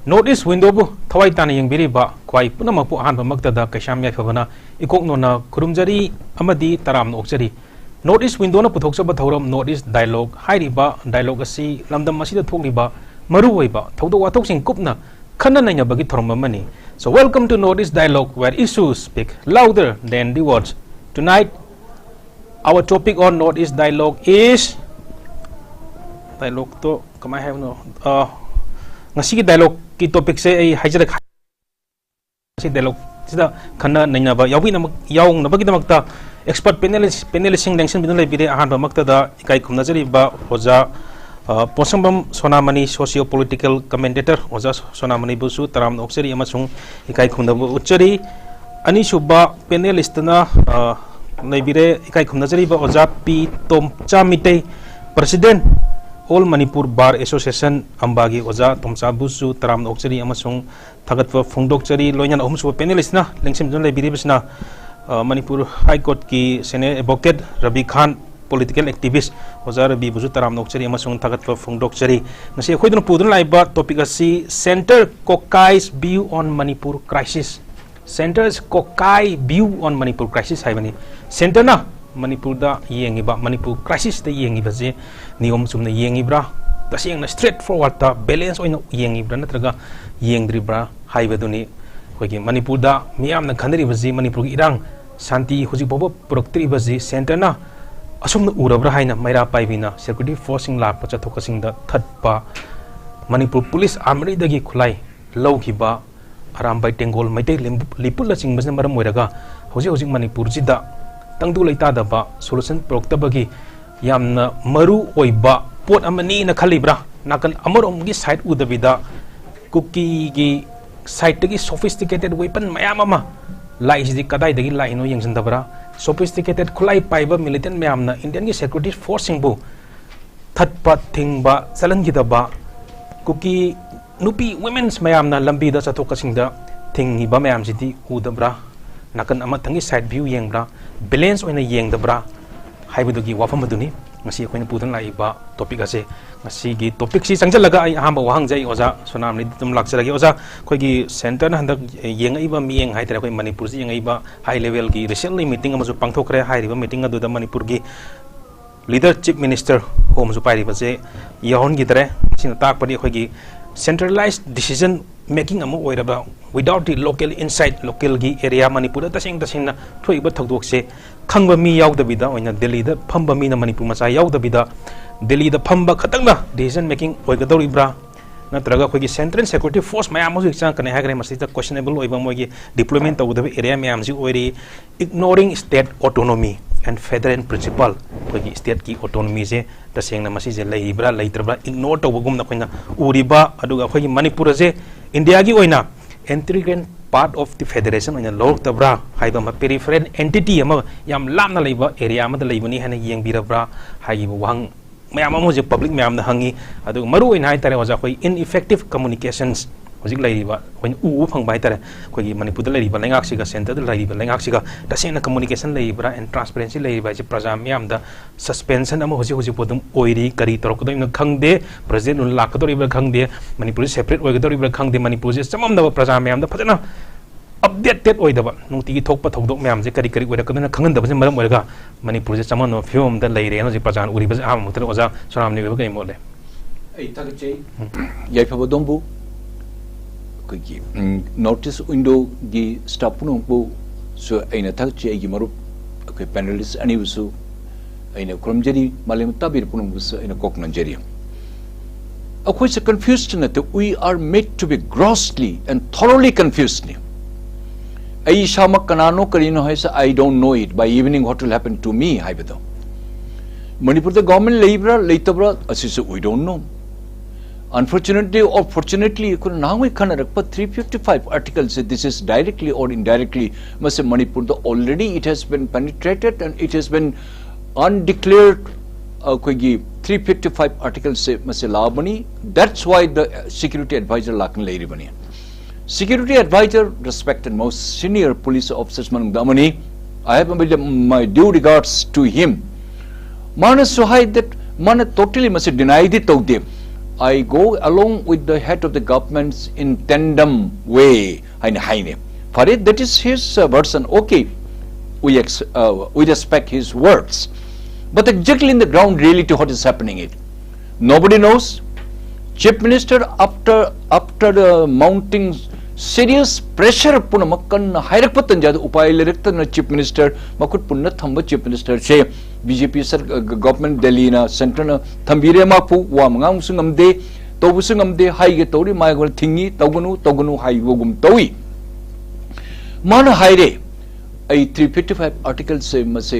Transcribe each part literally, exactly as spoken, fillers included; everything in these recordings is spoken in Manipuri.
North East Windowꯕꯨ ꯊꯋꯥꯏ ꯇꯥꯅ ꯌꯦꯡꯕꯤꯔꯤꯕ ꯈ꯭ꯋꯥꯏ ꯄꯨꯝꯅꯃꯛꯄꯨ ꯑꯍꯥꯟꯕꯃꯛꯇꯗ ꯀꯩꯁꯥꯝ ꯌꯥꯏꯐꯕꯅ ꯏꯀꯣꯛ ꯅꯣꯟꯅ ꯈꯨꯔꯨꯝꯖꯔꯤ ꯑꯃꯗꯤ ꯇꯔꯥꯝꯅ ꯑꯣꯛꯆꯔꯤ꯫ North East Windowꯅ ꯄꯨꯊꯣꯛꯆꯕ ꯊꯧꯔꯝ North East Dialogue ꯍꯥꯏꯔꯤꯕ dialogue ꯑꯁꯤ ꯂꯝꯗꯝ ꯑꯁꯤꯗ ꯊꯣꯛꯂꯤꯕ ꯃꯔꯨꯑꯣꯏꯕ ꯊꯧꯗꯣꯛ ꯋꯥꯊꯣꯛꯁꯤꯡ ꯀꯨꯞꯅ ꯈꯟꯅ ꯅꯩꯅꯕꯒꯤ ꯊꯧꯔꯝ ꯑꯃꯅꯤ꯫ So welcome to North East Dialogue, where issues speak louder than the words. Tonight, our topic on North East Dialogue is, dialogueꯇꯣ ꯀꯃꯥꯏ ꯍꯥꯏꯕꯅꯣ? ꯑ, ꯉꯁꯤꯒꯤ dialogueꯀꯤ topicꯁꯦ ꯑꯩ ꯍꯥꯏꯖꯔꯛ ꯁꯤ dialogueꯁꯤꯗ ꯈꯟꯅ ꯅꯩꯅꯕ ꯌꯥꯎꯕꯤꯅꯃꯛ-, ꯌꯥꯎꯅꯕꯒꯤꯗꯃꯛꯇ expert panelist, panelistꯁꯤꯡ ꯂꯦꯡꯁꯤꯟꯕꯤꯗꯨꯅ ꯂꯩꯕꯤꯔꯦ꯫ ꯑꯍꯥꯟꯕꯃꯛꯇꯗ ꯏꯀꯥꯏ ꯈꯨꯝꯅꯖꯔꯤꯕ ꯑꯣꯖꯥ, ꯑ, ꯄꯣꯠꯁꯪꯕꯝ ꯁꯣꯅꯥꯃꯅꯤ, socio political commentator ꯑꯣꯖꯥ ꯁꯣꯅꯥꯃꯅꯤꯕꯨꯁꯨ ꯇꯔꯥꯝꯅ ꯑꯣꯛꯆꯔꯤ ꯑꯃꯁꯨꯡ ꯏꯀꯥꯏ ꯈꯨꯝꯅꯕ ꯎꯠꯆꯔꯤ꯫ ꯑꯅꯤꯁꯨꯕ panelistꯅ, ꯑ, ꯂꯩꯕꯤꯔꯦ, ꯏꯀꯥꯏ ꯈꯨꯝꯅꯖꯔꯤꯕ ꯑꯣꯖꯥ ꯄꯤ ꯇꯣꯝꯆꯥ Meitei, President, All Manipur Bar Association, ꯑꯝꯕꯥꯒꯤ ꯑꯣꯖꯥ ꯇꯣꯝꯆꯥꯕꯨꯁꯨ ꯇꯔꯥꯝꯅ ꯑꯣꯛꯆꯔꯤ ꯑꯃꯁꯨꯡ ꯊꯥꯒꯠꯄ ꯐꯣꯡꯗꯣꯛꯆꯔꯤ꯫ ꯂꯣꯏꯅꯅ ꯑꯍꯨꯝꯁꯨꯕ panelistꯅ ꯂꯦꯡꯁꯤꯟꯗꯨꯅ ꯂꯩꯕꯤꯔꯤꯕꯁꯤꯅ, ꯑ, Manipur High Courtꯀꯤ senior advocate Ravi ꯈꯥꯟ, political activist ꯑꯣꯖꯥ ꯔꯕꯤꯕꯨꯁꯨ ꯇꯔꯥꯝꯅ ꯑꯣꯛꯆꯔꯤ ꯑꯃꯁꯨꯡ ꯊꯥꯒꯠꯄ ꯐꯣꯡꯗꯣꯛꯆꯔꯤ꯫ ꯉꯁꯤ ꯑꯩꯈꯣꯏꯗꯨꯅ ꯄꯨꯗꯨꯅ ꯂꯥꯛꯏꯕ topic ꯑꯁꯤ Centre Kokai's View on Manipur Crisis, Centre's Kokai View on Manipur Crisis ꯍꯥꯏꯕꯅꯤ꯫ Centreꯅ ꯃꯅꯤꯄꯨꯔꯗ ꯌꯦꯡꯉꯤꯕ, ꯃꯅꯤꯄꯨꯔ crisisꯇ ꯌꯦꯡꯉꯤꯕꯁꯦ ꯅꯤꯌꯣꯝ ꯆꯨꯝꯅ ꯌꯦꯡꯉꯤꯕ꯭ꯔꯥ? ꯇꯁꯦꯡꯅ straight forwardꯇ balance ꯑꯣꯏꯅ ꯌꯦꯡꯉꯤꯕ꯭ꯔꯥ ꯅꯠꯇ꯭ꯔꯒ ꯌꯦꯡꯗ꯭ꯔꯤꯕ꯭ꯔꯥ ꯍꯥꯏꯕꯗꯨꯅꯤ꯫ ꯑꯩꯈꯣꯏꯒꯤ ꯃꯅꯤꯄꯨꯔꯗ ꯃꯤꯌꯥꯝꯅ ꯈꯟꯅꯔꯤꯕꯁꯤ, ꯃꯅꯤꯄꯨꯔꯒꯤ ꯏꯔꯥꯡ ꯁꯥꯟꯇꯤ ꯍꯧꯖꯤꯛ ꯐꯥꯎꯕ ꯄꯨꯔꯛꯇ꯭ꯔꯤꯕꯁꯤ Centreꯅ ꯑꯁꯨꯝꯅ ꯎꯔꯕ꯭ꯔꯥ ꯍꯥꯏꯅ ꯃꯩꯔꯥ ꯄꯥꯏꯕꯤꯅ security forceꯁꯤꯡ ꯂꯥꯛꯄ ꯆꯠꯊꯣꯛ ꯆꯠꯁꯤꯟꯗ ꯊꯠꯄ, ꯃꯅꯤꯄꯨꯔ police armoryꯗꯒꯤ ꯈꯨꯠꯂꯥꯏ ꯂꯧꯈꯤꯕ, ꯑꯔꯥꯝꯕꯥꯏ ꯇꯦꯡꯒꯣꯜ, ꯃꯩꯇꯩ ꯂꯤꯝ-, ꯂꯤꯄꯨꯠꯅ ꯆꯤꯡꯕꯁꯤꯅ ꯃꯔꯝ ꯑꯣꯏꯔꯒ ꯍꯧꯖꯤꯛ ꯍꯧꯖꯤꯛ ꯃꯅꯤꯄꯨꯔꯁꯤꯗ ꯇꯪꯗꯨ ꯂꯩꯇꯥꯗꯕ solution ꯄꯨꯔꯛꯇꯕꯒꯤ ꯌꯥꯝꯅ ꯃꯔꯨ ꯑꯣꯏꯕ ꯄꯣꯠ ꯑꯃꯅꯤꯅ ꯈꯜꯂꯤꯕ꯭ꯔꯥ? ꯅꯥꯀꯟ ꯑꯃꯔꯣꯝꯒꯤ ꯁꯥꯏꯠ ꯎꯗꯕꯤꯗ ꯀꯨꯀꯤꯒꯤ ꯁꯥꯏꯠꯇꯒꯤ sophisticated weapon ꯃꯌꯥꯝ ꯑꯃ ꯂꯥꯛꯏꯁꯤꯗꯤ ꯀꯗꯥꯏꯗꯒꯤ ꯂꯥꯛꯏꯅꯣ ꯌꯦꯡꯁꯤꯟꯗꯕ꯭ꯔꯥ? Sophisticated ꯈꯨꯠꯂꯥꯏ ꯄꯥꯏꯕ militant ꯃꯌꯥꯝꯅ ꯏꯟꯗꯤꯌꯟꯒꯤ security forceꯁꯤꯡꯕꯨ ꯊꯠꯄ ꯊꯤꯡꯕ ꯆꯠꯍꯟꯈꯤꯗꯕ, ꯀꯨꯀꯤ ꯅꯨꯄꯤ women's ꯃꯌꯥꯝꯅ ꯂꯝꯕꯤꯗ ꯆꯠꯊꯣꯛ ꯆꯠꯁꯤꯟꯗ ꯊꯤꯡꯉꯤꯕ ꯃꯌꯥꯝꯁꯤꯗꯤ ꯎꯗꯕ꯭ꯔꯥ? ꯅꯥꯀꯟ ꯑꯃꯊꯪꯒꯤ side view ꯌꯦꯡꯕ꯭ꯔꯥ? Balance ꯑꯣꯏꯅ ꯌꯦꯡꯗꯕ꯭ꯔꯥ? ꯍꯥꯏꯕꯗꯨꯒꯤ ꯋꯥꯐꯝ ꯑꯗꯨꯅꯤ ꯉꯁꯤ ꯑꯩꯈꯣꯏꯅ ꯄꯨꯗꯨꯅ ꯂꯥꯛꯏꯕ topic ꯑꯁꯦ꯫ ꯉꯁꯤꯒꯤ topicꯁꯤ ꯆꯪꯁꯤꯜꯂꯒ ꯑꯩ ꯑꯍꯥꯟꯕ ꯋꯥꯍꯪꯁꯦ ꯑꯩ ꯑꯣꯖꯥ ꯁꯣꯅꯥꯝꯅꯤꯗ ꯑꯗꯨꯝ ꯂꯥꯛꯆꯔꯒꯦ꯫ ꯑꯣꯖꯥ, ꯑꯩꯈꯣꯏꯒꯤ centreꯅ ꯍꯟꯗꯛ ꯌꯦꯡꯉꯛꯏꯕ ꯃꯤꯠꯌꯦꯡ ꯍꯥꯏꯇꯥꯔꯦ, ꯑꯩꯈꯣꯏ ꯃꯅꯤꯄꯨꯔꯁꯤ ꯌꯦꯡꯉꯛꯏꯕ high levelꯒꯤ recently meeting ꯑꯃꯁꯨ ꯄꯥꯡꯊꯣꯛꯈ꯭ꯔꯦ꯫ ꯍꯥꯏꯔꯤꯕ meeting ꯑꯗꯨꯗ ꯃꯅꯤꯄꯨꯔꯒꯤ leader, chief minister ꯍꯣꯝꯁꯨ ꯄꯥꯏꯔꯤꯕꯁꯦ ꯌꯥꯎꯍꯟꯈꯤꯗ꯭ꯔꯦ꯫ ꯁꯤꯅ ꯇꯥꯛꯄꯗꯤ ꯑꯩꯈꯣꯏꯒꯤ centralized decision making ꯑꯃ ꯑꯣꯏꯔꯕ, without the local insight, localꯒꯤ area, ꯃꯅꯤꯄꯨꯔꯗ ꯇꯁꯦꯡ ꯇꯁꯦꯡꯅ ꯊꯣꯛꯏꯕ ꯊꯧꯗꯣꯛꯁꯦ ꯈꯪꯕ ꯃꯤ ꯌꯥꯎꯗꯕꯤꯗ, ꯑꯣꯏꯅ ꯗꯦꯜꯂꯤꯗ ꯐꯝꯕ ꯃꯤꯅ ꯃꯅꯤꯄꯨꯔ ꯃꯆꯥ ꯌꯥꯎꯗꯕꯤꯗ, ꯗꯦꯜꯂꯤꯗ ꯐꯝꯕ ꯈꯛꯇꯪꯅ decision making ꯑꯣꯏꯒꯗꯧꯔꯤꯕ꯭ꯔꯥ? ꯅꯠꯇ꯭ꯔꯒ ꯑꯩꯈꯣꯏꯒꯤ central security force ꯃꯌꯥꯝ ꯑꯃꯁꯨ ꯆꯪꯉꯛꯀꯅꯤ ꯍꯥꯏꯈ꯭ꯔꯦ꯫ ꯃꯁꯤꯗ questionable ꯑꯣꯏꯕ ꯃꯣꯏꯒꯤ deployment ꯇꯧꯒꯗꯕ area ꯃꯌꯥꯝꯁꯤ ꯑꯣꯏꯔꯤ꯫ Ignoring state autonomy and federal principle, ꯑꯩꯈꯣꯏꯒꯤ stateꯀꯤ autonomyꯁꯦ ꯇꯁꯦꯡꯅ ꯃꯁꯤꯁꯦ ꯂꯩꯔꯤꯕ꯭ꯔꯥ ꯂꯩꯇ꯭ꯔꯕ꯭ꯔꯥ ignore ꯇꯧꯕꯒꯨꯝꯅ ꯑꯩꯈꯣꯏꯅ ꯎꯔꯤꯕ, ꯑꯗꯨꯒ ꯑꯩꯈꯣꯏꯒꯤ ꯃꯅꯤꯄꯨꯔ ꯑꯁꯦ ꯏꯟꯗꯤꯌꯥꯒꯤ ꯑꯣꯏꯅ integral part of the federation ꯑꯣꯏꯅ ꯂꯧꯔꯛꯇꯕ꯭ꯔꯥ ꯍꯥꯏꯕ ꯑꯃ, peripheral entity ꯑꯃ, ꯌꯥꯝ ꯂꯥꯞꯅ ꯂꯩꯕ area ꯑꯃꯗ ꯂꯩꯕꯅꯤ ꯍꯥꯏꯅ ꯌꯦꯡꯕꯤꯔꯕ꯭ꯔꯥ ꯍꯥꯏꯈꯤꯕ ꯋꯥꯍꯪ ꯃꯌꯥꯝ ꯑꯃ ꯍꯧꯖꯤꯛ public ꯃꯌꯥꯝꯅ ꯍꯪꯉꯤ꯫ ꯑꯗꯨꯒ ꯃꯔꯨ ꯑꯣꯏꯅ ꯍꯥꯏꯇꯥꯔꯦ ꯑꯣꯖꯥ, ꯑꯩꯈꯣꯏ ineffective communications ꯍꯧꯖꯤꯛ ꯂꯩꯔꯤꯕ, ꯑꯩꯈꯣꯏꯅ ꯎꯕ ꯐꯪꯕ ꯍꯥꯏꯇꯥꯔꯦ, ꯑꯩꯈꯣꯏꯒꯤ ꯃꯅꯤꯄꯨꯔꯗ ꯂꯩꯔꯤꯕ ꯂꯩꯉꯥꯛꯁꯤꯒ, centreꯗ ꯂꯩꯔꯤꯕ ꯂꯩꯉꯥꯛꯁꯤꯒ ꯇꯁꯦꯡꯅ communication ꯂꯩꯔꯤꯕ꯭ꯔꯥ and transparency ꯂꯩꯔꯤꯕ꯭ꯔꯥ ꯍꯥꯏꯁꯦ ꯄ꯭ꯔꯖꯥ ꯃꯤꯌꯥꯝꯗ suspension ꯑꯃ ꯍꯧꯖꯤꯛ ꯍꯧꯖꯤꯛ ꯐꯥꯎ ꯑꯗꯨꯝ ꯑꯣꯏꯔꯤ꯫ ꯀꯔꯤ ꯇꯧꯔꯛꯀꯗꯣꯏꯅꯣ ꯈꯪꯗꯦ, president ꯂꯥꯛꯀꯗꯧꯔꯤꯕ꯭ꯔꯥ ꯈꯪꯗꯦ, ꯃꯅꯤꯄꯨꯔꯁꯦ separate ꯑꯣꯏꯒꯗꯧꯔꯤꯕ꯭ꯔꯥ ꯈꯪꯗꯦ, ꯃꯅꯤꯄꯨꯔꯁꯦ ꯆꯃꯝꯅꯕ ꯄ꯭ꯔꯖꯥ ꯃꯌꯥꯝꯗ ꯐꯖꯅ updated ꯑꯣꯏꯗꯕ, ꯅꯨꯡꯇꯤꯒꯤ ꯊꯣꯛꯄ ꯊꯧꯗꯣꯛ ꯃꯌꯥꯝꯁꯦ ꯀꯔꯤ ꯀꯔꯤ ꯑꯣꯏꯔꯛꯀꯗꯣꯏꯅꯣ ꯈꯪꯍꯟꯗꯕꯁꯤꯅ ꯃꯔꯝ ꯑꯣꯏꯔꯒ ꯃꯅꯤꯄꯨꯔꯁꯦ ꯆꯃꯝꯅꯕ ꯐꯤꯕꯝ ꯑꯃꯗ ꯂꯩꯔꯦꯅ ꯍꯧꯖꯤꯛ ꯄ꯭ꯔꯖꯥꯅ ꯎꯔꯤꯕꯁꯦ꯫ ꯑꯍꯥꯟꯕ ꯃꯛꯇꯗ ꯑꯣꯖꯥ ꯁꯣꯅꯥꯝꯅꯤ ꯑꯣꯏꯕ ꯀꯔꯤ ꯃꯣꯠ ꯂꯩ? ꯑꯩ ꯊꯥꯒꯠꯆꯩ꯫ ꯌꯥꯏꯐꯕ ꯑꯗꯣꯝꯕꯨ, ꯑꯩꯈꯣꯏꯒꯤ, ꯎꯝ, North East Windowꯒꯤ staff ꯄꯨꯝꯅꯃꯛꯄꯨꯁꯨ ꯑꯩꯅ ꯊꯥꯒꯠꯆꯩ꯫ ꯑꯩꯒꯤ ꯃꯔꯨꯞ, ꯑꯩꯈꯣꯏ panelist ꯑꯅꯤꯕꯨꯁꯨ ꯑꯩꯅ ꯈꯨꯔꯨꯝꯖꯔꯤ꯫ ꯃꯥꯂꯦꯝ ꯇꯥꯕꯤꯔꯤꯕ ꯄꯨꯝꯅꯃꯛꯄꯨꯁꯨ ꯑꯩꯅ ꯀꯣꯛꯅꯖꯔꯤ꯫ ꯑꯩꯈꯣꯏꯁꯦ confused ꯅꯠꯇꯦ, we are made to be grossly and thoroughly confusedꯅꯤ꯫ ꯑꯩ ꯏꯁꯥꯃꯛ ꯀꯅꯥꯅꯣ ꯀꯔꯤꯅꯣ ꯍꯥꯏꯁꯦ, "I don't know it, by evening what will happen to me" ꯍꯥꯏꯕꯗꯣ꯫ ꯃꯅꯤꯄꯨꯔꯗ government ꯂꯩꯕ꯭ꯔꯥ ꯂꯩꯇꯕ꯭ꯔꯥ ꯑꯁꯤꯁꯨ we don't know꯫ Unfortunately or fortunately, ꯑꯩꯈꯣꯏꯅ ꯅꯍꯥꯟꯋꯥꯏ ꯈꯟꯅꯔꯛꯄ three fifty-five article say, this is directly or indirectly, ꯃꯁꯤ ꯃꯅꯤꯄꯨꯔꯗ already it has been penetrated and it has been undeclared. ꯑꯩꯈꯣꯏꯒꯤ three fifty-five article ꯁꯦ ꯃꯁꯤ ꯂꯥꯛꯑꯕꯅꯤ. That's why the security advisor ꯂꯥꯛꯅ ꯂꯩꯔꯤꯕꯅꯤ. Security advisor, respected most senior police officers ꯃꯅꯨꯡꯗ ꯑꯃꯅꯤ. I have my due regards to him. ꯃꯥꯅꯁꯨ ꯍꯥꯏ that ꯃꯥꯅ totally ꯃꯁꯤ deny ꯗꯤ ꯇꯧꯗꯦ. "I go along with the head of the governments in tandem way" ꯍꯥꯏꯅ ꯍꯥꯏꯅꯦ. ꯐꯔꯦ, that is his uh, version. Okay, we, ex- uh, we respect his words. But exactly in the ground reality, what is happening is, nobody knows. Chief Minister, after after the mounting serious pressure ꯄꯨꯝꯅꯃꯛ ꯀꯟꯅ ꯍꯥꯏꯔꯛꯄ ꯇꯟꯖꯥꯗ ꯎꯄꯥꯏ ꯂꯩꯔꯛꯇꯅ Chief Minister, ꯃꯈꯨꯠ ꯄꯨꯟꯅ ꯊꯝꯕ Chief Minister ꯁꯦ, BJP ꯁꯔ- ꯒ- government, ꯗꯦꯜꯂꯤꯅ centre ꯅ ꯊꯝꯕꯤꯔꯦ, ꯃꯥꯄꯨ ꯋꯥ ꯉꯥꯡꯕꯁꯨ ꯉꯝꯗꯦ, ꯇꯧꯕꯁꯨ ꯉꯝꯗꯦ, ꯍꯥꯏꯒꯦ ꯇꯧꯔꯤ, ꯃꯥꯏꯒꯣꯟ ꯊꯤꯡꯉꯤ, "ꯇꯧꯒꯅꯨ, ꯇꯧꯒꯅꯨ" ꯍꯥꯏꯕꯒꯨꯝ ꯇꯧꯏ. ꯃꯥꯅ ꯍꯥꯏꯔꯦ, "ꯑꯩ three fifty-five article ꯁꯦ ꯃꯁꯦ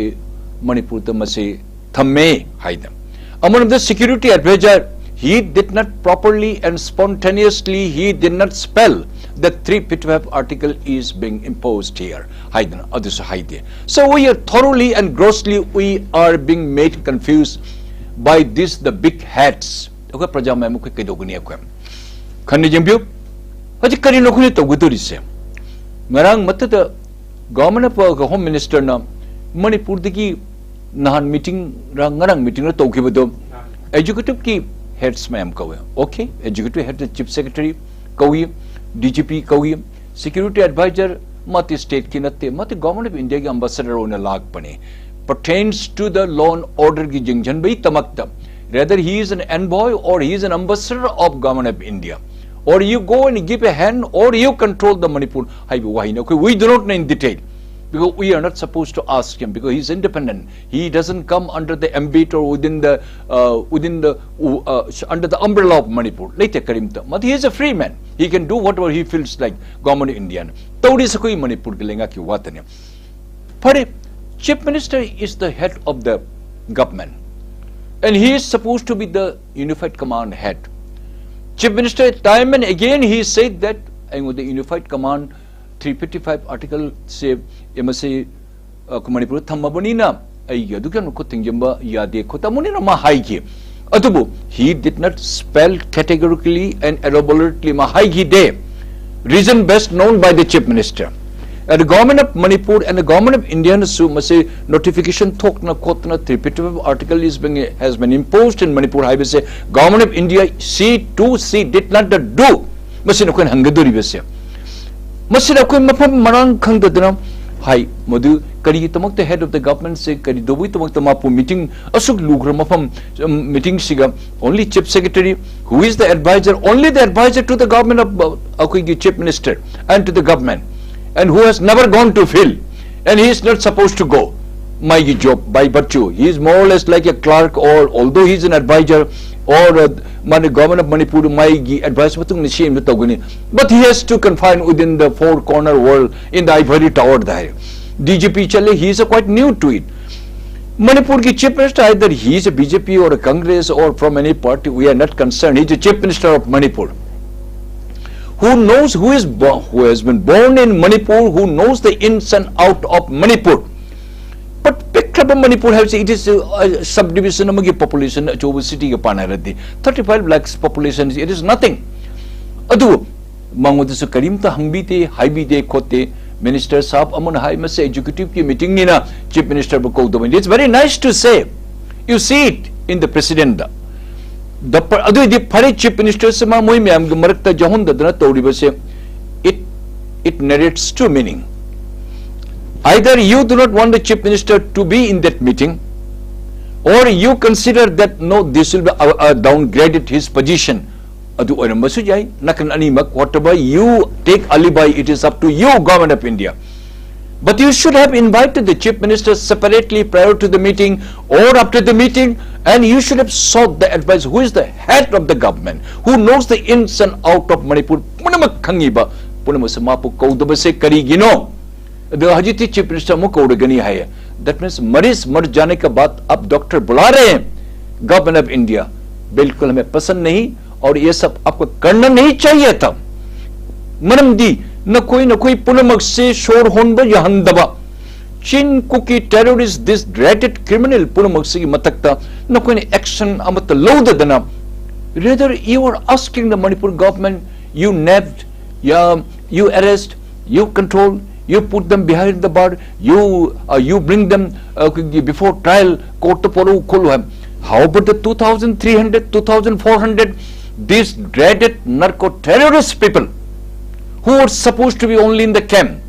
ꯃꯅꯤꯄꯨꯔꯗ ꯃꯁꯦ ꯊꯝꯃꯦ" ꯍꯥꯏꯅ. ꯑꯃꯔꯣꯝꯗ security advisor, "He did not properly and spontaneously, he did not spell that three fifty-five article is being imposed here" ꯍꯥꯏꯗꯅ ꯑꯗꯨꯁꯨ ꯍꯥꯏꯗꯦ. So we are thoroughly and grossly, we are being made confused by this, the big heads. ꯑꯩꯈꯣꯏ ꯄ꯭ꯔꯖꯥ ꯃꯌꯥꯝ ꯑꯩꯈꯣꯏ ꯀꯩꯗꯧꯒꯅꯤ? ꯑꯩꯈꯣꯏ ꯈꯟꯅ ꯌꯦꯡꯕꯤꯌꯨ꯫ ꯍꯧꯖꯤꯛ ꯀꯔꯤꯅꯣ ꯑꯩꯈꯣꯏꯅ ꯇꯧꯒꯗꯧꯔꯤꯁꯦ? ꯉꯔꯥꯡ ꯃꯊꯛꯇ Government of, uh, Home Minister ꯅ ꯃꯅꯤꯄꯨꯔꯗꯒꯤ ꯅꯍꯥꯟ meeting ꯔ ꯉꯔꯥꯡ meeting ꯔ ꯇꯧꯈꯤꯕꯗꯣ, executive ꯀꯤ heads ꯃꯌꯥꯝ ꯀꯧꯋꯦ꯫ Okay, executive head, chief secretary ꯀꯧꯏ, DGP ꯀꯧꯏ, security advisor ꯃꯥꯗꯤ state ꯀꯤ ꯅꯠꯇꯦ, ꯃꯥꯗꯤ Government of India ꯒꯤ ambassador ꯑꯣꯏꯅ ꯂꯥꯛꯄꯅꯦ꯫ Pertains to the law and order ꯒꯤ ꯌꯦꯡꯁꯤꯟꯕꯒꯤꯗꯃꯛꯇ, whether he is an envoy or he is an ambassador of Government of India, or you go and give a hand or you control the Manipur ꯍꯥꯏꯕ ꯋꯥꯍꯩꯅꯤ꯫ ꯑꯩꯈꯣꯏ, we do not know in detail, because we are not supposed to ask him, because he is independent. He doesn't come under the ambit or within the, uh, within the, uh, under the umbrella of Manipur. ꯂꯩꯇꯦ ꯀꯔꯤꯝꯇ꯫ ꯃꯥꯗꯤ he is a free man. He can do whatever he feels like, Government of India ꯅ꯫ ꯇꯧꯔꯤꯁꯦ ꯑꯩꯈꯣꯏ ꯃꯅꯤꯄꯨꯔꯒꯤ ꯂꯩꯉꯥꯛꯀꯤ ꯋꯥꯇꯅꯦ꯫ ꯐꯔꯦ, Chief Minister is the head of the government, and he is supposed to be the unified command head. Chief Minister, time and again he said that ꯑꯩꯉꯣꯟꯗ unified command three fifty-five article ꯁꯦ ꯃꯁꯤ ꯃꯅꯤꯄꯨꯔꯗ ꯊꯝꯃꯕꯅꯤꯅ ꯑꯩꯒꯤ ꯑꯗꯨꯛ ꯌꯥꯝꯅ ꯈꯨꯠ ꯊꯤꯡꯖꯤꯟꯕ ꯌꯥꯗꯦ ꯈꯣꯠꯇꯕꯅꯤꯅ ꯃꯥ ꯍꯥꯏꯈꯤ꯫ ꯑꯗꯨꯕꯨ he did not spell categorically and elaborately ꯃꯥ ꯍꯥꯏꯈꯤꯗꯦ꯫ Reason best known by the Chief Minister. And the Government of Manipur and the Government of India ꯅꯁꯨ ꯃꯁꯤ notification ꯊꯣꯛꯇꯅ ꯈꯣꯠꯇꯅ three fifty-five article is being, has been imposed in Manipur ꯍꯥꯏꯕꯁꯦ Government of India C two C did not do꯫ ꯃꯁꯤꯅ ꯑꯩꯈꯣꯏꯅ ꯍꯪꯒꯗꯧꯔꯤꯕꯁꯦ꯫ ꯃꯁꯤꯗ ꯑꯩꯈꯣꯏ ꯃꯐꯝ ꯃꯔꯥꯡ ꯈꯪꯗꯗꯅ ꯍꯥꯏ ꯃꯗꯨ ꯀꯔꯤꯒꯤꯗꯃꯛꯇ head of the government say ꯀꯔꯤꯗꯧꯕꯒꯤꯗꯃꯛꯇ ꯃꯥꯄꯨ meeting ꯑꯁꯨꯛ ꯂꯨꯈ꯭ꯔ ꯃꯐꯝ meeting ꯁꯤꯒ only chief secretary who is the advisor, only the advisor to the government of ꯑꯩꯈꯣꯏꯒꯤ chief minister and to the government and who has never gone to field and he is not supposed to go ꯃꯥꯒꯤ job by virtue he is more or less like a clerk or although he is an advisor or ꯃꯥꯅ Government of Manipur ꯃꯥꯒꯤ advice ꯃꯇꯨꯡ ꯏꯟꯅ ꯁꯦꯝꯕ ꯇꯧꯒꯅꯤ꯫ But he has to confine within the four corner world in the ivory tower ꯗ ꯍꯥꯏꯔꯦ꯫ D G P ꯆꯠꯂꯦ, he is quite new to it. ꯃꯅꯤꯄꯨꯔꯒꯤ chief minister, either he is a B J P or a Congress or from any party, we are not concerned. He is the chief minister of Manipur. Who knows who is born, who has been born in Manipur, who knows the ins and out of Manipur. But ꯄꯤꯛꯈ꯭ꯔꯕ Manipur ꯍꯥꯏꯕꯁꯤ it is subdivision ꯑꯃꯒꯤ population ꯑꯆꯧꯕ city ꯒ ꯄꯥꯅꯔꯗꯤ thirty five lakhs population, it is nothing. ꯑꯗꯨꯕꯨ ꯃꯉꯣꯟꯗꯁꯨ ꯀꯔꯤꯝꯇ ꯍꯪꯕꯤꯗꯦ, ꯍꯥꯏꯕꯤꯗꯦ ꯈꯣꯠꯇꯦ꯫ Minister ꯁꯥꯍꯕ ꯑꯃꯅ ꯍꯥꯏ ꯃꯁꯤ executive ꯀꯤ meeting ꯅꯤꯅ chief minister ꯕꯨ ꯀꯧꯗꯕꯅꯤ꯫ It's very nice to say, you see it in the president ꯗ꯫ ꯑꯗꯨꯏꯗꯤ ꯐꯔꯦ, chief minister ꯁꯤ ꯃꯥ ꯃꯣꯏ ꯃꯌꯥꯝꯒꯤ ꯃꯔꯛꯇ ꯌꯥꯎꯍꯟꯗꯗꯅ ꯇꯧꯔꯤꯕꯁꯦ, it it narrates two meaning. Either you do not want the chief minister to be in that meeting, or you consider that no, this will be a, a downgraded his position. ꯑꯗꯨ ꯑꯣꯏꯔꯝꯕꯁꯨ ꯌꯥꯏ꯫ ꯅꯥꯀꯟ ꯑꯅꯤꯃꯛ, whatever you take alibi, it is up to you, Government of India. But you should have invited the chief minister separately prior to the meeting or after the meeting, and you should have sought the advice. Who is the head of the government? Who knows the ins and out of Manipur? ꯄꯨꯝꯅꯃꯛ ꯈꯪꯉꯤꯕ, ꯄꯨꯝꯅꯃꯛꯁꯦ ꯃꯥꯄꯨ ꯀꯧꯗꯕꯁꯦ ꯀꯔꯤꯒꯤꯅꯣ? ꯑꯗꯣ ꯍꯧꯖꯤꯛꯇꯤ chief minister ꯑꯃꯨꯛ ꯀꯧꯔꯒꯅꯤ ꯍꯥꯏꯌꯦ꯫ That means मरीज मर जाने के बाद अब डॉक्टर बुला रहे हैं, Government of India. बिल्कुल हमें पसंद नहीं। और ये सब आपको करना नहीं चाहिए था। ꯃꯔꯝꯗꯤ ꯅꯈꯣꯏ ꯅꯈꯣꯏ ꯄꯨꯝꯅꯃꯛꯁꯦ ꯁꯣꯔ ꯍꯣꯟꯕ ꯌꯥꯍꯟꯗꯕ, Chin Kuki terrorist, this dreaded criminal ꯄꯨꯝꯅꯃꯛꯁꯤꯒꯤ ꯃꯊꯛꯇ ꯅꯈꯣꯏꯅ action ꯑꯃꯠꯇ ꯂꯧꯗꯗꯅ, rather you are asking the Manipur government, you nabbed, yeah, you arrest, you control, you put them behind the bar, you uh, you bring them uh, before trial, court ꯇ ꯄꯨꯔꯛꯎ ꯈꯣꯠꯂꯨ ꯍꯥꯏ꯫ How about the two thousand three hundred, two thousand four hundred, these dreaded narco terrorist people who are supposed to be only in the camp,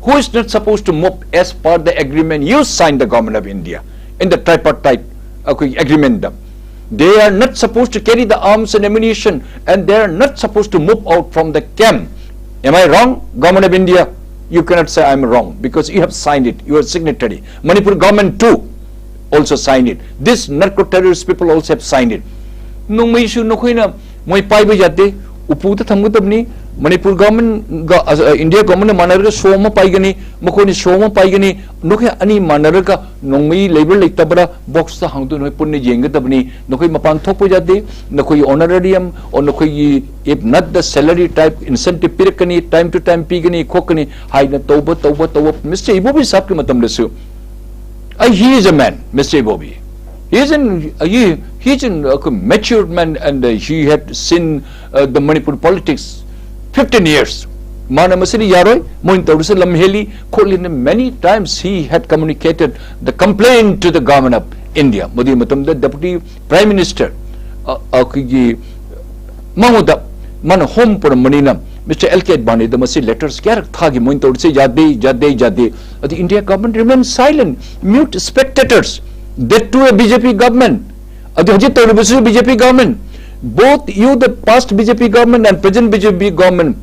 who is not supposed to move as per the agreement you signed, the government of India, in the tripartite uh, agreement. They are not supposed to carry the arms and ammunition, and they are not supposed to move out from the camp. Am I wrong, Government of India? You cannot say I am wrong because you have signed it. You are signatory. Manipur government too also signed it. This narco terrorist people also have signed it. ꯅꯣꯡꯃꯩꯁꯨ ꯅꯈꯣꯏꯅ ꯃꯣꯏ ꯄꯥꯏꯕ ꯌꯥꯗꯦ, ꯎꯄꯨꯗ ꯊꯝꯒꯗꯕꯅꯤ꯫ ꯃꯅꯤꯄꯨꯔ ꯒꯚꯔꯟꯃꯦꯟꯒ, ꯑ, ꯏꯟꯗꯤꯌꯥ ꯒꯚꯔꯟꯃꯦꯟꯅ ꯃꯥꯟꯅꯔꯒ ꯁꯣ ꯑꯃ ꯄꯥꯏꯒꯅꯤ, ꯃꯈꯣꯏꯅ ꯁꯣ ꯑꯃ ꯄꯥꯏꯒꯅꯤ꯫ ꯅꯈꯣꯏ ꯑꯅꯤ ꯃꯥꯟꯅꯔꯒ ꯅꯣꯡꯃꯩ ꯂꯩꯕ꯭ꯔꯥ ꯂꯩꯇꯕ꯭ꯔꯥ ꯕꯣꯛꯁꯇ ꯍꯥꯡꯗꯣꯛ ꯅꯈꯣꯏ ꯄꯨꯟꯅ ꯌꯦꯡꯒꯗꯕꯅꯤ꯫ ꯅꯈꯣꯏ ꯃꯄꯥꯟ ꯊꯣꯛꯄ ꯌꯥꯗꯦ꯫ ꯅꯈꯣꯏꯒꯤ honorarium or ꯅꯈꯣꯏꯒꯤ, if not the salary type, incentive ꯄꯤꯔꯛꯀꯅꯤ, time to time ꯄꯤꯒꯅꯤ, ꯈꯣꯠꯀꯅꯤ ꯍꯥꯏꯅ ꯇꯧꯕ, ꯇꯧꯕ, ꯇꯧꯕ꯫ Mister Ibobi ꯁꯥꯍꯕꯀꯤ ꯃꯇꯝꯗꯁꯨ, uh, he is a man, Mister Ibobi. He is an, uh, he, he is an, uh, matured man and, uh, he had seen, uh, the Manipur politics fifteen years. ꯃꯥꯅ ꯃꯁꯤꯗꯤ ꯌꯥꯔꯣꯏ, ꯃꯣꯏꯅ ꯇꯧꯔꯤꯁꯦ ꯂꯝ ꯍꯦꯜꯂꯤ, ꯈꯣꯠꯂꯤꯅ many times he had communicated the complaint to the government of India. ꯃꯗꯨꯒꯤ ꯃꯇꯝꯗ Deputy Prime Minister, ꯑ, ꯑꯩꯈꯣꯏꯒꯤ ꯃꯉꯣꯟꯗ ꯃꯥꯅ ꯍꯣꯝ ꯄꯨꯔꯝꯕꯅꯤꯅ Mister L K Advaniꯗ ꯃꯁꯤ letters ꯀꯌꯥꯔꯛ ꯊꯥꯈꯤ, ꯃꯣꯏꯅ ꯇꯧꯔꯤꯁꯦ ꯌꯥꯗꯦ, ꯌꯥꯗꯦ, ꯌꯥꯗꯦ꯫ ꯑꯗꯨ India government remain silent, mute spectators, that too a B J P government. ꯑꯗꯨ ꯍꯧꯖꯤꯛ ꯇꯧꯔꯤꯕꯁꯤꯁꯨ B J P government. Both you, the past B J P government and present B J P government,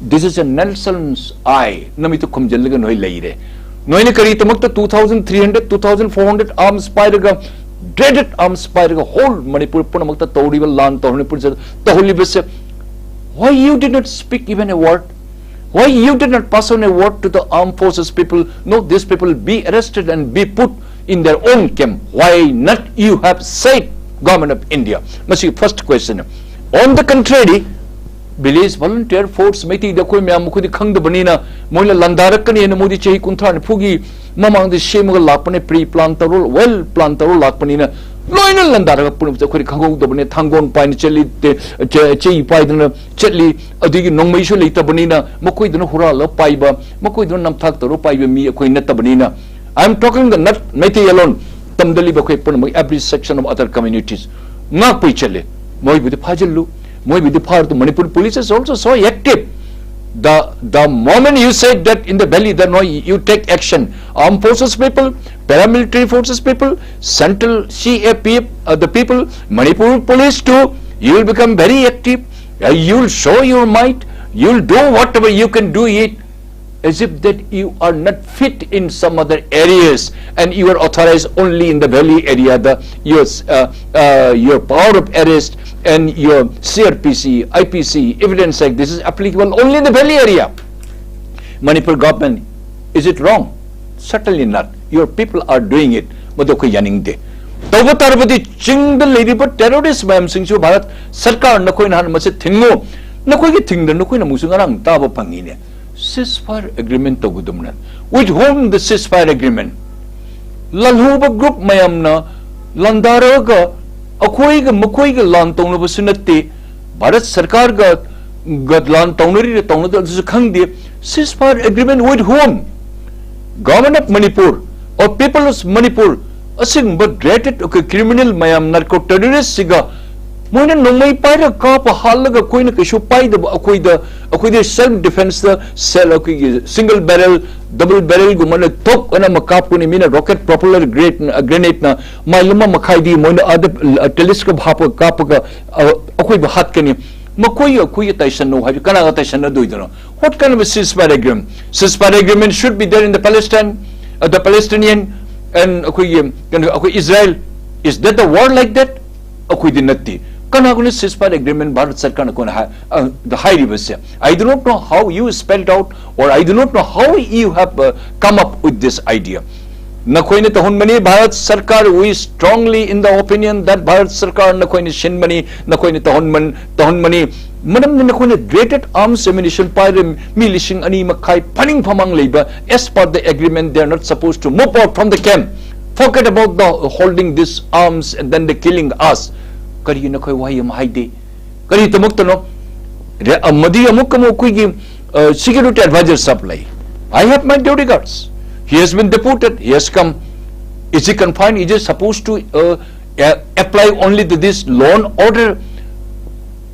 this is a Nelson's eye. ꯅꯃꯤꯠꯇꯨ ꯈꯨꯝꯖꯤꯜꯂꯒ ꯅꯣꯏ ꯂꯩꯔꯦ꯫ ꯅꯣꯏꯅ ꯀꯔꯤꯗꯃꯛꯇ two thousand three hundred, two thousand four hundred arms ꯄꯥꯏꯔꯒ, dreaded arms ꯄꯥꯏꯔꯒ whole ꯃꯅꯤꯄꯨꯔ ꯄꯨꯝꯅꯃꯛꯇ ꯇꯧꯔꯤꯕ ꯂꯥꯟ ꯇꯧꯍꯜꯂꯤꯕꯁꯦ, ꯇꯧꯍꯜꯂꯤꯕꯁꯦ? Why you did not speak even a word? Why you did not pass on a word to the armed forces people? No, these people be arrested and be put in their own camp. Why not you have said, Government of India? ꯃꯁꯤ first question꯫ On the contrary, village volunteer force ꯃꯩꯇꯩꯗ ꯑꯩꯈꯣꯏ ꯃꯌꯥꯝ ꯃꯈꯣꯏꯗꯤ ꯈꯪꯗꯕꯅꯤꯅ ꯃꯣꯏꯅ ꯂꯥꯟꯗꯥꯔꯛꯀꯅꯤ ꯍꯥꯏꯅ ꯃꯣꯏꯗꯤ ꯆꯍꯤ ꯀꯨꯟꯊ꯭ꯔꯥ ꯅꯤꯐꯨꯒꯤ ꯃꯃꯥꯡꯗ ꯁꯦꯝꯃꯒ ꯂꯥꯛꯄꯅꯦ, pre plan ꯇꯧꯔ, well plan ꯇꯧꯔ ꯂꯥꯛꯄꯅꯤꯅ ꯂꯣꯏꯅ ꯂꯥꯟꯗꯥꯔꯒ ꯄꯨꯝꯅꯃꯛꯇ ꯑꯩꯈꯣꯏꯗꯤ ꯈꯪꯍꯧꯗꯕꯅꯦ꯫ ꯊꯥꯡꯒꯣꯟ ꯄꯥꯏꯅ ꯆꯠꯂꯤ, ꯆꯦ- ꯆꯦ- ꯆꯩ ꯄꯥꯏꯗꯅ ꯆꯠꯂꯤ, ꯑꯗꯒꯤ ꯅꯣꯡꯃꯩꯁꯨ ꯂꯩꯇꯕꯅꯤꯅ ꯃꯈꯣꯏꯗꯨꯅ ꯍꯨꯔꯥꯜꯂ ꯄꯥꯏꯕ, ꯃꯈꯣꯏꯗꯨꯅ ꯅꯝꯊꯥꯛ ꯇꯧꯔ ꯄꯥꯏꯕ ꯃꯤ ꯑꯩꯈꯣꯏ ꯅꯠꯇꯕꯅꯤꯅ꯫ I am talking the not Meitei alone, ꯇꯝꯗ ꯂꯩꯕ ꯑꯩꯈꯣꯏ ꯄꯨꯝꯅꯃꯛ, every section of other communities ꯉꯥꯛꯄꯩ ꯆꯠꯂꯦ꯫ ꯃꯣꯏꯕꯨꯗꯤ ꯐꯥꯖꯤꯜꯂꯨ, ꯃꯣꯏꯕꯨꯗꯤ ꯐꯥꯔꯗꯨ꯫ Manipur police is also so active. The the moment you said that in the valley, the no, you take action. Armed forces people, paramilitary forces people, central C A P F, uh, the people, Manipur police too, you will become very active. Uh, you will show your might. You will do whatever you can do it, as if that you are not fit in some other areas and you are authorized only in the valley area. The your uh, uh, your power of arrest and your C R P C, I P C, Evidence Act, this is applicable only in the valley area. Manipur government, is it wrong? Certainly not. Your people are doing it. ꯃꯗꯨ ꯑꯩꯈꯣꯏ ꯌꯥꯅꯤꯡꯗꯦ꯫ ꯇꯧꯕ ꯇꯥꯔꯕꯗꯤ ꯆꯤꯡꯗ ꯂꯩꯔꯤꯕ terrorist ꯃꯌꯥꯝꯁꯤꯡꯁꯨ ꯚꯥꯔꯠ ꯁꯔꯀꯥꯔ ꯅꯈꯣꯏꯅ ꯍꯥꯟꯅ ꯃꯁꯤ ꯊꯤꯡꯉꯨ꯫ ꯅꯈꯣꯏꯒꯤ ꯊꯤꯡꯗ ꯅꯈꯣꯏꯅ ꯑꯃꯨꯛꯁꯨ ꯉꯔꯥꯡ ꯇꯥꯕ ꯐꯪꯉꯤꯅꯦ꯫ Ceasefire agreement ꯇꯧꯒꯗꯕꯅ꯫ With whom the ceasefire agreement? ꯂꯥꯜꯍꯧꯕ group ꯃꯌꯥꯝꯅ ꯂꯥꯟꯗꯥꯔꯛꯑꯒ ꯑꯩꯈꯣꯏꯒ ꯃꯈꯣꯏꯒ ꯂꯥꯟ ꯇꯧꯅꯕꯁꯨ ꯅꯠꯇꯦ, ꯚꯥꯔꯠ ꯁꯔꯀꯥꯔꯒ ꯒ ꯂꯥꯟ ꯇꯧꯅꯔꯤꯔ ꯇꯧꯅꯗꯕꯁꯨ ꯈꯪꯗꯦ꯫ Ceasefire agreement with whom? Government of Manipur or people of Manipur, ꯑꯁꯤꯒꯨꯝꯕ dreaded ꯑꯩꯈꯣꯏ criminal ꯃꯌꯥꯝ narco terrorist ꯁꯤꯒ ꯃꯣꯏꯅ ꯅꯣꯡꯃꯩ ꯄꯥꯏꯔꯒ ꯀꯥꯞꯄ ꯍꯥꯠꯂꯒ ꯑꯩꯈꯣꯏꯅ ꯀꯩꯁꯨ ꯄꯥꯏꯗꯕ, ꯑꯩꯈꯣꯏꯗ, ꯑꯩꯈꯣꯏꯗꯤ self defence ꯗ self, ꯑꯩꯈꯣꯏꯒꯤ single barrel, double barrel ꯒꯨꯝꯕꯅ ꯊꯣꯛ ꯑꯅ ꯑꯃ ꯀꯥꯞꯄꯅꯤ꯫ ꯃꯤꯅ rocket propeller grenade, grenade ꯅ mile ꯑꯃ ꯃꯈꯥꯏꯗꯤ ꯃꯣꯏꯅ ꯑꯥꯗ telescope ꯍꯥꯞꯄꯒ ꯀꯥꯞꯄꯒ, ꯑ, ꯑꯩꯈꯣꯏꯕꯨ ꯍꯥꯠꯀꯅꯤ꯫ ꯃꯈꯣꯏꯒ ꯑꯩꯈꯣꯏꯒ ꯇꯥꯏꯁꯟꯅꯧ ꯍꯥꯏꯕ ꯀꯅꯥꯒ ꯇꯥꯏꯁꯟꯅꯗꯣꯏꯗꯅꯣ? What kind of a ceasefire agreement? Ceasefire agreement should be there in the Palestine, uh, the Palestinian and ꯑꯩꯈꯣꯏꯒꯤ ꯀꯩꯅꯣ, ꯑꯩꯈꯣꯏ Israel. Is that the war like that? ꯑꯩꯈꯣꯏꯗꯤ ꯅꯠꯇꯦ꯫ ꯀꯅꯥꯒꯨꯝꯕ ceasefire agreement ꯚꯥꯔꯠ ꯁꯔꯀꯥꯔꯅ ꯑꯩꯈꯣꯏꯅ ꯍꯥꯏ-, ꯑ, ꯗ ꯍꯥꯏꯔꯤꯕꯁꯦ? I do not know how you spelled out, or I do not know how you have, uh, come up with this idea. ꯅꯈꯣꯏꯅ ꯇꯧꯍꯟꯕꯅꯤ ꯚꯥꯔꯠ ꯁꯔꯀꯥꯔ, we strongly in the opinion that Bharat ꯁꯔꯀꯥꯔ ꯅꯈꯣꯏꯅ ꯁꯤꯟꯕꯅꯤ, ꯅꯈꯣꯏꯅ ꯇꯧꯍꯟꯕ ꯇꯧꯍꯟꯕꯅꯤ꯫ ꯃꯔꯝꯗꯤ ꯅꯈꯣꯏꯅ graded arms ammunition ꯄꯥꯏꯔ ꯃꯤ ꯂꯤꯁꯤꯡ ꯑꯅꯤ ꯃꯈꯥꯏ ꯐꯅꯤꯡ ꯐꯃꯥꯡ ꯂꯩꯕ, as per the agreement they are not supposed to move out from the camp. Forget about the holding this arms and then the killing us. ꯀꯔꯤ ꯅꯈꯣꯏ ꯋꯥꯍꯩ ꯑꯃ ꯍꯥꯏꯗꯦ? ꯀꯔꯤꯗꯃꯛꯇꯅꯣ? ꯔꯦ- ꯑꯃꯗꯤ ꯑꯃꯨꯛ ꯑꯃꯨꯛ ꯑꯩꯈꯣꯏꯒꯤ security advisor ꯁꯥꯕ ꯂꯩ꯫ I have my duty guards. He has been deported. He has come. Is he confined? Is he supposed to uh, uh, apply only to this law and order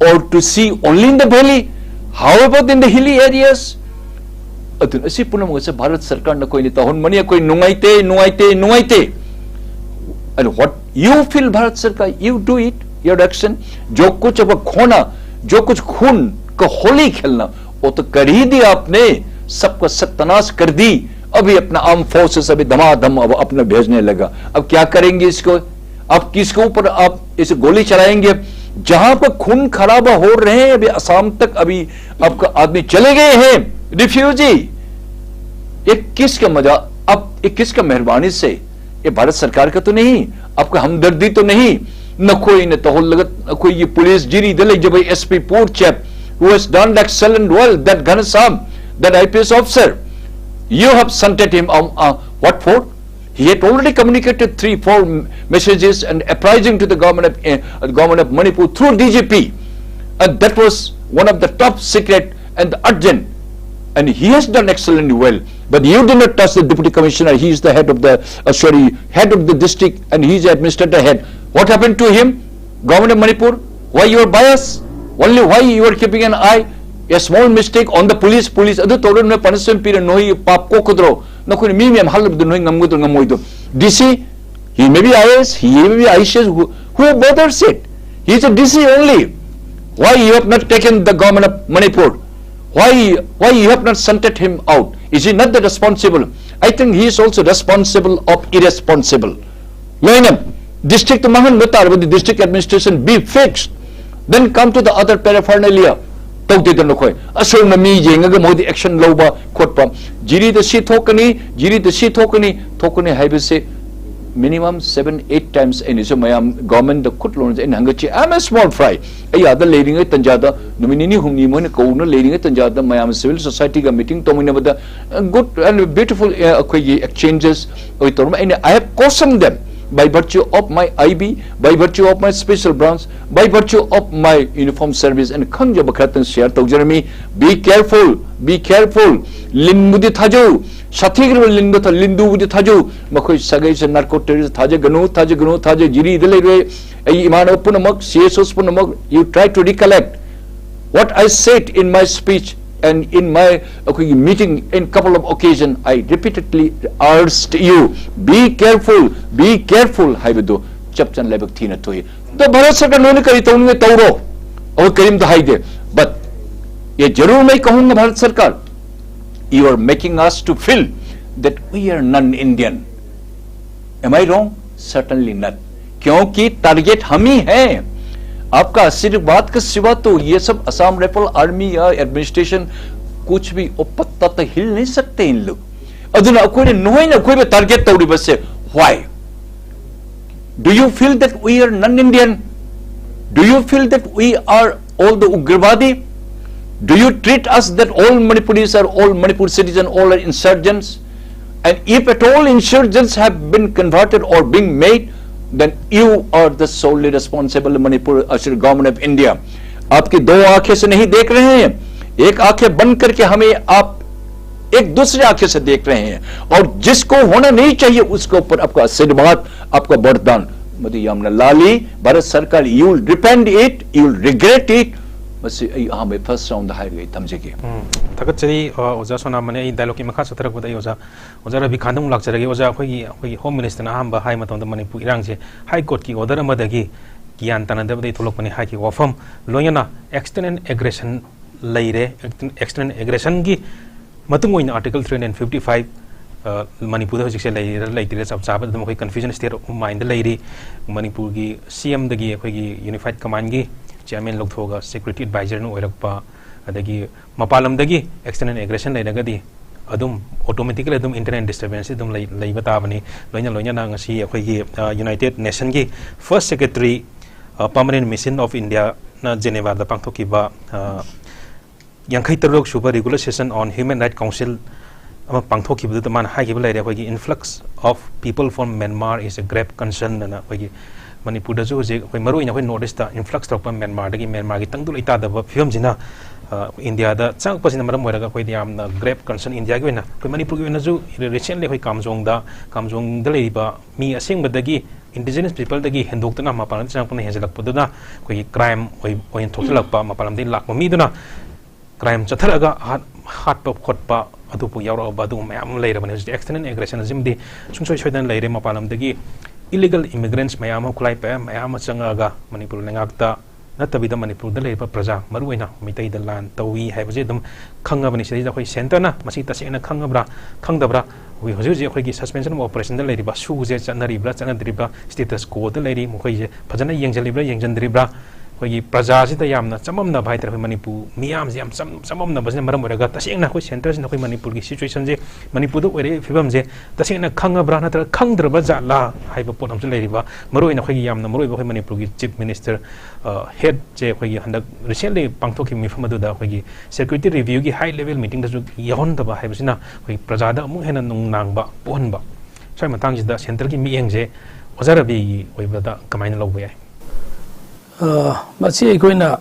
or to see only in the valley? How about in the hilly areas? ꯑꯗꯨꯅ ꯑꯁꯤ ꯄꯨꯝꯅꯃꯛ ꯑꯁꯤ ꯚꯥꯔꯠ ꯁꯔꯀꯥꯔꯅ ꯑꯩꯈꯣꯏꯅ ꯇꯧꯍꯟꯕꯅꯤ꯫ ꯑꯩꯈꯣꯏ ꯅꯨꯡꯉꯥꯏꯇꯦ, ꯅꯨꯡꯉꯥꯏꯇꯦ, ꯅꯨꯡꯉꯥꯏꯇꯦ꯫ And what you feel, Bharat Sarkar, you do it, your action. जो कुछ अब खोना, जो कुछ खून का होली खेलना, वो तो कर ही दिया आपने, सबका सत्यानाश कर दी। अभी अपना आर्म फोर्सेस अभी धमाधम अब अपने भेजने लगा। अब क्या करेंगे इसको? आप किसके ऊपर आप इसे गोली चलाएंगे? जहां पर खून खराबा हो रहे हैं, अभी असम तक अभी आपका आदमी चले गए हैं, रिफ्यूजी। ये किसका मजा? अब ये किसका मेहरबानी से? ये भारत सरकार का तो नहीं, आपका हमदर्दी तो नहीं। ꯅꯈꯣꯏꯅ ꯇꯧꯍꯜꯂꯒ ꯑꯩꯈꯣꯏꯒꯤ ꯄꯨꯂꯤꯁ ꯖꯤꯔꯤꯗ ꯂꯩꯖꯕ S P poor chap who has done excellent well, that Ghanshyam, that I P S officer, you have shunted him. Um, uh, what for? He had already communicated three, four m- messages and apprising to the government of, uh, government of Manipur through D G P, and that was one of the top secret and urgent. And he has done excellently well. But you did not touch the deputy commissioner. He is the head of the, uh, sorry, head of the district, and he is the administrator head. What happened to him? Government of Manipur, why you are biased? Only why you are keeping an eye? A small mistake on the police, police ꯑꯗꯨ ꯇꯧꯔ ꯅꯣꯏ ꯄꯅꯤꯁꯃꯦꯟ ꯄꯤꯔ ꯅꯣꯏ ꯄꯥꯞ ꯀꯣꯛꯀꯗ꯭ꯔꯣ? ꯅꯈꯣꯏꯅ ꯃꯤ ꯃꯌꯥꯝ ꯍꯜꯂꯕꯗ ꯅꯣꯏ ꯉꯝꯒꯗ꯭ꯔꯣ ꯉꯝꯃꯣꯏꯗ꯭ꯔꯣ? D C, he may be I A S, he may be I C S, who, who bothers it? He is a D C only. Why you have not taken the government of Manipur? Why, why you have not shunted him out? Is he not the responsible? I think he is also responsible of irresponsible. ꯂꯣꯏꯅ district ꯃꯥꯡꯍꯟꯕ ꯇꯥꯔꯕꯗꯤ district administration be fixed. Then come to the other paraphernalia. ꯇꯧꯗꯦꯗꯅ ꯑꯩꯈꯣꯏ꯫ ꯑꯁꯣꯝꯅ ꯃꯤ ꯌꯦꯡꯉꯒ ꯃꯣꯏꯗꯤ action ꯂꯧꯕ ꯈꯣꯠꯄ, ꯖꯤꯔꯤꯗ ꯁꯤ ꯊꯣꯛꯀꯅꯤ, ꯖꯤꯔꯤꯗ ꯁꯤ ꯊꯣꯛꯀꯅꯤ, ꯊꯣꯛꯀꯅꯤ ꯍꯥꯏꯕꯁꯦ minimum seven eight times ꯑꯩꯅꯁꯨ ꯃꯌꯥꯝ government ꯗ ꯈꯨꯠ ꯂꯣꯟꯁꯦ ꯑꯩꯅ ꯍꯪꯒꯠꯆꯩ꯫ I am a small fry. ꯑꯩ ꯑꯥꯗ ꯂꯩꯔꯤꯉꯩ ꯇꯟꯖꯥꯗ, ꯅꯨꯃꯤꯠ ꯅꯤꯅꯤ ꯍꯨꯝꯅꯤ ꯃꯣꯏꯅ ꯀꯧꯅ ꯂꯩꯔꯤꯉꯩ ꯇꯟꯖꯥꯗ ꯃꯌꯥꯝ civil society ꯒ meeting ꯇꯧꯃꯤꯟꯅꯕꯗ, good and beautiful, ꯑ, ꯑꯩꯈꯣꯏꯒꯤ exchanges ꯑꯩꯈꯣꯏ ꯇꯧꯔꯝꯃꯤ꯫ ꯑꯩꯅ, I have cautioned them by virtue of my I B, by virtue of my special branch, by virtue of my uniform service, and ꯈꯪꯖꯕ ꯈꯔꯇꯪ share ꯇꯧꯖꯔꯝꯃꯤ꯫ Be careful, be careful. ꯂꯤꯟꯕꯨꯗꯤ ꯊꯥꯖꯧ, ꯁꯥꯊꯤꯈ꯭ꯔꯕ ꯂꯤꯟꯗꯣ ꯊꯥ-, ꯂꯤꯟꯗꯨꯕꯨꯗꯤ ꯊꯥꯖꯧ꯫ ꯃꯈꯣꯏ ꯁꯥꯒꯩꯁꯦ narco terrorist ꯊꯥꯖꯒꯅꯨ, ꯊꯥꯖꯒꯅꯨ, ꯊꯥꯖ-, ꯖꯤꯔꯤꯗ ꯂꯩꯔꯦ꯫ ꯑꯩ ꯏꯃꯥꯟꯅꯕ ꯄꯨꯝꯅꯃꯛ, C S Os ꯄꯨꯝꯅꯃꯛ, you try to recollect what I said in my speech and in my, ꯑꯩꯈꯣꯏꯒꯤ meeting in couple of occasion, I repeatedly urged you, be careful, be careful ꯍꯥꯏꯕꯗꯨ ꯆꯞ ꯆꯥꯅ ꯂꯥꯏꯕꯛ ꯊꯤꯅ ꯊꯣꯛꯏ꯫ ꯑꯗꯣ ꯚꯥꯔꯠ ꯁꯔꯀꯥꯔ ꯅꯣꯏꯅ ꯀꯔꯤ ꯇꯧꯅꯤꯡꯉꯦ ꯇꯧꯔꯣ, ꯑꯩꯈꯣꯏ ꯀꯔꯤꯝꯇ ꯍꯥꯏꯗꯦ꯫ But ये जरूर मैं कहूँगा भारत सरकार, you are making us to feel that we are non-Indian. Am I wrong? Certainly not. क्योंकि टारगेट हम ही हैं। आपका आशीर्वाद के सिवा तो ये सब असम राइफल आर्मी या एडमिनिस्ट्रेशन कुछ भी, वो पत्ता तो हिल नहीं सकते इन लोग। ꯑꯗꯨꯅ ꯑꯩꯈꯣꯏꯅ, ꯅꯣꯏꯅ ꯑꯩꯈꯣꯏꯕꯨ target ꯇꯧꯔꯤꯕꯁꯦ why? Do you feel that we are non-Indian? Do you feel that we are all the Ugrabadi? Do you treat us that all Manipuris are all Manipur citizens, all are insurgents? And if at all insurgents have been converted or being made, then you are the solely responsible Manipur, uh, government of India. आपकी दो आंखें से नहीं देख रहे हैं, एक आंखें बंद करके हमें आप एक दूसरे आंखें से देख रहे हैं, और जिसको होना नहीं चाहिए उसके ऊपर आपका आशीर्वाद, आपका वरदान, ꯃꯗꯨ ꯌꯥꯝꯅ ꯂꯥꯜꯂꯤ꯫ ꯚꯥꯔꯠ ꯁꯔꯀꯥꯔ, you will repent it, you will regret it. ꯃꯁꯤ ꯑꯩ ꯑꯍꯥꯟꯕ first round ꯗ ꯍꯥꯏꯔꯒ ꯑꯩ ꯊꯝꯖꯒꯦ꯫ ꯎꯝ, ꯊꯥꯒꯠꯆꯔꯤ, ꯑ, ꯑꯣꯖꯥ ꯁꯣꯅꯥꯃꯅꯤ꯫ ꯑꯩ ꯗꯥꯏꯂꯣꯒꯀꯤ ꯃꯈꯥ ꯆꯠꯊꯔꯛꯄꯗ ꯑꯩ ꯑꯣꯖꯥ, ꯑꯣꯖꯥ ꯔꯕꯤꯀꯥꯟꯇ ꯑꯃꯨꯛ ꯂꯥꯛꯆꯔꯒꯦ꯫ ꯑꯣꯖꯥ, ꯑꯩꯈꯣꯏꯒꯤ, ꯑꯩꯈꯣꯏꯒꯤ ꯍꯣꯝ ꯃꯤꯅꯤꯁꯇꯔꯅ ꯑꯍꯥꯟꯕ ꯍꯥꯏ ꯃꯇꯝꯗ ꯃꯅꯤꯄꯨꯔ ꯏꯔꯥꯡꯁꯦ ꯍꯥꯏ ꯀꯣꯔꯠꯀꯤ ꯑꯣꯔꯗꯔ ꯑꯃꯗꯒꯤ ꯒ꯭ꯌꯥꯟ ꯇꯥꯅꯗꯕꯗꯒꯤ ꯊꯣꯛꯂꯛꯄꯅꯤ ꯍꯥꯏꯈꯤꯕ ꯋꯥꯐꯝ, ꯂꯣꯏꯅꯅ external aggression ꯂꯩꯔꯦ꯫ External aggression ꯒꯤ ꯃꯇꯨꯡ ꯑꯣꯏꯅ Article three hundred fifty five, ꯑ, ꯃꯅꯤꯄꯨꯔꯗ ꯍꯧꯖꯤꯛꯁꯦ ꯂꯩꯔꯤꯔꯥ ꯂꯩꯇ꯭ꯔꯤꯔꯥ ꯆꯞ ꯆꯥꯕ ꯑꯗꯨꯝ ꯑꯩꯈꯣꯏ confusion state of mind ꯗ ꯂꯩꯔꯤ꯫ ꯃꯅꯤꯄꯨꯔꯒꯤ C M ꯗꯒꯤ ꯑꯩꯈꯣꯏꯒꯤ Unified Command ꯒꯤ ꯆꯤꯌꯥꯔꯃꯦꯟ ꯂꯧꯊꯣꯛꯑꯒ ꯁꯦꯀ꯭ꯌꯨꯔꯤꯇꯤ ꯑꯦꯗꯚꯥꯏꯖꯔꯅ ꯑꯣꯏꯔꯛꯄ, ꯑꯗꯒꯤ ꯃꯄꯥꯟ ꯂꯝꯗꯒꯤ ꯑꯦꯛꯁꯇꯔꯅꯦꯜ ꯑꯦꯒ꯭ꯔꯦꯁꯟ ꯂꯩꯔꯒꯗꯤ ꯑꯗꯨꯝ ꯑꯣꯇꯣꯃꯦꯇꯤꯀꯦꯂꯤ ꯑꯗꯨꯝ ꯏꯟꯇꯔꯅꯦꯜ ꯗꯤꯁꯇꯔꯕꯦꯟꯁꯁꯤ ꯑꯗꯨꯝ ꯂꯩ, ꯂꯩꯕ ꯇꯥꯕꯅꯤ꯫ ꯂꯣꯏꯅ ꯂꯣꯏꯅꯅ ꯉꯁꯤ ꯑꯩꯈꯣꯏꯒꯤ ꯌꯨꯅꯥꯏꯇꯦꯗ ꯅꯦꯁꯟꯒꯤ first secretary, permanent mission of ꯏꯟꯗꯤꯌꯥꯅ ꯖꯦꯅꯦꯚꯥꯗ ꯄꯥꯡꯊꯣꯛꯈꯤꯕ ꯌꯥꯡꯈꯩ ꯇꯔꯨꯛ ꯁꯨꯕ regular session on human right council ꯑꯃ ꯄꯥꯡꯊꯣꯛꯈꯤꯕꯗꯨꯗ ꯃꯥꯅ ꯍꯥꯏꯈꯤꯕ ꯂꯩꯔꯦ, ꯑꯩꯈꯣꯏꯒꯤ influx of people from Myanmar is a grave concern ꯑꯅ꯫ ꯑꯩꯈꯣꯏꯒꯤ ꯃꯅꯤꯄꯨꯔꯗꯁꯨ ꯍꯧꯖꯤꯛ ꯑꯩꯈꯣꯏ ꯃꯔꯨꯑꯣꯏꯅ ꯑꯩꯈꯣꯏ ꯅꯣꯔꯠ ꯏꯁꯇ ꯏꯟꯐ꯭ꯂꯛꯁ ꯇꯧꯔꯛꯄ ꯃ꯭ꯌꯥꯟꯃꯥꯔꯗꯒꯤ, ꯃ꯭ꯌꯥꯟꯃꯥꯔꯒꯤ ꯇꯪꯗꯨ ꯂꯩꯇꯥꯗꯕ ꯐꯤꯕꯝꯁꯤꯅ ꯑ, ꯏꯟꯗꯤꯌꯥꯗ ꯆꯪꯉꯛꯄꯁꯤꯅ ꯃꯔꯝ ꯑꯣꯏꯔꯒ ꯑꯩꯈꯣꯏꯗ ꯌꯥꯝꯅ ꯒ꯭ꯔꯦꯞ ꯀꯟꯁꯔꯟ, ꯏꯟꯗꯤꯌꯥꯒꯤ ꯑꯣꯏꯅ ꯑꯩꯈꯣꯏ ꯃꯅꯤꯄꯨꯔꯒꯤ ꯑꯣꯏꯅꯁꯨ ꯔꯤꯁꯦꯟꯠꯂꯤ ꯑꯩꯈꯣꯏ ꯀꯥꯝꯖꯣꯡꯗ, ꯀꯥꯝꯖꯣꯡꯗ ꯂꯩꯔꯤꯕ ꯃꯤ ꯑꯁꯦꯡꯕꯗꯒꯤ, ꯏꯟꯗꯤꯖꯤꯅꯁ ꯄꯤꯄꯜꯗꯒꯤ ꯍꯦꯟꯗꯣꯛꯇꯨꯅ ꯃꯄꯥꯟ ꯂꯝꯗ ꯆꯪꯉꯛꯄꯅ ꯍꯦꯟꯖꯜꯂꯛꯄꯗꯨꯅ ꯑꯩꯈꯣꯏꯒꯤ ꯀ꯭ꯔꯥꯏꯝ ꯑꯣꯏ-, ꯑꯣꯏꯅ ꯊꯣꯛꯆꯜꯂꯛꯄ, ꯃꯄꯥꯟ ꯂꯝꯗꯒꯤ ꯂꯥꯛꯄ ꯃꯤꯗꯨꯅ ꯀ꯭ꯔꯥꯏꯝ ꯆꯠꯊꯔꯛꯑꯒ ꯍꯥꯠ-, ꯍꯥꯠꯄ ꯈꯣꯠꯄ ꯑꯗꯨꯕꯨ ꯌꯥꯎꯔꯛꯑꯕ ꯑꯗꯨꯒꯨꯝꯕ ꯃꯌꯥꯝ ꯑꯃ ꯂꯩꯔꯕꯅꯤ꯫ ꯍꯧꯖꯤꯛꯇꯤ ꯑꯦꯛꯁꯇꯔꯅꯦꯜ ꯑꯦꯒ꯭ꯔꯦꯁꯟ ꯑꯁꯤꯃꯗꯤ ꯁꯨꯡꯁꯣꯏ ꯁꯣꯏꯗꯅ ꯂꯩꯔꯦ꯫ ꯃꯄꯥꯟ ꯂꯝꯗꯒꯤ ꯏꯂꯤꯒꯜ ꯏꯃꯤꯒ꯭ꯔꯦꯟꯠꯁ ꯃꯌꯥꯝ ꯑꯃ, ꯈꯨꯠꯂꯥꯏ ꯄꯥꯏꯕ ꯃꯌꯥꯝ ꯑꯃ ꯆꯪꯉꯛꯑꯒ ꯃꯅꯤꯄꯨꯔ ꯂꯩꯉꯥꯛꯇ ꯅꯠꯇꯕꯤꯗ ꯃꯅꯤꯄꯨꯔꯗ ꯂꯩꯔꯤꯕ ꯄ꯭ꯔꯖꯥ, ꯃꯔꯨꯑꯣꯏꯅ ꯃꯩꯇꯩꯗ ꯂꯥꯟ ꯇꯧꯏ ꯍꯥꯏꯕꯁꯤ ꯑꯗꯨꯝ ꯈꯪꯉꯕꯅꯤ꯫ ꯁꯤꯗꯩꯗ ꯑꯩꯈꯣꯏ ꯁꯦꯟꯇꯔꯅ ꯃꯁꯤ ꯇꯁꯦꯡꯅ ꯈꯪꯉꯕ꯭ꯔꯥ, ꯈꯪꯗꯕ꯭ꯔꯥ? ꯑꯩꯈꯣꯏ ꯍꯧꯖꯤꯛ ꯍꯧꯖꯤꯛ ꯑꯩꯈꯣꯏꯒꯤ ꯁꯁꯄꯦꯟꯁꯟ ꯑꯣꯐ ꯑꯣꯄꯔꯦꯁꯟꯗ ꯂꯩꯔꯤꯕ ꯁꯨꯁꯦ ꯆꯠꯅꯔꯤꯕ꯭ꯔꯥ, ꯆꯠꯅꯗ꯭ꯔꯤꯕ꯭ꯔꯥ, ꯁ꯭ꯇꯦꯇꯁ ꯀꯣꯗ ꯂꯩꯔꯤ, ꯃꯈꯣꯏꯁꯦ ꯐꯖꯅ ꯌꯦꯡꯁꯤꯜꯂꯤꯕ꯭ꯔꯥ, ꯌꯦꯡꯁꯤꯟꯗ꯭ꯔꯤꯕ꯭ꯔꯥ? ꯑꯩꯈꯣꯏꯒꯤ ꯄ꯭ꯔꯖꯥꯁꯤꯗ ꯌꯥꯝꯅ ꯆꯃꯝꯅꯕ ꯍꯥꯏꯇꯥꯔꯦ꯫ ꯑꯩꯈꯣꯏ ꯃꯅꯤꯄꯨꯔ ꯃꯤꯌꯥꯝꯁꯦ ꯌꯥꯝ ꯆꯝ-, ꯆꯃꯝꯅꯕꯁꯤꯅ ꯃꯔꯝ ꯑꯣꯏꯔꯒ ꯇꯁꯦꯡꯅ ꯑꯩꯈꯣꯏ ꯁꯦꯟꯇꯔꯁꯤꯅ ꯑꯩꯈꯣꯏ ꯃꯅꯤꯄꯨꯔꯒꯤ ꯁꯤꯆꯨꯋꯦꯁꯟꯁꯦ, ꯃꯅꯤꯄꯨꯔꯗ ꯑꯣꯏꯔꯛꯏꯕ ꯐꯤꯕꯝꯁꯦ ꯇꯁꯦꯡꯅ ꯈꯪꯉꯕ꯭ꯔꯥ ꯅꯠꯇ꯭ꯔꯒ ꯈꯪꯗ꯭ꯔꯕ ꯖꯥꯠꯂꯥ ꯍꯥꯏꯕ ꯄꯣꯠ ꯑꯃꯁꯨ ꯂꯩꯔꯤꯕ꯫ ꯃꯔꯨꯑꯣꯏꯅ ꯑꯩꯈꯣꯏꯒꯤ ꯌꯥꯝꯅ ꯃꯔꯨꯑꯣꯏꯕ ꯑꯩꯈꯣꯏ ꯃꯅꯤꯄꯨꯔꯒꯤ ꯆꯤꯐ ꯃꯤꯅꯤꯁꯇꯔ, ꯑ, ꯍꯦꯠꯁꯦ ꯑꯩꯈꯣꯏꯒꯤ ꯍꯟꯗꯛ ꯔꯤꯁꯦꯟꯠꯂꯤ ꯄꯥꯡꯊꯣꯛꯈꯤꯕ ꯃꯤꯐꯝ ꯑꯗꯨꯗ ꯑꯩꯈꯣꯏꯒꯤ ꯁꯦꯀ꯭ꯌꯨꯔꯤꯇꯤ ꯔꯤꯚ꯭ꯌꯨꯒꯤ ꯍꯥꯏ ꯂꯦꯚꯦꯜ ꯃꯤꯇꯤꯡꯗꯁꯨ ꯌꯥꯎꯍꯟꯗꯕ ꯍꯥꯏꯕꯁꯤꯅ ꯑꯩꯈꯣꯏ ꯄ꯭ꯔꯖꯥꯗ ꯑꯃꯨꯛ ꯍꯦꯟꯅ ꯅꯨꯡꯅꯥꯡꯕ ꯄꯣꯛꯍꯟꯕ꯫ ꯁ꯭ꯋꯥꯏ ꯃꯇꯥꯡꯁꯤꯗ ꯁꯦꯟꯇꯔꯒꯤ ꯃꯤꯠꯌꯦꯡꯁꯦ ꯑꯣꯖꯥ ꯔꯕꯤꯒꯤ ꯑꯣꯏꯕꯗ ꯀꯃꯥꯏꯅ ꯂꯧꯕ ꯌꯥꯏ? ꯑ, ꯃꯁꯤ ꯑꯩꯈꯣꯏꯅ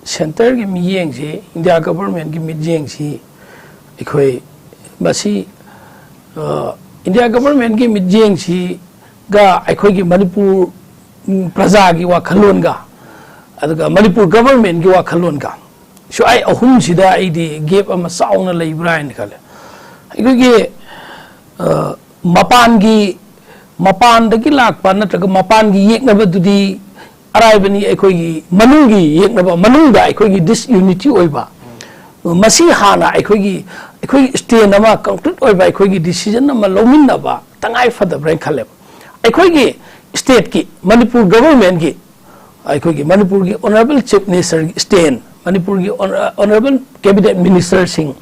ꯁꯦꯟꯇꯔꯒꯤ ꯃꯤꯠꯌꯦꯡꯁꯤ, ꯏꯟꯗꯤꯌꯥ ꯒꯚꯔꯟꯃꯦꯟꯠꯀꯤ ꯃꯤꯠꯌꯦꯡꯁꯤ ꯑꯩꯈꯣꯏ ꯃꯁꯤ, ꯑ, ꯏꯟꯗꯤꯌꯥ ꯒꯚꯔꯟꯃꯦꯟꯠꯀꯤ ꯃꯤꯠꯌꯦꯡꯁꯤꯒ ꯑꯩꯈꯣꯏꯒꯤ ꯃꯅꯤꯄꯨꯔ, ꯎꯝ, ꯄ꯭ꯔꯖꯥꯒꯤ ꯋꯥꯈꯜꯂꯣꯟꯒ, ꯑꯗꯨꯒ ꯃꯅꯤꯄꯨꯔ ꯒꯚꯔꯟꯃꯦꯟꯠꯀꯤ ꯋꯥꯈꯜꯂꯣꯟꯒ, ꯁ꯭ꯋꯥꯏ ꯑꯍꯨꯝꯁꯤꯗ ꯑꯩꯗꯤ ꯒꯦꯞ ꯑꯃ ꯆꯥꯎꯅ ꯂꯩꯕ꯭ꯔꯥ ꯍꯥꯏꯅ ꯈꯜꯂꯦ꯫ ꯑꯩꯈꯣꯏꯒꯤ, ꯑ, ꯃꯄꯥꯟꯒꯤ, ꯃꯄꯥꯟꯗꯒꯤ ꯂꯥꯛꯄ ꯅꯠꯇ꯭ꯔꯒ ꯃꯄꯥꯟꯒꯤ ꯌꯦꯛꯅꯕꯗꯨꯗꯤ ꯑꯔꯥꯏꯕꯅꯤ꯫ ꯑꯩꯈꯣꯏꯒꯤ ꯃꯅꯨꯡꯒꯤ ꯌꯦꯛꯅꯕ, ꯃꯅꯨꯡꯗ ꯑꯩꯈꯣꯏꯒꯤ ꯗꯤꯁꯌꯨꯅꯤꯇꯤ ꯑꯣꯏꯕ, ꯃꯁꯤ ꯍꯥꯟꯅ ꯑꯩꯈꯣꯏꯒꯤ, ꯑꯩꯈꯣꯏꯒꯤ ꯁ꯭ꯇꯦꯟ ꯑꯃ, ꯀꯪꯀ꯭ꯔꯤꯠ ꯑꯣꯏꯕ ꯑꯩꯈꯣꯏꯒꯤ ꯗꯤꯁꯤꯖꯟ ꯑꯃ ꯂꯧꯃꯤꯟꯅꯕ ꯇꯉꯥꯏ ꯐꯗꯕ꯭ꯔꯥ ꯍꯥꯏꯅ ꯈꯜꯂꯦꯕ꯫ ꯑꯩꯈꯣꯏꯒꯤ ꯁ꯭ꯇꯦꯠꯀꯤ, ꯃꯅꯤꯄꯨꯔ ꯒꯚꯔꯟꯃꯦꯟꯠꯀꯤ ꯑꯩꯈꯣꯏꯒꯤ ꯃꯅꯤꯄꯨꯔꯒꯤ ꯑꯣꯅꯔꯦꯕꯜ ꯆꯤꯐ ꯃꯤꯅꯤꯁꯇꯔꯒꯤ ꯁ꯭ꯇꯦꯟ, ꯃꯅꯤꯄꯨꯔꯒꯤ ꯑꯣꯅꯔꯦꯕꯜ ꯀꯦꯕꯤꯅꯦꯠ ꯃꯤꯅꯤꯁꯇꯔꯁꯤꯡ,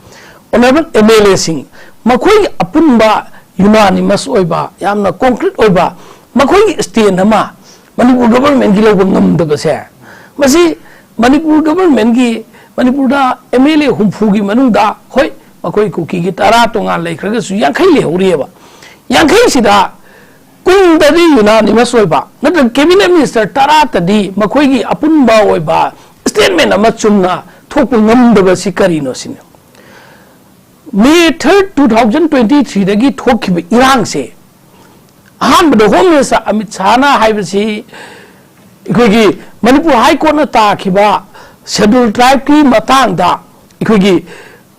ꯑꯣꯅꯔꯦꯕꯜ ꯑꯦꯝ ꯑꯦꯜ ꯑꯦꯁꯤꯡ, ꯃꯈꯣꯏꯒꯤ ꯑꯄꯨꯟꯕ ꯌꯨꯅꯥꯅꯤꯃꯁ ꯑꯣꯏꯕ, ꯌꯥꯝꯅ ꯀꯣꯡꯀ꯭ꯔꯤꯠ ꯑꯣꯏꯕ ꯃꯈꯣꯏꯒꯤ ꯁ꯭ꯇꯦꯟ ꯑꯃ ꯃꯅꯤꯄꯨꯔ ꯒꯚꯔꯟꯃꯦꯟꯠꯀꯤ ꯂꯧꯕ ꯉꯝꯗꯕꯁꯦ, ꯃꯁꯤ ꯃꯅꯤꯄꯨꯔ ꯒꯚꯔꯟꯃꯦꯟꯠꯀꯤ, ꯃꯅꯤꯄꯨꯔꯗ ꯑꯦꯝ ꯑꯦꯜ ꯑꯦ ꯍꯨꯝꯐꯨꯒꯤ ꯃꯅꯨꯡꯗ, ꯍꯣꯏ, ꯃꯈꯣꯏ ꯀꯨꯀꯤꯒꯤ ꯇꯔꯥ ꯇꯣꯉꯥꯟ ꯂꯩꯈ꯭ꯔꯒꯁꯨ, ꯌꯥꯡꯈꯩ ꯂꯩꯍꯧꯔꯤꯑꯕ꯫ ꯌꯥꯡꯈꯩꯁꯤꯗ ꯀꯨꯟꯗꯗꯤ ꯌꯨꯅꯥꯅꯤꯃꯁ ꯑꯣꯏꯕ, ꯅꯠꯇ꯭ꯔꯒ ꯀꯦꯕꯤꯅꯦꯠ ꯃꯤꯅꯤꯁꯇꯔ ꯇꯔꯥꯇꯗꯤ ꯃꯈꯣꯏꯒꯤ ꯑꯄꯨꯟꯕ ꯑꯣꯏꯕ ꯁ꯭ꯇꯦꯠꯃꯦꯟ ꯑꯃ ꯆꯨꯝꯅ ꯊꯣꯛꯄ ꯉꯝꯗꯕꯁꯤ ꯀꯔꯤꯅꯣ ꯁꯤꯅꯤ꯫ ꯃꯦ ꯊꯥꯔꯠ, ꯇꯨ ꯊꯥꯎꯖꯟ ꯇ꯭ꯋꯦꯟꯇꯤ ꯊ꯭ꯔꯤꯗꯒꯤ ꯊꯣꯛꯈꯤꯕ ꯏꯔꯥꯡꯁꯦ, ꯑꯍꯥꯟꯕꯗ ꯍꯣꯝ ꯃꯤꯅꯤꯁꯇꯔ ꯑꯃꯤꯠ ꯁꯥꯍꯅ ꯍꯥꯏꯕꯁꯤ ꯑꯩꯈꯣꯏꯒꯤ ꯃꯅꯤꯄꯨꯔ ꯍꯥꯏ ꯀꯣꯔꯠꯅ ꯇꯥꯈꯤꯕ ꯁꯦꯗꯨꯜ ꯇ꯭ꯔꯥꯏꯕꯀꯤ ꯃꯇꯥꯡꯗ ꯑꯩꯈꯣꯏꯒꯤ,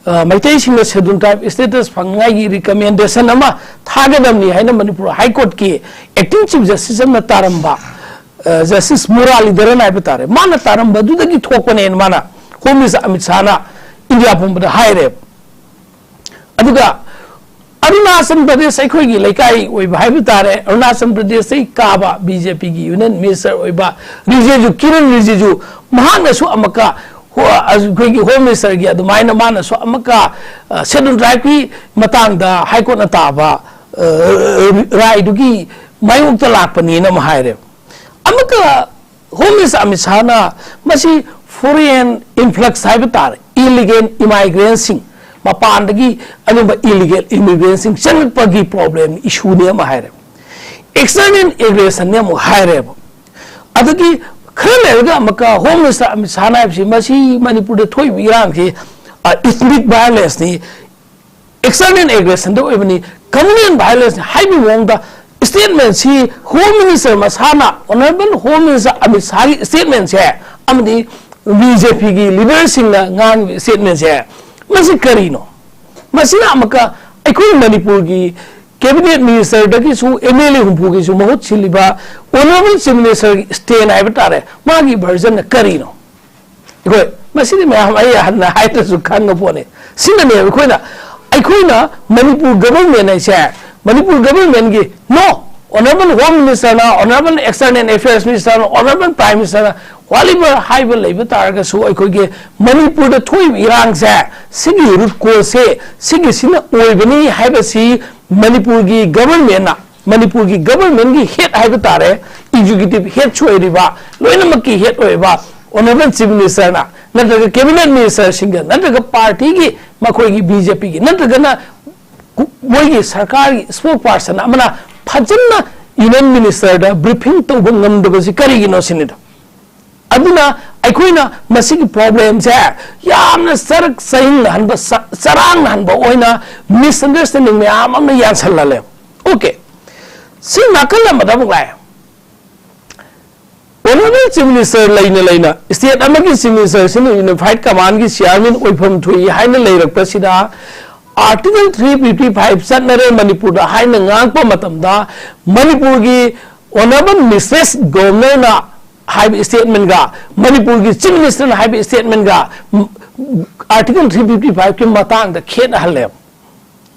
ꯑ, ꯃꯩꯇꯩꯁꯤꯡꯅ ꯁꯦꯗꯨꯜ ꯇ꯭ꯔꯥꯏꯕ ꯁ꯭ꯇꯦꯇꯁ ꯐꯪꯅꯉꯥꯏꯒꯤ ꯔꯤꯀꯃꯦꯟꯗꯦꯁꯟ ꯑꯃ ꯊꯥꯒꯗꯕꯅꯤ ꯍꯥꯏꯅ ꯃꯅꯤꯄꯨꯔ ꯍꯥꯏ ꯀꯣꯔꯠꯀꯤ ꯑꯦꯛꯇꯤꯡ ꯆꯤꯐ ꯖꯁꯇꯤꯁ ꯑꯃꯅ ꯇꯥꯔꯝꯕ, ꯑ, ꯖꯁꯇꯤꯁ ꯃꯨꯔꯥꯂꯤꯙꯔꯟ ꯍꯥꯏꯕ ꯇꯥꯔꯦ, ꯃꯥꯅ ꯇꯥꯔꯝꯕꯗꯨꯗꯒꯤ ꯊꯣꯛꯄꯅꯦꯅ ꯃꯥꯅ ꯍꯣꯝ ꯃꯤꯅꯤꯁꯇꯔ ꯑꯃꯤꯠ ꯁꯥꯍꯅ ꯏꯟꯗꯤꯌꯥ ꯄꯨꯝꯕꯗ ꯍꯥꯏꯔꯦꯕ꯫ ꯑꯗꯨꯒ ꯑꯔꯨꯅꯥꯆꯜ ꯄ꯭ꯔꯗꯦꯁ ꯑꯩꯈꯣꯏꯒꯤ ꯂꯩꯀꯥꯏ ꯑꯣꯏꯕ ꯍꯥꯏꯕ ꯇꯥꯔꯦ, ꯑꯔꯨꯅꯥꯆꯜ ꯄ꯭ꯔꯗꯦꯁꯇꯒꯤ ꯀꯥꯕ ꯕꯤ ꯖꯦ ꯄꯤꯒꯤ ꯌꯨꯅꯤꯌꯟ ꯃꯤꯅꯤꯁꯇꯔ ꯑꯣꯏꯕ ꯔꯤꯖꯤꯖꯨ, ꯀꯤꯔꯟ ꯔꯤꯖꯤꯖꯨ, ꯃꯍꯥꯛꯅꯁꯨ ꯑꯃꯨꯛꯀ ꯍꯣ-, ꯑꯩꯈꯣꯏꯒꯤ ꯍꯣꯝ ꯃꯤꯅꯤꯁꯇꯔꯒꯤ ꯑꯗꯨꯃꯥꯏꯅ ꯃꯥꯅꯁꯨ ꯑꯃꯨꯛꯀ, ꯑ, ꯁꯦꯗꯨꯜ ꯇ꯭ꯔꯥꯏꯕꯀꯤ ꯃꯇꯥꯡꯗ ꯍꯥꯏ ꯀꯣꯔꯠꯅ ꯇꯥꯕ, ꯑ, ꯔꯥꯏꯗꯨꯒꯤ ꯃꯥꯌꯣꯛꯇ ꯂꯥꯛꯄꯅꯦꯅ ꯑꯃ ꯍꯥꯏꯔꯦ꯫ ꯑꯃꯨꯛꯀ ꯍꯣꯝ ꯃꯤꯅꯤꯁꯇꯔ ꯑꯃꯤꯠ ꯁꯥꯍꯅ ꯃꯁꯤ ꯐꯣꯔꯦꯟ ꯏꯟꯐ꯭ꯂꯛꯁ ꯍꯥꯏꯕ ꯇꯥꯔꯦ, ꯏꯂꯤꯒꯦꯜ ꯏꯃꯥꯏꯒ꯭ꯔꯦꯟꯁꯤꯡ, ꯃꯄꯥꯟꯗꯒꯤ ꯑꯗꯨꯝꯕ ꯏꯂꯤꯒꯦꯜ ꯏꯃꯤꯒ꯭ꯔꯦꯟꯁꯤꯡ ꯆꯪꯂꯛꯄꯒꯤ ꯄ꯭ꯔꯣꯕ꯭ꯂꯦꯝ, ꯏꯁꯨꯅꯦ ꯑꯃ ꯍꯥꯏꯔꯦ, ꯑꯦꯛꯁꯇꯔꯅꯦꯜ ꯑꯦꯒ꯭ꯔꯦꯁꯟꯅꯦ ꯑꯃꯨꯛ ꯍꯥꯏꯔꯦꯕ꯫ ꯑꯗꯒꯤ ꯈꯔ ꯂꯩꯔꯒ ꯑꯃꯨꯛꯀ ꯍꯣꯝ ꯃꯤꯅꯤꯁꯇꯔ ꯑꯃꯤꯠ ꯁꯥꯍꯅ ꯍꯥꯏꯕꯁꯤ ꯃꯁꯤ ꯃꯅꯤꯄꯨꯔꯗ ꯊꯣꯛꯏꯕ ꯏꯔꯥꯡꯁꯤ ꯏꯊꯅꯤꯛ ꯚꯥꯏꯑꯣꯂꯦꯟꯁꯅꯤ, ꯑꯦꯛꯁꯇꯔꯅꯦꯜ ꯑꯦꯒ꯭ꯔꯦꯁꯟꯗ ꯑꯣꯏꯕꯅꯤ, ꯀꯝꯃ꯭ꯌꯨꯅꯦꯜ ꯚꯥꯏꯑꯣꯂꯦꯟꯁꯅꯤ ꯍꯥꯏꯕꯒꯤ ꯃꯑꯣꯡꯗ ꯁ꯭ꯇꯦꯠꯃꯦꯟꯁꯤ ꯍꯣꯝ ꯃꯤꯅꯤꯁꯇꯔ ꯃꯁꯥꯅ, ꯑꯣꯅꯔꯦꯕꯜ ꯍꯣꯝ ꯃꯤꯅꯤꯁꯇꯔ ꯑꯃꯤꯠ ꯁꯥꯍꯒꯤ ꯁ꯭ꯇꯦꯠꯃꯦꯟꯁꯦ ꯑꯃꯗꯤ ꯕꯤ ꯖꯦ ꯄꯤꯒꯤ ꯂꯤꯗꯔꯁꯤꯡꯅ ꯉꯥꯡꯉꯤꯕ ꯁ꯭ꯇꯦꯠꯃꯦꯟꯁꯦ, ꯃꯁꯤ ꯀꯔꯤꯅꯣ? ꯃꯁꯤꯅ ꯑꯃꯨꯛꯀ ꯑꯩꯈꯣꯏ ꯃꯅꯤꯄꯨꯔꯒꯤ ꯀꯦꯕꯤꯅꯦꯠ ꯃꯤꯅꯤꯁꯇꯔꯗꯒꯤꯁꯨ ꯑꯦꯝ ꯑꯦꯜ ꯑꯦ ꯍꯨꯝꯐꯨꯒꯤꯁꯨ ꯃꯍꯨꯠ ꯁꯤꯜꯂꯤꯕ ꯑꯣꯅꯔꯦꯕꯜ ꯆꯤꯐ ꯃꯤꯅꯤꯁꯇꯔꯒꯤ ꯁ꯭ꯇꯦꯟ ꯍꯥꯏꯕ ꯇꯥꯔꯦ, ꯃꯥꯒꯤ ꯚꯔꯖꯟꯅ ꯀꯔꯤꯅꯣ? ꯑꯩꯈꯣꯏ ꯃꯁꯤꯗꯤ ꯃꯌꯥꯝ ꯑꯩ ꯍꯟꯅ ꯍꯥꯏꯗ꯭ꯔꯁꯨ ꯈꯪꯉ ꯄꯣꯠꯅꯤ꯫ ꯁꯤꯅꯅꯦꯕ ꯑꯩꯈꯣꯏꯅ, ꯑꯩꯈꯣꯏꯅ ꯃꯅꯤꯄꯨꯔ ꯒꯚꯔꯟꯃꯦꯟ ꯍꯥꯏꯁꯦ, ꯃꯅꯤꯄꯨꯔ ꯒꯚꯔꯟꯃꯦꯟꯒꯤ, ꯅꯣ, Honorable Home Minister ꯅ, Honorable External Affairs Minister ꯅ, Honorable Prime Minister ꯅ, whatever ꯍꯥꯏꯕ ꯂꯩꯕ ꯇꯥꯔꯒꯁꯨ, ꯑꯩꯈꯣꯏꯒꯤ ꯃꯅꯤꯄꯨꯔꯗ ꯊꯣꯛꯏꯕ ꯏꯔꯥꯡꯁꯦ, ꯁꯤꯒꯤ root cause ꯁꯦ ꯁꯤꯒꯤꯁꯤꯅ ꯑꯣꯏꯕꯅꯤ ꯍꯥꯏꯕꯁꯤ ꯃꯅꯤꯄꯨꯔꯒꯤ government ꯅ, ꯃꯅꯤꯄꯨꯔꯒꯤ government ꯀꯤ head ꯍꯥꯏꯕ ꯇꯥꯔꯦ, executive head ꯁꯨ ꯑꯣꯏꯔꯤꯕ, ꯂꯣꯏꯅꯃꯛꯀꯤ head ꯑꯣꯏꯔꯤꯕ Honorable Chief Minister ꯅ, ꯅꯠꯇ꯭ꯔꯒ Cabinet Minister ꯁꯤꯡꯒ, ꯅꯠꯇ꯭ꯔꯒ party ꯒꯤ, ꯃꯈꯣꯏꯒꯤ B J P ꯒꯤ, ꯅꯠꯇ꯭ꯔꯒꯅ ꯃꯣꯏꯒꯤ ꯁꯔꯀꯥꯔꯒꯤ spokesperson ꯑꯃꯅ ꯐꯖꯅ Union Minister ꯗ briefing ꯇꯧꯕ ꯉꯝꯗꯕꯁꯤ ꯀꯔꯤꯒꯤꯅꯣ ꯁꯤꯅꯤꯗ꯫ ꯑꯗꯨꯅ ꯑꯩꯈꯣꯏꯅ ꯃꯁꯤꯒꯤ problem ꯁꯦ ꯌꯥꯝꯅ ꯆꯔꯛ ꯆꯍꯤꯡꯅꯍꯟꯕ, ꯆ-, ꯆꯔꯥꯡꯅꯍꯟꯕ ꯑꯣꯏꯅ misunderstanding ꯃꯌꯥꯝ ꯑꯃ ꯌꯥꯟꯁꯜꯍꯜꯂꯦ꯫ Okay, ꯁꯤ ꯅꯥꯀꯜ ꯑꯃꯗ ꯑꯃꯨꯛ ꯂꯥꯛꯑꯦ꯫ Honorable Chief Minister ꯂꯩꯅ ꯂꯩꯅ state ꯑꯃꯒꯤ Chief Minister ꯁꯤꯅ Unified Command ꯒꯤ chairman ꯑꯣꯏꯐꯝ ꯊꯣꯛꯏ ꯍꯥꯏꯅ ꯂꯩꯔꯛꯄꯁꯤꯗ, Article three fifty five ꯆꯠꯅꯔꯦ ꯃꯅꯤꯄꯨꯔꯗ ꯍꯥꯏꯅ ꯉꯥꯡꯉꯛꯄ ꯃꯇꯝꯗ, ꯃꯅꯤꯄꯨꯔꯒꯤ Honorable Mrs Governor ꯅ ꯍꯥꯏꯕ statement ꯒ ꯃꯅꯤꯄꯨꯔꯒꯤ Chief Minister ꯅ ꯍꯥꯏꯕ statement ꯒ, ꯎꯝ, Article three fifty five ꯀꯤ ꯃꯇꯥꯡꯗ ꯈꯦꯠꯅꯍꯜꯂꯦꯕ꯫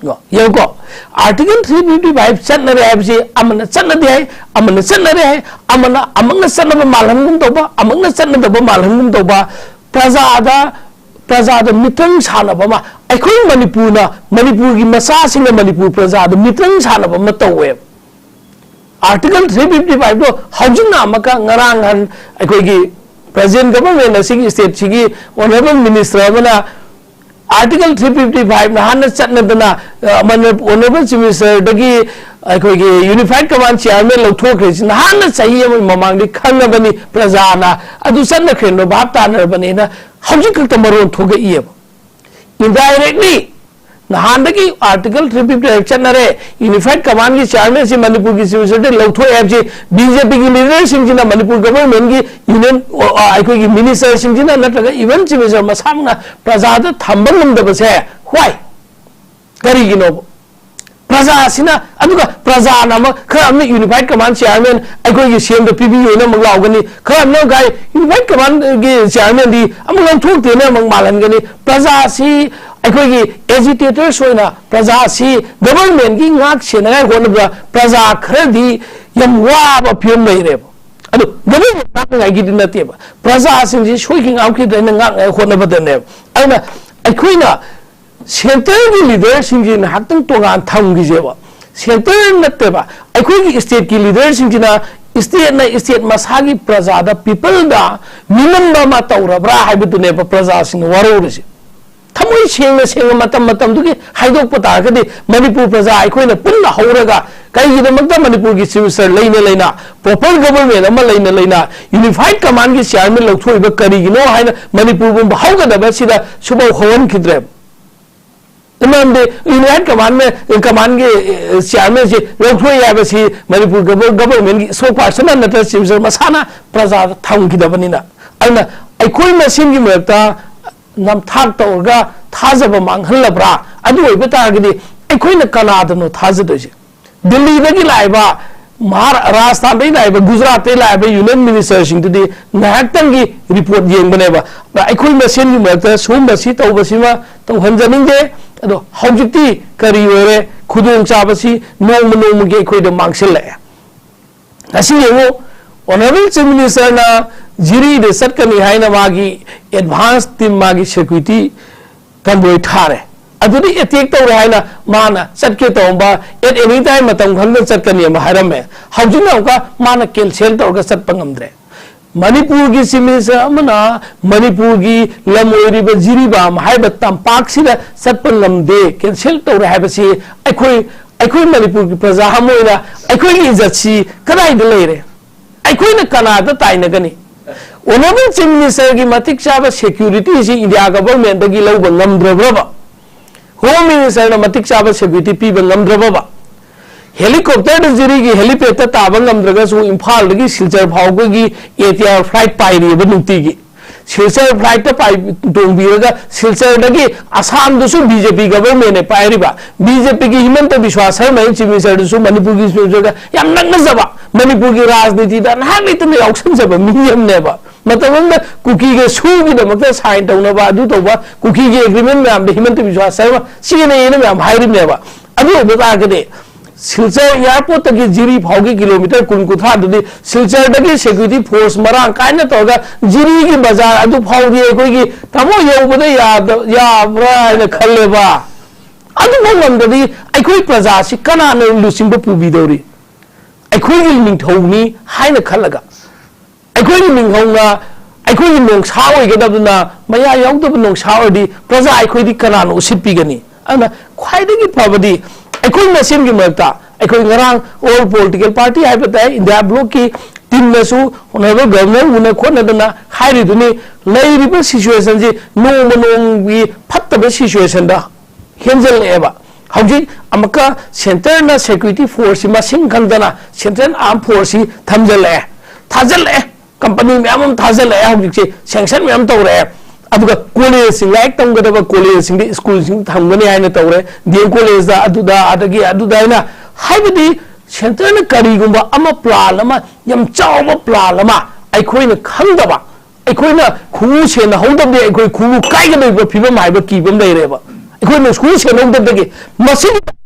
ꯀꯣ, ꯌꯦꯡꯉꯨꯀꯣ, Article three fifty five ꯆꯠꯅꯔꯦ ꯍꯥꯏꯕꯁꯤ ꯑꯃꯅ ꯆꯠꯅꯗꯦ ꯍꯥꯏ, ꯑꯃꯅ ꯆꯠꯅꯔꯦ ꯍꯥꯏ, ꯑꯃꯅ ꯑꯃꯛꯅ ꯆꯠꯅꯕ ꯃꯥꯜꯍꯟꯒꯨꯝ ꯇꯧꯕ, ꯑꯃꯛꯅ ꯆꯠꯅꯗꯕ ꯃꯥꯜꯍꯟꯒꯨꯝ ꯇꯧꯕ, ꯄ꯭ꯔꯖꯥꯗ, ꯄ꯭ꯔꯖꯥꯗ ꯃꯤꯇ꯭ꯔꯪ ꯁꯥꯟꯅꯕ ꯑꯃ, ꯑꯩꯈꯣꯏ ꯃꯅꯤꯄꯨꯔꯅ, ꯃꯅꯤꯄꯨꯔꯒꯤ ꯃꯆꯥꯁꯤꯡꯅ ꯃꯅꯤꯄꯨꯔ ꯄ꯭ꯔꯖꯥꯗ ꯃꯤꯇ꯭ꯔꯪ ꯁꯥꯟꯅꯕ ꯑꯃ ꯇꯧꯋꯦꯕ꯫ Article three fifty five ꯗꯣ ꯍꯧꯖꯤꯛꯅ ꯑꯃꯨꯛꯀ ꯉꯔꯥꯡ ꯅꯍꯥꯟ ꯑꯩꯈꯣꯏꯒꯤ present government ꯑꯁꯤꯒꯤ state ꯁꯤꯒꯤ Honorable Minister ꯑꯃꯅ Article three fifty five ꯅꯍꯥꯟꯅ ꯆꯠꯅꯗꯅ, ꯑ, Honorable Chief Minister ꯗꯒꯤ ꯑꯩꯈꯣꯏꯒꯤ Unified Command Chairman ꯂꯧꯊꯣꯛꯈ꯭ꯔꯤꯁꯤ ꯅꯍꯥꯟꯅ ꯆꯍꯤ ꯑꯃꯒꯤ ꯃꯃꯥꯡꯗꯤ ꯈꯪꯉꯕꯅꯤ ꯄ꯭ꯔꯖꯥꯅ, ꯑꯗꯨ ꯆꯠꯅꯈ꯭ꯔꯦꯅ ꯚꯥꯞ ꯇꯥꯅꯔꯕꯅꯤꯅ ꯍꯧꯖꯤꯛ ꯈꯛꯇ ꯃꯔꯣꯟ ꯊꯣꯛꯂꯛꯏꯑꯕ꯫ Indirectly ꯅꯍꯥꯟꯗꯒꯤ Article three fifty five ꯆꯠꯅꯔꯦ, Unified Command ꯒꯤ chairman ꯁꯤ ꯃꯅꯤꯄꯨꯔꯒꯤ Chief Minister ꯗꯒꯤ ꯂꯧꯊꯣꯛꯑꯦ ꯍꯥꯏꯕꯁꯤ B J P ꯒꯤ leader ꯁꯤꯡꯁꯤꯅ, ꯃꯅꯤꯄꯨꯔ government ꯀꯤ union, ꯑ, ꯑ, ꯑꯩꯈꯣꯏꯒꯤ minister ꯁꯤꯡꯁꯤꯅ ꯅꯠꯇ꯭ꯔꯒ even Chief Minister ꯃꯁꯥꯃꯛꯅ ꯄ꯭ꯔꯖꯥꯗ ꯊꯝꯕ ꯉꯝꯗꯕꯁꯦ why? ꯀꯔꯤꯒꯤꯅꯣꯕ? ꯄ꯭ꯔꯖꯥꯁꯤꯅ, ꯑꯗꯨꯒ ꯄ꯭ꯔꯖꯥꯅ ꯑꯃ, ꯈꯔ ꯑꯃꯅ Unified Command Chairman ꯑꯩꯈꯣꯏꯒꯤ ꯁꯤ ꯑꯦꯝꯗ ꯄꯤꯕꯤꯌꯨꯅ ꯑꯃꯨꯛ ꯂꯥꯎꯒꯅꯤ, ꯈꯔ ꯑꯃꯅ ꯀꯥꯏ Unified Commandꯒꯤ Chairmanꯗꯤ ꯑꯃꯨꯛ ꯂꯧꯊꯣꯛꯇꯦꯅ ꯑꯃꯨꯛ ꯃꯥꯜꯍꯟꯒꯅꯤ꯫ ꯄ꯭ꯔꯖꯥꯁꯤ, ꯑꯩꯈꯣꯏꯒꯤ agitators ꯑꯣꯏꯅ ꯄ꯭ꯔꯖꯥꯁꯤ, governmentꯀꯤ ꯉꯥꯛ ꯁꯦꯟꯅꯉꯥꯏ ꯍꯣꯠꯅꯕꯗ ꯄ꯭ꯔꯖꯥ ꯈꯔꯗꯤ ꯌꯥꯝ ꯋꯥꯕ ꯐꯤꯕꯝ ꯂꯩꯔꯦꯕ꯫ ꯑꯗꯨ government ꯉꯥꯛꯅꯉꯥꯏꯒꯤꯗꯤ ꯅꯠꯇꯦꯕ, ꯄ꯭ꯔꯖꯥꯁꯤꯡꯁꯤ ꯁꯣꯏꯈꯤ ꯉꯥꯝꯈꯤꯗ꯭ꯔꯦꯅ ꯉꯥꯛꯅꯉꯥꯏ ꯍꯣꯠꯅꯕꯗꯅꯦꯕ꯫ ꯑꯗꯨꯅ ꯑꯩꯈꯣꯏꯅ centreꯒꯤ leaderꯁꯤꯡꯁꯤ ꯉꯥꯏꯍꯥꯛꯇꯪ ꯇꯣꯉꯥꯟ ꯊꯝꯈꯤꯁꯦꯕ꯫ Centre ꯅꯠꯇꯦꯕ, ꯑꯩꯈꯣꯏꯒꯤ stateꯀꯤ leaderꯁꯤꯡꯁꯤꯅ stateꯅ state ꯃꯁꯥꯒꯤ ꯄ꯭ꯔꯖꯥꯗ, peopleꯗ ꯃꯤꯅꯝꯕ ꯑꯃ ꯇꯧꯔꯕ꯭ꯔꯥ ꯍꯥꯏꯕꯗꯨꯅꯦꯕ ꯄ꯭ꯔꯖꯥꯁꯤꯡꯅ ꯋꯥꯔꯧꯔꯤꯁꯦ꯫ ꯊꯃꯣꯏ ꯁꯦꯡꯅ ꯁꯦꯡꯅ ꯃꯇꯝ ꯃꯇꯝꯗꯨꯒꯤ ꯍꯥꯏꯗꯣꯛꯄ ꯇꯥꯔꯒꯗꯤ, ꯃꯅꯤꯄꯨꯔ ꯄ꯭ꯔꯖꯥ ꯑꯩꯈꯣꯏꯅ ꯄꯨꯟꯅ ꯍꯧꯔꯒ ꯀꯩꯒꯤꯗꯃꯛꯇ ꯃꯅꯤꯄꯨꯔꯒꯤ chief minister ꯂꯩꯅ ꯂꯩꯅ proper government ꯑꯃ ꯂꯩꯅ ꯂꯩꯅ Unified Commandꯒꯤ chairman ꯂꯧꯊꯣꯛꯏꯕ ꯀꯔꯤꯒꯤꯅꯣ ꯍꯥꯏꯅ ꯃꯅꯤꯄꯨꯔ ꯄꯨꯝꯕ ꯍꯧꯒꯗꯕ ꯁꯤꯗ ꯁꯨꯐꯧ ꯍꯧꯍꯟꯈꯤꯗ꯭ꯔꯦꯕ꯫ ꯃꯔꯝꯗꯤ Unified Command, commandꯒꯤ, ꯑꯦ, chairmanꯁꯤ ꯂꯧꯊꯣꯛꯏ ꯍꯥꯏꯕꯁꯤ ꯃꯅꯤꯄꯨꯔ gov-, governmentꯀꯤ spokesperson ꯅꯠꯇ꯭ꯔꯒ chief minister ꯃꯁꯥꯅ ꯄ꯭ꯔꯖꯥꯗ ꯊꯝꯈꯤꯗꯕꯅꯤꯅ꯫ ꯑꯗꯨꯅ ꯑꯩꯈꯣꯏ ꯃꯁꯦꯟꯒꯤ ꯃꯔꯛꯇ ꯅꯝꯊꯥꯛ ꯇꯧꯔꯒ ꯊꯥꯖꯕ ꯃꯥꯡꯍꯜꯂꯕ꯭ꯔꯥ? ꯑꯗꯨ ꯑꯣꯏꯕ ꯇꯥꯔꯒꯗꯤ ꯑꯩꯈꯣꯏꯅ ꯀꯅꯥꯗꯅꯣ ꯊꯥꯖꯗꯣꯏꯁꯦ? ꯗꯤꯜꯂꯤꯗꯒꯤ ꯂꯥꯛꯏꯕ, ꯃꯍꯥꯔꯥ-, ꯔꯥꯖꯁꯊꯥꯟꯗꯒꯤ ꯂꯥꯛꯏꯕ, ꯒꯨꯖꯔꯥꯠꯇꯒꯤ ꯂꯥꯛꯏꯕ union ministerꯁꯤꯡꯗꯨꯗꯤ ꯉꯥꯏꯍꯥꯛꯇꯪꯒꯤ report ꯌꯦꯡꯕꯅꯦꯕ꯫ ꯑꯩꯈꯣꯏ ꯃꯁꯦꯟꯒꯤ ꯃꯔꯛꯇ ꯁꯨꯝꯕꯁꯤ ꯇꯧꯕꯁꯤꯃ ꯇꯧꯍꯟꯖꯅꯤꯡꯗꯦ꯫ ꯑꯗꯣ ꯍꯧꯖꯤꯛꯇꯤ ꯀꯔꯤ ꯑꯣꯏꯔꯦ? ꯈꯨꯗꯣꯡꯆꯥꯕꯁꯤ ꯅꯣꯡꯃ ꯅꯣꯡꯃꯒꯤ ꯑꯩꯈꯣꯏꯗ ꯃꯥꯡꯁꯤꯜꯂꯛꯑꯦ꯫ ꯉꯁꯤ ꯌꯦꯡꯉꯨ, Honourable Chief Ministerꯅ ꯖꯤꯔꯤꯗ ꯆꯠꯀꯅꯤ ꯍꯥꯏꯅ ꯃꯥꯒꯤ advance team, ꯃꯥꯒꯤ security convoy ꯊꯥꯔꯦ꯫ ꯑꯗꯨꯗꯤ attack ꯇꯧꯔꯦ ꯍꯥꯏꯅ ꯃꯥꯅ ꯆꯠꯀꯦ ꯇꯧꯔꯝꯕ, at any time ꯃꯇꯝ ꯈꯪꯗꯅ ꯆꯠꯀꯅꯤ ꯑꯃ ꯍꯥꯏꯔꯝꯃꯦ꯫ ꯍꯧꯖꯤꯛꯅ ꯑꯃꯨꯛꯀ ꯃꯥꯅ cancel ꯇꯧꯔꯒ ꯆꯠꯄ ꯉꯝꯗ꯭ꯔꯦ꯫ ꯃꯅꯤꯄꯨꯔꯒꯤ Chief Minister ꯑꯃꯅ ꯃꯅꯤꯄꯨꯔꯒꯤ ꯂꯝ ꯑꯣꯏꯔꯤꯕ ꯖꯤꯔꯤꯕꯥꯝ ꯍꯥꯏꯕ ꯇꯝꯄꯥꯛꯁꯤꯗ ꯆꯠꯄ ꯉꯝꯗꯦ, cancel ꯇꯧꯔꯦ ꯍꯥꯏꯕꯁꯤ ꯑꯩꯈꯣꯏ, ꯑꯩꯈꯣꯏ ꯃꯅꯤꯄꯨꯔꯒꯤ ꯄ꯭ꯔꯖꯥ ꯑꯃ ꯑꯣꯏꯅ ꯑꯩꯈꯣꯏꯒꯤ ꯏꯖꯠꯁꯤ ꯀꯗꯥꯏꯗ ꯂꯩꯔꯦ? ꯑꯩꯈꯣꯏꯅ ꯀꯅꯥꯗ ꯇꯥꯏꯅꯒꯅꯤ? Honourable Chief Ministerꯒꯤ ꯃꯇꯤꯛ ꯆꯥꯕ securityꯁꯤ India governmentꯗꯒꯤ ꯂꯧꯕ ꯉꯝꯗ꯭ꯔꯕ꯭ꯔꯕ? Home Ministerꯅ ꯃꯇꯤꯛ ꯆꯥꯕ security ꯄꯤꯕ ꯉꯝꯗ꯭ꯔꯕꯕ? Helicopterꯗ ꯖꯤꯔꯤꯒꯤ helipadꯇ ꯇꯥꯕ ꯉꯝꯗ꯭ꯔꯒꯁꯨ ꯏꯝꯐꯥꯜꯗꯒꯤ ꯁꯤꯜꯆꯔ ꯐꯥꯎꯕꯒꯤ ATR flight ꯄꯥꯏꯔꯤꯕ ꯅꯨꯡꯇꯤꯒꯤ꯫ ꯁꯤꯜꯆꯔ ꯐ꯭ꯂꯥꯏꯠꯇ ꯄꯥꯏ-, ꯇꯣꯡꯕꯤꯔꯒ ꯁꯤꯜꯆꯔꯗꯒꯤ ꯑꯁꯥꯝꯗꯨꯁꯨ ꯕꯤ ꯖꯦ ꯄꯤ ꯒꯕꯔꯃꯦꯟꯅ ꯄꯥꯏꯔꯤꯕ, ꯕꯤ ꯖꯦ ꯄꯤꯒꯤ ꯍꯤꯃꯟꯇ ꯕꯤꯁ꯭ꯋꯥ ꯁꯔꯃ ꯆꯤꯐ ꯃꯤꯅꯤꯁꯇꯔꯗꯨꯁꯨ ꯃꯅꯤꯄꯨꯔꯒꯤ ꯆꯤꯐ ꯃꯤꯅꯤꯁꯇꯔꯒ ꯌꯥꯝ ꯅꯛꯅꯖꯕ, ꯃꯅꯤꯄꯨꯔꯒꯤ ꯔꯥꯖꯅꯤꯇꯤꯗ ꯅꯍꯥꯛ ꯂꯩꯇꯅ ꯌꯥꯎꯁꯟꯖꯕ ꯃꯤ ꯑꯃꯅꯦꯕ꯫ ꯃꯇꯝ ꯑꯃꯗ ꯀꯨꯀꯤꯒ ꯁꯨꯒꯤꯗꯃꯛꯇ ꯁꯥꯏꯟ ꯇꯧꯅꯕ, ꯑꯗꯨ ꯇꯧꯕ, ꯀꯨꯀꯤꯒꯤ ꯑꯦꯒ꯭ꯔꯤꯃꯦꯟ ꯃꯌꯥꯝꯗ ꯍꯤꯃꯟꯇ ꯕꯤꯁ꯭ꯋꯥ ꯁꯔꯃ ꯆꯦꯟꯅꯩꯅ ꯃꯌꯥꯝ ꯍꯥꯏꯔꯤꯕꯅꯦꯕ꯫ ꯑꯗꯨ ꯑꯣꯏꯕ ꯇꯥꯔꯒꯗꯤ ꯁꯤꯜꯆꯔ ꯑꯦꯌꯥꯔꯄꯣꯔꯠꯇꯒꯤ ꯖꯤꯔꯤ ꯐꯥꯎꯒꯤ ꯀꯤꯂꯣꯃꯤꯇꯔ ꯀꯨꯟ ꯀꯨꯟꯊ꯭ꯔꯥꯗꯨꯗꯤ ꯁꯤꯜꯆꯔꯗꯒꯤ ꯁꯦꯀ꯭ꯌꯨꯔꯤꯇꯤ ꯐꯣꯔꯁ ꯃꯔꯥꯡ ꯀꯥꯏꯅ ꯇꯧꯔꯒ ꯖꯤꯔꯤꯒꯤ ꯕꯖꯥꯔ ꯑꯗꯨ ꯐꯥꯎꯗꯤ ꯑꯩꯈꯣꯏꯒꯤ ꯇꯥꯃꯣ ꯌꯧꯕꯗ ꯌꯥꯗ-, ꯌꯥꯕ꯭ꯔꯥ ꯍꯥꯏꯅ ꯈꯜꯂꯦꯕ꯫ ꯑꯗꯨꯐꯥꯎ ꯉꯝꯗ꯭ꯔꯗꯤ ꯑꯩꯈꯣꯏ ꯄ꯭ꯔꯖꯥꯁꯤ ꯀꯅꯥꯅ ꯂꯨꯆꯤꯡꯕ ꯄꯨꯕꯤꯗꯧꯔꯤ? ꯑꯩꯈꯣꯏꯒꯤ ꯅꯤꯡꯊꯧꯅꯤ ꯍꯥꯏꯅ ꯈꯜꯂꯒ, ꯑꯩꯈꯣꯏꯒꯤ ꯃꯤꯡꯍꯧꯅ ꯑꯩꯈꯣꯏꯒꯤ ꯅꯣꯡꯁꯥ ꯑꯣꯏꯒꯗꯕꯗꯨꯅ ꯃꯌꯥ ꯌꯥꯎꯗꯕ ꯅꯣꯡꯁꯥ ꯑꯣꯏꯔꯗꯤ ꯄ꯭ꯔꯖꯥ ꯑꯩꯈꯣꯏꯗꯤ ꯀꯅꯥꯅ ꯎꯁꯤꯠꯄꯤꯒꯅꯤ? ꯑꯗꯨꯅ ꯈ꯭ꯋꯥꯏꯗꯒꯤ ꯐꯕꯗꯤ ꯑꯩꯈꯣꯏ ꯃꯁꯦꯟꯒꯤ ꯃꯔꯛꯇ, ꯑꯩꯈꯣꯏ ꯉꯔꯥꯡ ꯑꯣꯜ ꯄꯣꯂꯤꯇꯤꯀꯦꯜ ꯄꯥꯔꯇꯤ ꯍꯥꯏꯕ ꯇꯥꯏ, ꯏꯟꯗꯤꯌꯥ ꯕ꯭ꯂꯣꯛꯀꯤ ꯇꯤꯝꯅꯁꯨ ꯑꯣꯅꯔꯦꯕꯜ ꯒꯕꯔꯅꯔ ꯎꯅ ꯈꯣꯠꯅꯗꯅ ꯍꯥꯏꯔꯤꯗꯨꯅꯤ, ꯂꯩꯔꯤꯕ ꯁꯤꯆꯨꯋꯦꯁꯟꯁꯤ ꯅꯣꯡꯃ ꯅꯣꯡꯃꯒꯤ ꯐꯠꯇꯕ ꯁꯤꯆꯨꯋꯦꯁꯟꯗ ꯍꯦꯟꯖꯜꯂꯛꯑꯦꯕ꯫ ꯍꯧꯖꯤꯛ ꯑꯃꯨꯛꯀ ꯁꯦꯟꯇꯔꯅ ꯁꯦꯀ꯭ꯌꯨꯔꯤꯇꯤ ꯐꯣꯔꯁꯁꯤ ꯃꯁꯤꯡ ꯈꯪꯗꯅ ꯁꯦꯟꯇ꯭ꯔꯦꯜ ꯑꯥꯔꯝ ꯐꯣꯔꯁꯁꯤ ꯊꯝꯖꯜꯂꯛꯑꯦ, ꯊꯥꯖꯜꯂꯛꯑꯦ, ꯀꯝꯄꯅꯤ ꯃꯌꯥꯝ ꯑꯃ ꯊꯥꯖꯜꯂꯛꯑꯦ, ꯍꯧꯖꯤꯛꯁꯦ ꯁꯦꯡꯁꯟ ꯃꯌꯥꯝ ꯇꯧꯔꯛꯑꯦ꯫ ꯑꯗꯨꯒ ꯀꯣꯂꯦꯖꯁꯤꯡ, ꯂꯥꯏꯔꯤꯛ ꯇꯝꯒꯗꯕ ꯀꯣꯂꯦꯖꯁꯤꯡꯗ ꯁ꯭ꯀꯨꯜꯁꯤꯡ ꯊꯝꯒꯅꯤ ꯍꯥꯏꯅ ꯇꯧꯔꯦ, ꯗꯤ ꯑꯦꯝ ꯀꯣꯂꯦꯖꯇ, ꯑꯗꯨꯗ, ꯑꯗꯒꯤ ꯑꯗꯨꯗ ꯍꯥꯏꯅ, ꯍꯥꯏꯕꯗꯤ ꯁꯦꯟꯇꯔꯅ ꯀꯔꯤꯒꯨꯝꯕ ꯑꯃ ꯄ꯭ꯂꯥꯟ ꯑꯃ, ꯌꯥꯝ ꯆꯥꯎꯕ ꯄ꯭ꯂꯥꯟ ꯑꯃ ꯑꯩꯈꯣꯏꯅ ꯈꯪꯗꯕ, ꯑꯩꯈꯣꯏꯅ ꯈꯨꯎ ꯁꯦꯟꯅꯍꯧꯗꯕꯗꯤ ꯑꯩꯈꯣꯏ ꯈꯨꯎ ꯀꯥꯏꯒꯗꯧꯔꯤꯕ ꯐꯤꯕꯝ ꯍꯥꯏꯕ ꯀꯤꯕ ꯑꯃ ꯂꯩꯔꯦꯕ꯫ ꯑꯩꯈꯣꯏꯅ ꯈꯨꯎ ꯁꯦꯟꯅꯍꯧꯗꯕꯗꯒꯤ ꯃꯁꯤꯒꯤ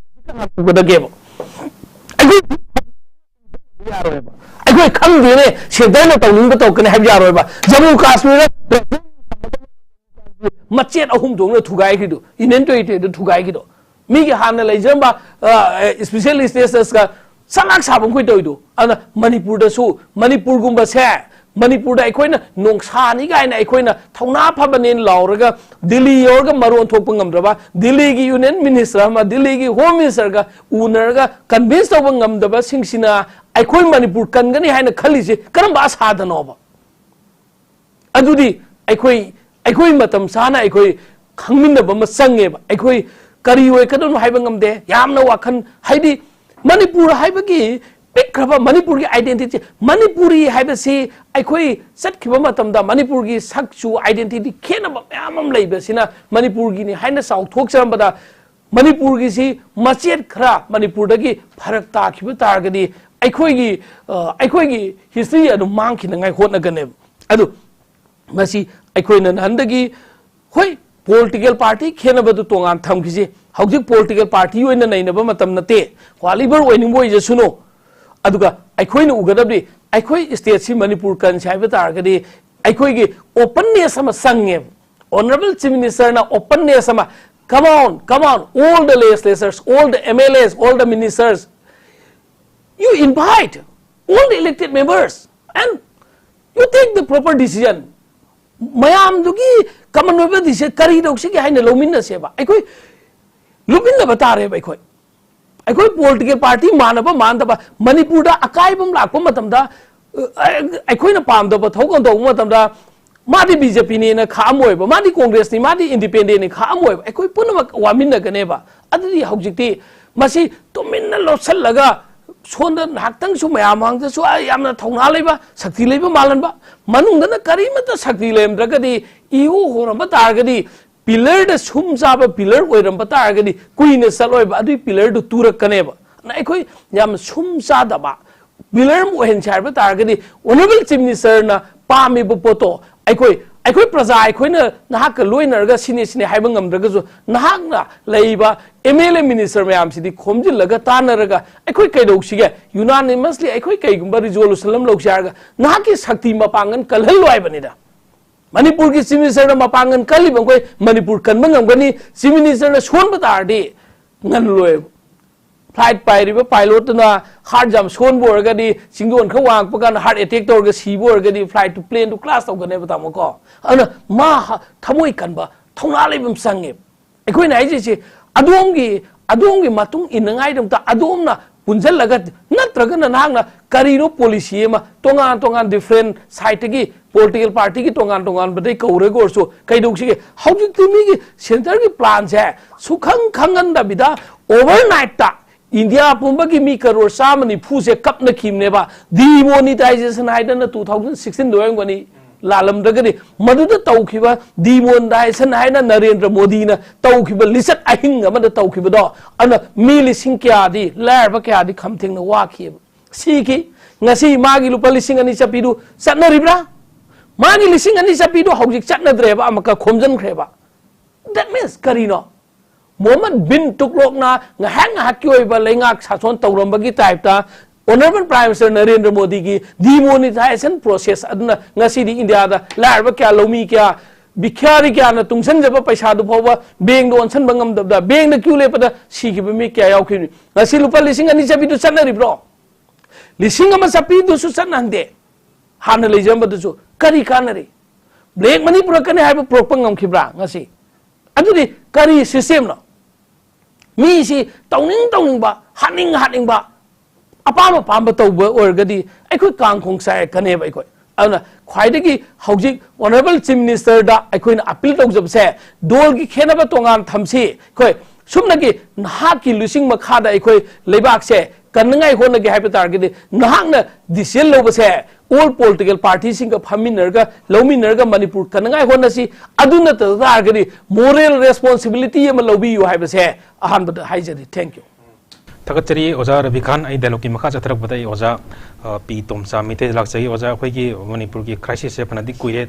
ꯀꯅꯥ ꯄꯨꯒꯗꯒꯦꯕ? ꯑꯩꯈꯣꯏ ꯌꯥꯔꯣꯏꯕ꯫ ꯑꯩꯈꯣꯏ ꯈꯪꯗꯦꯅꯦ, ꯁꯦꯟꯇꯔꯅ ꯇꯧꯅꯤꯡꯕ ꯇꯧꯔꯛꯀꯅꯤ ꯍꯥꯏꯕ ꯌꯥꯔꯣꯏꯕ꯫ ꯖꯃꯨ ꯀꯥꯁꯃꯤꯔꯗ ꯃꯆꯦꯠ ꯑꯍꯨꯝ ꯊꯣꯛꯅ ꯊꯨꯒꯥꯏꯈ꯭ꯔꯤꯗꯣ, ꯌꯨꯅꯤꯌꯟ ꯇꯦꯔꯤꯇꯣꯔꯤꯗ ꯊꯨꯒꯥꯏꯈꯤꯗꯣ, ꯃꯤꯒꯤ ꯍꯥꯟꯅ ꯂꯩꯖꯔꯝꯕ, ꯑ, ꯏꯁꯄꯤꯁꯦꯜ ꯁ꯭ꯇꯦꯇꯁꯀ ꯆꯉꯥꯛ ꯁꯥꯕ ꯑꯩꯈꯣꯏ ꯇꯧꯔꯤꯗꯣ꯫ ꯑꯗꯨꯅ ꯃꯅꯤꯄꯨꯔꯗꯁꯨ, ꯃꯅꯤꯄꯨꯔꯒꯨꯝꯕꯁꯦ, ꯃꯅꯤꯄꯨꯔꯗ ꯑꯩꯈꯣꯏꯅ ꯅꯣꯡꯁꯥꯅꯤ ꯀꯥꯏꯅ ꯑꯩꯈꯣꯏꯅ ꯊꯧꯅꯥ ꯐꯕꯅꯦꯅ ꯂꯥꯎꯔꯒ ꯗꯤꯜꯂꯤ ꯌꯧꯔꯒ ꯃꯔꯣꯟ ꯊꯣꯛꯄ ꯉꯝꯗ꯭ꯔꯕ, ꯗꯤꯜꯂꯤꯒꯤ ꯌꯨꯅꯤꯌꯟ ꯃꯤꯅꯤꯁꯇꯔ ꯑꯃ, ꯗꯤꯜꯂꯤꯒꯤ ꯍꯣꯝ ꯃꯤꯅꯤꯁꯇꯔꯒ ꯎꯅꯔꯒ ꯀꯟꯚꯤꯟꯁ ꯇꯧꯕ ꯉꯝꯗꯕꯁꯤꯡꯁꯤꯅ ꯑꯩꯈꯣꯏ ꯃꯅꯤꯄꯨꯔ ꯀꯟꯒꯅꯤ ꯍꯥꯏꯅ ꯈꯜꯂꯤꯁꯦ ꯀꯔꯝꯕ ꯑꯁꯥꯗꯅꯣꯕ? ꯑꯗꯨꯗꯤ ꯑꯩꯈꯣꯏ, ꯑꯩꯈꯣꯏ ꯃꯇꯝ ꯆꯥꯅ ꯑꯩꯈꯣꯏ ꯈꯪꯃꯤꯟꯅꯕ ꯑꯃ ꯆꯪꯉꯦꯕ꯫ ꯑꯩꯈꯣꯏ ꯀꯔꯤ ꯑꯣꯏꯒꯗꯕꯅꯣ ꯍꯥꯏꯕ ꯉꯝꯗꯦ꯫ ꯌꯥꯝꯅ ꯋꯥꯈꯜ, ꯍꯥꯏꯗꯤ ꯃꯅꯤꯄꯨꯔ ꯍꯥꯏꯕꯒꯤ ꯆꯠꯈ꯭ꯔꯕ ꯃꯅꯤꯄꯨꯔꯒꯤ identity, ꯃꯅꯤꯄꯨꯔꯤ ꯍꯥꯏꯕꯁꯤ ꯑꯩꯈꯣꯏ ꯆꯠꯈꯤꯕ ꯃꯇꯝꯗ ꯃꯅꯤꯄꯨꯔꯒꯤ ꯁꯛꯆꯨ identity ꯈꯦꯠꯅꯕ ꯃꯌꯥꯝ ꯑꯃ ꯂꯩꯕꯁꯤꯅ ꯃꯅꯤꯄꯨꯔꯒꯤꯅꯤ ꯍꯥꯏꯅ ꯆꯥꯎꯊꯣꯛꯆꯔꯝꯕꯗ ꯃꯅꯤꯄꯨꯔꯒꯤꯁꯤ ꯃꯆꯦꯠ ꯈꯔ ꯃꯅꯤꯄꯨꯔꯗꯒꯤ ꯐꯔꯛ ꯇꯥꯈꯤꯕ ꯇꯥꯔꯒꯗꯤ ꯑꯩꯈꯣꯏꯒꯤ, ꯑ, ꯑꯩꯈꯣꯏꯒꯤ history ꯑꯗꯨꯝ ꯃꯥꯡꯈꯤꯅꯉꯥꯏ ꯍꯣꯠꯅꯒꯅꯦꯕ꯫ ꯑꯗꯨ ꯃꯁꯤ ꯑꯩꯈꯣꯏꯅ ꯅꯍꯥꯟꯗꯒꯤ, ꯍꯣꯏ, political party ꯈꯦꯠꯅꯕꯗꯨ ꯇꯣꯉꯥꯟ ꯊꯝꯈꯤꯁꯤ꯫ ꯍꯧꯖꯤꯛ political party ꯑꯣꯏꯅ ꯅꯩꯅꯕ ꯃꯇꯝ ꯅꯠꯇꯦ꯫ Whatever ꯑꯣꯏꯅꯤꯡꯕ ꯑꯣꯏꯖꯁꯅꯨ꯫ ꯑꯗꯨꯒ ꯑꯩꯈꯣꯏꯅ ꯎꯒꯗꯕꯗꯤ ꯑꯩꯈꯣꯏ stateꯁꯤ ꯃꯅꯤꯄꯨꯔ ꯀꯟꯁꯤ ꯍꯥꯏꯕ ꯇꯥꯔꯒꯗꯤ ꯑꯩꯈꯣꯏꯒꯤ openness ꯑꯃ ꯆꯪꯉꯦꯕ꯫ Honourable Chief Ministerꯅ openness ꯑꯃ, "Come on, come on, all the legislators, all the M L As, all the ministers, you invite all the elected members and you take the proper decision." ꯃꯌꯥꯝꯗꯨꯒꯤ common ꯑꯣꯏꯕ decision ꯀꯔꯤ ꯇꯧꯁꯤꯒꯦ ꯍꯥꯏꯅ ꯂꯧꯃꯤꯟꯅꯁꯦꯕ꯫ ꯑꯩꯈꯣꯏ ꯂꯨꯞꯃꯤꯟꯅꯕ ꯇꯥꯔꯦꯕ꯫ ꯑꯩꯈꯣꯏ, ꯑꯩꯈꯣꯏ political party ꯃꯥꯟꯅꯕ ꯃꯥꯟꯅꯗꯕ, ꯃꯅꯤꯄꯨꯔꯗ ꯑꯀꯥꯏꯕ ꯑꯃ ꯂꯥꯛꯄ ꯃꯇꯝꯗ, ꯑ, ꯑꯩꯈꯣꯏꯅ ꯄꯥꯝꯗꯕ ꯊꯕꯛ ꯑꯃ ꯇꯧꯕ ꯃꯇꯝꯗ ꯃꯥꯗꯤ BJPꯅꯦꯅ ꯈꯥꯛꯑꯝꯃꯣꯏꯕ, ꯃꯥꯗꯤ Congressꯅꯤ, ꯃꯥꯗꯤ independentꯅꯤ ꯈꯥꯛꯑꯝꯃꯣꯏꯕ꯫ ꯑꯩꯈꯣꯏ ꯄꯨꯝꯅꯃꯛ ꯋꯥꯃꯤꯟꯅꯒꯅꯦꯕ꯫ ꯑꯗꯨꯗꯤ ꯍꯧꯖꯤꯛꯇꯤ ꯃꯁꯤ ꯇꯨꯃꯤꯟꯅ ꯂꯣꯠꯁꯤꯜꯂꯒ ꯁꯣꯝꯗ ꯉꯥꯏꯍꯥꯛꯇꯪꯁꯨ ꯃꯌꯥꯝ ꯃꯥꯡꯗꯁꯨ ꯑꯩ ꯌꯥꯝꯅ ꯊꯧꯅꯥ ꯂꯩꯕ, ꯁꯛꯇꯤ ꯂꯩꯕ ꯃꯥꯜꯍꯟꯕ, ꯃꯅꯨꯡꯗꯅ ꯀꯔꯤꯃꯠꯇ ꯁꯛꯇꯤ ꯂꯩꯔꯝꯗ꯭ꯔꯒꯗꯤ, ꯏꯍꯨ ꯍꯨꯔꯝꯕ ꯇꯥꯔꯒꯗꯤ, pillarꯗ ꯁꯨꯝ ꯆꯥꯕ pillar ꯑꯣꯏꯔꯝꯕ ꯇꯥꯔꯒꯗꯤ ꯀꯨꯏꯅ ꯆꯠꯂꯣꯏꯕ, ꯑꯗꯨꯒꯤ pillarꯗꯨ ꯇꯨꯔꯛꯀꯅꯦꯕ꯫ ꯑꯗꯨꯅ ꯑꯩꯈꯣꯏ ꯌꯥꯝ ꯁꯨꯝ ꯆꯥꯗꯕ pillar ꯑꯃ ꯑꯣꯏꯍꯟꯁꯦ ꯍꯥꯏꯕ ꯇꯥꯔꯒꯗꯤ Honourable Chief Ministerꯅ ꯄꯥꯝꯃꯤꯕ ꯄꯣꯠꯇꯣ ꯑꯩꯈꯣꯏ, ꯑꯩꯈꯣꯏ ꯄ꯭ꯔꯖꯥ ꯑꯩꯈꯣꯏꯅ ꯅꯍꯥꯛꯀ ꯂꯣꯏꯅꯔꯒ ꯁꯤꯅꯤ ꯁꯤꯅꯤ ꯍꯥꯏꯕ ꯉꯝꯗ꯭ꯔꯒꯁꯨ ꯅꯍꯥꯛꯅ ꯂꯩꯔꯤꯕ MLA minister ꯃꯌꯥꯝꯁꯤꯗꯤ ꯈꯣꯝꯖꯤꯜꯂꯒ ꯇꯥꯟꯅꯔꯒ ꯑꯩꯈꯣꯏ ꯀꯩꯗꯧꯁꯤꯒꯦ? Unanimously ꯑꯩꯈꯣꯏ ꯀꯩꯒꯨꯝꯕ resolution ꯑꯃ ꯂꯧꯁꯦ ꯍꯥꯏꯔꯒ ꯅꯍꯥꯛꯀꯤ ꯁꯛꯇꯤ ꯃꯄꯥꯡꯒꯜ ꯀꯜꯍꯜꯂꯣ ꯍꯥꯏꯕꯅꯤꯗ꯫ ꯃꯅꯤꯄꯨꯔꯒꯤ Chief Ministerꯅ ꯃꯄꯥꯡꯒꯜ ꯀꯜꯂꯤꯕ ꯑꯩꯈꯣꯏ ꯃꯅꯤꯄꯨꯔ ꯀꯟꯕ ꯉꯝꯒꯅꯤ꯫ Chief Ministerꯅ ꯁꯣꯟꯕ ꯇꯥꯔꯗꯤ ꯉꯝꯂꯣꯏꯕ꯫ Flight ꯄꯥꯏꯔꯤꯕ pilotꯇꯨꯅ heart ꯌꯥꯝ ꯁꯣꯟꯕ ꯑꯣꯏꯔꯒꯗꯤ, ꯆꯤꯡꯗꯣꯟ ꯈꯔ ꯋꯥꯡꯉꯛꯄ ꯀꯥꯟꯗ heart attack ꯇꯧꯔꯒ ꯁꯤꯕ ꯑꯣꯏꯔꯒꯗꯤ flightꯇꯨ, planeꯗꯨ crash ꯇꯧꯒꯅꯦꯕ, ꯇꯥꯃꯣ ꯀꯣ꯫ ꯑꯗꯨꯅ ꯃꯥ ꯍ-, ꯊꯃꯣꯏ ꯀꯟꯕ, ꯊꯧꯅꯥ ꯂꯩꯕ ꯑꯃ ꯆꯪꯉꯦꯕ꯫ ꯑꯩꯈꯣꯏꯅ ꯍꯥꯏꯖꯩꯁꯦ ꯑꯗꯣꯝꯒꯤ, ꯑꯗꯣꯝꯒꯤ ꯃꯇꯨꯡ ꯏꯟꯅꯉꯥꯏꯗꯃꯛꯇ ꯑꯗꯣꯝꯅ ꯄꯨꯟꯁꯤꯜꯂꯒ, ꯅꯠꯇ꯭ꯔꯒꯅ ꯅꯍꯥꯛꯅ ꯀꯔꯤꯅꯣ policy ꯑꯃ ꯇꯣꯉꯥꯟ ꯇꯣꯉꯥꯟ different sideꯇꯒꯤ political partyꯒꯤ ꯇꯣꯉꯥꯟ ꯇꯣꯉꯥꯟꯕꯗꯩ ꯀꯧꯔꯒ ꯑꯣꯏꯔꯁꯨ ꯀꯩꯗꯧꯁꯤꯒꯦ? ꯍꯧꯖꯤꯛꯇꯤ ꯃꯤꯒꯤ centreꯒꯤ planꯁꯦ ꯁꯨꯈꯪ ꯈꯪꯍꯟꯗꯕꯤꯗ overnightꯇ ꯏꯟꯗꯤꯌꯥ ꯄꯨꯝꯕꯒꯤ ꯃꯤ ꯀꯔꯣꯔ ꯆꯥꯝꯃ ꯅꯤꯐꯨꯁꯦ ꯀꯞꯅꯈꯤꯕꯅꯦꯕ, ꯗꯤꯃꯣꯅꯤꯇꯥꯏꯖꯦꯁꯟ ꯍꯥꯏꯗꯅ ꯇꯨ ꯊꯥꯎꯖꯟ ꯁꯤꯛꯁꯇꯤꯟꯗ ꯑꯣꯏꯔꯝꯒꯅꯤ, ꯂꯥꯜꯂꯝꯗ꯭ꯔꯒꯗꯤ꯫ ꯃꯗꯨꯗ ꯇꯧꯈꯤꯕ ꯗꯤꯃꯣꯅꯤꯇꯥꯏꯖꯦꯁꯟ ꯍꯥꯏꯅ ꯅꯔꯦꯟꯗ꯭ꯔ ꯃꯣꯗꯤꯅ ꯇꯧꯈꯤꯕ ꯂꯤꯆꯠ ꯑꯍꯤꯡ ꯑꯃꯗ ꯇꯧꯈꯤꯕꯗꯣ, ꯑꯗꯨꯅ ꯃꯤ ꯂꯤꯁꯤꯡ ꯀꯌꯥꯗꯤ, ꯂꯥꯏꯔꯕ ꯀꯌꯥꯗꯤ ꯈꯝꯊꯦꯡꯅ ꯋꯥꯈꯤꯑꯕ, ꯁꯤꯈꯤ꯫ ꯉꯁꯤ ꯃꯥꯒꯤ ꯂꯨꯄꯥ ꯂꯤꯁꯤꯡ ꯑꯅꯤ ꯆꯠꯄꯤꯗꯨ ꯆꯠꯅꯔꯤꯕ꯭ꯔꯥ? ꯃꯥꯒꯤ ꯂꯤꯁꯤꯡ ꯑꯅꯤ ꯆꯠꯄꯤꯗꯨ ꯍꯧꯖꯤꯛ ꯆꯠꯅꯗ꯭ꯔꯦꯕ, ꯑꯃꯨꯛꯀ ꯈꯣꯝꯖꯤꯟꯈ꯭ꯔꯦꯕ꯫ That means ꯀꯔꯤꯅꯣ? ꯃꯣꯍꯝꯃꯗ ꯕꯤꯟ ꯇꯨꯒꯂꯣꯛꯅ ꯉꯥꯏꯍꯥꯛ ꯉꯥꯏꯍꯥꯛꯀꯤ ꯑꯣꯏꯕ ꯂꯩꯉꯥꯛ ꯁꯥꯁꯣꯟ ꯇꯧꯔꯝꯕꯒꯤ ꯇꯥꯏꯞꯇ Honourable Prime Minister ꯅꯔꯦꯟꯗ꯭ꯔ ꯃꯣꯗꯤꯒꯤ demonetization process ꯑꯗꯨꯅ ꯉꯁꯤꯗꯤ ꯏꯟꯗꯤꯌꯥꯗ ꯂꯥꯏꯔꯕ ꯀꯌꯥ, ꯂꯧꯃꯤ ꯀꯌꯥ, ꯚꯤꯈ꯭ꯌꯥꯔꯤ ꯀꯌꯥꯅ ꯇꯨꯡꯁꯤꯟꯖꯕ ꯄꯩꯁꯥꯗꯨ ꯐꯥꯎꯕ ꯕꯦꯡꯗ ꯑꯣꯟꯁꯤꯟꯕ ꯉꯝꯗꯕꯗ, ꯕꯦꯡꯗ ꯀ꯭ꯌꯨ ꯂꯦꯞꯄꯗ ꯁꯤꯈꯤꯕ ꯃꯤ ꯀꯌꯥ ꯌꯥꯎꯈꯤꯕꯅꯤ꯫ ꯉꯁꯤ ꯂꯨꯄꯥ ꯂꯤꯁꯤꯡ ꯑꯅꯤ ꯆꯠꯄꯤꯗꯨ ꯆꯠꯅꯔꯤꯕ꯭ꯔꯣ? ꯂꯤꯁꯤꯡ ꯑꯃ ꯆꯠꯄꯤꯗꯨꯁꯨ ꯆꯠꯅꯍꯟꯗꯦ꯫ ꯍꯥꯟꯅ ꯂꯩꯖꯔꯝꯕꯗꯨꯁꯨ ꯀꯔꯤ ꯀꯥꯟꯅꯔꯤ? ꯕ꯭ꯂꯦꯛ ꯃꯅꯤ ꯄꯨꯔꯛꯀꯅꯤ ꯍꯥꯏꯕ ꯄꯨꯔꯛꯄ ꯉꯝꯈꯤꯕ꯭ꯔꯥ ꯉꯁꯤ? ꯑꯗꯨꯗꯤ ꯀꯔꯤ system ꯅꯣ? ꯃꯤꯁꯤ ꯇꯧꯅꯤꯡ ꯇꯧꯅꯤꯡꯕ, ꯍꯥꯠꯅꯤꯡ ꯍꯥꯠꯅꯤꯡꯕ, ꯑꯄꯥꯝ ꯑꯄꯥꯝꯕ ꯇꯧꯕ ꯑꯣꯏꯔꯒꯗꯤ ꯑꯩꯈꯣꯏ ꯀꯥꯡ ꯈꯣꯡ ꯆꯥꯏꯔꯛꯀꯅꯦꯕ ꯑꯩꯈꯣꯏ꯫ ꯑꯗꯨꯅ ꯈ꯭ꯋꯥꯏꯗꯒꯤ ꯍꯧꯖꯤꯛ Honourable Chief Minister ꯗ ꯑꯩꯈꯣꯏꯅ appeal ꯇꯧꯖꯕꯁꯦ, ꯗꯣꯜꯒꯤ ꯈꯦꯠꯅꯕ ꯇꯣꯉꯥꯟ ꯊꯝꯁꯤ꯫ ꯑꯩꯈꯣꯏ ꯁꯨꯞꯅꯒꯤ ꯅꯍꯥꯛꯀꯤ ꯂꯨꯆꯤꯡ ꯃꯈꯥꯗ ꯑꯩꯈꯣꯏ ꯂꯩꯕꯥꯛꯁꯦ ꯀꯟꯅꯉꯥꯏ ꯍꯣꯠꯅꯒꯦ ꯍꯥꯏꯕ ꯇꯥꯔꯒꯗꯤ, ꯅꯍꯥꯛꯅ decision ꯂꯧꯕꯁꯦ all political party ꯁꯤꯡꯒ ꯐꯝꯃꯤꯟꯅꯔꯒ, ꯂꯧꯃꯤꯟꯅꯔꯒ ꯃꯅꯤꯄꯨꯔ ꯀꯟꯅꯉꯥꯏ ꯍꯣꯠꯅꯁꯤ꯫ ꯑꯗꯨ ꯅꯠꯇ ꯇꯥꯔꯒꯗꯤ moral responsibility ꯑꯃ ꯂꯧꯕꯤꯌꯨ ꯍꯥꯏꯕꯁꯦ ꯑꯍꯥꯟꯕꯗ ꯍꯥꯏꯖꯔꯤ꯫ Thank you꯫ ꯊꯥꯒꯠꯆꯔꯤ ꯑꯣꯖꯥ ꯔꯕꯤꯀꯥꯟ꯫ ꯑꯩ dialogue ꯀꯤ ꯃꯈꯥ ꯆꯠꯊꯔꯛꯄꯗ ꯑꯩ ꯑꯣꯖꯥ, ꯑ, ꯄꯤ ꯇꯣꯝꯆꯥ ꯃꯩꯇꯩꯗ ꯂꯥꯛꯆꯒꯦ꯫ ꯑꯣꯖꯥ, ꯑꯩꯈꯣꯏꯒꯤ ꯃꯅꯤꯄꯨꯔꯒꯤ crisis ꯁꯦ ꯐꯅꯗꯤ ꯀꯨꯏꯔꯦ,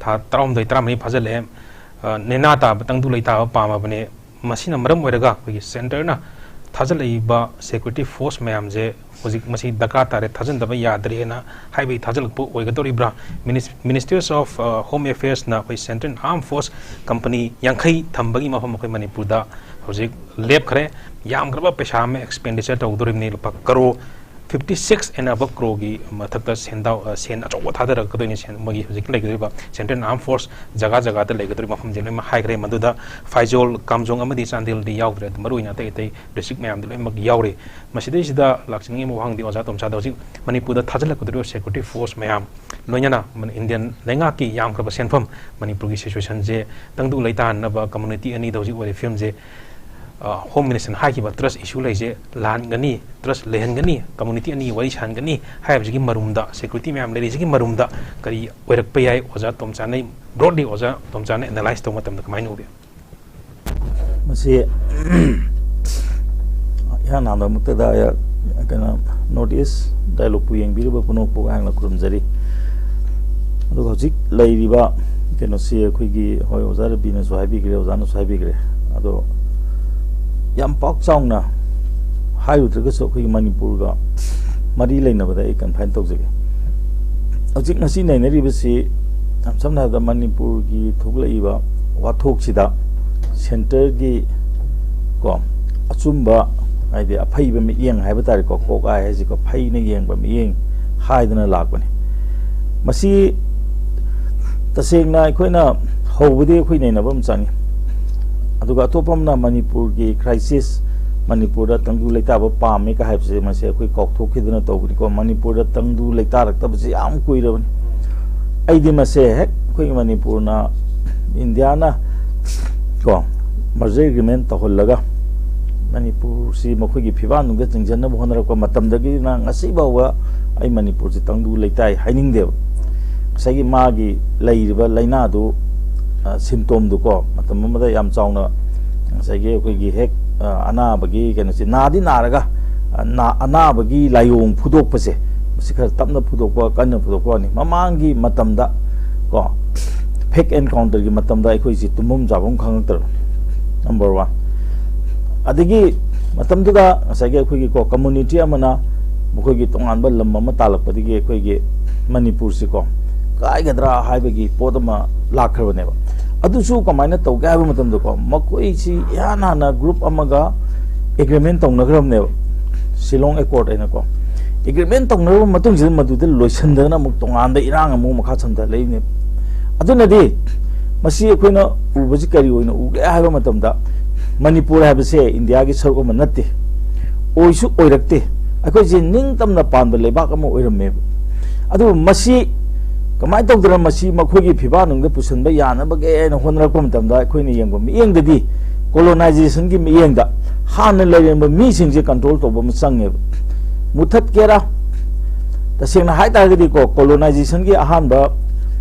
ꯊꯥ ꯇꯔꯥꯍꯨꯝꯗꯣꯏ, ꯇꯔꯥꯃꯔꯤ ꯐꯥꯖꯤꯜꯂꯛꯑꯦ꯫ ꯑ, ꯅꯦꯅꯥ ꯇꯥꯕ, ꯇꯪꯗꯨ ꯂꯩꯇꯥꯕ ꯄꯥꯝꯃꯕꯅꯦ꯫ ꯃꯁꯤꯅ ꯃꯔꯝ ꯑꯣꯏꯔꯒ ꯑꯩꯈꯣꯏꯒꯤ centre ꯅ ꯊꯥꯖꯤꯜꯂꯛꯏꯕ security force ꯃꯌꯥꯝꯁꯦ ꯍꯧꯖꯤꯛ ꯃꯁꯤ ꯗꯔꯀꯥꯔ ꯇꯥꯔꯦ, ꯊꯥꯖꯤꯟꯗꯕ ꯌꯥꯗ꯭ꯔꯦꯅ ꯍꯥꯏꯕꯒꯤ ꯊꯥꯖꯤꯜꯂꯛꯄ ꯑꯣꯏꯒꯗꯧꯔꯤꯕ꯭ꯔꯥ? Minis-, Ministries of, ꯑ, Home Affairs ꯅ ꯑꯩꯈꯣꯏ Central Armed Force company ꯌꯥꯡꯈꯩ ꯊꯝꯕꯒꯤ ꯃꯐꯝ ꯑꯩꯈꯣꯏ ꯃꯅꯤꯄꯨꯔꯗ ꯍꯧꯖꯤꯛ ꯂꯦꯞꯈ꯭ꯔꯦ꯫ ꯌꯥꯝꯈ꯭ꯔꯕ ꯄꯩꯁꯥ ꯑꯃ expenditure ꯇꯧꯗꯣꯔꯤꯕꯅꯤ, ꯂꯨꯄꯥ crore fifty six and above ꯀ꯭ꯔꯣꯔꯒꯤ ꯃꯊꯛꯇ ꯁꯦꯟꯗꯥꯎ, ꯑ, ꯁꯦꯟ ꯑꯆꯧꯕ ꯊꯥꯗꯔꯛꯀꯗꯣꯏꯅꯤ꯫ ꯁꯦꯟ, ꯃꯣꯏꯒꯤ ꯍꯧꯖꯤꯛ ꯂꯩꯒꯗꯧꯔꯤꯕ Central Armed Force ꯖꯒꯥ ꯖꯒꯥꯗ ꯂꯩꯒꯗꯧꯔꯤꯕ ꯃꯐꯝꯁꯦ ꯂꯣꯏꯅꯃꯛ ꯍꯥꯏꯈ꯭ꯔꯦ꯫ ꯃꯗꯨꯗ ꯐꯥꯏꯖꯣꯜ, ꯀꯥꯝꯖꯣꯡ ꯑꯃꯗꯤ ꯆꯥꯟꯗꯦꯜꯗꯤ ꯌꯥꯎꯗ꯭ꯔꯦ, ꯑꯗꯨ ꯃꯔꯨꯑꯣꯏꯅ ꯑꯇꯩ ꯑꯇꯩ district ꯃꯌꯥꯝꯗꯤ ꯂꯣꯏꯅꯃꯛ ꯌꯥꯎꯔꯤ꯫ ꯃꯁꯤꯗꯩꯁꯤꯗ ꯂꯥꯛꯆꯅꯤꯡꯉꯤꯕ ꯋꯥꯍꯪꯗꯤ ꯑꯣꯖꯥ ꯇꯣꯝꯆꯥꯗ, ꯍꯧꯖꯤꯛ ꯃꯅꯤꯄꯨꯔꯗ ꯊꯥꯖꯤꯜꯂꯛꯀꯗꯧꯔꯤꯕ security force ꯃꯌꯥꯝ, ꯂꯣꯏꯅꯅ ꯃꯅꯤ-, Indian ꯂꯩꯉꯥꯛꯀꯤ ꯌꯥꯝꯈ꯭ꯔꯕ ꯁꯦꯟꯐꯝ, ꯃꯅꯤꯄꯨꯔꯒꯤ situation ꯁꯦ ꯇꯪꯗꯨ ꯂꯩꯇꯥꯍꯟꯅꯕ, community ꯑꯅꯤꯗ ꯍꯧꯖꯤꯛ ꯑꯣꯏꯔꯤꯕ ꯐꯤꯕꯝꯁꯦ ꯍꯣꯝ ꯃꯤꯅꯤꯁꯇꯔꯅ ꯍꯥꯏꯈꯤꯕ ꯇ꯭ꯔꯁ ꯏꯁꯨ ꯂꯩꯁꯦ ꯂꯥꯟꯒꯅꯤ, ꯇ꯭ꯔꯁ ꯂꯩꯍꯟꯒꯅꯤ, ꯀꯝꯃꯨꯅꯤꯇꯤ ꯑꯅꯤ ꯋꯥꯔꯤ ꯁꯥꯍꯟꯒꯅꯤ ꯍꯥꯏꯕꯁꯤꯒꯤ ꯃꯔꯨꯝꯗ, ꯁꯦꯀ꯭ꯌꯨꯔꯤꯇꯤ ꯃꯌꯥꯝ ꯂꯩꯔꯤꯁꯤꯒꯤ ꯃꯔꯨꯝꯗ ꯀꯔꯤ ꯑꯣꯏꯔꯛꯄ ꯌꯥꯏ? ꯑꯣꯖꯥ ꯇꯣꯝꯆꯥꯅ, ꯕ꯭ꯔꯣꯗꯂꯤ ꯑꯣꯖꯥ ꯇꯣꯝꯆꯥꯅ ꯑꯦꯅꯥꯂꯥꯏꯁ ꯇꯧꯕ ꯃꯇꯝꯗ ꯀꯃꯥꯏꯅ ꯎꯕꯤ? ꯃꯁꯤ ꯏꯍꯥꯟ ꯍꯥꯟꯕꯃꯛꯇꯗ ꯑꯩ ꯀꯩꯅꯣ ꯅꯣꯔꯠ ꯏꯁ ꯗꯥꯏꯂꯣꯛꯄꯨ ꯌꯦꯡꯕꯤꯔꯤꯕ ꯄꯨꯝꯅꯃꯛꯄꯨ ꯑꯩꯍꯥꯛꯅ ꯈꯨꯔꯨꯝꯖꯔꯤ꯫ ꯑꯗꯨꯒ ꯍꯧꯖꯤꯛ ꯂꯩꯔꯤꯕ ꯀꯩꯅꯣꯁꯤ ꯑꯩꯈꯣꯏꯒꯤ, ꯍꯣꯏ, ꯑꯣꯖꯥ ꯔꯕꯤꯅꯁꯨ ꯍꯥꯏꯕꯤꯈ꯭ꯔꯦ, ꯑꯣꯖꯥꯅꯁꯨ ꯍꯥꯏꯕꯤꯈ꯭ꯔꯦ꯫ ꯑꯗꯣ ꯌꯥꯝ ꯄꯥꯛ ꯆꯥꯎꯅ ꯍꯥꯏꯔꯨꯗ꯭ꯔꯒꯁꯨ ꯑꯩꯈꯣꯏꯒꯤ ꯃꯅꯤꯄꯨꯔꯒ ꯃꯔꯤ ꯂꯩꯅꯕꯗ ꯑꯩ ꯀꯟꯐꯥꯏꯟ ꯇꯧꯖꯒꯦ꯫ ꯍꯧꯖꯤꯛ ꯉꯁꯤ ꯅꯩꯅꯔꯤꯕꯁꯤ ꯌꯥꯝ ꯁꯝꯅ ꯍꯥꯏꯔꯕꯗ ꯃꯅꯤꯄꯨꯔꯒꯤ ꯊꯣꯛꯂꯛꯏꯕ ꯋꯥꯊꯣꯛꯁꯤꯗ ꯁꯦꯟꯇꯔꯒꯤ ꯀꯣ ꯑꯆꯨꯝꯕ, ꯍꯥꯏꯗꯤ ꯑꯐꯩꯕ ꯃꯤꯠꯌꯦꯡ ꯍꯥꯏꯕ ꯇꯥꯔꯦꯀꯣ, ꯀꯣꯛ ꯑꯥꯏ ꯍꯥꯏꯁꯤꯀꯣ, ꯐꯩꯅ ꯌꯦꯡꯕ ꯃꯤꯠꯌꯦꯡ ꯍꯥꯏꯗꯅ ꯂꯥꯛꯄꯅꯤ꯫ ꯃꯁꯤ ꯇꯁꯦꯡꯅ ꯑꯩꯈꯣꯏꯅ ꯍꯧꯕꯗꯤ ꯑꯩꯈꯣꯏ ꯅꯩꯅꯕ ꯑꯃ ꯆꯪꯉꯤ꯫ ꯑꯗꯨꯒ ꯑꯇꯣꯞꯄ ꯑꯃꯅ ꯃꯅꯤꯄꯨꯔꯒꯤ ꯀ꯭ꯔꯥꯏꯁꯤꯁ, ꯃꯅꯤꯄꯨꯔꯗ ꯇꯪꯗꯨ ꯂꯩꯇꯥꯕ ꯄꯥꯝꯃꯦ ꯀ ꯍꯥꯏꯕꯁꯦ, ꯃꯁꯤ ꯑꯩꯈꯣꯏ ꯀꯥꯎꯊꯣꯛꯈꯤꯗꯅ ꯇꯧꯕꯅꯤꯀꯣ꯫ ꯃꯅꯤꯄꯨꯔꯗ ꯇꯪꯗꯨ ꯂꯩꯇꯥꯔꯛꯇꯕꯁꯦ ꯌꯥꯝ ꯀꯨꯏꯔꯕꯅꯤ꯫ ꯑꯩꯗꯤ ꯃꯁꯦ ꯍꯦꯛ ꯑꯩꯈꯣꯏꯒꯤ ꯃꯅꯤꯄꯨꯔꯅ, ꯏꯟꯗꯤꯌꯥꯅ ꯀꯣ ꯃꯔꯖꯔ ꯑꯦꯒ꯭ꯔꯤꯃꯦꯟ ꯇꯧꯍꯜꯂꯒ ꯃꯅꯤꯄꯨꯔꯁꯤ ꯃꯈꯣꯏꯒꯤ ꯐꯤꯕꯥꯟꯗꯨꯗ ꯆꯤꯡꯁꯤꯟꯅꯕ ꯍꯣꯠꯅꯔꯛꯄ ꯃꯇꯝꯗꯒꯤꯅ ꯉꯁꯤ ꯐꯥꯎꯕ ꯑꯩ ꯃꯅꯤꯄꯨꯔꯁꯤ ꯇꯪꯗꯨ ꯂꯩꯇꯥꯏ ꯍꯥꯏꯅꯤꯡꯗꯦꯕ꯫ ꯉꯁꯥꯏꯒꯤ ꯃꯥꯒꯤ ꯂꯩꯔꯤꯕ ꯂꯥꯏꯅꯥꯗꯨ, ꯁꯤꯝꯇꯣꯝꯗꯨꯀꯣ, ꯃꯇꯝ ꯑꯃꯗ ꯌꯥꯝ ꯆꯥꯎꯅ ꯉꯁꯥꯏꯒꯤ ꯑꯩꯈꯣꯏꯒꯤ ꯍꯦꯛ ꯑ, ꯑꯅꯥꯕꯒꯤ ꯀꯩꯅꯣꯁꯤ, ꯅꯥꯗꯤ ꯅꯥꯔꯒ ꯑ, ꯅꯥ- ꯑꯅꯥꯕꯒꯤ ꯂꯥꯏꯑꯣꯡ ꯐꯨꯗꯣꯛꯄꯁꯦ, ꯃꯁꯤ ꯈꯔ ꯇꯞꯅ ꯐꯨꯗꯣꯛꯄ, ꯀꯟꯅ ꯐꯨꯗꯣꯛꯄ ꯋꯥꯅꯤ꯫ ꯃꯃꯥꯡꯒꯤ ꯃꯇꯝꯗ ꯀꯣ ꯐꯦꯛ ꯑꯦꯟꯀꯥꯎꯟꯇꯔꯒꯤ ꯃꯇꯝꯗ ꯑꯩꯈꯣꯏꯁꯤ ꯇꯨꯝꯐꯝ ꯆꯥꯐꯝ ꯈꯪꯉꯛꯇ꯭ꯔꯕ, ꯅꯝꯕꯔ ꯋꯥꯟ꯫ ꯑꯗꯒꯤ ꯃꯇꯝꯗꯨꯗ ꯉꯁꯥꯏꯒꯤ ꯑꯩꯈꯣꯏꯒꯤ ꯀꯣ ꯀꯝꯃꯨꯅꯤꯇꯤ ꯑꯃꯅ ꯃꯈꯣꯏꯒꯤ ꯇꯣꯉꯥꯟꯕ ꯂꯝ ꯑꯃ ꯇꯥꯜꯂꯛꯄꯗꯒꯤ ꯑꯩꯈꯣꯏꯒꯤ ꯃꯅꯤꯄꯨꯔꯁꯤꯀꯣ ꯀꯥꯏꯒꯗ꯭ꯔꯥ ꯍꯥꯏꯕꯒꯤ ꯄꯣꯠ ꯑꯃ ꯂꯥꯛꯈ꯭ꯔꯕꯅꯦꯕ꯫ ꯑꯗꯨꯁꯨ ꯀꯃꯥꯏꯅ ꯇꯧꯒꯦ ꯍꯥꯏꯕ ꯃꯇꯝꯗꯀꯣ, ꯃꯈꯣꯏꯁꯤ ꯏꯍꯥꯟ ꯍꯥꯟꯅ ꯒ꯭ꯔꯨꯞ ꯑꯃꯒ ꯑꯦꯒ꯭ꯔꯤꯃꯦꯟ ꯇꯧꯅꯈ꯭ꯔꯕꯅꯦꯕ, ꯁꯤꯂꯣꯡ ꯑꯦꯀꯣꯔꯠ ꯍꯥꯏꯅꯀꯣ꯫ ꯑꯦꯒ꯭ꯔꯤꯃꯦꯟ ꯇꯧꯅꯔꯕ ꯃꯇꯨꯡꯁꯤꯗ ꯃꯗꯨꯗ ꯂꯣꯏꯁꯤꯟꯗꯅ ꯑꯃꯨꯛ ꯇꯣꯉꯥꯟꯕ ꯏꯔꯥꯡ ꯑꯃꯨꯛ ꯃꯈꯥ ꯁꯝꯊꯔꯛꯏꯅꯦꯕ꯫ ꯑꯗꯨꯅꯗꯤ ꯃꯁꯤ ꯑꯩꯈꯣꯏꯅ ꯎꯕꯁꯤ ꯀꯔꯤ ꯑꯣꯏꯅ ꯎꯒꯦ ꯍꯥꯏꯕ ꯃꯇꯝꯗ, ꯃꯅꯤꯄꯨꯔ ꯍꯥꯏꯕꯁꯦ ꯏꯟꯗꯤꯌꯥꯒꯤ ꯁꯔꯨꯛ ꯑꯃ ꯅꯠꯇꯦ, ꯑꯣꯏꯁꯨ ꯑꯣꯏꯔꯛꯇꯦ꯫ ꯑꯩꯈꯣꯏꯁꯦ ꯅꯤꯡꯇꯝꯅ ꯄꯥꯟꯕ ꯂꯩꯕꯥꯛ ꯑꯃ ꯑꯣꯏꯔꯝꯃꯦꯕ꯫ ꯑꯗꯨꯕꯨ ꯃꯁꯤ ꯀꯃꯥꯏꯅ ꯇꯧꯗꯅ ꯃꯁꯤ ꯃꯈꯣꯏꯒꯤ ꯐꯤꯕꯥꯟꯅꯨꯡꯗ ꯄꯨꯁꯤꯟꯕ ꯌꯥꯅꯕꯒꯦ ꯍꯥꯏꯅ ꯍꯣꯠꯅꯔꯛꯄ ꯃꯇꯝꯗ, ꯑꯩꯈꯣꯏꯅ ꯌꯦꯡꯕ ꯃꯤꯠꯌꯦꯡꯗꯗꯤ ꯀꯣꯂꯣꯅꯥꯏꯖꯦꯁꯟꯒꯤ ꯃꯤꯠꯌꯦꯡꯗ ꯍꯥꯟꯅ ꯂꯩꯔꯝꯕ ꯃꯤꯁꯤꯡꯁꯦ ꯀꯟꯇ꯭ꯔꯣꯜ ꯇꯧꯕ ꯑꯃ ꯆꯪꯉꯦꯕ꯫ ꯃꯨꯊꯠꯀꯦꯔꯥ, ꯇꯁꯦꯡꯅ ꯍꯥꯏ ꯇꯥꯔꯒꯗꯤꯀꯣ, ꯀꯣꯂꯣꯅꯥꯏꯖꯦꯁꯟꯒꯤ ꯑꯍꯥꯟꯕ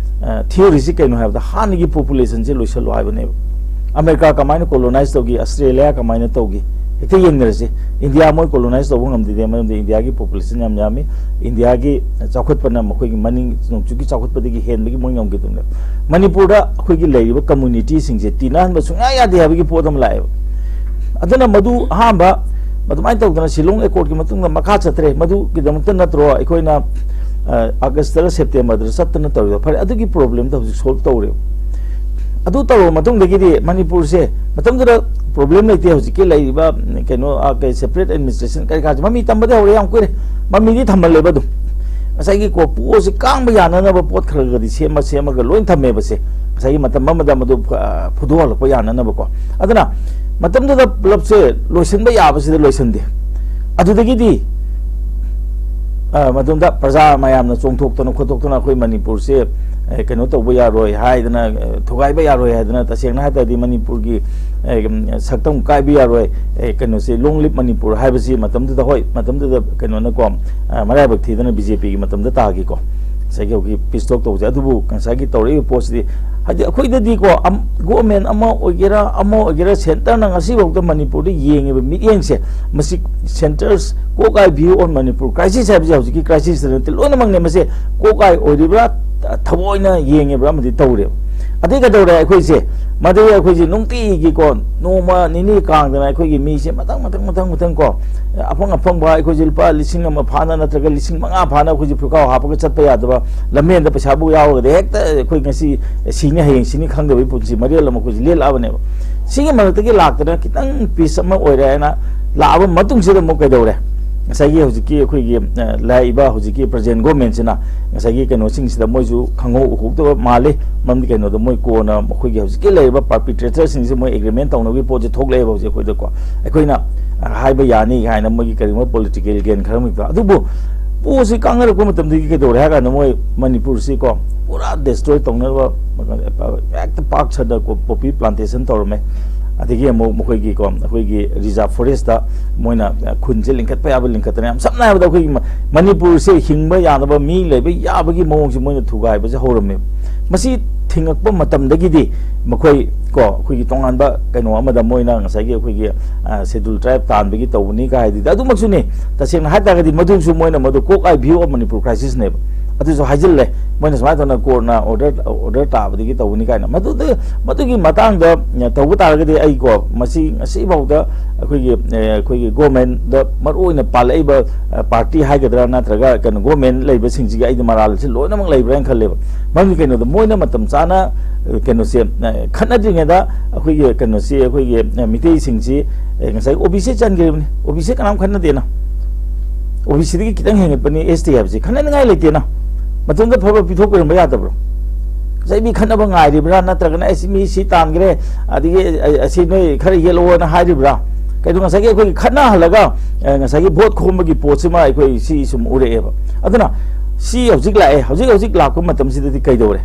ꯊꯤꯑꯣꯔꯤꯁꯤ ꯀꯩꯅꯣ ꯍꯥꯏꯕꯗ, ꯍꯥꯟꯅꯒꯤ ꯄꯣꯄꯨꯂꯦꯁꯟꯁꯦ ꯂꯣꯏꯁꯜꯂꯣ ꯍꯥꯏꯕꯅꯦꯕ꯫ ꯑꯃꯦꯔꯤꯀꯥ ꯀꯃꯥꯏꯅ ꯀꯣꯂꯣꯅꯥꯏꯁ ꯇꯧꯈꯤ, ꯑꯁꯇ꯭ꯔꯦꯂꯤꯌꯥ ꯀꯃꯥꯏꯅ ꯇꯧꯈꯤ, ꯍꯦꯛꯇ ꯌꯦꯡꯅꯔꯁꯤ꯫ ꯏꯟꯗꯤꯌꯥ ꯃꯣꯏ ꯀꯣꯂꯣꯅꯥꯏꯁ ꯇꯧꯕ ꯉꯝꯗꯦ, ꯃꯔꯝꯗꯤ ꯏꯟꯗꯤꯌꯥꯒꯤ ꯄꯣꯄꯨꯂꯦꯁꯟ ꯌꯥꯝ ꯌꯥꯝꯃꯤ꯫ ꯏꯟꯗꯤꯌꯥꯒꯤ ꯆꯥꯎꯈꯠꯄꯅ ꯃꯈꯣꯏꯒꯤ ꯃꯅꯤꯡ ꯅꯣꯡꯆꯨꯞꯀꯤ ꯆꯥꯎꯈꯠꯄꯗꯒꯤ ꯍꯦꯟꯕꯒꯤ ꯃꯣꯏ ꯉꯝꯈꯤꯗꯕꯅꯦꯕ꯫ ꯃꯅꯤꯄꯨꯔꯗ ꯑꯩꯈꯣꯏꯒꯤ ꯂꯩꯔꯤꯕ ꯀꯝꯃꯨꯅꯤꯇꯤꯁꯤꯡꯁꯦ ꯇꯤꯟꯅꯍꯟꯕ ꯁꯨꯡꯌꯥ ꯌꯥꯗꯦ ꯍꯥꯏꯕꯒꯤ ꯄꯣꯠ ꯑꯃ ꯂꯥꯛꯑꯦꯕ꯫ ꯑꯗꯨꯅ ꯃꯗꯨ ꯑꯍꯥꯟꯕ ꯑꯗꯨꯃꯥꯏꯅ ꯇꯧꯗꯅ ꯁꯤꯂꯣꯡ ꯑꯦꯀꯣꯔꯗꯀꯤ ꯃꯇꯨꯡꯗ ꯃꯈꯥ ꯆꯠꯇ꯭ꯔꯦ꯫ ꯃꯗꯨꯒꯤꯗꯃꯛꯇ ꯅꯠꯇ꯭ꯔꯣ ꯑꯩꯈꯣꯏꯅ, ꯑ, ꯑꯥꯒꯁꯇꯔ ꯁꯦꯞꯇꯦꯝꯕꯔꯗꯔ ꯆꯠꯇꯅ ꯇꯧꯔꯤꯗꯣ? ꯐꯔꯦ, ꯑꯗꯨꯒꯤ ꯄ꯭ꯔꯣꯕ꯭ꯂꯦꯝꯗꯣ ꯍꯧꯖꯤꯛ ꯁꯣꯜꯕ ꯇꯧꯔꯦꯕ꯫ ꯑꯗꯨ ꯇꯧꯔꯕ ꯃꯇꯨꯡꯗꯒꯤꯗꯤ ꯃꯅꯤꯄꯨꯔꯁꯦ ꯃꯇꯝꯗꯨꯗ ꯄ꯭ꯔꯣꯕ꯭ꯂꯦꯝ ꯂꯩꯇꯦ꯫ ꯍꯧꯖꯤꯛꯀꯤ ꯂꯩꯔꯤꯕ, ꯎꯝ, ꯀꯩꯅꯣ, ꯑ, ꯀꯩ, ꯁꯦꯄꯔꯦꯠ ꯑꯦꯗꯃꯤꯅꯤꯁꯇ꯭ꯔꯦꯁꯟ ꯀꯔꯤ ꯀꯔꯥꯁꯦ ꯃꯃꯤ ꯇꯝꯕꯗꯤ ꯍꯧꯔꯦ, ꯌꯥꯝ ꯀꯨꯏꯔꯦ꯫ ꯃꯃꯤꯗꯤ ꯊꯝꯍꯜꯂꯦꯕ ꯑꯗꯨꯝ꯫ ꯉꯁꯥꯏꯒꯤ ꯀꯣ, ꯄꯣꯠꯁꯤ ꯀꯥꯡꯕ ꯌꯥꯅꯅꯕ ꯄꯣꯠ ꯈꯔ ꯈꯔꯗꯤ ꯁꯦꯝꯃ ꯁꯦꯝꯃꯒ ꯂꯣꯏ ꯊꯝꯃꯦꯕꯁꯦ꯫ ꯉꯁꯥꯏꯒꯤ ꯃꯇꯝ ꯑꯃꯗ ꯃꯗꯨ ꯐ-, ꯐꯨꯗꯣꯛꯍꯜꯂꯛꯄ ꯌꯥꯅꯅꯕꯀꯣ꯫ ꯑꯗꯨꯅ ꯃꯇꯝꯗꯨꯗ ꯄꯨꯂꯞꯁꯦ ꯂꯣꯏꯁꯤꯟꯕ ꯌꯥꯕꯁꯤꯗ ꯂꯣꯏꯁꯤꯟꯗꯦ꯫ ꯑꯗꯨꯗꯒꯤꯗꯤ, ꯑ, ꯃꯇꯝꯗ ꯄ꯭ꯔꯖꯥ ꯃꯌꯥꯝꯅ ꯆꯣꯡꯊꯣꯛꯇꯅ ꯈꯣꯠꯇꯣꯛꯇꯅ ꯑꯩꯈꯣꯏ ꯃꯅꯤꯄꯨꯔꯁꯦ, ꯑꯦ, ꯀꯩꯅꯣ ꯇꯧꯕ ꯌꯥꯔꯣꯏ ꯍꯥꯏꯗꯅ, ꯑꯦ, ꯊꯨꯒꯥꯏꯕ ꯌꯥꯔꯣꯏ ꯍꯥꯏꯗꯅ, ꯇꯁꯦꯡꯅ ꯍꯥꯏ ꯇꯥꯔꯗꯤ ꯃꯅꯤꯄꯨꯔꯒꯤ, ꯑꯦ, ꯎꯝ, ꯁꯛꯇꯝ ꯀꯥꯏꯕ ꯌꯥꯔꯣꯏ, ꯑꯦ, ꯀꯩꯅꯣꯁꯦ, ꯂꯣꯡ ꯂꯤꯞ ꯃꯅꯤꯄꯨꯔ ꯍꯥꯏꯕꯁꯤ ꯃꯇꯝꯗꯨꯗ, ꯍꯣꯏ, ꯃꯇꯝꯗꯨꯗ ꯀꯩꯅꯣꯅꯀꯣ, ꯑ, ꯃꯔꯥꯏꯕꯛ ꯊꯤꯗꯅ ꯕꯤ ꯖꯦ ꯄꯤꯒꯤ ꯃꯇꯝꯗ ꯇꯥꯈꯤꯀꯣ꯫ ꯉꯁꯥꯏꯒꯤ ꯍꯧꯖꯤꯛ ꯄꯤꯁ ꯇꯣꯛ ꯇꯧꯕꯁꯦ꯫ ꯑꯗꯨꯕꯨ ꯉꯁꯥꯏꯒꯤ ꯇꯧꯔꯛꯏꯕ ꯄꯣꯠꯁꯤꯗꯤ, ꯍꯥꯏꯗꯤ ꯑꯩꯈꯣꯏꯗꯗꯤꯀꯣ, ꯑꯝ-, ꯒꯣꯔꯃꯦꯟ ꯑꯃ ꯑꯣꯏꯒꯦꯔꯥ, ꯑꯃ ꯑꯣꯏꯒꯦꯔꯥ, ꯁꯦꯟꯇꯔꯅ ꯉꯁꯤꯐꯥꯎꯗ ꯃꯅꯤꯄꯨꯔꯗ ꯌꯦꯡꯉꯤꯕ ꯃꯤꯠꯌꯦꯡꯁꯦ, ꯃꯁꯤ Centre's Cockeye View on Manipur Crisis ꯍꯥꯏꯕꯁꯦ ꯍꯧꯖꯤꯛꯀꯤ ꯀ꯭ꯔꯥꯏꯁꯤꯁꯇ ꯅꯠꯇꯦ, ꯂꯣꯏꯅꯃꯛꯅꯦ꯫ ꯃꯁꯦ ꯀꯣꯛ ꯑꯥꯏ ꯑꯣꯏꯔꯤꯕ꯭ꯔꯥ, ꯊꯑꯣꯏꯅ ꯌꯦꯡꯉꯤꯕ꯭ꯔꯥ ꯑꯃꯗꯤ ꯇꯧꯔꯦꯕ꯫ ꯑꯗꯩ ꯀꯩꯗꯧꯔꯦ ꯑꯩꯈꯣꯏꯁꯦ? ꯃꯗꯩ ꯑꯩꯈꯣꯏꯁꯦ ꯅꯨꯡꯇꯤꯒꯤꯀꯣ, ꯅꯣꯡꯃ ꯅꯤꯅꯤ ꯀꯥꯡꯗꯅ ꯑꯩꯈꯣꯏꯒꯤ ꯃꯤꯁꯦ ꯃꯊꯪ, ꯃꯊꯪ, ꯃꯊꯪ, ꯃꯊꯪ ꯀꯣ, ꯑꯐꯪ ꯑꯐꯪꯕ ꯑꯩꯈꯣꯏꯁꯦ ꯂꯨꯄꯥ ꯂꯤꯁꯤꯡ ꯑꯃ ꯐꯥꯅ ꯅꯠꯇ꯭ꯔꯒ ꯂꯤꯁꯤꯡ ꯃꯉꯥ ꯐꯥꯅ ꯑꯩꯈꯣꯏꯁꯦ ꯐꯨꯔꯈꯥꯎ ꯍꯥꯞꯄꯒ ꯆꯠꯄ ꯌꯥꯗꯕ, ꯂꯝꯕꯦꯟꯗ ꯄꯩꯁꯥꯕꯨ ꯌꯥꯎꯔꯒꯗꯤ ꯍꯦꯛꯇ ꯑꯩꯈꯣꯏ ꯉꯁꯤ ꯁꯤꯅꯤ, ꯍꯌꯦꯡ ꯁꯤꯅꯤ ꯈꯪꯗꯕꯒꯤ ꯄꯨꯟꯁꯤ ꯃꯔꯦꯜ ꯑꯃ ꯑꯩꯈꯣꯏꯁꯦ ꯂꯦꯜꯂꯛꯑꯕꯅꯦꯕ꯫ ꯁꯤꯒꯤ ꯃꯔꯛꯇꯒꯤ ꯂꯥꯛꯇꯅ ꯈꯤꯇꯪ ꯄꯤꯁ ꯑꯃ ꯑꯣꯏꯔꯦ ꯍꯥꯏꯅ ꯂꯥꯛꯑꯕ ꯃꯇꯨꯡꯁꯤꯗ ꯑꯃꯨꯛ ꯀꯩꯗꯧꯔꯦ? ꯉꯁꯥꯏꯒꯤ ꯍꯧꯖꯤꯛꯀꯤ ꯑꯩꯈꯣꯏꯒꯤ, ꯑ, ꯂꯥꯛꯏꯕ ꯍꯧꯖꯤꯛꯀꯤ present governmentꯁꯤꯅ ꯉꯁꯥꯏꯒꯤ ꯀꯩꯅꯣꯁꯤꯡꯁꯤꯗ ꯃꯣꯏꯁꯨ ꯈꯪꯍꯧ ꯎꯍꯧꯗꯕ ꯃꯥꯜꯂꯤ꯫ ꯃꯔꯝꯗꯤ ꯀꯩꯅꯣꯗ ꯃꯣꯏ ꯀꯣꯟꯅ ꯃꯈꯣꯏꯒꯤ ꯍꯧꯖꯤꯛꯀꯤ ꯂꯩꯔꯤꯕ perpetratorꯁꯤꯡꯁꯦ ꯃꯣꯏ agreement ꯇꯧꯅꯕꯒꯤ ꯄꯣꯠꯁꯦ ꯊꯣꯛꯂꯛꯑꯦꯕ ꯍꯧꯖꯤꯛ ꯑꯩꯈꯣꯏꯗꯀꯣ꯫ ꯑꯩꯈꯣꯏꯅ ꯍꯥꯏꯕ ꯌꯥꯅꯤ ꯍꯥꯏꯅ ꯃꯣꯏꯒꯤ ꯀꯔꯤꯒꯨꯝꯕ political gain ꯈꯔ ꯑꯃ ꯂꯩꯕ꯫ ꯑꯗꯨꯕꯨ ꯄꯣꯠꯁꯤ ꯀꯥꯡꯅꯔꯛꯄ ꯃꯇꯝꯗꯒꯤ ꯀꯩꯗꯧꯔꯦ ꯍꯥꯏ ꯀꯥꯟꯗ ꯃꯣꯏ ꯃꯅꯤꯄꯨꯔꯁꯤꯀꯣ ꯄꯨꯔꯥ destroy ꯇꯧꯅꯕ ꯍꯦꯛꯇ ꯄꯥꯛ ꯁꯟꯅ ꯀꯣ-, poppy plantation ꯇꯧꯔꯝꯃꯦ꯫ ꯑꯗꯒꯤ ꯑꯃꯨꯛ ꯃꯈꯣꯏꯒꯤ ꯀꯣ, ꯑꯩꯈꯣꯏꯒꯤ reserve forest ꯇ ꯃꯣꯏꯅ, ꯑ, ꯈꯨꯟꯁꯦ ꯂꯤꯡꯈꯠꯄ ꯌꯥꯕ ꯂꯤꯡꯈꯠꯇꯅ, ꯌꯥꯝ ꯁꯝꯅ ꯍꯥꯏꯔꯕꯗ ꯑꯩꯈꯣꯏꯒꯤ ꯃ-, ꯃꯅꯤꯄꯨꯔꯁꯦ ꯍꯤꯡꯕ ꯌꯥꯅꯕ, ꯃꯤ ꯂꯩꯕ ꯌꯥꯕꯒꯤ ꯃꯑꯣꯡꯁꯦ ꯃꯣꯏꯅ ꯊꯨꯒꯥꯏꯕꯁꯦ ꯍꯧꯔꯝꯃꯦꯕ꯫ ꯃꯁꯤ ꯊꯤꯡꯉꯛꯄ ꯃꯇꯝꯗꯒꯤꯗꯤ ꯃꯈꯣꯏ ꯀꯣ, ꯑꯩꯈꯣꯏꯒꯤ ꯇꯣꯉꯥꯟꯕ ꯀꯩꯅꯣ ꯑꯃꯗ ꯃꯣꯏꯅ ꯉꯁꯥꯏꯒꯤ ꯑꯩꯈꯣꯏꯒꯤ, ꯑ, schedule tribe ꯇꯥꯟꯕꯒꯤ ꯇꯧꯕꯅꯤ ꯀꯥꯏꯗꯨꯗꯤ ꯑꯗꯨꯃꯛꯁꯨꯅꯤ꯫ ꯇꯁꯦꯡꯅ ꯍꯥꯏ ꯇꯥꯔꯒꯗꯤ ꯃꯗꯨꯁꯨ ꯃꯣꯏꯅ ꯃꯗꯨ ꯀꯣꯛ ꯑꯥꯏ ꯚ꯭ꯌꯨ ꯑꯣꯐ ꯃꯅꯤꯄꯨꯔ ꯀ꯭ꯔꯥꯏꯁꯤꯁꯅꯦꯕ꯫ ꯑꯗꯨꯁꯨ ꯍꯥꯏꯖꯤꯜꯂꯦ꯫ ꯃꯣꯏꯅ ꯁꯨꯃꯥꯏꯅ ꯇꯧꯅ court ꯅ order, order ꯇꯥꯕꯗꯒꯤ ꯇꯧꯕꯅꯤ ꯀꯥꯏꯅ꯫ ꯃꯗꯨꯗ, ꯃꯗꯨꯒꯤ ꯃꯇꯥꯡꯗ, ꯑ, ꯇꯧꯕ ꯇꯥꯔꯒꯗꯤ ꯑꯩ ꯀꯣ, ꯃꯁꯤ ꯉꯁꯤꯐꯥꯎꯗ ꯑꯩꯈꯣꯏꯒꯤ, ꯑ, ꯑꯩꯈꯣꯏꯒꯤ government ꯗ ꯃꯔꯨꯑꯣꯏꯅ ꯄꯥꯜꯂꯛꯏꯕ, ꯑ, party ꯍꯥꯏꯒꯗ꯭ꯔꯥ ꯅꯠꯇ꯭ꯔꯒ ꯀꯩꯅꯣ government ꯂꯩꯕꯁꯤꯡꯁꯤꯒꯤ ꯑꯩꯗꯤ ꯃꯔꯥꯜꯁꯦ ꯂꯣꯏꯅꯃꯛ ꯂꯩꯕ꯭ꯔꯥ ꯍꯥꯏꯅ ꯈꯜꯂꯦꯕ꯫ ꯃꯔꯝꯗꯤ ꯀꯩꯅꯣꯗ ꯃꯣꯏꯅ ꯃꯇꯝ ꯆꯥꯅ, ꯑ, ꯀꯩꯅꯣꯁꯦ, ꯑ, ꯈꯠꯅꯗ꯭ꯔꯤꯉꯩꯗ ꯑꯩꯈꯣꯏꯒꯤ ꯀꯩꯅꯣꯁꯤ, ꯑꯩꯈꯣꯏꯒꯤ, ꯑ, ꯃꯤꯇꯩꯁꯤꯡꯁꯤ, ꯑ, ꯉꯁꯥꯏ ꯑꯣ ꯕꯤ ꯁꯤ ꯆꯟꯈ꯭ꯔꯤꯕꯅꯤ꯫ ꯑꯣ ꯕꯤ ꯁꯤ ꯀꯅꯥꯝ ꯈꯠꯅꯗꯦꯅ꯫ ꯑꯣ ꯕꯤ ꯁꯤꯗꯒꯤ ꯈꯤꯇꯪ ꯍꯦꯟꯒꯠꯄꯅꯤ ꯑꯦꯁ ꯇꯤ ꯍꯥꯏꯕꯁꯤ꯫ ꯈꯠꯅꯅꯤꯡꯉꯥꯏ ꯂꯩꯇꯦꯅ꯫ ꯃꯇꯝꯗ ꯐꯕ ꯄꯤꯊꯣꯛꯄꯤꯔꯝꯕ ꯌꯥꯗꯕ꯭ꯔꯣ? ꯉꯁꯥꯏ ꯃꯤ ꯈꯠꯅꯕ ꯉꯥꯏꯔꯤꯕ꯭ꯔꯥ? ꯅꯠꯇ꯭ꯔꯒꯅ ꯑꯩꯁꯤ ꯃꯤ ꯁꯤ ꯇꯥꯟꯈ꯭ꯔꯦ, ꯑꯗꯒꯤ ꯑ-, ꯑꯁꯤ ꯅꯣꯏ ꯈꯔ ꯌꯦꯠꯂꯛꯑꯣꯅ ꯍꯥꯏꯔꯤꯕ꯭ꯔꯥ? ꯀꯩꯅꯣ ꯉꯁꯥꯏꯒꯤ ꯑꯩꯈꯣꯏꯒꯤ ꯈꯠꯅꯍꯜꯂꯒ, ꯑ, ꯉꯁꯥꯏꯒꯤ ꯚꯣꯠ ꯈꯣꯝꯕꯒꯤ ꯄꯣꯠꯁꯤꯃ ꯑꯩꯈꯣꯏ ꯁꯤ ꯁꯨꯝ ꯎꯔꯛꯑꯦꯕ꯫ ꯑꯗꯨꯅ ꯁꯤ ꯍꯧꯖꯤꯛ ꯂꯥꯛꯑꯦ, ꯍꯧꯖꯤꯛ ꯍꯧꯖꯤꯛ ꯂꯥꯛꯄ ꯃꯇꯝꯁꯤꯗꯗꯤ ꯀꯩꯗꯧꯔꯦ?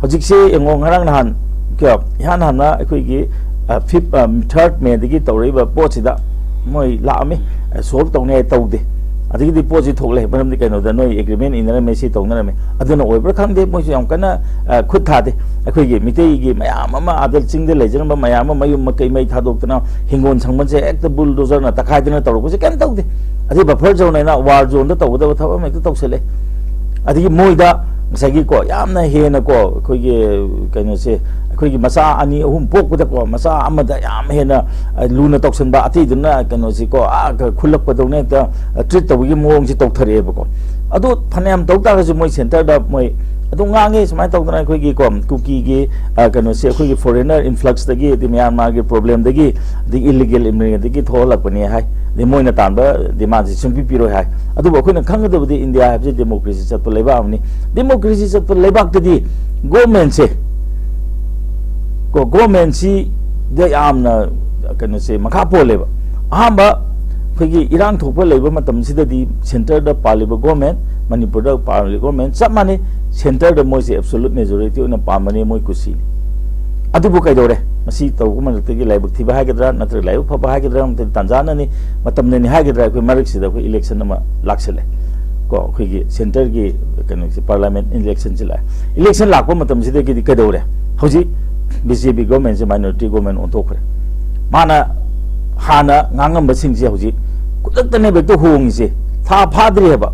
ꯍꯧꯖꯤꯛꯁꯦ ꯌꯦꯡꯉꯣ, ꯉꯔꯥꯡ ꯅꯍꯥꯟ ꯀꯌꯥ, ꯏꯍꯥꯟ ꯍꯥꯟꯅ ꯑꯩꯈꯣꯏꯒꯤ, ꯑ, fifth, ꯑ, third May ꯗꯒꯤ ꯇꯧꯔꯛꯏꯕ ꯄꯣꯠꯁꯤꯗ ꯃꯣꯏ ꯂꯥꯛꯑꯝꯃꯤ, ꯑ, solve ꯇꯧꯅꯤ ꯍꯥꯏ ꯇꯧꯗꯦ꯫ ꯑꯗꯒꯤꯗꯤ ꯄꯣꯠꯁꯤ ꯊꯣꯛꯂꯛꯑꯦ, ꯃꯔꯝꯗꯤ ꯀꯩꯅꯣꯗ ꯅꯣꯏ agreement ꯏꯅꯔꯝꯃꯦ, ꯁꯤ ꯇꯧꯅꯔꯝꯃꯦ꯫ ꯑꯗꯨꯅ ꯑꯣꯏꯕ꯭ꯔꯥ ꯈꯪꯗꯦ, ꯃꯣꯏꯁꯨ ꯌꯥꯝ ꯀꯟꯅ, ꯑ, ꯈꯨꯠ ꯊꯥꯗꯦ꯫ ꯑꯩꯈꯣꯏꯒꯤ ꯃꯤꯇꯩꯒꯤ ꯃꯌꯥꯝ ꯑꯃ, ꯑꯥꯗ ꯆꯤꯡꯗ ꯂꯩꯖꯔꯝꯕ ꯃꯌꯥꯝ ꯑꯃ ꯃꯌꯨꯝ ꯃꯀꯩ ꯃꯩ ꯊꯥꯗꯣꯛꯇꯅ, ꯍꯤꯡꯒꯣꯜ ꯁꯪꯕꯜꯁꯦ ꯍꯦꯛꯇ bulldozer ꯅ ꯇꯛꯈꯥꯏꯗꯅ ꯇꯧꯔꯛꯄꯁꯦ ꯀꯩꯝ ꯇꯧꯗꯦ꯫ ꯑꯗꯩ buffer zone ꯍꯥꯏꯅ war zone ꯗ ꯇꯧꯒꯗꯕ ꯊꯕꯛ ꯑꯃ ꯍꯦꯛꯇ ꯇꯧꯁꯜꯂꯦ꯫ ꯑꯗꯒꯤ ꯃꯣꯏꯗ ꯉꯁꯥꯏꯒꯤꯀꯣ, ꯌꯥꯝꯅ ꯍꯦꯟꯅꯀꯣ, ꯑꯩꯈꯣꯏꯒꯤ ꯀꯩꯅꯣꯁꯦ, ꯑꯩꯈꯣꯏꯒꯤ ꯃꯆꯥ ꯑꯅꯤ ꯑꯍꯨꯝ ꯄꯣꯛꯄꯗꯀꯣ, ꯃꯆꯥ ꯑꯃꯗ ꯌꯥꯝ ꯍꯦꯟꯅ, ꯑ, ꯂꯨꯅ ꯇꯧꯁꯟꯕ, ꯑꯇꯩꯗꯨꯅ ꯀꯩꯅꯣꯁꯤꯀꯣ, ꯑꯥ, ꯈꯨꯜꯂꯛꯄꯗꯧꯅ ꯍꯦꯛꯇ, ꯑ, treat ꯇꯧꯕꯒꯤ ꯃꯑꯣꯡꯁꯦ ꯇꯧꯊꯔꯛꯑꯦꯕꯀꯣ꯫ ꯑꯗꯣ ꯐꯅꯌꯥꯝ ꯇꯧ ꯇꯥꯔꯒꯁꯨ ꯃꯣꯏ centre ꯗ ꯃꯣꯏ ꯑꯗꯨꯝ ꯉꯥꯡꯉꯦ ꯁꯨꯃꯥꯏꯅ ꯇꯧꯗꯅ ꯑꯩꯈꯣꯏꯒꯤꯀꯣ, ꯀꯨꯀꯤꯒꯤ, ꯑ, ꯀꯩꯅꯣꯁꯦ, ꯑꯩꯈꯣꯏꯒꯤ foreigner influx ꯇꯒꯤ, ꯑꯗꯩ ꯃ꯭ꯌꯥꯟꯃꯥꯔꯒꯤ problem ꯗꯒꯤ, ꯑꯗꯩ illegal immigrant ꯇꯒꯤ ꯊꯣꯛꯍꯜꯂꯛꯄꯅꯦ ꯍꯥꯏ꯫ ꯑꯗꯩ ꯃꯣꯏꯅ ꯇꯥꯟꯕ demand ꯁꯦ ꯁꯨꯡꯄꯤ ꯄꯤꯔꯣꯏ ꯍꯥꯏ꯫ ꯑꯗꯨꯕꯨ ꯑꯩꯈꯣꯏꯅ ꯈꯪꯒꯗꯕꯗꯤ ꯏꯟꯗꯤꯌꯥ ꯍꯥꯏꯕꯁꯤ democracy ꯆꯠꯄ ꯂꯩꯕꯥꯛ ꯑꯃꯅꯤ꯫ Democracy ꯆꯠꯄ ꯂꯩꯕꯥꯛꯇꯗꯤ government ꯁꯦ, ꯀꯣ, government ꯁꯤꯗ ꯌꯥꯝꯅ ꯀꯩꯅꯣꯁꯦ ꯃꯈꯥ ꯄꯣꯜꯂꯦꯕ꯫ ꯑꯍꯥꯟꯕ, ꯑꯩꯈꯣꯏꯒꯤ ꯏꯔꯥꯡ ꯊꯣꯛꯄ ꯂꯩꯕ ꯃꯇꯝꯁꯤꯗꯗꯤ centre ꯗ ꯄꯥꯜꯂꯤꯕ government, ꯃꯅꯤꯄꯨꯔꯗ ꯄꯥꯜꯂꯤꯕ government ꯆꯞ ꯃꯥꯟꯅꯩ꯫ Centre ꯗ ꯃꯣꯏꯁꯦ absolute majority ꯑꯣꯏꯅ ꯄꯥꯟꯕꯅꯤ, ꯃꯣꯏ ꯀꯨꯁꯤꯅꯤ꯫ ꯑꯗꯨꯕꯨ ꯀꯩꯗꯧꯔꯦ? ꯃꯁꯤ ꯇꯧꯕ ꯃꯔꯛꯇꯒꯤ ꯂꯥꯏꯕꯛ ꯊꯤꯕ ꯍꯥꯏꯒꯗ꯭ꯔꯥ, ꯅꯠꯇ꯭ꯔꯒ ꯂꯥꯏꯕꯛ ꯐꯕ ꯍꯥꯏꯒꯗ꯭ꯔꯥ, ꯅꯠꯇ꯭ꯔꯒ ꯇꯥꯟꯖꯥꯅꯅꯤ, ꯃꯇꯝꯅꯅꯤ ꯍꯥꯏꯒꯗ꯭ꯔꯥ, ꯑꯩꯈꯣꯏ ꯃꯔꯛꯁꯤꯗ ꯑꯩꯈꯣꯏ ꯏꯂꯦꯛꯁꯟ ꯑꯃ ꯂꯥꯛꯁꯜꯂꯦ꯫ ꯀꯣ, ꯑꯩꯈꯣꯏꯒꯤ ꯁꯦꯟꯇꯔꯒꯤ ꯀꯩꯅꯣꯁꯦ, ꯄꯥꯔꯂꯥꯃꯦꯟ ꯏꯂꯦꯛꯁꯟꯁꯦ ꯂꯥꯛꯑꯦ꯫ ꯏꯂꯦꯛꯁꯟ ꯂꯥꯛꯄ ꯃꯇꯝꯁꯤꯗꯒꯤꯗꯤ ꯀꯩꯗꯧꯔꯦ? ꯍꯧꯖꯤꯛ ꯕꯤ ꯖꯦ ꯄꯤ ꯒꯣꯔꯃꯦꯟꯁꯦ ꯃꯥꯏꯅꯣꯔꯤꯇꯤ ꯒꯣꯔꯃꯦꯟ ꯑꯣꯟꯊꯣꯛꯈ꯭ꯔꯦ꯫ ꯃꯥꯅ ꯍꯥꯟꯅ ꯉꯥꯡꯉꯝꯕꯁꯤꯡꯁꯦ ꯍꯧꯖꯤꯛ ꯈꯨꯗꯛꯇꯅꯦꯕ ꯍꯦꯛꯇ ꯍꯣꯡꯉꯤꯁꯦ꯫ ꯊꯥ ꯐꯥꯗ꯭ꯔꯤ ꯍꯥꯏꯕ꯫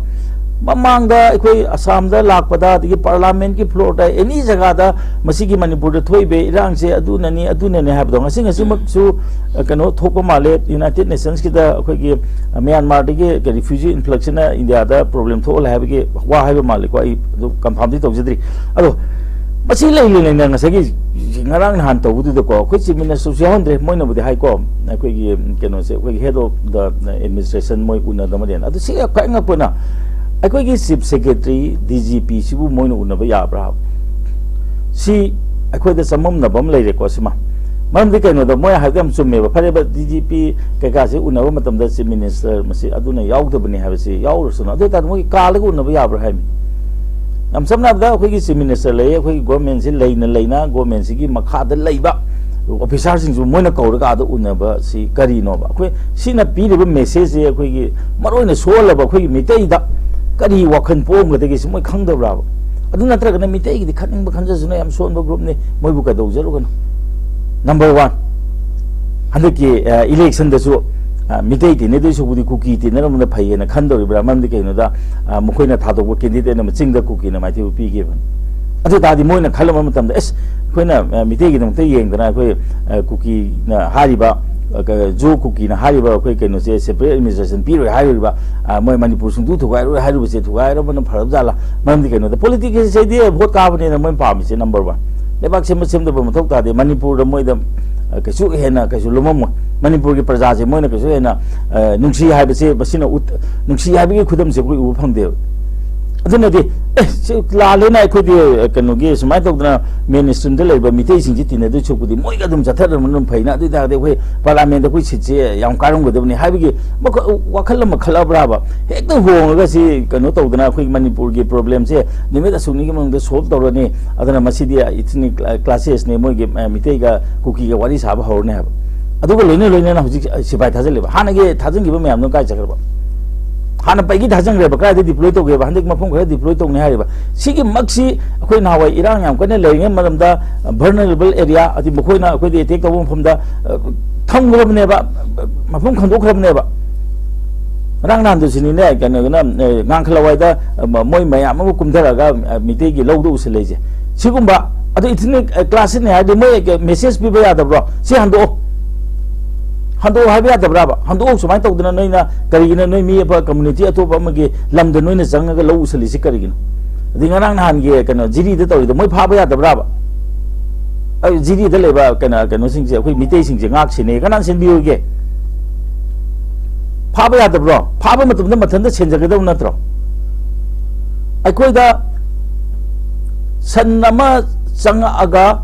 ꯃꯃꯥꯡꯗ ꯑꯩꯈꯣꯏ ꯑꯁꯥꯝꯗ ꯂꯥꯛꯄꯗ, ꯑꯗꯒꯤ ꯄꯥꯔꯂꯥꯃꯦꯟꯒꯤ ꯐ꯭ꯂꯣꯔꯗ, ꯑꯦꯅꯤ ꯖꯒꯥꯗ ꯃꯁꯤꯒꯤ ꯃꯅꯤꯄꯨꯔꯗ ꯊꯣꯛꯏꯕ ꯏꯔꯥꯡꯁꯦ ꯑꯗꯨꯅꯅꯤ, ꯑꯗꯨꯅꯅꯤ ꯍꯥꯏꯕꯗꯣ ꯉꯁꯤ ꯉꯁꯤꯃꯛꯁꯨ, ꯑ, ꯀꯩꯅꯣ ꯊꯣꯛꯄ ꯃꯥꯜꯂꯦ꯫ ꯌꯨꯅꯥꯏꯇꯦꯗ ꯅꯦꯁꯟꯁꯀꯤꯗ ꯑꯩꯈꯣꯏꯒꯤ, ꯑ, ꯃ꯭ꯌꯥꯟꯃꯥꯔꯗꯒꯤ ꯔꯤꯐ꯭ꯌꯨꯖꯤ ꯏꯟꯐ꯭ꯂꯛꯁꯤꯅ ꯏꯟꯗꯤꯌꯥꯗ ꯄ꯭ꯔꯣꯕ꯭ꯂꯦꯝ ꯊꯣꯛꯍꯜꯂꯦ ꯍꯥꯏꯕꯒꯤ ꯋꯥ ꯍꯥꯏꯕ ꯃꯥꯜꯂꯦꯀꯣ꯫ ꯑꯩ ꯑꯗꯨ ꯀꯟꯐꯥꯔꯝꯗꯤ ꯇꯧꯖꯗ꯭ꯔꯤ꯫ ꯑꯗꯣ ꯃꯁꯤ ꯂꯩ ꯂꯩ ꯂꯩꯅ ꯉꯁꯥꯏꯒꯤ ꯉꯔꯥꯡ ꯅꯍꯥꯟ ꯇꯧꯕꯗꯨꯗꯀꯣ, ꯑꯩꯈꯣꯏ ꯆꯤꯐ ꯃꯤꯅꯤꯁꯇꯔꯁꯨ ꯌꯥꯎꯍꯟꯗ꯭ꯔꯦ꯫ ꯃꯣꯏꯅꯕꯨꯗꯤ ꯍꯥꯏꯀꯣ, ꯑꯩꯈꯣꯏꯒꯤ ꯀꯩꯅꯣꯁꯦ, ꯑꯩꯈꯣꯏꯒꯤ ꯍꯦꯗ ꯑꯣꯐ ꯗ ꯑꯦꯗꯃꯤꯅꯤꯁꯇ꯭ꯔꯦꯁꯟ ꯃꯣꯏ ꯎꯅꯗꯕꯅꯦꯅ꯫ ꯑꯗꯨ ꯁꯤ ꯈ꯭ꯋꯥꯏ ꯉꯛꯄꯅ, ꯑꯩꯈꯣꯏꯒꯤ chief secretary, D G P ꯁꯤꯕꯨ ꯃꯣꯏꯅ ꯎꯅꯕ ꯌꯥꯕ꯭ꯔꯥ? ꯁꯤ ꯑꯩꯈꯣꯏꯗ ꯆꯃꯝꯅꯕ ꯑꯃ ꯂꯩꯔꯦꯀꯣ꯫ ꯁꯤꯃ ꯃꯔꯝꯗꯤ ꯀꯩꯅꯣꯗ ꯃꯣꯏ ꯍꯥꯏꯕꯗꯤ ꯌꯥꯝ ꯆꯨꯝꯃꯦꯕ꯫ ꯐꯔꯦꯕ, ꯗꯤ ꯖꯤ ꯄꯤ ꯀꯩꯀꯥꯁꯦ ꯎꯅꯕ ꯃꯇꯝꯗ ꯆꯤꯐ ꯃꯤꯅꯤꯁꯇꯔ ꯃꯁꯤ ꯑꯗꯨꯅ ꯌꯥꯎꯗꯕꯅꯤ ꯍꯥꯏꯕꯁꯤ ꯌꯥꯎꯔꯁꯅꯨ꯫ ꯑꯗꯨ ꯑꯣꯏꯇꯥꯔꯗꯤ ꯃꯣꯏꯒꯤ ꯀꯥꯜꯂꯒ ꯎꯅꯕ ꯌꯥꯕ꯭ꯔꯥ ꯍꯥꯏꯕꯅꯤ꯫ ꯌꯥꯝ ꯁꯝꯅ ꯍꯥꯏꯔꯕꯗ, ꯑꯩꯈꯣꯏꯒꯤ ꯆꯤꯐ ꯃꯤꯅꯤꯁꯇꯔ ꯂꯩꯌꯦ, ꯑꯩꯈꯣꯏꯒꯤ ꯒꯣꯔꯃꯦꯟꯁꯤ ꯂꯩꯅ ꯂꯩꯅ ꯒꯣꯔꯃꯦꯟꯁꯤꯒꯤ ꯃꯈꯥꯗ ꯂꯩꯕ ꯑꯣꯐꯤꯁꯥꯔꯁꯤꯡꯁꯨ ꯃꯣꯏꯅ ꯀꯧꯔꯒ ꯑꯥꯗ ꯎꯅꯕꯁꯤ ꯀꯔꯤꯅꯣꯕ? ꯑꯩꯈꯣꯏ ꯁꯤꯅ ꯄꯤꯔꯤꯕ ꯃꯦꯁꯦꯖꯁꯦ ꯑꯩꯈꯣꯏꯒꯤ ꯃꯔꯨꯑꯣꯏꯅ ꯁꯣꯛꯍꯜꯂꯕ ꯑꯩꯈꯣꯏꯒꯤ ꯃꯤꯇꯩꯗ ꯀꯔꯤ ꯋꯥꯈꯜ ꯄꯣꯛꯑꯝꯒꯗꯒꯦ, ꯁꯤ ꯃꯣꯏ ꯈꯪꯗꯕ꯭ꯔꯥꯕ? ꯑꯗꯨ ꯅꯠꯇ꯭ꯔꯒꯅ ꯃꯤꯇꯩꯒꯤꯗꯤ ꯈꯟꯅꯤꯡꯕ ꯈꯟꯖꯁꯅꯨ, ꯌꯥꯝ ꯁꯣꯟꯕ ꯒ꯭ꯔꯨꯞꯅꯤ, ꯃꯣꯏꯕꯨ ꯀꯩꯗꯧꯖꯔꯨꯒꯅꯨ꯫ ꯅꯝꯕꯔ ꯋꯥꯟ, ꯍꯟꯗꯛꯀꯤ, ꯑ, ꯏꯂꯦꯛꯁꯟꯗꯁꯨ, ꯑ, ꯃꯤꯇꯩ ꯇꯤꯟꯅꯗꯣꯏ ꯁꯔꯨꯛꯄꯨꯗꯤ ꯀꯨꯀꯤ ꯇꯤꯟꯅꯔꯝꯕꯅ ꯐꯩꯌꯦꯅ ꯈꯟꯗꯧꯔꯤꯕ꯭ꯔꯥ? ꯃꯔꯝꯗꯤ ꯀꯩꯅꯣꯗ, ꯑ, ꯃꯈꯣꯏꯅ ꯊꯥꯗꯣꯛꯄ ꯀꯦꯟꯗꯤꯗꯦꯠ ꯑꯃ ꯆꯤꯡꯗ ꯀꯨꯀꯤꯅ ꯃꯥꯏꯊꯤꯕ ꯄꯤꯈꯤꯕꯅꯤ꯫ ꯑꯗꯨ ꯇꯥꯔꯗꯤ ꯃꯣꯏꯅ ꯈꯜꯂꯝꯕ ꯃꯇꯝꯗ, ꯑꯦꯁ, ꯑꯩꯈꯣꯏꯅ, ꯑ, ꯃꯤꯇꯩꯒꯤꯗꯃꯛꯇ ꯌꯦꯡꯗꯅ ꯑꯩꯈꯣꯏ, ꯑ, ꯀꯨꯀꯤꯅ ꯍꯥꯏꯔꯤꯕ, ꯑ, ꯀ-, ꯖꯣ ꯀꯨꯀꯤꯅ ꯍꯥꯏꯔꯤꯕ ꯑꯩꯈꯣꯏ ꯀꯩꯅꯣꯁꯦ, ꯁꯦꯄꯔꯦꯠ ꯑꯦꯗꯃꯤꯅꯤꯁꯇ꯭ꯔꯦꯁꯟ ꯄꯤꯔꯣꯏ ꯍꯥꯏꯔꯤꯕ, ꯑ, ꯃꯣꯏ ꯃꯅꯤꯄꯨꯔ ꯁꯨꯡꯇꯨ ꯊꯨꯒꯥꯏꯔꯣꯏ ꯍꯥꯏꯔꯤꯕꯁꯦ ꯊꯨꯒꯥꯏꯔꯕꯅ ꯐꯔꯕ ꯖꯥꯠꯂꯥ? ꯃꯔꯝꯗꯤ ꯀꯩꯅꯣꯗ, ꯄꯣꯂꯤꯇꯤꯛꯁꯁꯤꯗꯤ ꯚꯣꯠ ꯀꯥꯕꯅꯤꯅ ꯃꯣꯏꯅ ꯄꯥꯝꯃꯤꯁꯦ ꯅꯝꯕꯔ ꯋꯥꯟ꯫ ꯂꯩꯕꯥꯛ ꯁꯦꯝꯕ ꯁꯦꯝꯗꯕ ꯃꯊꯧ ꯇꯥꯗꯦ꯫ ꯃꯅꯤꯄꯨꯔꯗ ꯃꯣꯏꯗ, ꯑ, ꯀꯩꯁꯨ ꯍꯦꯟꯅ ꯀꯩꯁꯨ ꯂꯨꯝꯃꯝꯃꯣꯏ꯫ ꯃꯅꯤꯄꯨꯔꯒꯤ ꯄ꯭ꯔꯖꯥꯁꯦ ꯃꯣꯏꯅ ꯀꯩꯁꯨ ꯍꯦꯟꯅ, ꯑ, ꯅꯨꯡꯁꯤ ꯍꯥꯏꯕꯁꯦ ꯃꯁꯤꯅ ꯎꯠ-, ꯅꯨꯡꯁꯤ ꯍꯥꯏꯕꯒꯤ ꯈꯨꯗꯝꯁꯦ ꯑꯩꯈꯣꯏ ꯎꯕ ꯐꯪꯗꯦꯕ꯫ ꯑꯗꯨꯅꯗꯤ, ꯑꯦ, ꯁꯤ ꯂꯥꯜꯂꯦꯅ ꯑꯩꯈꯣꯏꯗꯤ, ꯑ, ꯀꯩꯅꯣꯒꯤ ꯁꯨꯃꯥꯏꯅ ꯇꯧꯗꯅ ꯃꯦꯟ ꯏꯁꯇ꯭ꯔꯤꯝꯗ ꯂꯩꯕ ꯃꯤꯇꯩꯁꯤꯡꯁꯤ ꯇꯤꯟꯅꯗꯣꯏ ꯁꯔꯨꯛꯄꯨꯗꯤ ꯃꯣꯏꯒ ꯑꯗꯨꯝ ꯆꯠꯊꯔꯝꯕꯅ ꯑꯗꯨꯝ ꯐꯩꯅ, ꯑꯗꯨ ꯑꯣꯏ ꯇꯥꯔꯒꯗꯤ ꯑꯩꯈꯣꯏ ꯄꯥꯔꯂꯥꯃꯦꯟꯗ ꯑꯩꯈꯣꯏ ꯁꯤꯠꯁꯦ ꯌꯥꯝ ꯀꯥꯏꯔꯝꯒꯗꯕꯅꯤ ꯍꯥꯏꯕꯒꯤ ꯃꯈ-, ꯋꯥꯈꯜ ꯑꯃ ꯈꯜꯂꯛꯑꯕ꯭ꯔꯥꯕ? ꯍꯦꯛꯇ ꯍꯣꯡꯉꯒ ꯁꯤ ꯀꯩꯅꯣ ꯇꯧꯗꯅ ꯑꯩꯈꯣꯏꯒꯤ ꯃꯅꯤꯄꯨꯔꯒꯤ ꯄ꯭ꯔꯣꯕ꯭ꯂꯦꯝꯁꯦ ꯅꯨꯃꯤꯠ ꯑꯁꯨꯛꯅꯤꯒꯤ ꯃꯅꯨꯡꯗ ꯁꯣꯜꯕ ꯇꯧꯔꯅꯤ, ꯑꯗꯨꯅ ꯃꯁꯤꯗꯤ ꯏꯊꯅꯤꯛ ꯀ꯭ꯂꯥꯁꯦꯁꯅꯤ, ꯃꯣꯏꯒꯤ, ꯑ, ꯃꯤꯇꯩꯒ ꯀꯨꯀꯤꯒ ꯋꯥꯔꯤ ꯁꯥꯕ ꯍꯧꯔꯅꯤ ꯍꯥꯏꯕ꯫ ꯑꯗꯨꯒ ꯂꯣꯏꯅ ꯂꯣꯏꯅꯅ ꯍꯧꯖꯤꯛ ꯁꯤꯐꯥꯏ ꯊꯥꯖꯤꯜꯂꯤꯕ, ꯍꯥꯟꯅꯒꯤ ꯊꯥꯖꯤꯟꯈꯤꯕ ꯃꯌꯥꯝꯗꯨ ꯀꯥꯏ ꯆꯠꯈ꯭ꯔꯕ? ꯍꯥꯟꯅ ꯄꯩꯒꯤ ꯊꯥꯖꯤꯟꯈ꯭ꯔꯦꯕ, ꯀꯗꯥꯏꯗ ꯗꯤꯄ꯭ꯂꯣꯏ ꯇꯧꯒꯦꯕ? ꯍꯟꯗꯛ ꯃꯐꯝ ꯈꯔ ꯗꯤꯄ꯭ꯂꯣꯏ ꯇꯧꯅꯤ ꯍꯥꯏꯔꯤꯕ꯫ ꯁꯤꯒꯤ ꯃꯛꯁꯤ ꯑꯩꯈꯣꯏ ꯅꯍꯥꯟꯋꯥꯏ ꯏꯔꯥꯡ ꯌꯥꯝ ꯀꯟꯅ ꯂꯩꯔꯤꯉꯩ ꯃꯇꯝꯗ, vulnerable area, ꯑꯗꯤ ꯃꯈꯣꯏꯅ ꯑꯩꯈꯣꯏꯗ ꯑꯦꯇꯦꯛ ꯇꯧꯕ ꯃꯐꯝꯗ, ꯑ, ꯊꯝꯈ꯭ꯔꯕꯅꯦꯕ, ꯃꯐꯝ ꯈꯟꯗꯣꯛꯈ꯭ꯔꯕꯅꯦꯕ꯫ ꯉꯔꯥꯡ ꯅꯍꯥꯟꯗꯨꯁꯤꯅꯤꯅꯦ, ꯀꯩꯅꯣꯗꯨꯅ, ꯑ, ꯉꯥꯡꯈꯂꯋꯥꯏꯗ, ꯑ, ꯃꯣꯏ ꯃꯌꯥꯝ ꯑꯃ ꯀꯨꯝꯊꯔꯒ, ꯑ, ꯃꯤꯇꯩꯒꯤ ꯂꯧꯗ ꯎꯁꯜꯂꯛꯏꯁꯦ꯫ ꯁꯤꯒꯨꯝꯕ, ꯑꯗꯨ ꯏꯊꯅꯤꯛ, ꯑ, ꯀ꯭ꯂꯥꯁꯁꯤꯅꯦ ꯍꯥꯏꯔꯗꯤ ꯃꯣꯏ ꯃꯦꯁꯦꯖ ꯄꯤꯕ ꯌꯥꯗꯕ꯭ꯔꯣ? ꯁꯤ ꯍꯟꯗꯣꯛꯑꯣ꯫ ꯍꯟꯗꯣꯛꯑꯣ ꯍꯥꯏꯕ ꯌꯥꯗꯕ꯭ꯔꯥꯕ? ꯍꯟꯗꯣꯛꯑꯣ, ꯁꯨꯃꯥꯏꯅ ꯇꯧꯗꯅ ꯅꯣꯏꯅ ꯀꯔꯤꯒꯤꯅꯣ ꯅꯣꯏ ꯃꯤ ꯑꯐ-, ꯀꯝꯃꯨꯅꯤꯇꯤ ꯑꯇꯣꯞꯄ ꯑꯃꯒꯤ ꯂꯝꯗ ꯅꯣꯏꯅ ꯆꯪꯉꯒ ꯂꯧ ꯎꯁꯜꯂꯤꯁꯤ ꯀꯔꯤꯒꯤꯅꯣ? ꯑꯗꯩ ꯉꯔꯥꯡ ꯅꯍꯥꯟꯒꯤ ꯀꯩꯅꯣ ꯖꯤꯔꯤꯗ ꯇꯧꯔꯤꯗꯣ ꯃꯣꯏ ꯐꯥꯕ ꯌꯥꯗꯕ꯭ꯔꯥꯕ? ꯑ, ꯖꯤꯔꯤꯗ ꯂꯩꯕ ꯀꯩꯅꯣ, ꯀꯩꯅꯣꯁꯤꯡꯁꯦ, ꯑꯩꯈꯣꯏ ꯃꯤꯇꯩꯁꯤꯡꯁꯦ ꯉꯥꯛ ꯁꯦꯟꯅꯩ, ꯀꯅꯥꯅ ꯁꯦꯟꯕꯤꯌꯨꯒꯦ? ꯐꯥꯕ ꯌꯥꯗꯕ꯭ꯔꯣ? ꯐꯥꯕ ꯃꯇꯝꯗ ꯃꯊꯟꯇ ꯁꯦꯟꯖꯒꯗꯕ ꯅꯠꯇ꯭ꯔꯣ? ꯑꯩꯈꯣꯏꯗ ꯁꯟ ꯑꯃ ꯆꯪꯉꯛꯑꯒ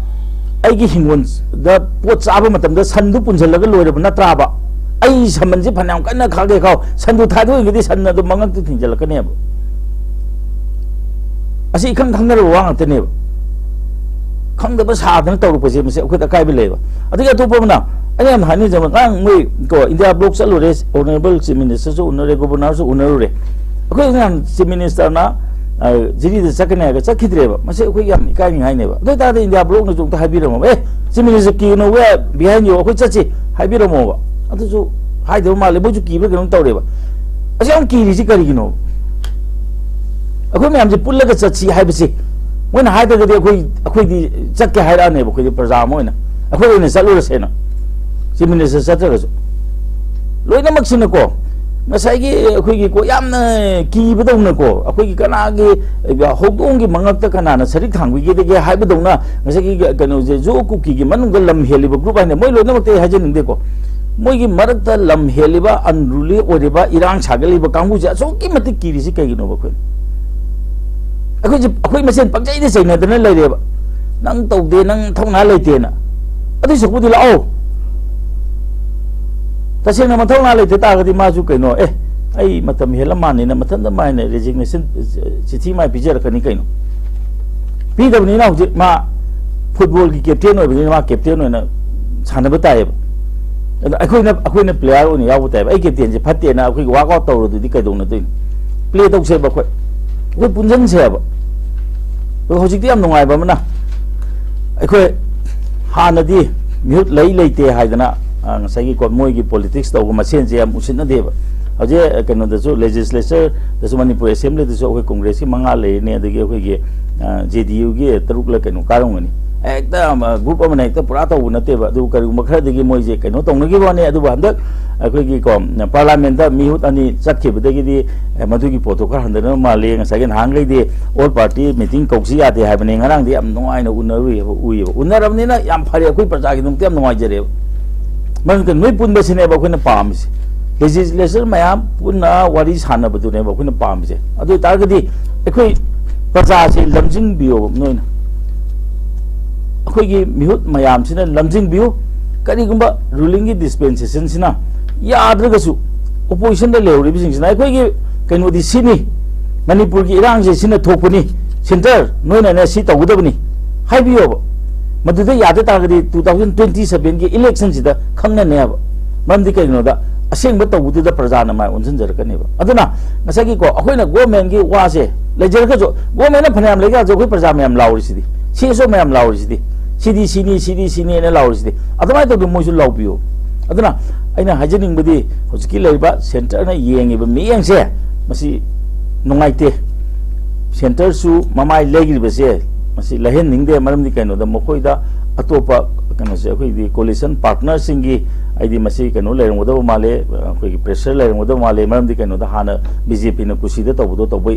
ꯑꯩꯒꯤ ꯍꯤꯡꯒꯣꯜꯗ ꯄꯣꯠ ꯆꯥꯕ ꯃꯇꯝꯗ ꯁꯟꯗꯨ ꯄꯨꯟꯁꯤꯜꯂꯒ ꯂꯣꯏꯔꯕ ꯅꯠꯇ꯭ꯔꯥꯕ? ꯑꯩ ꯁꯃꯟꯁꯦ ꯐꯅꯌꯥꯝ ꯀꯟꯅ ꯈꯥꯛꯒꯦ ꯈꯥꯎ, ꯁꯟꯗꯨ ꯊꯥꯗꯣꯛꯏꯒꯗꯤ ꯁꯟ ꯑꯗꯨ ꯃꯉꯛꯇ ꯊꯤꯡꯖꯤꯜꯂꯛꯀꯅꯦꯕ꯫ ꯑꯁꯤ ꯏꯈꯪ ꯈꯪꯅꯔꯕ ꯋꯥ ꯉꯥꯛꯇꯅꯦꯕ꯫ ꯈꯪꯗꯕ ꯁꯥꯗꯅ ꯇꯧꯔꯛꯄꯁꯦ ꯃꯁꯤ ꯑꯩꯈꯣꯏꯗ ꯑꯀꯥꯏꯕ ꯂꯩꯌꯦꯕ꯫ ꯑꯗꯒꯤ ꯑꯇꯣꯞꯄ ꯑꯃꯅ, ꯑꯩꯅ ꯌꯥꯝ ꯍꯥꯏꯅꯤꯡꯖꯕ, ꯉꯔꯥꯡ ꯃꯣꯏ ꯀꯣ ꯏꯟꯗꯤꯌꯥ ꯕ꯭ꯂꯣꯛ ꯆꯠꯂꯨꯔꯦ, ꯑꯣꯅꯔꯦꯕꯜ ꯆꯤꯐ ꯃꯤꯅꯤꯁꯇꯔꯁꯨ ꯎꯅꯔꯦ, ꯒꯣꯕꯔꯅꯔꯁꯨ ꯎꯅꯔꯨꯔꯦ꯫ ꯑꯩꯈꯣꯏ ꯉꯔꯥꯡ ꯆꯤꯐ ꯃꯤꯅꯤꯁꯇꯔꯅ, ꯑ, ꯖꯤꯔꯤꯗ ꯆꯠꯀꯅꯤ ꯍꯥꯏꯔꯒ ꯆꯠꯈꯤꯗ꯭ꯔꯦꯕ꯫ ꯃꯁꯤ ꯑꯩꯈꯣꯏ ꯌꯥꯝ ꯏꯀꯥꯏꯅꯤꯡꯉꯥꯏꯅꯦꯕ꯫ ꯑꯗꯨ ꯑꯣꯏꯇꯥꯔꯗꯤ ꯏꯟꯗꯤꯌꯥ ꯕ꯭ꯂꯣꯛꯅꯁꯨ ꯑꯝꯇ ꯍꯥꯏꯕꯤꯔꯝꯃꯣ, "ꯑꯦ, ꯆꯤꯐ ꯃꯤꯅꯤꯁꯇꯔ ꯀꯤꯒꯅꯨ, we are behind you, ꯑꯩꯈꯣꯏ ꯆꯠꯁꯤ" ꯍꯥꯏꯕꯤꯔꯝꯃꯣꯕ꯫ ꯑꯗꯨꯁꯨ ꯍꯥꯏꯗꯕ ꯃꯥꯜꯂꯦ, ꯃꯣꯏꯁꯨ ꯀꯤꯕ꯭ꯔꯥ ꯀꯩꯅꯣꯝ ꯇꯧꯔꯦꯕ꯫ ꯑꯁꯤ ꯌꯥꯝ ꯀꯤꯔꯤꯁꯤ ꯀꯔꯤꯒꯤꯅꯣ? ꯑꯩꯈꯣꯏ ꯃꯌꯥꯝꯁꯦ ꯄꯨꯜꯂꯒ ꯆꯠꯁꯤ ꯍꯥꯏꯕꯁꯤ ꯃꯣꯏꯅ ꯍꯥꯏꯗ꯭ꯔꯒꯗꯤ ꯑꯩꯈꯣꯏ, ꯑꯩꯈꯣꯏꯗꯤ ꯆꯠꯀꯦ ꯍꯥꯏꯔꯛꯑꯅꯦꯕ, ꯑꯩꯈꯣꯏꯗꯤ ꯄ꯭ꯔꯖꯥ ꯑꯃ ꯑꯣꯏꯅ꯫ ꯑꯩꯈꯣꯏ ꯑꯣꯏꯅ ꯆꯠꯂꯨꯔꯁꯦꯅ꯫ Chief minister ꯆꯠꯇ꯭ꯔꯒꯁꯨ꯫ ꯂꯣꯏꯅꯃꯛꯁꯤꯅꯀꯣ, ꯉꯁꯥꯏꯒꯤ ꯑꯩꯈꯣꯏꯒꯤ ꯀꯣ, ꯌꯥꯝꯅ ꯀꯤꯕꯗꯧꯅꯀꯣ, ꯑꯩꯈꯣꯏꯒꯤ ꯀꯅꯥꯒꯤ ꯍꯧꯗꯣꯡꯒꯤ ꯃꯉꯛꯇ ꯀꯅꯥꯅ ꯁꯔꯤꯛ ꯊꯥꯡꯕꯤꯒꯗꯒꯦ ꯍꯥꯏꯕꯗꯧꯅ, ꯉꯁꯥꯏꯒꯤ ꯀꯩꯅꯣꯁꯦ, ꯖꯨ ꯀꯨꯀꯤꯒꯤ ꯃꯅꯨꯡꯗ ꯂꯝ ꯍꯦꯜꯂꯤꯕ ꯒ꯭ꯔꯨꯞ ꯍꯥꯏꯅ, ꯃꯣꯏ ꯂꯣꯏꯅꯃꯛꯇꯤ ꯑꯩ ꯍꯥꯏꯖꯅꯤꯡꯗꯦꯀꯣ, ꯃꯣꯏꯒꯤ ꯃꯔꯛꯇ ꯂꯝ ꯍꯦꯜꯂꯤꯕ, unruly ꯑꯣꯏꯔꯤꯕ, ꯏꯔꯥꯡ ꯁꯥꯒꯠꯂꯤꯕ ꯀꯥꯡꯕꯨꯁꯦ ꯑꯁꯨꯛꯀꯤ ꯃꯇꯤꯛ ꯀꯤꯔꯤꯁꯤ ꯀꯩꯒꯤꯅꯣꯕ ꯑꯩꯈꯣꯏꯅ? ꯑꯩꯈꯣꯏꯁꯦ, ꯑꯩꯈꯣꯏ ꯃꯁꯦꯟ ꯄꯪꯆꯩꯗ ꯆꯩꯅꯗꯅ ꯂꯩꯔꯦꯕ꯫ "ꯅꯪ ꯇꯧꯗꯦ, ꯅꯪ ꯊꯧꯅꯥ ꯂꯩꯇꯦꯅ"꯫ ꯑꯗꯨꯏ ꯁꯔꯨꯛꯄꯨꯗꯤ ꯂꯥꯛꯑꯣ꯫ ꯇꯁꯦꯡꯅ ꯃꯊꯧꯅꯥ ꯂꯩꯇ ꯇꯥꯔꯒꯗꯤ ꯃꯥꯁꯨ ꯀꯩꯅꯣ, "ꯑꯦ, ꯑꯩ ꯃꯇꯝ ꯍꯦꯜꯂ ꯃꯥꯟꯅꯦꯅ" ꯃꯊꯟꯇ ꯃꯥꯏꯅ resignation ꯆꯤꯊꯤ ꯃꯥꯏ ꯄꯤꯖꯔꯛꯀꯅꯤ ꯀꯩꯅꯣ꯫ ꯄꯤꯗꯕꯅꯤꯅ ꯍꯧꯖꯤꯛ ꯃꯥ ꯐꯨꯠꯕꯣꯜꯒꯤ ꯀꯦꯞꯇꯦꯟ ꯑꯣꯏꯕꯅꯤꯅ ꯃꯥ ꯀꯦꯞꯇꯦꯟ ꯑꯣꯏꯅ ꯁꯥꯟꯅꯕ ꯇꯥꯏꯌꯦꯕ꯫ ꯑꯗ ꯑꯩꯈꯣꯏꯅ, ꯑꯩꯈꯣꯏꯅ player ꯑꯣꯏꯅ ꯌꯥꯎꯕ ꯇꯥꯏꯌꯦꯕ꯫ "ꯑꯩ ꯀꯦꯞꯇꯦꯟꯁꯦ ꯐꯠꯇꯦꯅ" ꯑꯩꯈꯣꯏꯒꯤ workout ꯇꯧꯔꯨꯗꯨꯗꯤ ꯀꯩꯗꯧꯅꯗꯣꯏꯅꯣ? Play ꯇꯧꯁꯦꯕ ꯑꯩꯈꯣꯏ꯫ ꯑꯩꯈꯣꯏ ꯄꯨꯟꯁꯤꯟꯁꯦꯕ꯫ ꯑꯗꯣ ꯍꯧꯖꯤꯛꯇꯤ ꯌꯥꯝ ꯅꯨꯡꯉꯥꯏꯕ ꯑꯃꯅ, ꯑꯩꯈꯣꯏ ꯍꯥꯟꯅꯗꯤ ꯃꯤꯍꯨꯠ ꯂꯩ ꯂꯩꯇꯦ ꯍꯥꯏꯗꯅ, ꯑ, ꯉꯁꯥꯏꯒꯤ ꯀꯣ-, ꯃꯣꯏꯒꯤ politics ꯇꯧꯕ ꯃꯁꯦꯟꯁꯦ ꯌꯥꯝ ꯎꯁꯤꯠꯅꯗꯦꯕ꯫ ꯍꯧꯖꯤꯛ, ꯑ, ꯀꯩꯅꯣꯗꯁꯨ, legislature ꯗꯁꯨ, ꯃꯅꯤꯄꯨꯔ assembly ꯗꯁꯨ ꯑꯩꯈꯣꯏ Congress ꯀꯤ ꯃꯉꯥ ꯂꯩꯔꯤꯅꯦ, ꯑꯗꯒꯤ ꯑꯩꯈꯣꯏꯒꯤ, ꯑ, J D U ꯒꯤ ꯇꯔꯨꯛꯂ ꯀꯩꯅꯣ ꯀꯥꯔꯝꯒꯅꯤ꯫ ꯍꯦꯛꯇ, ꯑ, group ꯑꯃꯅ ꯍꯦꯛꯇ ꯄꯨꯔꯥ ꯇꯧꯕ ꯅꯠꯇꯦꯕ꯫ ꯑꯗꯨꯕꯨ ꯀꯔꯤꯒꯨꯝꯕ ꯈꯔꯗꯒꯤ ꯃꯣꯏꯁꯦ ꯀꯩꯅꯣ ꯇꯧꯅꯈꯤꯕ ꯋꯥꯅꯤ꯫ ꯑꯗꯨꯕꯨ ꯍꯟꯗꯛ ꯑꯩꯈꯣꯏꯒꯤ ꯀꯣ, parliament ꯇ ꯃꯤꯍꯨꯠ ꯑꯅꯤ ꯆꯠꯈꯤꯕꯗꯒꯤꯗꯤ, ꯑ, ꯃꯗꯨꯒꯤ ꯄꯣꯠꯇꯣ ꯈꯔ ꯍꯟꯊꯅꯕ ꯃꯥꯜꯂꯤ꯫ ꯉꯁꯥꯏꯒꯤ ꯅꯍꯥꯟꯈꯩꯗꯤ all party meeting ꯀꯧꯁꯤ ꯌꯥꯗꯦ ꯍꯥꯏꯕꯅꯤ꯫ ꯉꯔꯥꯡꯗꯤ ꯌꯥꯝ ꯅꯨꯡꯉꯥꯏꯅ ꯎꯅꯔꯨꯏꯌꯦꯕ, ꯎꯏꯌꯦꯕ꯫ ꯎꯅꯔꯕꯅꯤꯅ ꯌꯥꯝ ꯐꯔꯦ, ꯑꯩꯈꯣꯏ ꯄ꯭ꯔꯖꯥꯒꯤꯗꯃꯛꯇ ꯌꯥꯝ ꯅꯨꯡꯉꯥꯏꯖꯔꯦꯕ꯫ ꯃꯔꯝꯗꯤ ꯅꯣꯏ ꯄꯨꯟꯕꯁꯤꯅꯦꯕ ꯑꯩꯈꯣꯏꯅ ꯄꯥꯝꯃꯤꯁꯦ꯫ Legislature ꯃꯌꯥꯝ ꯄꯨꯟꯅ ꯋꯥꯔꯤ ꯁꯥꯟꯅꯕꯗꯨꯅꯦꯕ ꯑꯩꯈꯣꯏꯅ ꯄꯥꯝꯃꯤꯁꯦ꯫ ꯑꯗꯨ ꯑꯣꯏꯇꯥꯔꯒꯗꯤ ꯑꯩꯈꯣꯏ ꯄ꯭ꯔꯖꯥꯁꯦ ꯂꯝꯖꯤꯡꯕꯤꯌꯣꯕ ꯅꯣꯏꯅ꯫ ꯑꯩꯈꯣꯏꯒꯤ ꯃꯤꯍꯨꯠ ꯃꯌꯥꯝꯁꯤꯅ ꯂꯝꯖꯤꯡꯕꯤꯌꯨ꯫ ꯀꯔꯤꯒꯨꯝꯕ ruling ꯒꯤ dispensation ꯁꯤꯅ ꯌꯥꯗ꯭ꯔꯒꯁꯨ, opposition ꯗ ꯂꯩꯍꯧꯔꯤꯕꯁꯤꯡꯁꯤꯅ "ꯑꯩꯈꯣꯏꯒꯤ ꯀꯩꯅꯣꯗꯤ ꯁꯤꯅꯤ, ꯃꯅꯤꯄꯨꯔꯒꯤ ꯏꯔꯥꯡꯁꯦ ꯁꯤꯅ ꯊꯣꯛꯄꯅꯤ, centre ꯅꯣꯏꯅꯅꯦ ꯁꯤ ꯇꯧꯒꯗꯕꯅꯤ" ꯍꯥꯏꯕꯤꯌꯣꯕ꯫ ꯃꯗꯨꯗ ꯌꯥꯗ ꯇꯥꯔꯒꯗꯤ two thousand twenty seven ꯒꯤ election ꯁꯤꯗ ꯈꯪꯅꯅꯦꯕ꯫ ꯃꯔꯝꯗꯤ ꯀꯩꯒꯤꯅꯣꯗ, ꯑꯁꯦꯡꯕ ꯇꯧꯕꯗꯨꯗ ꯄ꯭ꯔꯖꯥꯅ ꯃꯥꯏ ꯑꯣꯟꯁꯤꯟꯖꯔꯛꯀꯅꯦꯕ꯫ ꯑꯗꯨꯅ ꯉꯁꯥꯏꯒꯤꯀꯣ, ꯑꯩꯈꯣꯏꯅ government ꯒꯤ ꯋꯥꯁꯦ ꯂꯩꯖꯔꯒꯁꯨ, government ꯅ ꯐꯅꯌꯥꯝ ꯂꯩꯖꯔꯁꯨ ꯑꯩꯈꯣꯏ ꯄ꯭ꯔꯖꯥ ꯃꯌꯥꯝ ꯂꯥꯎꯔꯤꯁꯤꯗꯤ, C S O ꯃꯌꯥꯝ ꯂꯥꯎꯔꯤꯁꯤꯗꯤ, "ꯁꯤꯗꯤ ꯁꯤꯅꯤ, ꯁꯤꯗꯤ ꯁꯤꯅꯤꯅ" ꯂꯥꯎꯔꯤꯁꯤꯗꯤ꯫ ꯑꯗꯨꯃꯥꯏꯅ ꯇꯧꯗꯅ ꯃꯣꯏꯁꯨ ꯂꯥꯎꯕꯤꯌꯨ꯫ ꯑꯗꯨꯅ ꯑꯩꯅ ꯍꯥꯏꯖꯅꯤꯡꯕꯗꯤ, ꯍꯧꯖꯤꯛꯀꯤ ꯂꯩꯔꯤꯕ centre ꯅ ꯌꯦꯡꯉꯤꯕ ꯃꯤꯠꯌꯦꯡꯁꯦ, ꯃꯁꯤ ꯅꯨꯡꯉꯥꯏꯇꯦ꯫ Centre ꯁꯨ ꯃꯃꯥꯏ ꯂꯩꯈ꯭ꯔꯤꯕꯁꯦ, ꯃꯁꯤ ꯂꯩꯍꯟꯅꯤꯡꯗꯦ꯫ ꯃꯔꯝꯗꯤ ꯀꯩꯅꯣꯗ, ꯃꯈꯣꯏꯗ ꯑꯇꯣꯞꯄ ꯀꯩꯅꯣꯁꯦ, ꯑꯩꯈꯣꯏꯒꯤ coalition partner ꯁꯤꯡꯒꯤ, ꯍꯥꯏꯗꯤ ꯃꯁꯤ ꯀꯩꯅꯣ ꯂꯩꯔꯝꯒꯗꯕ ꯃꯥꯜꯂꯦ, ꯑꯩꯈꯣꯏꯒꯤ pressure ꯂꯩꯔꯝꯒꯗꯕ ꯃꯥꯜꯂꯦ꯫ ꯃꯔꯝꯗꯤ ꯀꯩꯅꯣꯗ, ꯍꯥꯟꯅ B J P ꯅ ꯀꯨꯁꯤꯗ ꯇꯧꯕꯗꯣ ꯇꯧꯕ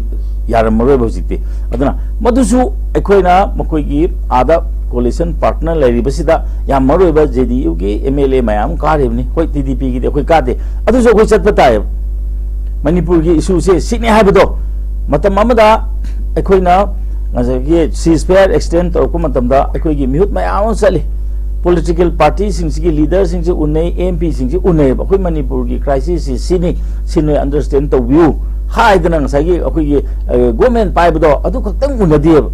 ꯌꯥꯔꯝꯃꯔꯣꯏꯕ ꯍꯧꯖꯤꯛꯇꯤ꯫ ꯑꯗꯨꯅ ꯃꯗꯨꯁꯨ ꯑꯩꯈꯣꯏꯅ ꯃꯈꯣꯏꯒꯤ ꯑꯥꯗ coalition partner ꯂꯩꯔꯤꯕꯁꯤꯗ ꯌꯥꯝ ꯃꯔꯨ ꯑꯣꯏꯕ J D U ꯒꯤ M L A ꯃꯌꯥꯝ ꯀꯥꯔꯤꯕꯅꯤ꯫ ꯍꯣꯏ, T D P ꯒꯤꯗꯤ ꯑꯩꯈꯣꯏ ꯀꯥꯗꯦ, ꯑꯗꯨꯁꯨ ꯑꯩꯈꯣꯏ ꯆꯠꯄ ꯇꯥꯏꯌꯦꯕ꯫ ꯃꯅꯤꯄꯨꯔꯒꯤ issue ꯁꯦ ꯁꯤꯅꯤ ꯍꯥꯏꯕꯗꯣ ꯃꯇꯝ ꯑꯃꯗ ꯑꯩꯈꯣꯏꯅ ꯉꯁꯥꯏꯒꯤ ceasefire extend ꯇꯧꯔꯛꯄ ꯃꯇꯝꯗ ꯑꯩꯈꯣꯏꯒꯤ ꯃꯤꯍꯨꯠ ꯃꯌꯥꯝ ꯑꯃ ꯆꯠꯂꯤ꯫ Political party ꯁꯤꯡꯁꯤꯒꯤ leader ꯁꯤꯡꯁꯤ ꯎꯅꯩ, M P ꯁꯤꯡꯁꯤ ꯎꯅꯩꯌꯦꯕ꯫ ꯑꯩꯈꯣꯏ ꯃꯅꯤꯄꯨꯔꯒꯤ crisis ꯁꯤ ꯁꯤꯅꯤ, ꯁꯤ ꯅꯣꯏ understand ꯇꯧꯕꯤꯌꯨ ꯍꯥꯏꯗꯅ ꯉꯁꯥꯏꯒꯤ ꯑꯩꯈꯣꯏꯒꯤ, ꯑ, government ꯄꯥꯏꯕꯗꯣ ꯑꯗꯨ ꯈꯛꯇꯪ ꯎꯅꯗꯦꯕ꯫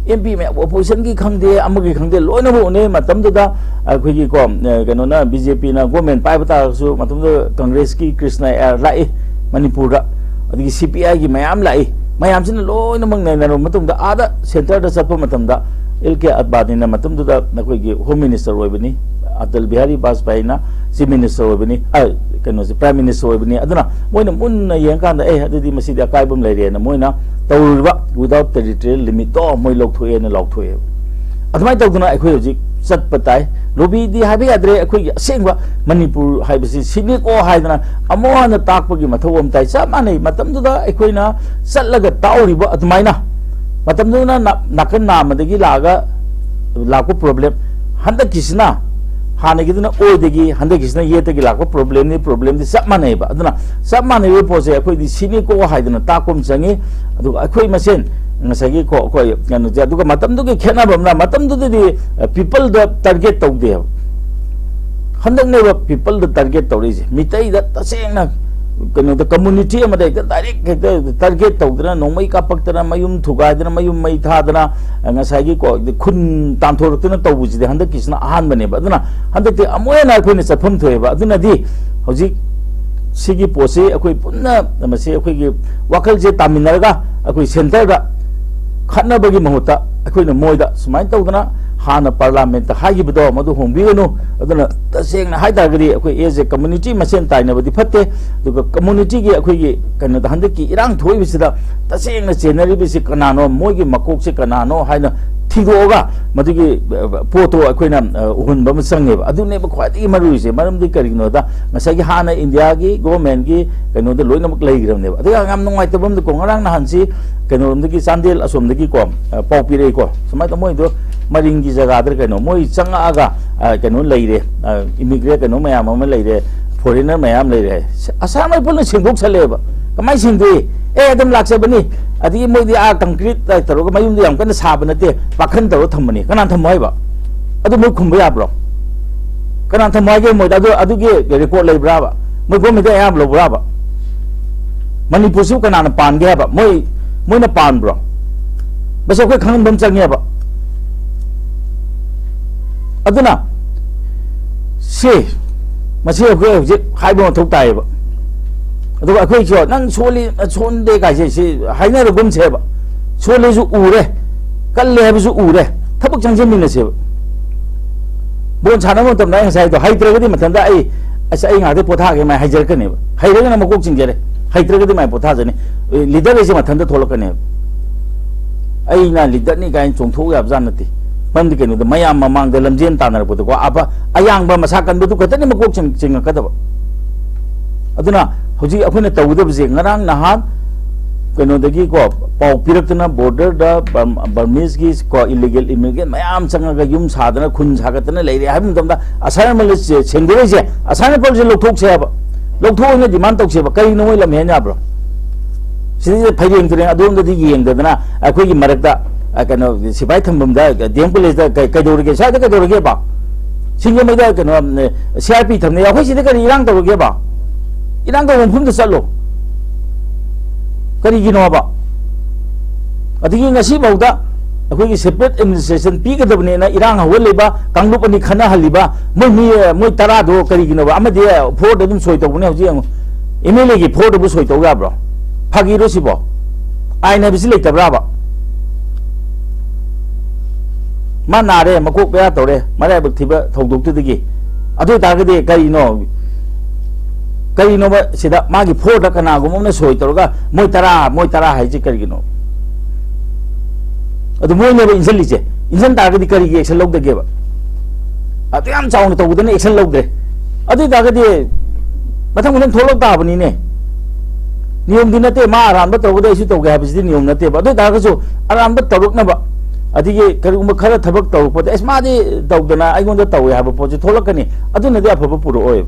M P ꯃꯌꯥꯝ, opposition ꯒꯤ ꯈꯪꯗꯦ, ꯑꯃꯒꯤ ꯈꯪꯗꯦ, ꯂꯣꯏꯅꯃꯛ ꯎꯅꯩ꯫ ꯃꯇꯝꯗꯨꯗ ꯑꯩꯈꯣꯏꯒꯤ ꯀꯣ, ꯑ, ꯀꯩꯅꯣꯅ, B J P ꯅ government ꯄꯥꯏꯕ ꯇꯥꯔꯒꯁꯨ ꯃꯇꯝꯗꯨꯗ Congress ꯀꯤ ꯀ꯭ꯔꯤꯁꯅ ꯑꯌꯔ ꯂꯥꯛꯏ ꯃꯅꯤꯄꯨꯔꯗ, ꯑꯗꯒꯤ C P I ꯒꯤ ꯃꯌꯥꯝ ꯂꯥꯛꯏ꯫ ꯃꯌꯥꯝꯁꯤꯅ ꯂꯣꯏꯅꯃꯛ ꯅꯩꯅꯔꯕ ꯃꯇꯨꯡꯗ ꯑꯥꯗ centre ꯗ ꯆꯠꯄ ꯃꯇꯝꯗ L K Advani ꯅ ꯃꯇꯝꯗꯨꯗ ꯑꯩꯈꯣꯏꯒꯤ Home Minister ꯑꯣꯏꯕꯅꯤ, Atal Bihari Vajpayee ꯅ Chief Minister ꯑꯣꯏꯕꯅꯤ, ꯑ, ꯀꯩꯅꯣꯁꯦ, Prime Minister ꯑꯣꯏꯕꯅꯤ꯫ ꯑꯗꯨꯅ ꯃꯣꯏꯅ ꯃꯨꯟꯅ ꯌꯦꯡꯀꯥꯟꯗ, "ꯑꯦ, ꯑꯗꯨꯗꯤ ꯃꯁꯤꯗꯤ ꯑꯀꯥꯏꯕ ꯑꯃ ꯂꯩꯔꯦꯅ" ꯃꯣꯏꯅ ꯇꯧꯔꯤꯕ without territorial limit ꯇꯣ ꯃꯣꯏ ꯂꯧꯊꯣꯛꯑꯦꯅ ꯂꯥꯎꯊꯣꯛꯑꯦꯕ꯫ ꯑꯗꯨꯃꯥꯏꯅ ꯇꯧꯗꯅ ꯑꯩꯈꯣꯏ ꯍꯧꯖꯤꯛ ꯆꯠꯄ ꯇꯥꯏ꯫ ꯂꯣꯕꯤꯗꯤ ꯍꯥꯏꯕ ꯌꯥꯗ꯭ꯔꯦ, ꯑꯩꯈꯣꯏꯒꯤ ꯑꯁꯦꯡꯕ ꯃꯅꯤꯄꯨꯔ ꯍꯥꯏꯕꯁꯤ ꯁꯤꯅꯤꯀꯣ ꯍꯥꯏꯗꯅ ꯑꯃꯨꯛ ꯍꯟꯅ ꯇꯥꯛꯄꯒꯤ ꯃꯊꯧ ꯑꯃ ꯇꯥꯏ꯫ ꯆꯞ ꯃꯥꯟꯅꯩ꯫ ꯃꯇꯝꯗꯨꯗ ꯑꯩꯈꯣꯏꯅ ꯆꯠꯂꯒ ꯇꯥꯛꯎꯔꯤꯕ ꯑꯗꯨꯃꯥꯏꯅ, ꯃꯇꯝꯗꯨꯗꯅ ꯅꯥ-, ꯅꯥꯀꯟ ꯅꯥꯝꯃꯗꯒꯤ ꯂꯥꯛꯑꯒ ꯂꯥꯛꯄ problem, ꯍꯟꯗꯛꯀꯤꯁꯤꯅ ꯍꯥꯟꯅꯒꯤꯗꯨꯅ ꯑꯣꯏꯗꯒꯤ, ꯍꯟꯗꯛꯀꯤꯁꯤꯅ ꯌꯦꯠꯇꯒꯤ ꯂꯥꯛꯄ problem ꯅꯤ꯫ Problem ꯗꯤ ꯆꯞ ꯃꯥꯟꯅꯩꯕ꯫ ꯑꯗꯨꯅ ꯆꯞ ꯃꯥꯟꯅꯔꯤꯕ ꯄꯣꯠꯁꯦ ꯑꯩꯈꯣꯏꯗꯤ ꯁꯤꯅꯤꯀꯣ ꯍꯥꯏꯗꯅ ꯇꯥꯛꯄ ꯑꯃ ꯆꯪꯉꯤ꯫ ꯑꯗꯨꯒ ꯑꯩꯈꯣꯏ ꯃꯁꯦꯟ ꯉꯁꯥꯏꯒꯤ ꯀꯣ-, ꯑꯩꯈꯣꯏ ꯀꯩꯅꯣꯁꯦ, ꯑꯗꯨꯒ ꯃꯇꯝꯗꯨꯒꯤ ꯈꯦꯠꯅꯕ ꯑꯃꯅ, ꯃꯇꯝꯗꯨꯗꯗꯤ, ꯑ, people ꯗ target ꯇꯧꯗꯦꯕ꯫ ꯍꯟꯗꯛꯅꯦꯕ people ꯗ target ꯇꯧꯔꯛꯏꯁꯦ꯫ ꯃꯤꯇꯩꯗ ꯇꯁꯦꯡꯅ ꯀꯩꯅꯣꯗ, community ꯑꯃꯗ ꯍꯦꯛꯇ direct ꯍꯦꯛꯇ target ꯇꯧꯗꯅ, ꯅꯣꯡꯃꯩ ꯀꯥꯞꯄꯛꯇꯅ, ꯃꯌꯨꯝ ꯊꯨꯒꯥꯏꯗꯅ, ꯃꯌꯨꯝ ꯃꯩ ꯊꯥꯗꯅ, ꯑ, ꯉꯁꯥꯏꯒꯤ ꯀꯣ, ꯈꯨꯟ ꯇꯥꯟꯊꯣꯔꯛꯇꯅ ꯇꯧꯕꯁꯤꯗꯤ ꯍꯟꯗꯛꯀꯤꯁꯤꯅ ꯑꯍꯥꯟꯕꯅꯦꯕ꯫ ꯑꯗꯨꯅ ꯍꯟꯗꯛꯇꯤ ꯑꯃꯨꯛ ꯍꯦꯟꯅ ꯑꯩꯈꯣꯏꯅ ꯆꯠꯐꯝ ꯊꯣꯛꯑꯦꯕ꯫ ꯑꯗꯨꯅꯗꯤ ꯍꯧꯖꯤꯛ ꯁꯤꯒꯤ ꯄꯣꯠꯁꯤ ꯑꯩꯈꯣꯏ ꯄꯨꯟꯅ ꯃꯁꯤ ꯑꯩꯈꯣꯏꯒꯤ ꯋꯥꯈꯜꯁꯦ ꯇꯥꯃꯤꯟꯅꯔꯒ ꯑꯩꯈꯣꯏ centre ꯗ ꯈꯠꯅꯕꯒꯤ ꯃꯍꯨꯠꯇ ꯑꯩꯈꯣꯏꯅ ꯃꯣꯏꯗ ꯁꯨꯃꯥꯏꯅ ꯇꯧꯗꯅ ꯍꯥꯟꯅ parliament ꯇ ꯍꯥꯏꯈꯤꯕꯗꯣ ꯃꯗꯨ ꯍꯣꯡꯕꯤꯒꯅꯨ꯫ ꯑꯗꯨꯅ ꯇꯁꯦꯡꯅ ꯍꯥꯏ ꯇꯥꯔꯒꯗꯤ ꯑꯩꯈꯣꯏ as a community ꯃꯁꯦꯟ ꯇꯥꯏꯅꯕꯗꯤ ꯐꯠꯇꯦ꯫ ꯑꯗꯨꯒ community ꯒꯤ ꯑꯩꯈꯣꯏꯒꯤ ꯀꯩꯅꯣꯗ ꯍꯟꯗꯛꯀꯤ ꯏꯔꯥꯡ ꯊꯣꯛꯏꯕꯁꯤꯗ ꯇꯁꯦꯡꯅ ꯆꯦꯟꯅꯔꯤꯕꯁꯤ ꯀꯅꯥꯅꯣ, ꯃꯣꯏꯒꯤ ꯃꯀꯣꯛꯁꯦ ꯀꯅꯥꯅꯣ ꯍꯥꯏꯅ ꯊꯤꯗꯣꯛꯑꯒ ꯃꯗꯨꯒꯤ, ꯑ, ꯄꯣꯠꯇꯣ ꯑꯩꯈꯣꯏꯅ, ꯑ, ꯎꯍꯟꯕ ꯑꯃ ꯆꯪꯉꯦꯕ꯫ ꯑꯗꯨꯅꯦꯕ ꯈ꯭ꯋꯥꯏꯗꯒꯤ ꯃꯔꯨ ꯑꯣꯏꯔꯤꯁꯦ꯫ ꯃꯔꯝꯗꯤ ꯀꯔꯤꯒꯤꯅꯣꯗ ꯉꯁꯥꯏꯒꯤ ꯍꯥꯟꯅ India ꯒꯤ government ꯀꯤ ꯀꯩꯅꯣꯗ ꯂꯣꯏꯅꯃꯛ ꯂꯩꯈ꯭ꯔꯕꯅꯦꯕ꯫ ꯑꯗꯨꯒ ꯌꯥꯝ ꯅꯨꯡꯉꯥꯏꯇꯕ ꯑꯃꯗꯤꯀꯣ, ꯉꯔꯥꯡ ꯅꯍꯥꯟꯁꯤ ꯀꯩꯅꯣꯔꯣꯝꯗꯒꯤ, ꯆꯥꯟꯗꯦꯜ ꯑꯁꯣꯝꯗꯒꯤꯀꯣ, ꯑ, ꯄꯥꯎ ꯄꯤꯔꯛꯏꯀꯣ, ꯁꯨꯃꯥꯏꯅ ꯃꯣꯏꯗꯣ ꯃꯔꯤꯡꯒꯤ ꯖꯒꯥꯗ ꯀꯩꯅꯣ ꯃꯣꯏ ꯆꯪꯉꯛꯑꯒ, ꯑ, ꯀꯩꯅꯣ ꯂꯩꯔꯦ, ꯑ, immigrant ꯀꯩꯅꯣ ꯃꯌꯥꯝ ꯑꯃ ꯂꯩꯔꯦ, foreigner ꯃꯌꯥꯝ ꯂꯩꯔꯦ ꯍꯥꯏ꯫ ꯑꯁꯥꯝ ꯔꯥꯏꯐꯜꯅ ꯁꯦꯡꯗꯣꯛꯁꯜꯂꯛꯑꯦꯕ꯫ ꯀꯃꯥꯏꯅ ꯁꯦꯡꯗꯣꯛꯏ? ꯑꯦ, ꯑꯗꯨꯝ ꯂꯥꯛꯆꯕꯅꯤ꯫ ꯑꯗꯒꯤ ꯃꯣꯏꯗꯤ ꯑꯥ concrete ꯇꯧꯔꯒ ꯃꯌꯨꯝꯗꯣ ꯌꯥꯝ ꯀꯟꯅ ꯁꯥꯕ ꯅꯠꯇꯦ, ꯄꯥꯈꯟ ꯇꯧꯔꯒ ꯊꯝꯕꯅꯤ꯫ ꯀꯅꯥꯅ ꯊꯝꯃꯣ ꯍꯥꯏꯕ? ꯑꯗꯨ ꯃꯣꯏ ꯈꯨꯝꯕ ꯌꯥꯕ꯭ꯔꯣ? ꯀꯅꯥꯅ ꯊꯝꯃꯣ ꯍꯥꯏꯒꯦ ꯃꯣꯏꯗ? ꯑꯗꯨ, ꯑꯗꯨꯒꯤ record ꯂꯩꯕ꯭ꯔꯥꯕ? ꯃꯣꯏ government ꯑꯌꯥꯝꯕ ꯂꯧꯕ꯭ꯔꯥꯕ? ꯃꯅꯤꯄꯨꯔꯁꯤꯕꯨ ꯀꯅꯥꯅ ꯄꯥꯟꯒꯦ ꯍꯥꯏꯕ? ꯃꯣꯏ, ꯃꯣꯏꯅ ꯄꯥꯟꯕ꯭ꯔꯣ? ꯃꯁꯤ ꯑꯩꯈꯣꯏ ꯈꯪꯍꯟꯕ ꯑꯃ ꯆꯪꯉꯦꯕ꯫ ꯑꯗꯨꯅ ꯁꯤ, ꯃꯁꯤ ꯑꯩꯈꯣꯏ ꯍꯧꯖꯤꯛ ꯍꯥꯏꯕ ꯃꯊꯧ ꯇꯥꯏꯌꯦꯕ꯫ ꯑꯗꯨꯒ ꯑꯩꯈꯣꯏꯁꯨ "ꯅꯪ ꯁꯣꯜꯂꯤ, ꯁꯣꯟꯗꯦ" ꯀꯥꯏꯁꯦ ꯁꯤ ꯍꯥꯏꯅꯔꯒꯨꯝꯁꯦꯕ꯫ ꯁꯣꯜꯂꯤꯁꯨ ꯎꯔꯦ, ꯀꯜꯂꯦ ꯍꯥꯏꯕꯁꯨ ꯎꯔꯦ, ꯊꯕꯛ ꯆꯪꯁꯤꯟꯃꯤꯟꯅꯁꯦꯕ꯫ ꯕꯣꯜ ꯁꯥꯟꯅꯕ ꯃꯇꯝꯗ ꯑꯩ ꯉꯁꯥꯏꯗꯣ, ꯍꯩꯇ꯭ꯔꯒꯗꯤ ꯃꯊꯟꯇ "ꯑꯩ, ꯑꯁ, ꯑꯩ ꯉꯥꯏꯍꯥꯛꯇꯪ ꯄꯣꯊꯥꯒꯦ" ꯃꯥꯏ ꯍꯥꯏꯖꯔꯛꯀꯅꯦꯕ꯫ ꯍꯩꯔꯒꯅ ꯃꯀꯣꯛ ꯆꯤꯡꯖꯔꯦ, ꯍꯩꯇ꯭ꯔꯒꯗꯤ ꯃꯥꯏ ꯄꯣꯊꯥꯖꯅꯤ꯫ Leader ꯍꯥꯏꯁꯦ ꯃꯊꯟꯇ ꯊꯣꯛꯂꯛꯀꯅꯦꯕ꯫ "ꯑꯩꯅ leader ꯅꯤ" ꯀꯥꯏꯅ ꯆꯣꯡꯊꯣꯛꯎ ꯌꯥꯕꯖꯥꯠ ꯅꯠꯇꯦ꯫ ꯃꯔꯝꯗꯤ ꯀꯩꯅꯣꯗ, ꯃꯌꯥꯝ ꯃꯃꯥꯡꯗ ꯂꯝꯖꯦꯟ ꯇꯥꯟꯅꯔꯛꯄꯗꯀꯣ, ꯑꯐ-, ꯑꯌꯥꯡꯕ ꯃꯁꯥ ꯀꯟꯕꯗꯨ ꯈꯛꯇꯅꯤ ꯃꯀꯣꯛ ꯆꯤꯡ-, ꯆꯤꯡꯉꯛꯀꯗꯕ꯫ ꯑꯗꯨꯅ ꯍꯧꯖꯤꯛ ꯑꯩꯈꯣꯏꯅ ꯇꯧꯒꯗꯕꯁꯦ, ꯉꯔꯥꯡ ꯅꯍꯥꯟ ꯀꯩꯅꯣꯗꯒꯤꯀꯣ ꯄꯥꯎ ꯄꯤꯔꯛꯇꯅ, border ꯗ Burm-, Burmese ꯀꯤ ꯀꯣ illegal immigrant ꯃꯌꯥꯝ ꯆꯪꯉꯒ ꯌꯨꯝ ꯁꯥꯗꯅ, ꯈꯨꯟ ꯁꯥꯒꯠꯇꯅ ꯂꯩꯔꯦ ꯍꯥꯏꯕ ꯃꯇꯝꯗ, ꯑꯁꯥꯏꯟꯃꯦꯟ ꯁꯦꯡꯗꯣꯔꯛꯏꯁꯦ, ꯑꯁꯥꯏꯟꯃꯦꯟ ꯁꯦ ꯂꯧꯊꯣꯛꯁꯦ ꯍꯥꯏꯕ, ꯂꯧꯊꯣꯛꯑꯣꯅ demand ꯇꯧꯁꯦꯕ꯫ ꯀꯔꯤꯅꯣ ꯃꯣꯏ ꯂꯝ ꯍꯦꯟ ꯌꯥꯕ꯭ꯔꯣ? ꯁꯤꯗꯩꯗ ꯐꯩꯔꯦꯡ ꯇꯨꯔꯦꯡ ꯑꯗꯣꯝꯗꯗꯤ ꯌꯦꯡꯗꯗꯅ, ꯑꯩꯈꯣꯏꯒꯤ ꯃꯔꯛꯇ, ꯑ, ꯀꯩꯅꯣ, ꯁꯤꯐꯥꯏ ꯊꯝꯐꯝꯗ, ꯗꯤ ꯑꯦꯝ ꯀꯣꯂꯦꯖꯇ ꯀꯩ-, ꯀꯩꯗꯧꯔꯒꯦ? ꯁ꯭ꯋꯥꯏꯗ ꯀꯩꯗꯧꯔꯒꯦꯕ? ꯁꯤꯡꯖꯃꯩꯗ, ꯀꯩꯅꯣ, ꯁꯤ ꯑꯥꯔ ꯄꯤ ꯊꯝꯅꯩ, ꯑꯩꯈꯣꯏ ꯁꯤꯗ ꯀꯔꯤ ꯏꯔꯥꯡ ꯇꯧꯔꯒꯦꯕ? ꯏꯔꯥꯡ ꯇꯧꯕ ꯃꯐꯝꯗ ꯆꯠꯂꯣ꯫ ꯀꯔꯤꯒꯤꯅꯣꯕ? ꯑꯗꯒꯤ ꯉꯁꯤꯐꯥꯎꯗ ꯑꯩꯈꯣꯏꯒꯤ separate administration ꯄꯤꯒꯗꯕꯅꯦꯅ ꯏꯔꯥꯡ ꯍꯧꯍꯜꯂꯤꯕ, ꯀꯥꯡꯂꯨꯞ ꯑꯅꯤ ꯈꯠꯅꯍꯜꯂꯤꯕ, ꯃꯣꯏ ꯃꯤ, ꯃꯣꯏ ꯇꯔꯥꯗꯣ ꯀꯔꯤꯒꯤꯅꯣꯕ? ꯑꯃꯗꯤ floor ꯗ ꯑꯗꯨꯝ ꯁꯣꯏ ꯇꯧꯕꯅꯦ, ꯍꯧꯖꯤꯛ ꯌꯦꯡꯉꯨ꯫ ꯑꯦꯝ ꯑꯦꯜ ꯑꯦꯒꯤ floor ꯗꯕꯨ ꯁꯣꯏ ꯇꯧ ꯌꯥꯕ꯭ꯔꯣ? ꯐꯥꯒꯤꯔꯣ ꯁꯤꯕꯣ? ꯑꯥꯏꯟ ꯍꯥꯏꯕꯁꯤ ꯂꯩꯇꯕ꯭ꯔꯥꯕ? ꯃꯥ ꯅꯥꯔꯦ, ꯃꯀꯣꯛ ꯕꯦꯔꯥ ꯇꯧꯔꯦ, ꯃꯔꯥꯏꯕꯛ ꯊꯤꯕ ꯊꯧꯗꯣꯛꯇꯨꯗꯒꯤ꯫ ꯑꯗꯨ ꯑꯣꯏꯇꯥꯔꯒꯗꯤ ꯀꯔꯤꯅꯣ? ꯀꯔꯤꯅꯣꯕ ꯁꯤꯗ ꯃꯥꯒꯤ floor ꯗ ꯀꯅꯥꯒꯨꯝꯕ ꯑꯃꯅ ꯁꯣꯏ ꯇꯧꯔꯒ ꯃꯣꯏ ꯇꯔꯥ, ꯃꯣꯏ ꯇꯔꯥ ꯍꯥꯏꯁꯦ ꯀꯔꯤꯒꯤꯅꯣ? ꯑꯗꯨ ꯃꯣꯏꯅꯦꯕ ꯏꯟꯁꯤꯜꯂꯤꯁꯦ꯫ ꯏꯟꯁꯤꯟ ꯇꯥꯔꯒꯗꯤ ꯀꯔꯤꯒꯤ action ꯂꯧꯗꯒꯦꯕ? ꯑꯗꯨ ꯌꯥꯝ ꯆꯥꯎꯅ ꯇꯧꯕꯗꯅ action ꯂꯧꯗ꯭ꯔꯦ꯫ ꯑꯗꯨ ꯑꯣꯏꯇꯥꯔꯒꯗꯤ ꯃꯊꯪ ꯃꯊꯪ ꯊꯣꯛꯂꯛ ꯇꯥꯕꯅꯤꯅꯦ꯫ ꯅꯤꯌꯣꯝꯗꯤ ꯅꯠꯇꯦ, ꯃꯥ ꯑꯔꯥꯟꯕ ꯇꯧꯔꯒꯗꯤ ꯑꯩꯁꯨ ꯇꯧꯒꯦ ꯍꯥꯏꯕꯁꯤꯗꯤ ꯅꯤꯌꯣꯝ ꯅꯠꯇꯦꯕ꯫ ꯑꯗꯨ ꯑꯣꯏꯇꯥꯔꯒꯁꯨ ꯑꯔꯥꯟꯕ ꯇꯧꯔꯛꯅꯕ, ꯑꯗꯒꯤ ꯀꯔꯤꯒꯨꯝꯕ ꯈꯔ ꯊꯕꯛ ꯇꯧꯔꯛꯄꯗ, "ꯑꯁ, ꯃꯥꯗꯤ ꯇꯧꯗꯅ ꯑꯩꯉꯣꯟꯗ ꯇꯧꯋꯦ" ꯍꯥꯏꯕ ꯄꯣꯠꯁꯤ ꯊꯣꯛꯂꯛꯀꯅꯤ꯫ ꯑꯗꯨꯅꯗꯤ ꯑꯐꯕ ꯄꯨꯔꯛꯑꯣꯏꯕ꯫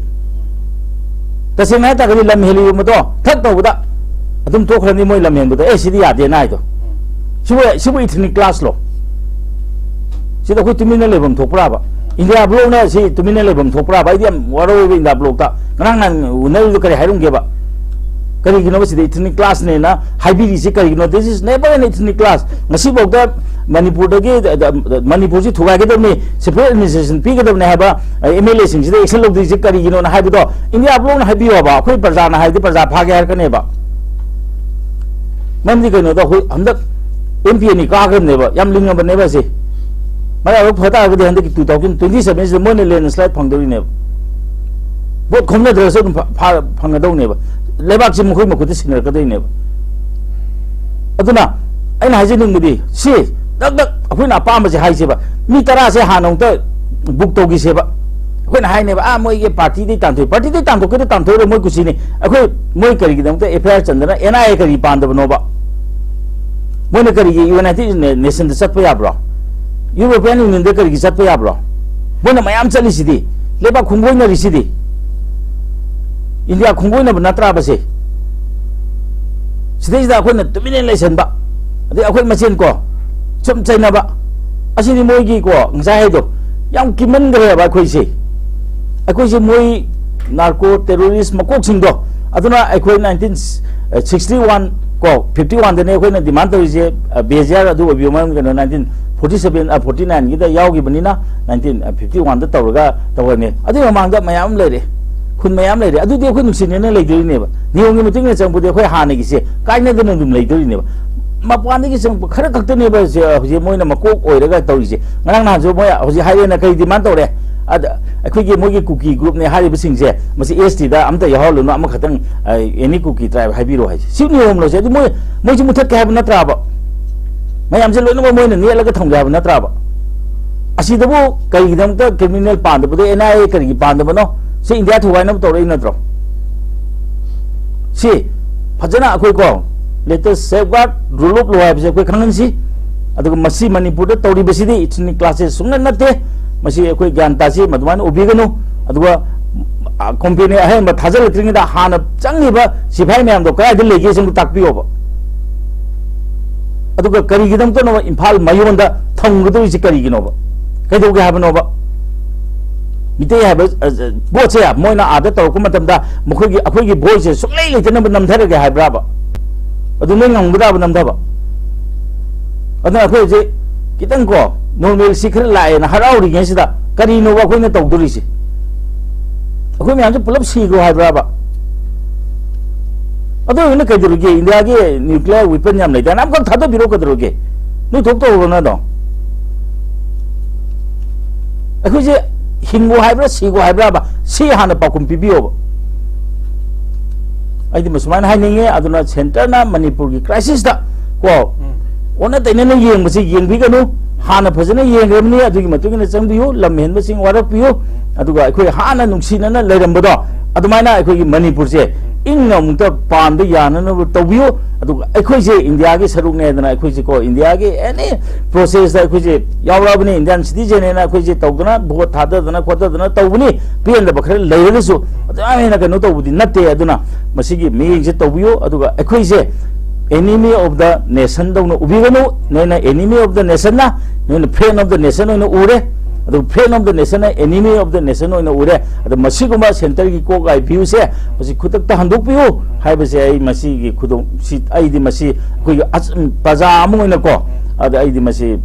ꯇꯁꯦꯡꯅ ꯍꯥꯏꯇꯥꯔꯒꯗꯤ ꯂꯝ ꯍꯦꯜꯂꯤꯕ ꯃꯗꯣ ꯊꯛ ꯇꯧꯕꯗ ꯑꯗꯨꯝ ꯇꯣꯛꯈ꯭ꯔꯅꯤ ꯃꯣꯏ ꯂꯝꯍꯦꯟꯕꯗ, "ꯑꯦ, ꯁꯤꯗꯤ ꯌꯥꯗꯦꯅ" ꯍꯥꯏꯗꯣ꯫ ꯁꯤꯕꯨ, ꯁꯤꯕꯨ ethnic clash ꯂꯣ? ꯁꯤꯗ ꯑꯩꯈꯣꯏ ꯇꯨꯃꯤꯟꯅ ꯂꯩꯐꯝ ꯊꯣꯛꯄ꯭ꯔꯥꯕ? ꯏꯟꯗꯤꯌꯥ ꯕ꯭ꯂꯣꯛꯅ ꯁꯤ ꯇꯨꯃꯤꯟꯅ ꯂꯩꯐꯝ ꯊꯣꯛꯄ꯭ꯔꯥꯕ? ꯑꯩꯗꯤ ꯌꯥꯝ ꯋꯥꯔꯧꯋꯦꯕ ꯏꯟꯗꯤꯌꯥ ꯕ꯭ꯂꯣꯛꯇ꯫ ꯉꯔꯥꯡ ꯅꯍꯥꯟ ꯎꯅꯔꯤꯗꯣ ꯀꯔꯤ ꯍꯥꯏꯔꯝꯒꯦꯕ? ꯀꯔꯤꯒꯤꯅꯣꯕ ꯁꯤꯗ ethnic clash ꯅꯦꯅ ꯍꯥꯏꯕꯤꯔꯤꯁꯤ ꯀꯔꯤꯒꯤꯅꯣ? This is never an ethnic clash. ꯉꯁꯤꯐꯥꯎꯗ ꯃꯅꯤꯄꯨꯔꯗꯒꯤ, ꯃꯅꯤꯄꯨꯔꯁꯤ ꯊꯨꯒꯥꯏꯒꯗꯕꯅꯤ, separate administration ꯄꯤꯒꯗꯕꯅꯤ ꯍꯥꯏꯕ MLA ꯁꯤꯡꯁꯤꯗ action ꯂꯧꯗ꯭ꯔꯤꯁꯤ ꯀꯔꯤꯒꯤꯅꯣꯅ ꯍꯥꯏꯕꯗꯣ ꯏꯟꯗꯤꯌꯥ ꯕ꯭ꯂꯣꯛꯅ ꯍꯥꯏꯕꯤꯌꯣꯕ꯫ ꯑꯩꯈꯣꯏ ꯄ꯭ꯔꯖꯥꯅ ꯍꯥꯏꯔꯗꯤ ꯄ꯭ꯔꯖꯥ ꯐꯥꯒꯦ ꯍꯥꯏꯔꯛꯀꯅꯦꯕ꯫ ꯃꯔꯝꯗꯤ ꯀꯩꯅꯣꯗ ꯑꯩꯈꯣꯏ ꯍꯟꯗꯛ MP ꯑꯅꯤ ꯀꯥꯈ꯭ꯔꯕꯅꯦꯕ, ꯌꯥꯝ ꯂꯤꯡꯉꯕꯅꯦꯕ ꯑꯁꯤ꯫ ꯃꯔꯥꯏꯕꯛ ꯐ ꯇꯥꯔꯒꯗꯤ ꯍꯟꯗꯛꯀꯤ two thousand twenty seven ꯁꯤꯗ ꯃꯣꯏꯅ landslide ꯐꯪꯗꯣꯔꯤꯅꯦꯕ꯫ ꯚꯣꯠ ꯈꯣꯝꯅꯗ꯭ꯔꯒꯁꯨ ꯑꯗꯨꯝ ꯐ-, ꯐ-, ꯐꯪꯒꯗꯧꯅꯦꯕ꯫ ꯂꯩꯕꯥꯛꯁꯤ ꯃꯈꯣꯏ ꯃꯈꯨꯠꯇ ꯁꯤꯟꯅꯔꯛꯀꯗꯣꯏꯅꯦꯕ꯫ ꯑꯗꯨꯅ ꯑꯩꯅ ꯍꯥꯏꯖꯅꯤꯡꯕꯗꯤ ꯁꯤ ꯗꯛ ꯗꯛ ꯑꯩꯈꯣꯏꯅ ꯑꯄꯥꯝꯕꯁꯦ ꯍꯥꯏꯁꯦꯕ꯫ ꯃꯤ ꯇꯔꯥꯁꯦ ꯍꯥꯟꯅ ꯑꯃꯨꯛꯇ book ꯇꯧꯈꯤꯁꯦꯕ꯫ ꯑꯩꯈꯣꯏꯅ ꯍꯥꯏꯅꯦꯕ, "ꯑꯥ, ꯃꯣꯏꯒꯤ party ꯗꯩ ꯇꯥꯟꯊꯣꯛꯏ꯫" Party ꯗꯩ ꯇꯥꯟꯊꯣꯛꯀꯦꯔꯥ ꯇꯥꯟꯊꯣꯛꯑꯣꯏꯔꯥ ꯃꯣꯏ ꯀꯨꯁꯤꯅꯤ꯫ ꯑꯩꯈꯣꯏ, ꯃꯣꯏ ꯀꯔꯤꯒꯤꯗꯃꯛꯇ FIR ꯆꯟꯗꯅ NIA ꯀꯔꯤ ꯄꯥꯟꯗꯕꯅꯣꯕ? ꯃꯣꯏꯅ ꯀꯔꯤꯒꯤ United Na-, Nation ꯗ ꯆꯠꯄ ꯌꯥꯕ꯭ꯔꯣ? European Union ꯗ ꯀꯔꯤꯒꯤ ꯆꯠꯄ ꯌꯥꯕ꯭ꯔꯣ? ꯃꯣꯏꯅ ꯃꯌꯥꯝ ꯆꯠꯂꯤꯁꯤꯗꯤ, ꯂꯩꯕꯥꯛ ꯈꯣꯡꯒꯣꯏꯅꯔꯤꯁꯤꯗꯤ꯫ ꯏꯟꯗꯤꯌꯥ ꯈꯣꯡꯒꯣꯏꯅꯕ ꯅꯠꯇ꯭ꯔꯥꯕ ꯁꯦ? ꯁꯤꯗꯩꯁꯤꯗ ꯑꯩꯈꯣꯏꯅ ꯇꯨꯃꯤꯟꯅ ꯂꯩꯁꯟꯕ, ꯑꯗꯩ ꯑꯩꯈꯣꯏ ꯃꯁꯦꯟ ꯀꯣ ꯁꯨꯝ ꯆꯩꯅꯕ, ꯑꯁꯤꯗꯤ ꯃꯣꯏꯒꯤ ꯀꯣ ꯉꯁꯥꯏ ꯍꯥꯏꯗꯣ ꯌꯥꯝ ꯀꯤꯃꯟꯈ꯭ꯔꯦꯕ ꯑꯩꯈꯣꯏꯁꯦ꯫ ꯑꯩꯈꯣꯏꯁꯦ ꯃꯣꯏ narco terrorist ꯃꯀꯣꯛꯁꯤꯡꯗꯣ, ꯑꯗꯨꯅ ꯑꯩꯈꯣꯏ nineteen sixty one ꯀꯣ fifty one ꯗꯅꯦ ꯑꯩꯈꯣꯏꯅ demand ꯇꯧꯔꯤꯁꯦ, ꯑ, ꯕꯦꯖꯤꯌꯥꯔ ꯑꯗꯨ ꯑꯣꯏꯕꯤꯌꯨ, ꯃꯔꯝ ꯀꯩꯅꯣ, nineteen forty seven, ꯑ, forty nine ꯒꯤꯗ ꯌꯥꯎꯈꯤꯕꯅꯤꯅ nineteen fifty one ꯗ ꯇꯧꯔꯒ ꯇꯧꯔꯅꯤ꯫ ꯑꯗꯨꯒꯤ ꯃꯃꯥꯡꯗ ꯃꯌꯥꯝ ꯑꯃ ꯂꯩꯔꯦ, ꯈꯨꯟ ꯃꯌꯥꯝ ꯂꯩꯔꯦ, ꯑꯗꯨꯗꯤ ꯑꯩꯈꯣꯏ ꯅꯨꯡꯁꯤꯅꯅ ꯂꯩꯗꯣꯔꯤꯅꯦꯕ꯫ ꯅꯤꯌꯣꯝꯒꯤ ꯃꯇꯨꯡ ꯏꯟꯅ ꯆꯪꯉꯛꯄꯗꯤ ꯑꯩꯈꯣꯏ ꯍꯥꯟꯅꯒꯤꯁꯦ ꯀꯥꯏꯅꯗꯅ ꯑꯗꯨꯝ ꯂꯩꯗꯣꯔꯤꯅꯦꯕ꯫ ꯃꯄꯥꯟꯗꯒꯤ ꯆꯪꯉꯛꯄ ꯈꯔ ꯈꯛꯇꯅꯦꯕ ꯁꯦ, ꯍꯧꯖꯤꯛ ꯃꯣꯏꯅ ꯃꯀꯣꯛ ꯑꯣꯏꯔꯒ ꯇꯧꯔꯤꯁꯦ꯫ ꯉꯔꯥꯡ ꯅꯍꯥꯟꯁꯨ ꯃꯣꯏ ꯍꯧꯖꯤꯛ ꯍꯥꯏꯔꯦꯅ ꯀꯔꯤ demand ꯇꯧꯔꯦ? ꯑꯗ ꯑꯩꯈꯣꯏꯒꯤ ꯃꯣꯏꯒꯤ ꯀꯨꯀꯤ group ꯅꯦ ꯍꯥꯏꯔꯤꯕꯁꯤꯡꯁꯦ, ꯃꯁꯤ ST ꯗ ꯑꯝꯇ ꯌꯥꯎꯍꯜꯂꯨꯅꯨ, ꯑꯃꯈꯛꯇꯪ, ꯑ, any ꯀꯨꯀꯤ tribe ꯍꯥꯏꯕꯤꯔꯣ ꯍꯥꯏꯁꯦ꯫ ꯁꯤ ꯅꯤꯌꯣꯝꯂꯣ ꯁꯦ? ꯑꯗꯨ ꯃꯣꯏ, ꯃꯣꯏꯁꯤ ꯃꯨꯊꯠꯀꯦ ꯍꯥꯏꯕ ꯅꯠꯇ꯭ꯔꯥꯕ? ꯃꯌꯥꯝꯁꯦ ꯂꯣꯏꯅꯃꯛ ꯃꯣꯏꯅ ꯅꯦꯠꯂꯒ ꯊꯝꯒꯦ ꯍꯥꯏꯕ ꯅꯠꯇ꯭ꯔꯥꯕ? ꯑꯁꯤꯗꯕꯨ ꯀꯔꯤꯒꯤꯗꯃꯛꯇ criminal ꯄꯥꯟꯗꯕꯗꯣ, NIA ꯀꯔꯤꯒꯤ ꯄꯥꯟꯗꯕꯅꯣ? ꯁꯤ ꯏꯟꯗꯤꯌꯥ ꯊꯨꯒꯥꯏꯅꯕ ꯇꯧꯔꯛꯏ ꯅꯠꯇ꯭ꯔꯣ? ꯁꯤ ꯐꯖꯅ ꯑꯩꯈꯣꯏ ꯀꯣ, let us safeguard rule of law ꯍꯥꯏꯕꯁꯦ ꯑꯩꯈꯣꯏ ꯈꯪꯍꯟꯁꯤ꯫ ꯑꯗꯨꯒ ꯃꯁꯤ ꯃꯅꯤꯄꯨꯔꯗ ꯇꯧꯔꯤꯕꯁꯤꯗꯤ ethnic clash ꯁꯦ ꯁꯨꯡꯅꯠ ꯅꯠꯇꯦ꯫ ꯃꯁꯤ ꯑꯩꯈꯣꯏ ꯒ꯭ꯌꯥꯟ ꯇꯥꯁꯤ, ꯃꯗꯨꯃꯥꯏꯅ ꯎꯕꯤꯒꯅꯨ꯫ ꯑꯗꯨꯒ ꯀꯣꯝꯄꯦꯅꯤ ꯑꯍꯦꯟꯕ ꯊꯥꯖꯤꯜꯂꯛꯇ꯭ꯔꯤꯉꯩꯗ ꯍꯥꯟꯅ ꯆꯪꯉꯤꯕ ꯁꯤꯐꯥꯏ ꯃꯌꯥꯝꯗꯣ ꯀꯗꯥꯏꯗ ꯂꯩꯒꯦ ꯁꯤꯃ ꯇꯥꯛꯄꯤꯌꯣꯕ꯫ ꯑꯗꯨꯒ ꯀꯔꯤꯒꯤꯗꯃꯛꯇꯅꯣ ꯏꯝꯐꯥꯜ ꯃꯌꯣꯟꯗ ꯊꯝꯒꯗꯧꯔꯤꯁꯤ ꯀꯔꯤꯒꯤꯅꯣꯕ? ꯀꯩꯗꯧꯒꯦ ꯍꯥꯏꯕꯅꯣꯕ? ꯃꯤꯇꯩ ꯍꯥꯏꯕ ꯑ, ꯑ, ꯄꯣꯠꯁꯦ ꯃꯣꯏꯅ ꯑꯥꯗ ꯇꯧꯔꯛꯄ ꯃꯇꯝꯗ ꯃꯈꯣꯏꯒꯤ, ꯑꯩꯈꯣꯏꯒꯤ ꯕꯣꯏꯁꯦ ꯁꯨꯡꯂꯩ ꯂꯩꯇꯅꯕ ꯅꯝꯊꯔꯒꯦ ꯍꯥꯏꯕ꯭ꯔꯥꯕ? ꯑꯗꯨ ꯅꯣꯏ ꯉꯝꯒꯗ꯭ꯔꯥꯕ ꯅꯝꯊꯕ? ꯑꯗꯨꯅ ꯑꯩꯈꯣꯏ ꯍꯧꯖꯤꯛ ꯈꯤꯇꯪ ꯀꯣ ꯅꯣꯔꯃꯦꯜꯁꯤ ꯈꯔ ꯂꯥꯛꯑꯦꯅ ꯍꯔꯥꯎꯔꯤꯉꯩꯁꯤꯗ ꯀꯔꯤꯅꯣꯕ ꯑꯩꯈꯣꯏꯅ ꯇꯧꯗꯣꯔꯤꯁꯤ? ꯑꯩꯈꯣꯏ ꯃꯌꯥꯝꯁꯦ ꯄꯨꯂꯞ ꯁꯤꯈ꯭ꯔꯣ ꯍꯥꯏꯕ꯭ꯔꯥꯕ? ꯑꯗꯨ ꯑꯣꯏꯔꯒꯅ ꯀꯩꯗꯧꯔꯒꯦ? ꯏꯟꯗꯤꯌꯥꯒꯤ ꯅ꯭ꯌꯨꯀ꯭ꯂꯤꯌꯔ ꯋꯤꯄꯟ ꯌꯥꯝ ꯂꯩꯗꯥꯏꯅꯦ, ꯑꯃꯈꯛ ꯊꯥꯗꯕꯤꯔꯣ, ꯀꯩꯗꯧꯔꯒꯦ? ꯅꯣꯏ ꯊꯣꯛ ꯇꯧꯔꯣꯅ ꯑꯗꯣ꯫ ꯑꯩꯈꯣꯏꯁꯦ ꯍꯤꯡꯉꯣ ꯍꯥꯏꯕ꯭ꯔꯥ ꯁꯤꯒꯣ ꯍꯥꯏꯕ꯭ꯔꯥꯕ? ꯁꯤ ꯍꯥꯟꯅ ꯄꯥꯎꯈꯨꯝ ꯄꯤꯕꯤꯌꯣꯕ꯫ ꯑꯩꯗꯤ ꯃꯁꯨꯃꯥꯏꯅ ꯍꯥꯏꯅꯤꯡꯉꯤ꯫ ꯑꯗꯨꯅ ꯁꯦꯟꯇꯔꯅ ꯃꯅꯤꯄꯨꯔꯒꯤ ꯀ꯭ꯔꯥꯏꯁꯤꯁꯇ ꯀꯣ ꯑꯣꯟꯅ ꯇꯩꯅꯅ ꯌꯦꯡꯕꯁꯤ ꯌꯦꯡꯕꯤꯒꯅꯨ꯫ ꯍꯥꯟꯅ ꯐꯖꯅ ꯌꯦꯡꯈ꯭ꯔꯕꯅꯤ, ꯑꯗꯨꯒꯤ ꯃꯇꯨꯡ ꯏꯟꯅ ꯆꯪꯕꯤꯌꯨ, ꯂꯝ ꯍꯦꯟꯕꯁꯤꯡ ꯋꯥꯔꯛꯄꯤꯌꯨ꯫ ꯑꯗꯨꯒ ꯑꯩꯈꯣꯏ ꯍꯥꯟꯅ ꯅꯨꯡꯁꯤꯅꯅ ꯂꯩꯔꯝꯕꯗꯣ ꯑꯗꯨꯃꯥꯏꯅ ꯑꯩꯈꯣꯏꯒꯤ ꯃꯅꯤꯄꯨꯔꯁꯦ ꯏꯪꯅ ꯑꯃꯨꯛꯇ ꯄꯥꯟꯕ ꯌꯥꯅꯅꯕ ꯇꯧꯕꯤꯌꯨ꯫ ꯑꯗꯨꯒ ꯑꯩꯈꯣꯏꯁꯦ ꯏꯟꯗꯤꯌꯥꯒꯤ ꯁꯔꯨꯛꯅꯦꯗꯅ ꯑꯩꯈꯣꯏꯁꯦ ꯀꯣ ꯏꯟꯗꯤꯌꯥꯒꯤ ꯑꯦꯅꯤ ꯄ꯭ꯔꯣꯁꯦꯁꯇ ꯑꯩꯈꯣꯏꯁꯦ ꯌꯥꯎꯔꯛꯑꯕꯅꯤ, ꯏꯟꯗꯤꯌꯥꯟ ꯁꯤꯇꯤꯖꯦꯟ ꯍꯥꯏꯅ ꯑꯩꯈꯣꯏꯁꯦ ꯇꯧꯗꯅ ꯚꯣꯠ ꯊꯥꯗꯗꯅ ꯈꯣꯠꯇꯗꯅ ꯇꯧꯕꯅꯤ꯫ ꯄꯦꯟꯗꯕ ꯈꯔ ꯂꯩꯔꯒꯁꯨ ꯑꯗꯨ ꯌꯥꯝ ꯍꯦꯟꯅ ꯀꯩꯅꯣ ꯇꯧꯕꯗꯤ ꯅꯠꯇꯦ꯫ ꯑꯗꯨꯅ ꯃꯁꯤꯒꯤ ꯃꯤꯠꯌꯦꯡꯁꯦ ꯇꯧꯕꯤꯌꯨ꯫ ꯑꯗꯨꯒ ꯑꯩꯈꯣꯏꯁꯦ enemy of the nation ꯗꯧꯅ ꯎꯕꯤꯒꯅꯨ꯫ ꯅꯣꯏꯅ enemy of the nation ꯅ, ꯅꯣꯏꯅ friend of the nation ꯑꯣꯏꯅ ꯎꯔꯦ꯫ ꯑꯗꯨ friend of the nation ꯅ enemy of the nation ꯑꯣꯏꯅ ꯎꯔꯦ꯫ ꯑꯗꯨ ꯃꯁꯤꯒꯨꯝꯕ ꯁꯦꯟꯇꯔꯒꯤ ꯀꯣꯛ ꯂꯥꯏ view ꯁꯦ ꯍꯧꯖꯤꯛ ꯈꯨꯗꯛꯇ ꯍꯟꯗꯣꯛꯄꯤꯌꯨ ꯍꯥꯏꯕꯁꯦ ꯑꯩ ꯃꯁꯤꯒꯤ ꯈꯨꯗꯣꯡ ꯁꯤ ꯑꯩꯗꯤ ꯃꯁꯤ ꯑꯩꯈꯣꯏꯒꯤ ꯑꯆ-, ꯄ꯭ꯔꯖꯥ ꯑꯃ ꯑꯣꯏꯅꯀꯣ ꯑꯗ ꯑꯩꯗꯤ ꯃꯁꯤ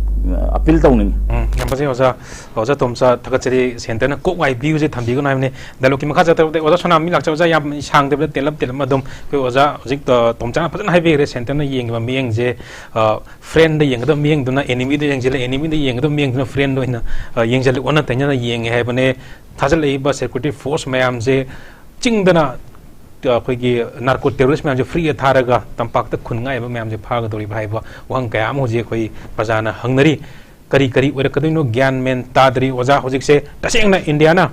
ꯑꯄꯤꯜ ꯇꯧꯅꯤꯡꯉꯤ꯫ ꯎꯝ, ꯌꯥꯝ ꯐꯖꯩ ꯑꯣꯖꯥ꯫ ꯑꯣꯖꯥ ꯇꯣꯝꯆꯥ ꯊꯥꯒꯠꯆꯔꯤ꯫ ꯁꯦꯟꯇꯔꯅ ꯀꯣꯛ ꯋꯥꯏ view ꯁꯦ ꯊꯝꯕꯤꯒꯅꯨ ꯍꯥꯏꯕꯅꯤ꯫ ꯗꯥꯏꯂꯣꯛꯀꯤ ꯃꯈꯥ ꯆꯠꯊꯔꯛꯄꯗ ꯑꯣꯖꯥ ꯁꯣꯅꯥꯃꯤ ꯂꯥꯛꯆ-, ꯑꯣꯖꯥ ꯌꯥꯝ ꯁꯥꯡꯗꯕꯤꯗ ꯇꯦꯜꯂꯞ ꯇꯦꯜꯂꯞ ꯑꯗꯨꯝ ꯑꯩꯈꯣꯏ ꯑꯣꯖꯥ ꯍꯧꯖꯤꯛ, ꯑ, ꯇꯣꯝꯆꯥꯅ ꯐꯖꯅ ꯍꯥꯏꯕꯤꯈ꯭ꯔꯦ꯫ ꯁꯦꯟꯇꯔꯅ ꯌꯦꯡꯉꯤꯕ ꯃꯤꯠꯌꯦꯡꯁꯦ, ꯑ, friend ꯗ ꯌꯦꯡꯒꯗꯕ ꯃꯤꯠꯌꯦꯡꯗꯨꯅ enemy ꯗ ꯌꯦꯡꯁꯤꯜꯂꯦ, enemy ꯗ ꯌꯦꯡꯒꯗꯕ ꯃꯤꯠꯌꯦꯡꯗꯨꯅ friend ꯗ ꯑꯣꯏꯅ, ꯑ, ꯌꯦꯡꯁꯤꯜꯂꯦ, ꯑꯣꯟꯅ ꯇꯩꯅꯅ ꯌꯦꯡꯉꯦ ꯍꯥꯏꯕꯅꯦ꯫ ꯊꯥꯖꯤꯜꯂꯛꯏꯕ security force ꯃꯌꯥꯝꯁꯦ ꯆꯤꯡꯗꯅ, ꯑ, ꯑꯩꯈꯣꯏꯒꯤ narco terrorist ꯃꯌꯥꯝꯁꯦ free ꯗ ꯊꯥꯔꯒ ꯇꯝꯄꯥꯛꯇ ꯈꯨꯟ ꯉꯥꯛꯏꯕ ꯃꯌꯥꯝꯁꯦ ꯐꯥꯒꯗꯧꯔꯤꯕ꯭ꯔꯥ ꯍꯥꯏꯕ ꯋꯥꯍꯪ ꯀꯌꯥ ꯑꯃ ꯍꯧꯖꯤꯛ ꯑꯩꯈꯣꯏ ꯄ꯭ꯔꯖꯥꯅ ꯍꯪꯅꯔꯤ꯫ ꯀꯔꯤ ꯀꯔꯤ ꯑꯣꯏꯔꯛꯀꯗꯣꯏꯅꯣ ꯒ꯭ꯌꯥꯟ ꯃꯦꯟ ꯇꯥꯗ꯭ꯔꯤ꯫ ꯑꯣꯖꯥ, ꯍꯧꯖꯤꯛꯁꯦ ꯇꯁꯦꯡꯅ ꯏꯟꯗꯤꯌꯥꯅ,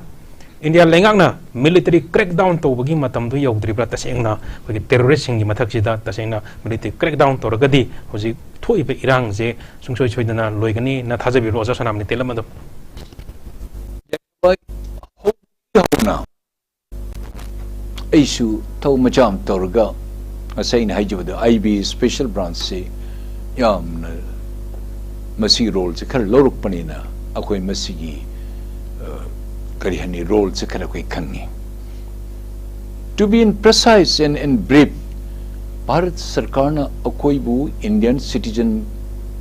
ꯏꯟꯗꯤꯌꯥ ꯂꯩꯉꯥꯛꯅ military crackdown ꯇꯧꯕꯒꯤ ꯃꯇꯝꯗꯨ ꯌꯧꯗ꯭ꯔꯤꯕ꯭ꯔꯥ? ꯇꯁꯦꯡꯅ ꯑꯩꯈꯣꯏꯒꯤ terrorist ꯁꯤꯡꯒꯤ ꯃꯊꯛꯁꯤꯗ ꯇꯁꯦꯡꯅ military crackdown ꯇꯧꯔꯒꯗꯤ ꯍꯧꯖꯤꯛ ꯊꯣꯛꯏꯕ ꯏꯔꯥꯡꯁꯦ ꯁꯨꯡꯁꯣꯏ ꯁꯣꯏꯗꯅ ꯂꯣꯏꯒꯅꯤꯅ ꯊꯥꯖꯕꯤꯕ꯭ꯔꯣ, ꯑꯣꯖꯥ ꯁꯣꯅꯥꯝꯅꯤ ꯇꯦꯂꯝ ꯑꯗꯨꯝ? ꯍꯧꯅ ꯑꯩꯁꯨ ꯊꯧ ꯃꯆꯥ ꯑꯃ ꯇꯧꯔꯒ ꯉꯁꯥꯏ ꯑꯩꯅ ꯍꯥꯏꯖꯕꯗꯣ, ꯑꯥꯏ ꯕꯤ ꯁ꯭ꯄꯦꯁꯦꯜ ꯕ꯭ꯔꯥꯟꯁꯁꯤ ꯌꯥꯝꯅ ꯃꯁꯤꯒꯤ ꯔꯣꯜꯁꯦ ꯈꯔ ꯂꯧꯔꯛꯄꯅꯤꯅ ꯑꯩꯈꯣꯏ ꯃꯁꯤꯒꯤ, ꯑ, ꯀꯔꯤ ꯍꯥꯏꯅꯤ, ꯔꯣꯜꯁꯦ ꯈꯔ ꯑꯩꯈꯣꯏ ꯈꯪꯉꯤ꯫ To be in precise and in brief, Bharat ꯁꯔꯀꯥꯔꯅ ꯑꯩꯈꯣꯏꯕꯨ ꯏꯟꯗꯤꯌꯟ ꯁꯤꯇꯤꯖꯟ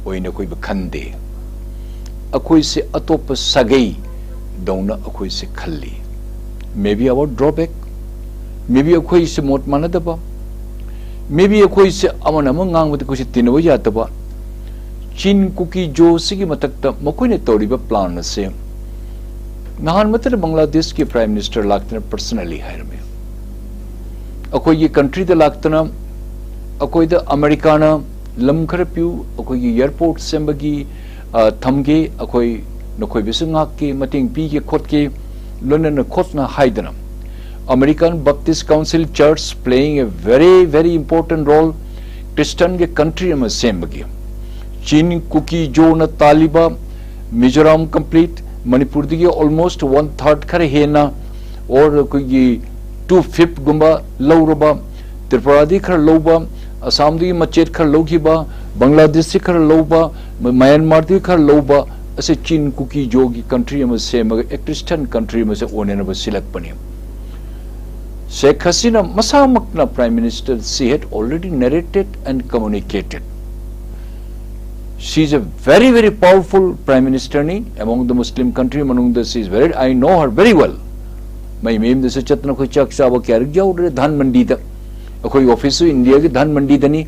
ꯑꯣꯏꯅ ꯑꯩꯈꯣꯏꯕꯨ ꯈꯟꯗꯦ꯫ ꯑꯩꯈꯣꯏꯁꯦ ꯑꯇꯣꯞꯄ ꯁꯥꯒꯩꯗꯧꯅ ꯑꯩꯈꯣꯏꯁꯦ ꯈꯜꯂꯤ꯫ Maybe our drawback, maybe ꯑꯩꯈꯣꯏꯁꯦ ꯃꯣꯠ ꯃꯥꯟꯅꯗꯕ, maybe ꯑꯩꯈꯣꯏꯁꯦ ꯑꯃꯅ ꯑꯃ ꯉꯥꯡꯕꯗ ꯑꯩꯈꯣꯏꯁꯦ ꯇꯤꯟꯅꯕ ꯌꯥꯗꯕ꯫ ꯆꯤꯟ ꯀꯨꯀꯤ ꯖꯣꯁꯤꯒꯤ ꯃꯊꯛꯇ ꯃꯈꯣꯏꯅ ꯇꯧꯔꯤꯕ ꯄ꯭ꯂꯥꯟ ꯑꯁꯦ ꯅꯍꯥꯟ ꯃꯛꯇꯗ ꯕꯪꯒ꯭ꯂꯥꯗꯦꯁꯀꯤ ꯄ꯭ꯔꯥꯏꯝ ꯃꯤꯅꯤꯁꯇꯔ ꯂꯥꯛꯇꯅ ꯄꯔꯁꯅꯦꯂꯤ ꯍꯥꯏꯔꯝꯃꯤ꯫ ꯑꯩꯈꯣꯏꯒꯤ ꯀꯟꯇ꯭ꯔꯤꯗ ꯂꯥꯛꯇꯅ ꯑꯩꯈꯣꯏꯗ ꯑꯃꯦꯔꯤꯀꯥꯅ ꯂꯝ ꯈꯔ ꯄꯤꯌꯨ, ꯑꯩꯈꯣꯏꯒꯤ ꯑꯦꯌꯔꯄꯣꯔꯠ ꯁꯦꯝꯕꯒꯤ, ꯑ, ꯊꯝꯒꯦ, ꯑꯩꯈꯣꯏ ꯅꯈꯣꯏꯕꯨꯁꯨ ꯉꯥꯛꯀꯦ, ꯃꯇꯦꯡ ꯄꯤꯒꯦ ꯈꯣꯠꯀꯦ, ꯂꯣꯏꯅꯅ ꯈꯣꯠꯅ ꯍꯥꯏꯗꯅ꯫ American Baptist Council Church playing a very, very important role, ꯈ꯭ꯔꯤꯁꯇꯟꯒꯤ ꯀꯟꯇ꯭ꯔꯤ ꯑꯃ ꯁꯦꯝꯕꯒꯤ꯫ ꯆꯤꯟ ꯀꯨꯀꯤ ꯖꯣꯅ ꯇꯥꯜꯂꯤꯕ ꯃꯤꯖꯣꯔꯥꯝ ꯀꯝꯄ꯭ꯂꯤꯠ, ꯃꯅꯤꯄꯨꯔꯗꯒꯤ almost one third ꯈꯔ ꯍꯦꯟꯅ, or ꯑꯩꯈꯣꯏꯒꯤ two fifth ꯒꯨꯝꯕ ꯂꯧꯔꯕ, ꯇ꯭ꯔꯤꯄꯨꯔꯥꯗꯒꯤ ꯈꯔ ꯂꯧꯕ, ꯑꯁꯥꯝꯗꯒꯤ ꯃꯆꯦꯠ ꯈꯔ ꯂꯧꯈꯤꯕ, ꯕꯪꯒ꯭ꯂꯥꯗꯦꯁꯇꯒꯤ ꯈꯔ ꯂꯧꯕ, ꯃ-, ꯃ꯭ꯌꯥꯟꯃꯥꯔꯗꯒꯤ ꯈꯔ ꯂꯧꯕ, ꯑꯁꯤ ꯆꯤꯟ ꯀꯨꯀꯤ ꯖꯣꯒꯤ ꯀꯟꯇ꯭ꯔꯤ ꯑꯃ ꯁꯦꯝꯃꯒ, ꯑꯦ, ꯈ꯭ꯔꯤꯁꯇꯟ ꯀꯟꯇ꯭ꯔꯤ ꯑꯃꯁꯦ ꯑꯣꯏꯅꯅꯕ ꯁꯤꯜꯂꯛꯄꯅꯤ꯫ ꯁꯦꯈ Hasina ꯃꯁꯥꯃꯛꯅ, Prime Minister, she had already narrated and communicated. She is a very, very powerful Prime Minister ꯅꯤ, among the Muslim country ꯃꯅꯨꯡꯗ she is very, I know her very well. ꯃꯩ ꯃꯌꯨꯝꯗꯁꯨ ꯆꯠꯇꯅ ꯑꯩꯈꯣꯏ ꯆꯥꯛ ꯆꯥꯕ ꯀꯌꯥꯔꯛ ꯌꯥꯎꯔꯦ ꯙꯥꯟ ꯃꯟꯗꯤꯗ꯫ ꯑꯩꯈꯣꯏ ꯑꯣꯐꯤꯁꯁꯨ ꯏꯟꯗꯤꯌꯥꯒꯤ Dhan ꯃꯟꯗꯤꯗꯅꯤ,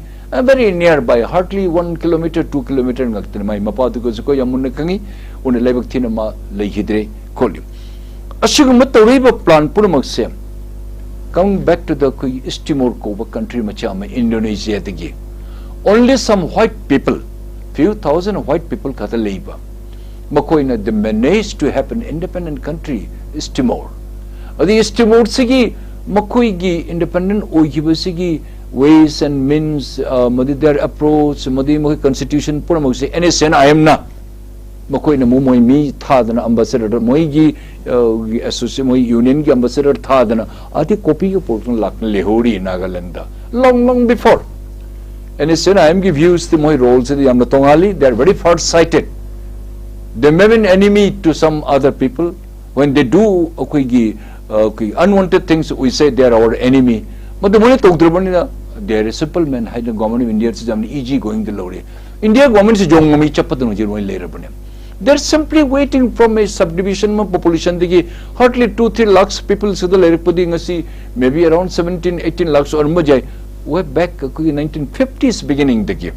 very near by, hardly one kilometer, two kilometer ꯉꯥꯛꯇꯅꯤ꯫ ꯃꯥꯏ ꯃꯄꯥꯗꯨꯒꯁꯨ ꯑꯩꯈꯣꯏ ꯌꯥꯝ ꯃꯨꯟꯅ ꯈꯪꯉꯤ, ꯎꯟꯅ ꯂꯥꯏꯕꯛ ꯊꯤꯅ ꯃꯥ ꯂꯩꯈꯤꯗ꯭ꯔꯦ ꯈꯣꯠꯂꯤ꯫ ꯑꯁꯤꯒꯨꯝꯕ ꯇꯧꯔꯛꯏꯕ ꯄ꯭ꯂꯥꯟ ꯄꯨꯝꯅꯃꯛꯁꯦ, coming back to the ꯑꯩꯈꯣꯏꯒꯤ ꯏꯁ ꯇꯤꯃꯣꯔ ꯀꯧꯕ ꯀꯟꯇ꯭ꯔꯤ ꯃꯆꯥ ꯑꯃ ꯏꯟꯗꯣꯅꯦꯁꯤꯌꯥꯗꯒꯤ, only some white people, few thousand white people ꯈꯛꯇ ꯂꯩꯕ, ꯃꯈꯣꯏꯅ they managed to have an independent country, East Timor. ꯑꯗꯩ ꯏꯁ ꯇꯤꯃꯣꯔꯁꯤꯒꯤ ꯃꯈꯣꯏꯒꯤ ꯏꯟꯗꯤꯄꯦꯟꯗꯦꯟ ꯑꯣꯏꯈꯤꯕꯁꯤꯒꯤ ways and means, ꯑ, ꯃꯗꯨ their approach, ꯃꯗꯨꯒꯤ ꯃꯈꯣꯏ ꯀꯟꯁꯇꯤꯇ꯭ꯌꯨꯁꯟ ꯄꯨꯝꯅꯃꯛꯁꯦ ꯑꯦꯟ ꯑꯦꯁ ꯑꯦꯟ ꯑꯥꯏ ꯑꯦꯝꯅ ꯃꯈꯣꯏꯅ ꯑꯃꯨꯛ ꯃꯣꯏ ꯃꯤ ꯊꯥꯗꯅ ꯑꯝꯕꯦꯁꯦꯗꯔ ꯃꯣꯏꯒꯤ ꯑꯁꯣꯁꯤ ꯃꯣꯏ ꯌꯨꯅꯤꯌꯟꯒꯤ ꯑꯦꯝꯕꯦꯁꯦꯗꯔ ꯊꯥꯗꯅ ꯑꯗꯤ ꯀꯣꯄꯤꯒ ꯄꯨꯔꯛꯇꯨꯅ ꯂꯥꯛꯇꯅ ꯂꯩꯍꯧꯔꯤ Nagaland, long long before. N S N I ꯑꯦꯝꯒꯤ ꯚ꯭ꯌꯨꯁꯇꯤ ꯃꯣꯏ ꯔꯣꯜꯁꯤꯗꯤ ꯌꯥꯝꯅ ꯇꯣꯉꯥꯜꯂꯤ. They are very far sighted. They may be an enemy to some other people. When they do ꯑꯩꯈꯣꯏꯒꯤ ꯑꯩꯈꯣꯏ unwanted things, we say they are our enemy. ꯃꯗꯨ ꯃꯣꯏꯅ ꯇꯧꯗ꯭ꯔꯕꯅꯤꯅ, they are simple men ꯍꯥꯏꯗꯅ ꯒꯣꯔꯃꯦꯟ ꯑꯣꯐ ꯏꯟꯗꯤꯌꯥꯁꯤ ꯌꯥꯝꯅ ꯏꯖꯤ ꯒꯣꯌꯤꯡꯗ ꯂꯧꯔꯤ. ꯏꯟꯗꯤꯌꯥ ꯒꯣꯔꯃꯦꯟꯁꯤ ꯌꯣꯡ ꯃꯃꯤ ꯆꯠꯄꯗꯧꯅ ꯍꯧꯖꯤꯛ ꯂꯣꯏꯅ ꯂꯩꯔꯕꯅꯦ. They're simply waiting from a subdivision ꯑꯃ ꯄꯣꯄꯨꯂꯦꯁꯟꯗꯒꯤ hardly two three lakhs people ꯁꯤꯗ ꯂꯩꯔꯛꯄꯗꯤ ꯉꯁꯤ maybe around seventeen eighteen lakhs ꯑꯣꯏꯔꯝꯕ ꯌꯥꯏ. Way back ꯑꯩꯈꯣꯏꯒꯤ ꯅꯥꯏꯟꯇꯤꯟ ꯐꯤꯐꯇꯤꯁ ꯕꯤꯒꯤꯅꯤꯡꯗꯒꯤ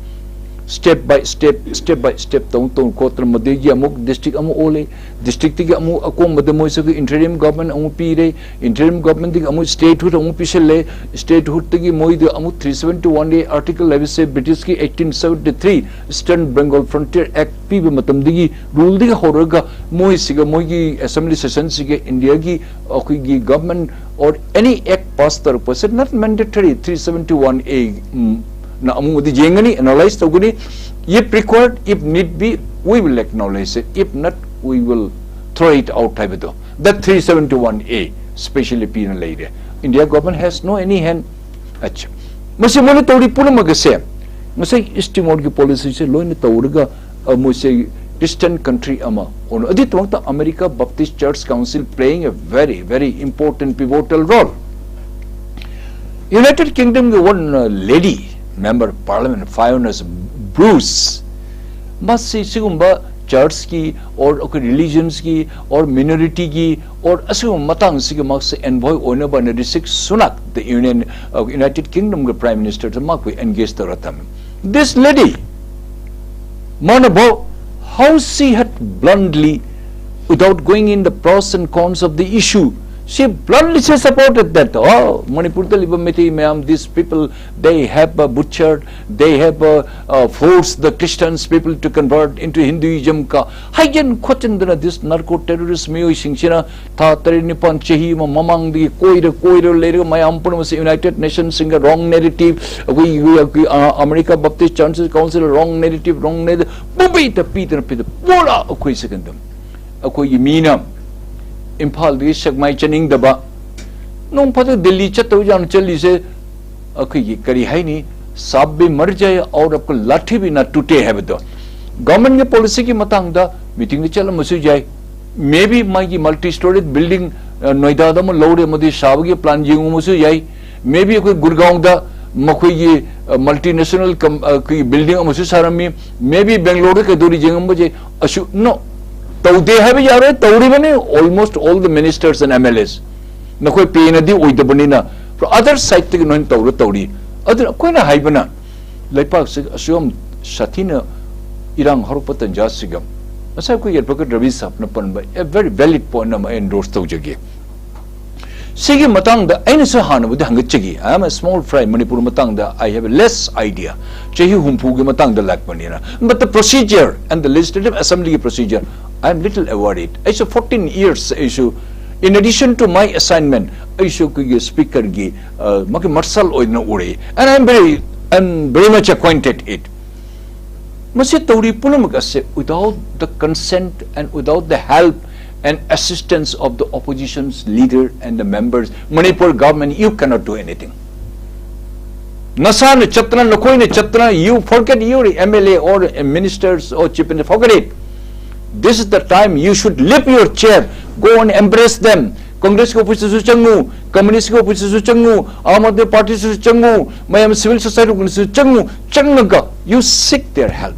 step by step, step by step ꯇꯧ ꯇꯧ ꯈꯣꯠꯇꯅ ꯃꯗꯨꯗꯒꯤ ꯑꯃꯨꯛ ꯗꯤꯁꯇ꯭ꯔꯤꯛ ꯑꯃ ꯑꯣꯜꯂꯦ. ꯗꯤꯁꯇ꯭ꯔꯤꯛꯇꯒꯤ ꯑꯃꯨꯛ ꯑꯀꯣꯟꯕꯗ ꯃꯣꯏꯁꯤꯒꯤ ꯏꯟꯇꯔꯤꯝ ꯒꯣꯔꯃꯦꯟ ꯑꯃꯨꯛ ꯄꯤꯔꯦ. ꯏꯟꯇꯔꯤꯝ ꯒꯣꯔꯃꯦꯟꯗꯒꯤ ꯑꯃꯨꯛ ꯁ꯭ꯇꯦꯠꯍꯨꯗ ꯑꯃꯨꯛ ꯄꯤꯁꯜꯂꯦ. ꯁ꯭ꯇꯦꯠꯍꯨꯗꯇꯒꯤ ꯃꯣꯏꯗ ꯑꯃꯨꯛ three seventy one A article ꯍꯥꯏꯕꯁꯦ ꯕ꯭ꯔꯤꯇꯤꯁꯀꯤ eighteen seventy three Eastern Bengal Frontier Act ꯄꯤꯕ ꯃꯇꯝꯗꯒꯤ ꯔꯨꯜꯗꯒꯤ ꯍꯧꯔꯒ ꯃꯣꯏꯁꯤꯒ ꯃꯣꯏꯒꯤ ꯑꯦꯁꯦꯝꯕ꯭ꯂꯤ ꯁꯦꯁꯟꯁꯤꯒ ꯏꯟꯗꯤꯌꯥꯒꯤ ꯑꯩꯈꯣꯏꯒꯤ government or any act pass ꯇꯧꯔꯛꯄꯁꯦ not mandatory, three seventy one A ꯅ ꯑꯃꯨꯛ ꯑꯗꯨ ꯌꯦꯡꯒꯅꯤ, ꯑꯦꯅꯥꯂꯥꯏꯁ ꯇꯧꯒꯅꯤ. If required, if need be, we will acknowledge it. If not, we will throw it out ꯍꯥꯏꯕꯗꯣ, that three seventy one A specially ꯄꯤꯅ ꯂꯩꯔꯦ. India government has no any hand. ꯑꯠꯆꯥ, ꯃꯁꯤ ꯃꯣꯏꯅ ꯇꯧꯔꯤ ꯄꯨꯝꯅꯃꯛ ꯑꯁꯦ ꯉꯁꯥꯏ ꯏꯁ ꯇꯤꯃꯣꯔꯒꯤ ꯄꯣꯂꯤꯁꯤꯁꯦ ꯂꯣꯏꯅ ꯇꯧꯔꯒ ꯑ, ꯃꯣꯏꯁꯦ ꯈ꯭ꯔꯤꯁꯇꯤꯌꯟ ꯀꯟꯇ꯭ꯔꯤ ꯑꯃ ꯑꯣꯏꯅ, ꯑꯗꯨꯒꯤꯗꯃꯛꯇ America baptist church council playing a very very important pivotal role. United ꯀꯤꯡꯗꯝꯒꯤ one lady member parliament Fiona Bruce, ꯃꯁꯤ ꯁꯤꯒꯨꯝꯕ ꯆꯔꯆꯀꯤ or ꯑꯩꯈꯣꯏ ꯔꯤꯂꯤꯖꯟꯁꯀꯤ or ꯃꯤꯅꯣꯔꯤꯇꯤꯒꯤ or ꯑꯁꯤꯒꯨꯝꯕ ꯃꯇꯥꯡꯁꯤꯒꯤ ꯃꯍꯥꯛꯁꯦ ꯑꯦꯟꯚꯣꯏ ꯑꯣꯏꯅꯕ ꯑꯅ ꯔꯤꯁꯤ ꯁꯨꯅꯥꯛ, the Union, United Kingdom ꯒꯤ Prime Minister ꯗ ꯃꯍꯥꯛꯄꯨ ꯑꯦꯟꯒꯦꯖ ꯇꯧꯔ ꯊꯝꯃꯤ. This lady, ꯃꯥꯅꯕꯨ, how she had bluntly, without going in the pros and cons of the issue, she bluntly she supported that, oh, ꯃꯅꯤꯄꯨꯔꯗ ꯂꯩꯕ ꯃꯩꯇꯩ ꯃꯌꯥꯝ, these people, they have uh, butchered, they have uh, uh, forced the Christians people to convert into Hinduism ꯀ ꯍꯥꯏꯖꯟ ꯈꯣꯠꯆꯟꯗꯅ, this narco terrorist ꯃꯤꯑꯣꯏꯁꯤꯡꯁꯤꯅ ꯊꯥ ꯇꯔꯦꯠ ꯅꯤꯄꯥꯜ ꯆꯍꯤ ꯑꯃ ꯃꯃꯥꯡꯗꯒꯤ ꯀꯣꯏꯔ ꯀꯣꯏꯔ ꯂꯩꯔꯒ ꯃꯌꯥꯝ ꯄꯨꯝꯅꯃꯛꯁꯦ ꯌꯨꯅꯥꯏꯇꯦꯗ ꯅꯦꯁꯟꯁꯤꯡꯒ ꯔꯣꯡ ꯅꯦꯔꯦꯇꯤꯚ, ꯑꯩꯈꯣꯏꯒꯤ ꯑ, ꯑꯃꯦꯔꯤꯀꯥ ꯕꯞꯇꯤꯁ ꯆꯔꯆ ꯀꯥꯎꯟꯁꯤꯜ ꯔꯣꯡ ꯅꯦꯔꯦꯇꯤꯚ, ꯔꯣꯡ ꯅꯦꯔꯦꯇꯤꯚ ꯄꯨꯝꯕꯩꯗ ꯄꯤꯗꯅ ꯄꯤꯗ ꯄꯨꯔꯥ ꯑꯩꯈꯣꯏ ꯁꯦꯀꯦꯟꯗ ꯑꯩꯈꯣꯏꯒꯤ ꯃꯤꯅ ꯏꯝꯐꯥꯜꯗꯒꯤ ꯁꯦꯛꯃꯥꯏ ꯆꯠꯅꯤꯡꯗꯕ, ꯅꯣꯡ ꯐꯥꯗꯣꯛ ꯗꯤꯜꯂꯤ ꯆꯠꯇꯧ ꯌꯥꯝ ꯆꯠꯂꯤꯁꯦ, ꯑꯩꯈꯣꯏꯒꯤ ꯀꯔꯤ ꯍꯥꯏꯅꯤ, ꯁꯥꯞ ꯕꯤ ꯃꯔ ꯖꯥꯌꯦ ꯑꯣꯔ ꯑꯞꯀ ꯂꯥꯊꯤ ꯕꯤ ꯅꯥ ꯇꯨꯇꯦ ꯍꯥꯏꯕꯗꯣ꯫ ꯒꯚꯔꯟꯃꯦꯟꯒꯤ ꯄꯣꯂꯤꯁꯤꯒꯤ ꯃꯇꯥꯡꯗ ꯃꯤꯇꯤꯡꯗ ꯆꯠꯂꯝꯕꯁꯨ ꯌꯥꯏ꯫ ꯃꯦ ꯕꯤ ꯃꯥꯒꯤ ꯃꯜꯇꯤ ꯁ꯭ꯇꯣꯔꯤ ꯕꯤꯜꯗꯤꯡ ꯅꯣꯏꯗꯥꯗ ꯑꯃ ꯂꯧꯔꯦ, ꯃꯗꯨꯒꯤ ꯁꯥꯕꯒꯤ ꯄ꯭ꯂꯥꯟ ꯌꯦꯡꯉꯨꯕꯁꯨ ꯌꯥꯏ꯫ ꯃꯦ ꯕꯤ ꯑꯩꯈꯣꯏ ꯒꯨꯔꯒꯥꯎꯟꯗ ꯃꯈꯣꯏꯒꯤ ꯃꯜꯇꯤ ꯅꯦꯁꯅꯦꯜ ꯑꯩꯈꯣꯏꯒꯤ ꯕꯤꯜꯗꯤꯡ ꯑꯃꯁꯨ ꯁꯥꯔꯝꯃꯤ꯫ ꯃꯦ ꯕꯤ ꯕꯦꯡꯒ꯭ꯂꯣꯔꯗ ꯀꯩꯗꯧꯔꯤ ꯌꯦꯡꯉꯝꯕꯁꯦ꯫ ꯑꯁꯨ ꯅꯣ, ꯇꯧꯗꯦ ꯍꯥꯏꯕ ꯌꯥꯔꯣꯏ, ꯇꯧꯔꯤꯕꯅꯤ꯫ Almost all the ministers and M L As ꯅꯈꯣꯏ ꯄꯦꯅꯗꯤ ꯑꯣꯏꯗꯕꯅꯤꯅ ꯑꯗꯔ ꯁꯥꯏꯠꯇꯒꯤ ꯅꯣꯏꯅ ꯇꯧꯔ ꯇꯧꯔꯤ꯫ ꯑꯗꯨꯅ ꯑꯩꯈꯣꯏꯅ ꯍꯥꯏꯕꯅ ꯂꯩꯄꯥꯛꯁꯤ ꯑꯁꯨꯛ ꯌꯥꯝ ꯁꯥꯊꯤꯅ ꯏꯔꯥꯡ ꯍꯧꯔꯛꯄ ꯇꯟꯖꯥꯁꯤꯒ ꯉꯁꯥꯏ ꯑꯩꯈꯣꯏꯒꯤ ꯑꯦꯗꯚꯣꯀꯦꯠ ꯔꯕꯤ ꯁꯥꯍꯕꯅ ꯄꯟꯕ a very valid point ꯑꯃ ꯑꯩ ꯑꯦꯟꯗꯣꯔꯁ ꯇꯧꯖꯒꯦ꯫ ꯁꯤꯒꯤ ꯃꯇꯥꯡꯗ ꯑꯩꯅꯁꯨ ꯍꯥꯟꯅꯕꯨꯗꯤ ꯍꯪꯒꯠꯆꯈꯤ, "I am a small fry, Manipur ꯃꯇꯥꯡꯗ I have a less idea, ꯆꯍꯤ ꯍꯨꯝꯐꯨꯒꯤ ꯃꯇꯥꯡꯗ ꯂꯥꯛꯄꯅꯤꯅ, but the procedure and the legislative assembly ꯒꯤ procedure, I am little aware it." ꯑꯩꯁꯨ fourteen years, ꯑꯩꯁꯨ in addition to my assignment, ꯑꯩꯁꯨ ꯑꯩꯈꯣꯏꯒꯤ ꯁ꯭ꯄꯤꯀꯔꯒꯤ ꯃꯥꯒꯤ ꯃꯥꯔꯁꯜ ꯑꯣꯏꯗꯅ ꯎꯔꯛꯏ, and I am very, I am very much acquainted it. ꯃꯁꯤ ꯇꯧꯔꯤ ꯄꯨꯝꯅꯃꯛ ꯑꯁꯦ without the consent and without the help and assistance of the opposition's leader and the members, Manipur government, you cannot do anything. ꯅꯁꯥꯅ ꯆꯠꯇꯅ, ꯅꯈꯣꯏꯅ ꯆꯠꯇꯅ, you forget your M L A or ministers or chief minister, forget it. This is the time you should leave your chair, go and embrace them. ꯀꯪꯒ꯭ꯔꯦꯁꯀꯤ ꯑꯣꯐꯤꯁꯇꯁꯨ ꯆꯪꯉꯨ, ꯀꯝꯃꯨꯅꯤꯁꯀꯤ ꯑꯣꯐꯤꯁꯇꯁꯨ ꯆꯪꯉꯨ, Aam Aadmi ꯄꯥꯔꯇꯤꯗꯁꯨ ꯆꯪꯉꯨ, ꯃꯌꯥꯝ ꯁꯤꯚꯤꯜ ꯁꯣꯁꯥꯏꯇꯤ ꯑꯣꯔꯒꯅꯥꯏꯖꯦꯁꯟ ꯆꯪꯉꯨ, ꯆꯪꯉꯒ you seek their help.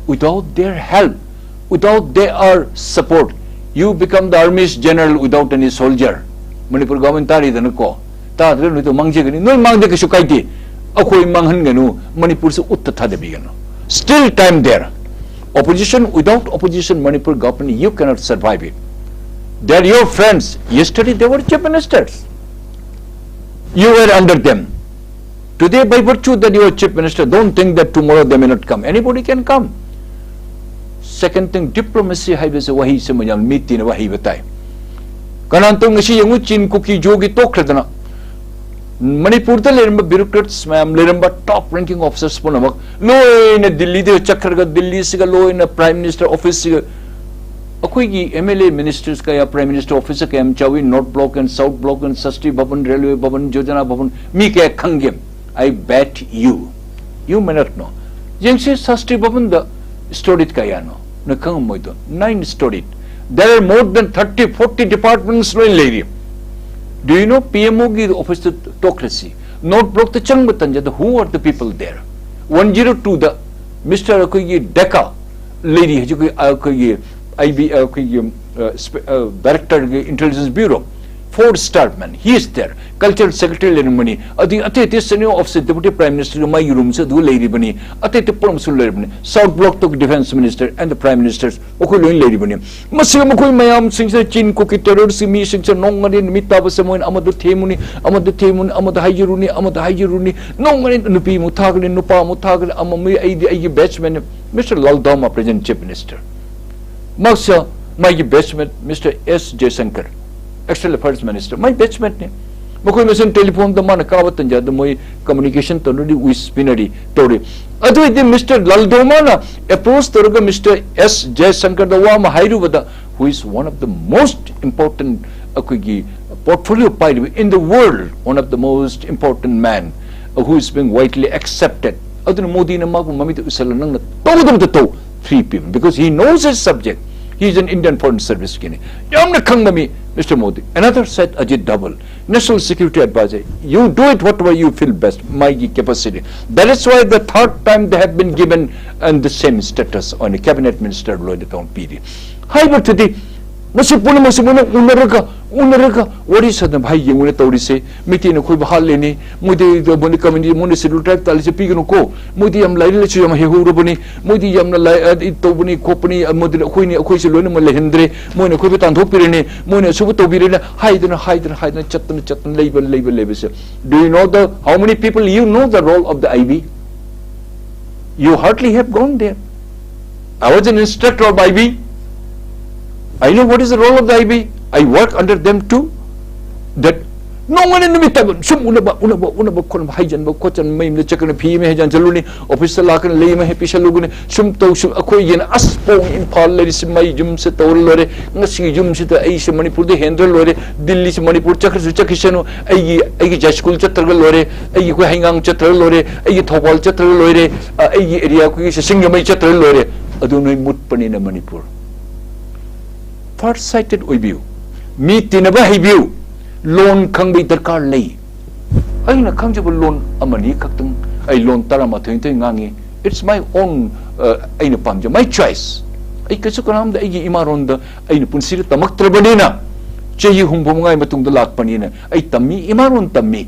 Without their help, without their support, you become the army's general without any soldier. Manipur government ꯇꯥꯔꯤꯗꯅꯀꯣ, ꯇꯥꯗ꯭ꯔꯒ ꯅꯣꯏꯗꯣ ꯃꯥꯡꯖꯒꯅꯤ, ꯅꯣꯏ ꯃꯥꯡꯗꯦ ꯀꯩꯁꯨ ꯀꯥꯏꯗꯦ, ꯑꯩꯈꯣꯏ ꯃꯥꯡꯍꯟꯒꯅꯨ, ꯃꯅꯤꯄꯨꯔꯁꯨ ꯎꯠꯇ ꯊꯥꯗꯕꯤꯒꯅꯨ. Still time there. Opposition, without opposition, Manipur government, you cannot survive it. They are your friends. Yesterday they were chief ministers. You were under them. Today, by virtue that you are chief minister, don't think that tomorrow they may not come. Anybody can come. Second thing, diplomacy ꯍꯥꯏꯕꯁꯦ ꯋꯥꯍꯩꯁꯦ ꯃꯌꯥꯝ ꯃꯤ ꯇꯤꯟꯅꯕ ꯍꯩꯕ ꯇꯥꯏ꯫ ꯀꯅꯥꯅꯣ ꯉꯁꯤ ꯌꯦꯡꯉꯨ, ꯆꯤꯟ ꯀꯨꯀꯤ ꯖꯣꯒꯤ ꯇꯣꯛꯈ꯭ꯔꯗꯅ ꯃꯅꯤꯄꯨꯔꯗ ꯂꯩꯔꯝꯕ bureaucrats ꯃꯌꯥꯝ, ꯂꯩꯔꯝꯕ top ranking officers ꯄꯨꯝꯅꯃꯛ ꯂꯣꯏꯅ ꯗꯤꯜꯂꯤꯗ ꯆꯠꯈ꯭ꯔꯒ, ꯗꯤꯜꯂꯤꯁꯤꯒ ꯂꯣꯏꯅ prime minister office ꯁꯤꯒ ꯑꯩꯈꯣꯏꯒꯤ M L A ministers ꯀꯌꯥ, Prime Minister officer ꯀꯌꯥ ꯌꯥꯝ ꯆꯥꯎꯏ, North Block and South Block and Sastri Bhavan, Railway Bhavan, Yojana Bhavan, ꯃꯤ ꯀꯌꯥ ꯈꯪꯒꯦ? I bet you, you may not know. ꯌꯦꯡꯁꯤ, Sastri Bhavan ꯗ storied ꯀꯌꯥꯅꯣ? ꯅꯣꯏ ꯈꯪꯉꯝꯃꯣꯏꯗꯣ, nine storied. There are more than thirty, forty departments ꯂꯣꯏ ꯂꯩꯔꯤ꯫ Do you know P M O ꯒꯤ office ꯇ ꯇꯣꯛꯈ꯭ꯔꯁꯤ, North Block ꯇ ꯆꯪꯕ ꯇꯟꯖꯥꯗ, who are the people there? One zero two the Mister ꯑꯩꯈꯣꯏꯒꯤ DECA ꯂꯩꯔꯤ, ꯍꯧꯖꯤꯛ ꯑꯩꯈꯣꯏ, ꯑꯩꯈꯣꯏꯒꯤ I B, ꯑꯩꯈꯣꯏꯒꯤ, ꯑ, ꯁ꯭ꯄꯦ-, ꯑ, director ꯒꯤ Intelligence Bureau, four star man, he is there. Cultural Secretary ꯂꯩꯔꯝꯕꯅꯤ, ꯑꯗꯨꯒꯤ ꯑꯇꯩ ꯑꯇꯩ senior officer, Deputy Prime Minister ꯒꯤ ꯃꯥꯒꯤ room ꯁꯨ ꯑꯗꯨ ꯂꯩꯔꯤꯕꯅꯤ, ꯑꯇꯩ ꯑꯇꯩ ꯄꯨꯝꯅꯃꯛꯁꯨ ꯂꯩꯔꯤꯕꯅꯤ, South Block ꯇ Defence Minister and the Prime Ministers ꯃꯈꯣꯏ ꯂꯣꯏꯅ ꯂꯩꯔꯤꯕꯅꯤ꯫ ꯃꯁꯤꯒ ꯃꯈꯣꯏ ꯃꯌꯥꯝꯁꯤꯡꯁꯤꯅ ꯆꯤꯟ ꯀꯨꯀꯤ terrorist ꯀꯤ ꯃꯤꯁꯤꯡꯁꯦ ꯅꯣꯡꯃꯗꯤ ꯅꯨꯃꯤꯠ ꯇꯥꯕꯁꯦ ꯃꯣꯏꯅ ꯑꯃꯗ ꯊꯦꯝꯃꯨꯅꯤ, ꯑꯃꯗ ꯊꯦꯝꯃꯨꯅꯤ, ꯑꯃꯗ ꯍꯥꯏꯖꯔꯨꯅꯤ, ꯑꯃꯗ ꯍꯥꯏꯖꯔꯨꯅꯤ, ꯅꯣꯡꯃꯗꯤ ꯅꯨꯄꯤ ꯑꯃꯨꯛ ꯊꯥꯒꯅꯤ, ꯅꯨꯄꯥ ꯑꯃꯨꯛ ꯊꯥꯒꯅꯤ, ꯑꯃ ꯃꯤ, ꯑꯩꯗꯤ ꯑꯩꯒꯤ batchman ꯅꯤ꯫ Mister Lalduhoma, present Chief Minister, ꯃꯍꯥꯛꯁꯨ ꯃꯥꯒꯤ batchmate Mister S Jaishankar, External Affairs Minister, ꯃꯥꯒꯤ batchmate ꯅꯤ꯫ ꯃꯈꯣꯏ ꯃꯁꯦꯟ telephone ꯗ ꯃꯥꯅ ꯀꯥꯕ ꯇꯟꯖꯥꯗ ꯃꯣꯏ communication ꯇꯧꯅꯔꯤ, ꯋꯤꯁ ꯄꯤꯅꯔꯤ ꯇꯧꯔꯤ꯫ ꯑꯗꯨ ꯑꯣꯏꯗꯤ Mister Lalduhoma ꯅ approach ꯇꯧꯔꯒ Mister S Jaishankar ꯗ ꯋꯥ ꯑꯃ ꯍꯥꯏꯔꯨꯕꯗ, who is one of the most important, ꯑꯩꯈꯣꯏꯒꯤ portfolio ꯄꯥꯏꯔꯤꯕ in the world, one of the most important man, who is being widely accepted, ꯑꯗꯨꯅ ꯃꯣꯗꯤꯅ ꯃꯥꯕꯨ ꯃꯃꯤꯠꯇ ꯎꯁꯜꯂ, "ꯅꯪꯅ ꯇꯧꯒꯗꯕꯗ ꯇꯧ, free people," because he knows his subject, he is an Indian Foreign Service ꯀꯤꯅꯤ, ꯌꯥꯝꯅ ꯈꯪꯕ ꯃꯤ꯫ Mister Modi, another said Ajit Doval, National Security Advisor, you do it whatever you feel best, ꯃꯥꯒꯤ capacity. That is why the third time they have been given and the same status on a cabinet minister ꯂꯣꯏꯅ ꯇꯧꯅ ꯄꯤꯔꯤ꯫ ꯍꯥꯏꯕꯗꯨꯗꯤ ꯃꯁꯤ ꯄꯨꯝꯅꯃꯛꯁꯤ ꯃꯣꯏꯅ ꯎꯅꯔꯒ, ꯎꯅꯔꯒ ꯋꯥꯔꯤ ꯁꯥꯟꯅꯕ ꯍꯥꯏ ꯌꯦꯡꯉꯨꯅ ꯇꯧꯔꯤꯁꯦ꯫ ꯃꯩꯇꯩꯅ ꯑꯩꯈꯣꯏꯕꯨ ꯍꯥꯠꯂꯦꯅꯤ, ꯃꯣꯏꯗꯤ ꯃꯣꯏꯅ community, ꯃꯣꯏꯅ Scheduled Tribe ꯇꯥꯜꯂꯤꯁꯦ ꯄꯤꯒꯅꯨꯀꯣ, ꯃꯣꯏꯗꯤ ꯌꯥꯝ ꯂꯥꯏꯔꯤꯛ ꯂꯥꯏꯁꯨ ꯌꯥꯝ ꯍꯩꯍꯧꯔꯕꯅꯤ, ꯃꯣꯏꯗꯤ ꯌꯥꯝꯅ ꯂꯥꯏ-, ꯑ, ꯇꯧꯕꯅꯤ ꯈꯣꯠꯄꯅꯤ, ꯑ, ꯃꯣꯏꯗꯤ ꯑꯩꯈꯣꯏꯅꯤ, ꯑꯩꯈꯣꯏꯁꯦ ꯂꯣꯏꯅꯃꯛ ꯂꯩꯍꯟꯗ꯭ꯔꯦ, ꯃꯣꯏꯅ ꯑꯩꯈꯣꯏꯕꯨ ꯇꯥꯟꯊꯣꯛꯄꯤꯔꯅꯤ, ꯃꯣꯏꯅ ꯑꯁꯨꯕ ꯇꯧꯕꯤꯔꯅꯤ ꯍꯥꯏꯗꯅ, ꯍꯥꯏꯗꯅ, ꯍꯥꯏꯗꯅ ꯆꯠꯇꯅ, ꯆꯠꯇꯅ ꯂꯩꯕ, ꯂꯩꯕ, ꯂꯩꯕꯁꯦ꯫ Do you know the, how many people you know the role of the I B? You hardly have gone there. I was an instructor of I B. I know what is the role of the I B. I work under them too. That ꯅꯣꯡꯃꯅ ꯅꯨꯃꯤꯠ ꯇꯥꯕ ꯁꯨꯝ ꯎꯅꯕ ꯎꯅꯕ ꯎꯅꯕ ꯈꯣꯠꯅꯕ, ꯍꯩꯖꯟꯕ ꯈꯣꯠꯆꯟꯕ, ꯃꯌꯨꯝꯗ ꯆꯠꯀꯅꯤ, ꯐꯤ ꯑꯃ ꯍꯩꯖꯟ ꯆꯠꯂꯨꯅꯤ, ꯑꯣꯐꯤꯁꯇ ꯂꯥꯛꯀꯅꯤ, ꯂꯩ ꯑꯃ ꯍꯦꯛ ꯄꯤꯁꯜꯂꯨꯒꯅꯤ, ꯁꯨꯝ ꯇꯧ ꯁꯨꯝ꯫ ꯑꯩꯈꯣꯏꯒꯤꯅ ꯑꯁ ꯄꯣꯡ ꯏꯝꯐꯥꯜ ꯂꯩꯔꯤꯁꯤ, ꯃꯩ ꯌꯨꯝꯁꯦ ꯇꯧꯔ ꯂꯣꯏꯔꯦ, ꯉꯁꯤꯒꯤ ꯌꯨꯝꯁꯤꯗ ꯑꯩꯁꯦ ꯃꯅꯤꯄꯨꯔꯗ ꯍꯦꯟꯗ꯭ꯔ ꯂꯣꯏꯔꯦ, ꯗꯤꯜꯂꯤꯁꯤ ꯃꯅꯤꯄꯨꯔ ꯆꯠꯈ꯭ꯔꯁꯨ ꯆꯠꯈꯤꯁꯅꯨ, ꯑꯩꯒꯤ ꯑꯩꯒꯤ ꯖꯥꯏꯁ꯭ꯀꯨꯜ ꯆꯠꯇ꯭ꯔꯒ ꯂꯣꯏꯔꯦ, ꯑꯩꯒꯤ ꯑꯩꯈꯣꯏ ꯍꯩꯉꯥꯡ ꯆꯠꯇ꯭ꯔꯒ ꯂꯣꯏꯔꯦ, ꯑꯩꯒꯤ ꯊꯧꯕꯥꯜ ꯆꯠꯇ꯭ꯔꯒ ꯂꯣꯏꯔꯦ, ꯑ, ꯑꯩꯒꯤ ꯑꯦꯔꯤꯌꯥ ꯑꯩꯈꯣꯏꯒꯤ ꯁꯤꯡꯖꯃꯩ ꯆꯠꯇ꯭ꯔꯒ ꯂꯣꯏꯔꯦ꯫ ꯑꯗꯨ ꯅꯣꯏ ꯃꯨꯠꯄꯅꯤꯅ ꯃꯅꯤꯄꯨꯔ꯫ Far sighted ꯑꯣꯏꯕꯤꯌꯨ, ꯃꯤ ꯇꯤꯟꯅꯕ ꯍꯩꯕꯤꯌꯨ, ꯂꯣꯟ ꯈꯪꯕꯒꯤ ꯗꯔꯀꯥꯔ ꯂꯩ꯫ ꯑꯩꯅ ꯈꯪꯖꯕ ꯂꯣꯟ ꯑꯃꯅꯤ ꯈꯛꯇꯪ, ꯑꯩ ꯂꯣꯟ ꯇꯔꯥꯃꯥꯊꯣꯏ ꯊꯣꯏ ꯉꯥꯡꯉꯤ꯫ It's my own, ꯑ, ꯑꯩꯅ ꯄꯥꯝꯖ, my choice꯫ ꯑꯩ ꯀꯩꯁꯨ ꯀꯅꯥꯝꯗ ꯑꯩꯒꯤ ꯏꯃꯥꯔꯣꯟꯗ ꯑꯩꯅ ꯄꯨꯟꯁꯤꯗ ꯇꯝꯃꯛꯇ꯭ꯔꯕꯅꯤꯅ, ꯆꯍꯤ ꯍꯨꯝꯐꯨ ꯃꯉꯥꯒꯤ ꯃꯇꯨꯡꯗ ꯂꯥꯛꯄꯅꯤꯅ ꯑꯩ ꯇꯝꯃꯤ, ꯏꯃꯥꯔꯣꯟ ꯇꯝꯃꯤ꯫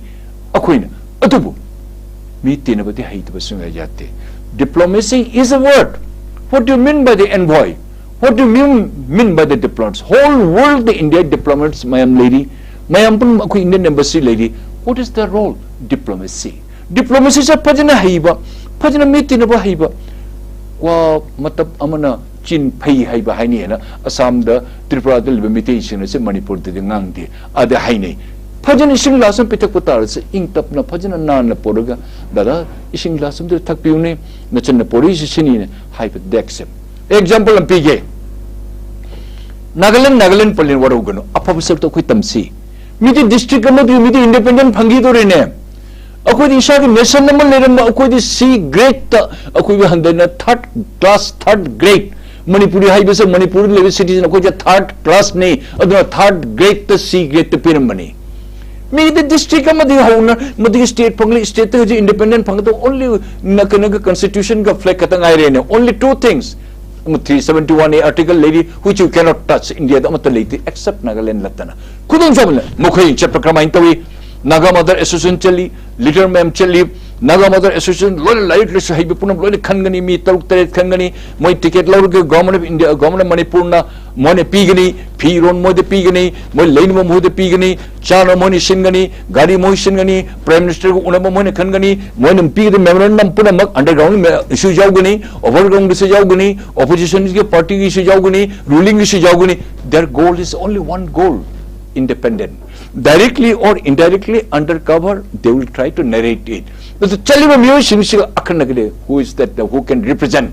ꯑꯩꯈꯣꯏꯅ ꯑꯗꯨꯕꯨ ꯃꯤ ꯇꯤꯟꯅꯕꯗꯤ ꯍꯩꯇꯕ ꯁꯨꯡꯌꯥ ꯌꯥꯗꯦ꯫ Diplomacy is a word. What do you mean by the envoy? What do you mean, mean by the diplomats? Whole world the India diplomats ꯃꯌꯥꯝ ꯂꯩꯔꯤ꯫ ꯃꯌꯥꯝ ꯄꯨꯝꯅꯃꯛ ꯑꯩꯈꯣꯏ Indian embassy ꯂꯩꯔꯤ꯫ What is the role? Diplomacy. Diplomacy ꯁꯦ ꯐꯖꯅ ꯍꯩꯕ, ꯐꯖꯅ ꯃꯤ ꯇꯤꯟꯅꯕ ꯍꯩꯕ꯫ ꯋꯥ ꯃꯇꯞ ꯑꯃꯅ ꯆꯤꯟ ꯐꯩ ꯍꯩꯕ ꯍꯥꯏꯅꯩꯅ ꯑꯁꯥꯝꯗ, ꯇ꯭ꯔꯤꯄꯨꯔꯥꯗ ꯂꯩꯕ ꯃꯤꯇꯩꯁꯤꯡꯅ ꯁꯤ ꯃꯅꯤꯄꯨꯔꯗꯗꯤ ꯉꯥꯡꯗꯦ, ꯑꯗ ꯍꯥꯏꯅꯩ꯫ ꯐꯖꯅ ꯏꯁꯤꯡ ꯒ꯭ꯂꯥꯁ ꯑꯃ ꯄꯤꯊꯛꯄ ꯇꯥꯔꯁꯨ ꯏꯪ ꯇꯞꯅ ꯐꯖꯅ ꯅꯥꯟꯅ ꯄꯨꯔꯒ, "ꯗꯥꯗꯥ, ꯏꯁꯤꯡ ꯒ꯭ꯂꯥꯁ ꯑꯃꯇ ꯊꯛꯄꯤꯌꯨꯅꯦ, ꯅꯆꯟꯅ ꯄꯣꯔꯛꯏꯁꯤ ꯁꯤꯅꯤꯅꯦ" ꯍꯥꯏꯕ ꯗꯦꯛꯁꯦ꯫ ꯑꯦꯛꯖꯥꯝꯄꯜ ꯑꯃ ꯄꯤꯒꯦ꯫ ꯅꯥꯒꯥꯂꯦꯟ, ꯅꯥꯒꯥꯂꯦꯟ ꯄꯜꯂꯦ, ꯋꯥꯔꯧꯒꯅꯨ, ꯑꯐꯕ ꯁꯔꯨꯛꯇ ꯑꯩꯈꯣꯏ ꯇꯝꯁꯤ꯫ ꯃꯤꯗꯤ ꯗꯤꯁꯇ꯭ꯔꯤꯛ ꯑꯃꯗꯤ ꯃꯤꯗꯤ ꯏꯟꯗꯤꯄꯦꯟꯗꯦꯟ ꯐꯪꯈꯤꯗꯣꯔꯦꯅꯦ꯫ ꯑꯩꯈꯣꯏꯗꯤ ꯏꯁꯥꯒꯤ ꯅꯦꯁꯟ ꯑꯃ ꯂꯩꯔꯝꯕ, ꯑꯩꯈꯣꯏꯗꯤ ꯁꯤ ꯒ꯭ꯔꯦꯗꯇ ꯑꯩꯈꯣꯏꯕꯨ ꯍꯟꯗꯅ ꯊꯥꯔꯠ ꯀ꯭ꯂꯥꯁ, ꯊꯥꯔꯠ ꯒ꯭ꯔꯦꯗ꯫ ꯃꯅꯤꯄꯨꯔꯤ ꯍꯥꯏꯕꯁꯦ ꯃꯅꯤꯄꯨꯔꯗ ꯂꯩꯕ ꯁꯤꯇꯤꯖꯟ ꯑꯩꯈꯣꯏꯁꯦ ꯊꯥꯔꯠ ꯀ꯭ꯂꯥꯁꯅꯤ, ꯑꯗꯨꯅ ꯊꯥꯔꯠ ꯒ꯭ꯔꯦꯗꯇ ꯁꯤ ꯒ꯭ꯔꯦꯗꯇ ꯄꯤꯔꯝꯕꯅꯤ꯫ ꯃꯤꯗꯤ ꯗꯤꯁꯇ꯭ꯔꯤꯛ ꯑꯃꯗꯒꯤ ꯍꯧꯅ ꯃꯗꯨꯒꯤ ꯁ꯭ꯇꯦꯠ ꯐꯪꯂꯤ, ꯁ꯭ꯇꯦꯠꯇ ꯍꯧꯖꯤꯛ ꯏꯟꯗꯤꯄꯦꯟꯗꯦꯟ ꯐꯪꯒꯗꯧ ꯑꯣꯟꯂꯤ ꯀꯩꯅꯣꯒ ꯀꯟꯁꯇꯤꯇ꯭ꯌꯨꯁꯟꯒ ꯐ꯭ꯂꯦꯒ ꯈꯛꯇ ꯉꯥꯏꯔꯦꯅꯦ꯫ Only two things꯫ Three seventy one A article ꯂꯩꯔꯤ, which you cannot touch, ꯏꯟꯗꯤꯌꯥꯗ ꯑꯃꯠꯇ ꯂꯩꯇꯦ except ꯅꯥꯒꯥꯂꯦꯟ ꯅꯠꯇꯅ꯫ ꯈꯨꯗꯣꯡꯆꯥꯕ ꯂꯩ꯫ ꯃꯈꯣꯏ ꯆꯠꯄ ꯀꯔꯝꯍꯥꯏꯅ ꯇꯧꯏ? ꯅꯥꯒꯥ ꯃꯥꯗꯔ ꯑꯦꯁꯣꯁꯤꯌꯦꯁꯟ ꯆꯠꯂꯤ, ꯂꯤꯗꯔ ꯃꯌꯥꯝ ꯆꯠꯂꯤ꯫ ꯅꯥꯒꯥ ꯃꯥꯗꯔ ꯑꯦꯁꯣꯁꯤꯌꯦꯁꯟ ꯂꯣꯏꯅ ꯂꯥꯏꯔꯤꯛ ꯂꯥꯏꯁꯨ ꯍꯩꯕ ꯄꯨꯝꯅꯃꯛ ꯂꯣꯏꯅ ꯈꯟꯒꯅꯤ, ꯃꯤ ꯇꯔꯨꯛ ꯇꯔꯦꯠ ꯈꯟꯒꯅꯤ꯫ ꯃꯣꯏ ꯇꯤꯀꯦꯠ ꯂꯧꯔꯒ government of India, government of ꯃꯅꯤꯄꯨꯔꯅ ꯃꯣꯏꯅ ꯄꯤꯒꯅꯤ, ꯐꯤꯔꯣꯟ ꯃꯣꯏꯗ ꯄꯤꯒꯅꯤ, ꯃꯣꯏ ꯂꯩꯅꯕ ꯃꯣꯏꯗ ꯄꯤꯒꯅꯤ, ꯆꯥꯅꯕ ꯃꯣꯏꯅ ꯁꯤꯟꯒꯅꯤ, ꯒꯥꯔꯤ ꯃꯣꯏ ꯁꯤꯟꯒꯅꯤ, ꯄ꯭ꯔꯥꯏꯝ ꯃꯤꯅꯤꯁꯇꯔꯒ ꯎꯅꯕ ꯃꯣꯏꯅ ꯈꯟꯒꯅꯤ, ꯃꯣꯏꯅ ꯄꯤꯒꯗꯕ ꯃꯦꯃꯣꯔꯦꯟꯗꯝ ꯄꯨꯝꯅꯃꯛ ꯑꯟꯗꯔꯒ꯭ꯔꯥꯎꯟ ꯏꯁꯨ ꯌꯥꯎꯒꯅꯤ, ꯑꯣꯚꯔꯒ꯭ꯔꯥꯎꯟꯗꯁꯨ ꯌꯥꯎꯒꯅꯤ, ꯑꯣꯄꯣꯖꯤꯁꯟꯒꯤ ꯄꯥꯔꯇꯤꯒꯤꯁꯨ ꯌꯥꯎꯒꯅꯤ, ꯔꯨꯂꯤꯡꯒꯤꯁꯨ ꯌꯥꯎꯒꯅꯤ꯫ Their goal is only one goal, independent. Directly or indirectly, undercover, they will try to narrate it. ꯑꯗꯨ ꯆꯠꯂꯤꯕ ꯃꯤꯑꯣꯏꯁꯤꯡꯁꯤꯒ ꯑꯈꯟꯅꯒꯗꯤ, who is that, who can represent?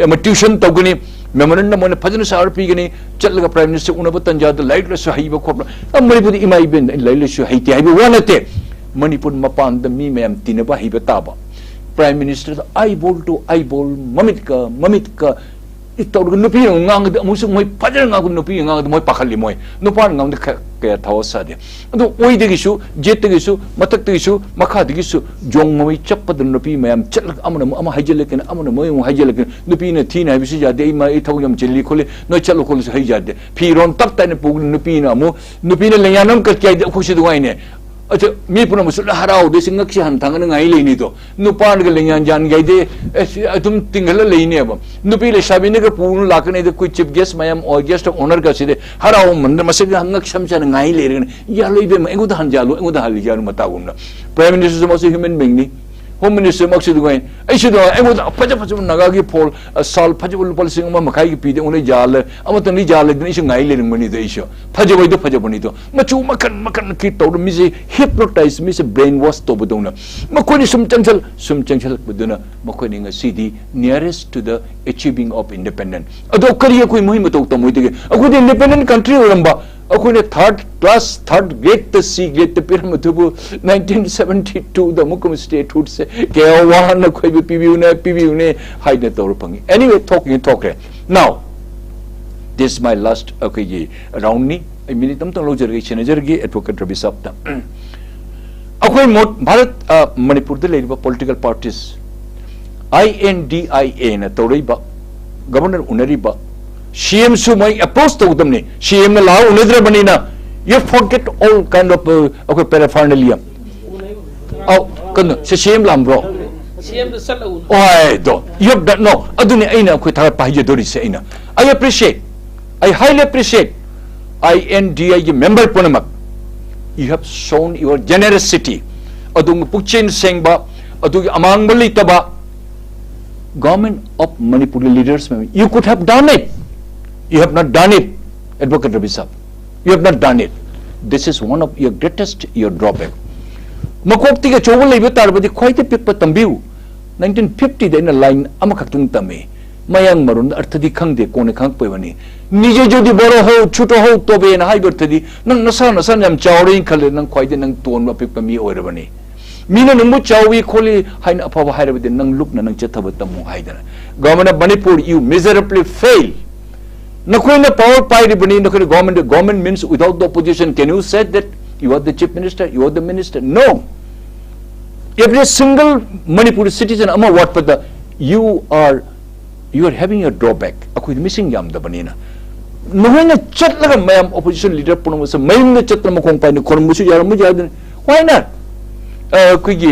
ꯑꯃ tuition ꯇꯧꯒꯅꯤ, memorandum ꯑꯣꯏꯅ ꯐꯖꯅ ꯁꯥꯔ ꯄꯤꯒꯅꯤ, ꯆꯠꯂꯒ Prime Minister ꯎꯅꯕ ꯇꯟꯖꯥꯗ ꯂꯥꯏꯔꯤꯛ ꯂꯥꯏꯁꯨ ꯍꯩꯕ ꯈꯣꯠꯄ, ꯑ, ꯃꯅꯤꯄꯨꯔꯗ ꯏꯃꯥ ꯏꯕꯦꯟ ꯂꯥꯏꯔꯤꯛ ꯂꯥꯏꯁꯨ ꯍꯩꯇꯦ ꯍꯥꯏꯕ ꯋꯥ ꯅꯠꯇꯦ꯫ ꯃꯅꯤꯄꯨꯔ ꯃꯄꯥꯟꯗ ꯃꯤ ꯃꯌꯥꯝ ꯇꯤꯟꯅꯕ ꯍꯩꯕ ꯇꯥꯕ꯫ Prime Minister eyeball to eyeball, ꯃꯃꯤꯠꯀ ꯃꯃꯤꯠꯀ ꯇꯧꯔꯒ ꯅꯨꯄꯤꯅ ꯉꯥꯡꯒꯗꯤ ꯑꯃꯨꯛꯁꯨ ꯃꯣꯏ ꯐꯖꯅ ꯉꯥꯡꯒꯗꯤ, ꯅꯨꯄꯤꯅ ꯉꯥꯡꯒꯗꯤ ꯃꯣꯏ ꯄꯥꯈꯠꯂꯤ, ꯃꯣꯏ ꯅꯨꯄꯥꯅ ꯉꯥꯡꯕꯗꯤ ꯈ-, ꯀꯌꯥ ꯊꯋꯥ ꯁꯥꯗꯦ꯫ ꯑꯗꯨ ꯑꯣꯏꯗꯒꯤꯁꯨ, ꯖꯦꯠꯇꯒꯤꯁꯨ, ꯃꯊꯛꯇꯒꯤꯁꯨ, ꯃꯈꯥꯗꯒꯤꯁꯨ ꯖꯣꯡ ꯃꯃꯩ ꯆꯞꯄꯗ ꯅꯨꯄꯤ ꯃꯌꯥꯝ ꯆꯠꯂꯒ ꯑꯃꯅ ꯑꯃꯨꯛ ꯑꯃ ꯍꯥꯏꯖꯤꯜꯂꯛꯀꯅꯤ, ꯑꯃꯅ ꯑꯃꯨꯛ ꯑꯃꯨꯛ ꯍꯥꯏꯖꯤꯜꯂꯛꯀꯅꯤ꯫ ꯅꯨꯄꯤꯅ ꯊꯤꯅ ꯍꯥꯏꯕꯁꯨ ꯌꯥꯗꯦ, "ꯑꯩ ꯃꯥ, ꯑꯩ ꯊꯕꯛ ꯌꯥꯝ ꯆꯤꯜꯂꯤ ꯈꯣꯠꯂꯤ, ꯅꯣꯏ ꯆꯠꯂꯣ ꯈꯣꯠꯂꯣꯁꯨ ꯍꯥꯏ ꯌꯥꯗꯦ"꯫ ꯐꯤꯔꯣꯟ ꯇꯞ ꯇꯥꯏꯅ ꯄꯨꯒꯅꯤ ꯅꯨꯄꯤꯅ ꯑꯃꯨꯛ, ꯅꯨꯄꯤꯅ ꯂꯦꯡꯌꯥꯟ ꯑꯃ ꯀꯠꯀꯦ ꯍꯥꯏꯗꯤ ꯑꯩꯈꯣꯏꯁꯨ ꯑꯗꯨꯉꯥꯏꯅꯦ꯫ ꯑꯗ ꯃꯤ ꯄꯨꯝꯅꯃꯛꯁꯨ ꯂꯣꯏ ꯍꯔꯥꯎꯗꯣꯏꯁꯤ, ꯉꯛꯁꯤ ꯍꯟꯊꯥꯡꯒꯅ ꯉꯥꯏ ꯂꯩꯅꯤꯗꯣ꯫ ꯅꯨꯄꯥꯅꯒ ꯂꯦꯡꯌꯥꯟ ꯌꯥꯟꯒꯦ ꯍꯥꯏꯗꯤ, ꯑꯦ, ꯁꯤ ꯑꯗꯨꯝ ꯇꯤꯡꯍꯜꯂ ꯂꯩꯅꯦꯕ꯫ ꯅꯨꯄꯤ ꯂꯩꯁꯥꯕꯤꯅꯒ ꯄꯨꯅ ꯂꯥꯛꯀꯅꯤ, ꯑꯗ ꯑꯩꯈꯣꯏ chief guest ꯃꯌꯥꯝ, ꯑꯣ, guest of honour ꯒꯁꯤꯗꯤ ꯍꯔꯥꯎꯃꯟꯗꯅ ꯃꯁꯛꯁꯦ ꯉꯛ ꯁꯝ ꯁꯥꯅ ꯉꯥꯏ ꯂꯩꯔꯒꯅꯤ꯫ ꯌꯥꯜꯂꯣ ꯏꯕꯦꯝꯃ, ꯑꯩꯉꯣꯟꯗ ꯍꯟꯖꯥꯜꯂꯨ, ꯑꯩꯉꯣꯟꯗ ꯍꯜꯂꯤ ꯌꯥꯜꯂꯨ ꯃꯇꯥꯒꯨꯝꯅ꯫ Prime Minister ꯁꯨ ꯃꯥꯁꯨ human being ꯅꯤ꯫ Home Minister ꯃꯛꯁꯨ ꯑꯗꯨꯃꯥꯏꯅ꯫ ꯑꯩꯁꯨ ꯑꯗꯨꯃꯥꯏꯅ ꯑꯩꯉꯣꯟꯗ ꯐꯖ ꯐꯖꯕ ꯅꯥꯒꯥꯒꯤ ꯐꯣꯜ, ꯑ, ꯁꯥꯜ ꯐꯖꯕ ꯂꯨꯄꯥ ꯂꯤꯁꯤꯡ ꯑꯃ ꯃꯈꯥꯏꯒꯤ ꯄꯤꯗꯦ, ꯑꯩꯉꯣꯟꯗ ꯌꯥꯜꯂꯦ, ꯑꯃꯇꯪꯗꯤ ꯌꯥꯜꯂꯦꯗꯅ ꯑꯩꯁꯨ ꯉꯥꯏ ꯂꯩꯔꯝꯒꯅꯤꯗ ꯑꯩꯁꯨ꯫ ꯐꯖꯕꯩꯗꯣ ꯐꯖꯕꯅꯤꯗꯣ꯫ ꯃꯆꯨ ꯃꯈꯟ ꯃꯈꯟ ꯀꯤ ꯇꯧꯔ ꯃꯤꯁꯦ hypnotize, ꯃꯤꯁꯦ brainwash ꯇꯧꯕꯗꯧꯅ꯫ ꯃꯈꯣꯏꯅ ꯁꯨꯝ ꯆꯪꯁꯜ, ꯁꯨꯝ ꯆꯪꯁꯜꯂꯛꯄꯗꯨꯅ ꯃꯈꯣꯏꯅ ꯉꯁꯤꯗꯤ nearest to the achieving of independence꯫ ꯑꯗꯣ ꯀꯔꯤ ꯑꯩꯈꯣꯏ ꯃꯍꯩ ꯃꯇꯧ ꯇꯝꯃꯣꯏꯗꯒꯦ? ꯑꯩꯈꯣꯏꯗꯤ independent country ꯑꯣꯏꯔꯝꯕ, ꯑꯩꯈꯣꯏꯅ third class, third grade ꯇ, C grade ꯇ ꯄꯤꯔꯝꯕꯗꯨꯕꯨ nineteen seventy two ꯗ ꯑꯃꯨꯛꯀ statehood ꯁꯦ ꯀꯌꯥ ꯋꯥꯅ ꯑꯩꯈꯣꯏꯕꯨ ꯄꯤꯕꯤꯌꯨꯅꯦ, ꯄꯤꯕꯤꯌꯨꯅꯦ ꯍꯥꯏꯗꯅ ꯇꯧꯔ ꯐꯪꯉꯤ꯫ Anyway, ꯊꯣꯛꯈꯤꯅ ꯊꯣꯛꯈ꯭ꯔꯦ꯫ Now, this is my last, ꯑꯩꯈꯣꯏꯒꯤ round ꯅꯤ꯫ ꯑꯩ minute ꯑꯃꯇꯪ ꯂꯧꯖꯔꯒꯦ, ꯁꯦꯟꯅꯖꯔꯒꯦ advocate ꯔꯕꯤ ꯁꯥꯕꯇ꯫ ꯑꯩꯈꯣꯏ ꯃꯣꯠ ꯚꯥꯔꯠ, ꯑ, ꯃꯅꯤꯄꯨꯔꯗ ꯂꯩꯔꯤꯕ political parties, I N D I A ꯅ ꯇꯧꯔꯛꯏꯕ, Governor ꯎꯅꯔꯤꯕ, C M ꯁꯨ ꯃꯣꯏ approach ꯇꯧꯒꯗꯕꯅꯤ꯫ C M ꯅ ꯂꯥꯛꯑ ꯎꯅꯗ꯭ꯔꯕꯅꯤꯅ, you forget all kind of, uh, ꯑꯩꯈꯣꯏ paraphernalia꯫ ꯑꯧ, ꯀꯩꯅꯣ, ꯁꯤ C M ꯂꯥꯛꯑꯝꯕ꯭ꯔꯣ? C M ꯗ ꯆꯠꯂ ꯎꯅ꯫ ꯍꯣꯏ, ꯑꯗꯣ, you have done, no, ꯑꯗꯨꯅꯤ ꯑꯩꯅ ꯑꯩꯈꯣꯏ ꯊꯥꯒꯠꯄ ꯍꯥꯏꯖꯗꯣꯔꯤꯁꯦ ꯑꯩꯅ꯫ I appreciate, I highly appreciate I N D I ꯒꯤ member ꯄꯨꯝꯅꯃꯛ, you have shown your generosity꯫ ꯑꯗꯣꯝꯒꯤ ꯄꯨꯛꯆꯦꯜ ꯁꯦꯡꯕ, ꯑꯗꯨꯒꯤ ꯑꯃꯥꯡꯕ ꯂꯩꯇꯕ, Government of Manipur ꯒꯤ leaders ꯃꯌꯥꯝ, you could have done it, you have not done it, advocate Ravi ꯁꯥꯕ, you have not done it꯫ This is one of your greatest, your drawback. ꯃꯀꯣꯛꯇꯒꯤ ꯑꯆꯧꯕ ꯂꯩꯕ ꯇꯥꯔꯕꯗꯤ ꯈ꯭ꯋꯥꯏꯗꯒꯤ ꯄꯤꯛꯄ ꯇꯝꯕꯤꯌꯨ꯫ Nineteen fifty ꯗ ꯑꯩꯅ line ꯑꯃꯈꯛꯇꯪ ꯇꯝꯃꯤ꯫ ꯃꯌꯥꯡ ꯃꯔꯣꯟꯗ ꯑꯔꯊꯗꯤ ꯈꯪꯗꯦ, ꯀꯣꯟꯅ ꯈꯪꯉꯛꯄ ꯑꯣꯏꯕꯅꯤ꯫ "ꯅꯤꯖꯦ ꯖꯣꯗꯤ ꯕꯣꯔꯣ ꯍꯧ, ꯆꯨꯇꯣ ꯍꯧ ꯇꯣꯕꯦ" ꯍꯥꯏꯕ ꯑꯔꯊꯗꯤ, "ꯅꯪ ꯅꯁꯥ ꯅꯁꯥꯅ ꯌꯥꯝ ꯆꯥꯎꯔꯦꯅ ꯈꯜꯂꯦ, ꯅꯪ ꯈ꯭ꯋꯥꯏꯗꯒꯤ ꯅꯪ ꯇꯣꯟꯕ ꯑꯄꯤꯛꯄ ꯃꯤ ꯑꯣꯏꯔꯕꯅꯤ꯫ ꯃꯤꯅ ꯅꯪꯕꯨ ꯆꯥꯎꯏ ꯈꯣꯠꯂꯤ ꯍꯥꯏꯅ ꯑꯐꯕ ꯍꯥꯏꯔꯕꯗꯤ ꯅꯪ ꯂꯨꯞꯅ ꯅꯪ ꯆꯠꯊꯕ ꯇꯝꯃꯨ" ꯍꯥꯏꯗꯅ꯫ Government of Manipur, you miserably fail. ꯅꯈꯣꯏꯅ power ꯄꯥꯏꯔꯤꯕꯅꯤ, ꯅꯈꯣꯏꯅ government, government means without the opposition. Can you say that you are the chief minister, you are the minister? No. Every single Manipuri citizen ꯑꯃ ꯋꯥꯠꯄꯗ you are, you are having a drawback. ꯑꯩꯈꯣꯏꯗꯤ ꯃꯤꯁꯤꯡ ꯌꯥꯝꯗꯕꯅꯤꯅ꯫ ꯅꯈꯣꯏꯅ ꯆꯠꯂꯒ ꯃꯌꯥꯝ opposition leader ꯄꯨꯝꯅꯃꯛꯁꯦ ꯃꯌꯨꯝꯗ ꯆꯠꯇꯅ ꯃꯈꯣꯡ ꯄꯥꯏꯅ ꯈꯣꯏꯔꯝꯕꯁꯨ ꯌꯥꯔꯝꯕ ꯌꯥꯗꯅ꯫ Why not? ꯑ, ꯑꯩꯈꯣꯏꯒꯤ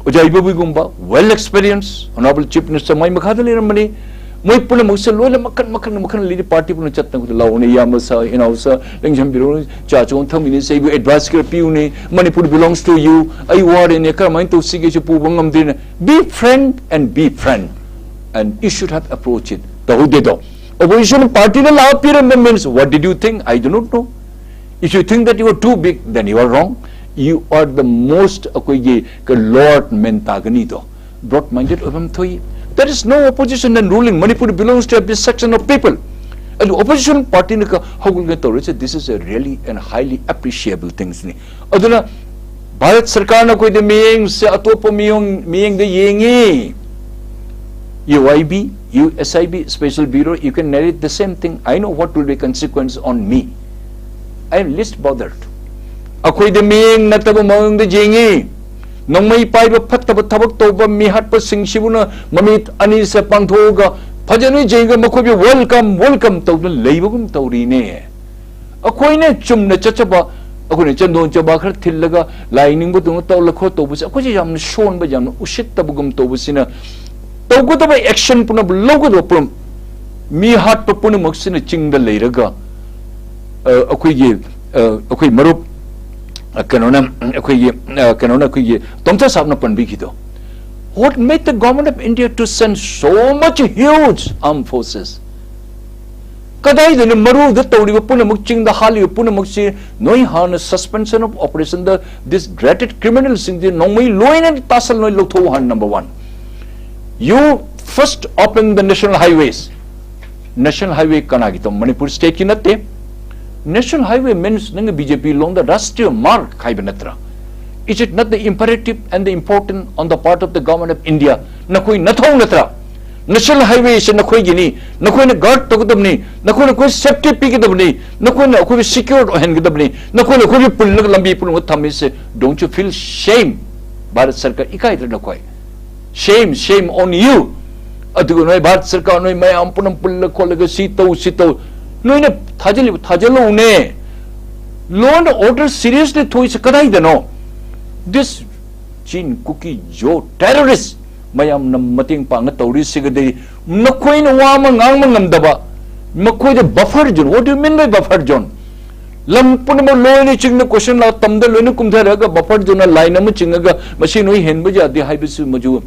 ꯑꯣꯖꯥ ꯏꯕꯣꯕꯤꯒꯨꯝꯕ well experience, honorable chief minister ꯃꯥꯏ ꯃꯈꯥꯗ ꯂꯩꯔꯝꯕꯅꯤ꯫ ꯃꯣꯏ ꯄꯨꯝꯅꯃꯛꯁꯦ ꯂꯣꯏꯅ ꯃꯈꯟ ꯃꯈꯟ ꯃꯈꯟ ꯂꯩꯔꯤ꯫ Party ꯄꯨꯝꯅ ꯆꯠꯇꯅ ꯈꯨꯗ ꯂꯥꯎꯅ ꯏꯌꯥꯝꯕ ꯁꯥ, ꯏꯅꯥꯎ ꯁꯥ, ꯂꯦꯡꯖꯝꯕꯤꯔꯣ, ꯆꯥ ꯆꯣꯡ ꯊꯝꯃꯤꯅꯤ, ꯑꯩꯕꯨ advice ꯈꯔ ꯄꯤꯌꯨꯅꯦ, Manipur belongs to you, ꯑꯩ ꯋꯥꯔꯦꯅꯦ, ꯀꯔꯝꯍꯥꯏꯅ ꯇꯧꯁꯤꯒꯦꯁꯨ ꯄꯨꯕ ꯉꯝꯗ꯭ꯔꯦꯅꯦ꯫ Be frank and be frank, and you should have approached it. ꯇꯧꯍꯧꯗꯦꯗꯣ꯫ Opposition party ꯅ ꯂꯥꯛꯑ ꯄꯤꯔꯝꯕ means, what did you think? I do not know. If you think that you are too big, then you are wrong. You are the most, ꯑꯩꯈꯣꯏꯒꯤ, ꯀ-, lord ꯃꯦꯟ ꯇꯥꯒꯅꯤꯗꯣ꯫ Broad minded ꯑꯣꯏꯐꯝ ꯊꯣꯛꯏ꯫ There is no opposition and ruling. Manipur belongs to every section of people. ꯑꯗꯨ opposition party ꯅ ꯀ-, ꯍꯧꯒꯠꯂꯒ ꯇꯧꯔꯤꯁꯦ, this is a really and highly appreciable things ꯅꯤ꯫ ꯑꯗꯨꯅ ꯚꯥꯔꯠ ꯁꯔꯀꯥꯔꯅ ꯑꯩꯈꯣꯏꯗ ꯃꯤꯠꯌꯦꯡꯁꯦ ꯑꯇꯣꯞꯄ ꯃꯤꯌꯣꯡ-, ꯃꯤꯠꯌꯦꯡꯗ ꯌꯦꯡꯉꯤ꯫ UIB, USIB, Special Bureau, you can narrate the same thing. I know what will be consequence on me. I am least bothered. ꯑꯩꯈꯣꯏꯗ ꯃꯤꯠꯌꯦꯡ ꯅꯠꯇꯕ ꯃꯑꯣꯡꯗ ꯌꯦꯡꯉꯤ꯫ ꯅꯣꯡꯃꯩ ꯄꯥꯏꯕ ꯐꯠꯇꯕ ꯊꯕꯛ ꯇꯧꯕ ꯃꯤꯍꯥꯠꯄꯁꯤꯡꯁꯤꯕꯨꯅ ꯃꯃꯤꯠ ꯑꯅꯤꯁꯦ ꯄꯥꯡꯊꯣꯛꯑꯒ ꯐꯖꯅ ꯌꯦꯡꯉꯒ ꯃꯈꯣꯏꯕꯨ welcome, welcome ꯇꯧꯗꯨꯅ ꯂꯩꯕꯒꯨꯝ ꯇꯧꯔꯤꯅꯦ꯫ ꯑꯩꯈꯣꯏꯅ ꯆꯨꯝꯅ ꯆꯠꯆꯕ, ꯑꯩꯈꯣꯏꯅ ꯆꯟꯗꯣꯟ ꯆꯕꯥ ꯈꯔ ꯊꯤꯜꯂꯒ ꯂꯥꯏ ꯅꯤꯡꯕꯗꯧꯅ ꯇꯧꯔ ꯈꯣꯠ ꯇꯧꯕꯁꯦ, ꯑꯩꯈꯣꯏꯁꯦ ꯌꯥꯝꯅ ꯁꯣꯟꯕ, ꯌꯥꯝꯅ ꯎꯁꯤꯠꯇꯕꯒꯨꯝ ꯇꯧꯕꯁꯤꯅ, ꯇꯧꯒꯗꯕ action ꯄꯨꯝꯅꯃꯛ ꯂꯧꯒꯗꯕ ꯄꯨꯝꯅꯃꯛ ꯃꯤ ꯍꯥꯠꯄ ꯄꯨꯝꯅꯃꯛꯁꯤꯅ ꯆꯤꯡꯗ ꯂꯩꯔꯒ, ꯑ, ꯑꯩꯈꯣꯏꯒꯤ, ꯑ, ꯑꯩꯈꯣꯏ ꯃꯔꯨꯞ, ꯑ, ꯀꯩꯅꯣꯅ, ꯑꯩꯈꯣꯏꯒꯤ, ꯑ, ꯀꯩꯅꯣꯅ ꯑꯩꯈꯣꯏꯒꯤ ꯇꯣꯝꯊꯥ ꯁꯥꯕꯅ ꯄꯟꯕꯤꯈꯤꯗꯣ, what made the government of India to send so much huge armed forces? ꯀꯗꯥꯏꯗꯅꯣ ꯃꯔꯨꯗ ꯇꯧꯔꯤꯕ ꯄꯨꯝꯅꯃꯛ, ꯆꯤꯡꯗ ꯍꯥꯠꯂꯤꯕ ꯄꯨꯝꯅꯃꯛꯁꯤ? ꯅꯣꯏ ꯍꯥꯟꯅ suspension of operation the this dreaded criminal ꯁꯤꯡꯁꯤ ꯅꯣꯡꯃꯩ ꯂꯣꯏꯅ ꯇꯥꯁꯜ, ꯅꯣꯏ ꯂꯧꯊꯣꯛꯎ ꯍꯥꯟꯅ꯫ Number one, you first open the national highways. National highway ꯀꯅꯥꯒꯤ ꯇꯧ? ꯃꯅꯤꯄꯨꯔ state ꯀꯤ ꯅꯠꯇꯦ꯫ National highway means ꯅꯪꯒꯤ B J P ꯂꯣꯟꯗ ꯔꯥꯁꯇ꯭ꯔꯤꯌ ꯃꯥꯔꯒ ꯍꯥꯏꯕ ꯅꯠꯇ꯭ꯔꯥ? Is it not the imperative and the important on the part of the government of India? ꯅꯈꯣꯏ ꯅꯊꯧ ꯅꯠꯇ꯭ꯔꯥ? National highway ꯁꯦ ꯅꯈꯣꯏꯒꯤꯅꯤ, ꯅꯈꯣꯏꯅ guard ꯇꯧꯒꯗꯕꯅꯤ, ꯅꯈꯣꯏꯅ ꯑꯩꯈꯣꯏ safety ꯄꯤꯒꯗꯕꯅꯤ, ꯅꯈꯣꯏꯅ ꯑꯩꯈꯣꯏꯕꯨ secured ꯑꯣꯏꯍꯟꯒꯗꯕꯅꯤ, ꯅꯈꯣꯏꯅ ꯑꯩꯈꯣꯏꯕꯨ ꯄꯨꯜꯂꯒ ꯂꯝꯕꯤ ꯄꯨꯝꯅꯃꯛ ꯊꯝꯃꯤꯁꯦ꯫ Don't you feel shame? Bharat ꯁꯔꯀꯥꯔ ꯏꯀꯥꯏꯗ꯭ꯔꯥ ꯅꯈꯣꯏ? Shame, shame on you. ꯑꯗꯨꯒ ꯅꯣꯏ ꯚꯥꯔꯠ ꯁꯔꯀꯥꯔ, ꯅꯣꯏ ꯃꯌꯥꯝ ꯄꯨꯝꯅꯃꯛ ꯄꯨꯜꯂ ꯈꯣꯠꯂꯒ ꯁꯤ ꯇꯧ, ꯁꯤ ꯇꯧ, ꯅꯣꯏꯅ ꯊꯥꯖꯤꯜꯂꯤꯕ ꯊꯥꯖꯤꯜꯂꯧꯅꯦ꯫ Law and order seriously ꯊꯣꯛꯏꯁꯦ ꯀꯗꯥꯏꯗꯅꯣ? This Chin Kuki Zo terrorist ꯃꯌꯥꯝꯅ ꯃꯇꯦꯡ ꯄꯥꯡꯉ ꯇꯧꯔꯤꯁꯤꯒꯗꯤ ꯅꯈꯣꯏꯅ ꯋꯥ ꯑꯃ ꯉꯥꯡꯕ ꯉꯝꯗꯕ, ꯃꯈꯣꯏꯗ buffer zone, what do you mean by buffer zone? ꯂꯝ ꯄꯨꯝꯅꯃꯛ ꯂꯣꯏꯅ ꯆꯤꯡꯗ question ꯂꯥꯛ ꯇꯝꯗ ꯂꯣꯏꯅ ꯀꯨꯝꯊꯔꯒ buffer zone line ꯑꯃ ꯆꯤꯡꯉꯒ ꯃꯁꯤ ꯅꯣꯏ ꯍꯦꯟꯕ ꯌꯥꯗꯦ ꯍꯥꯏꯕꯁꯤ ꯃꯗꯨ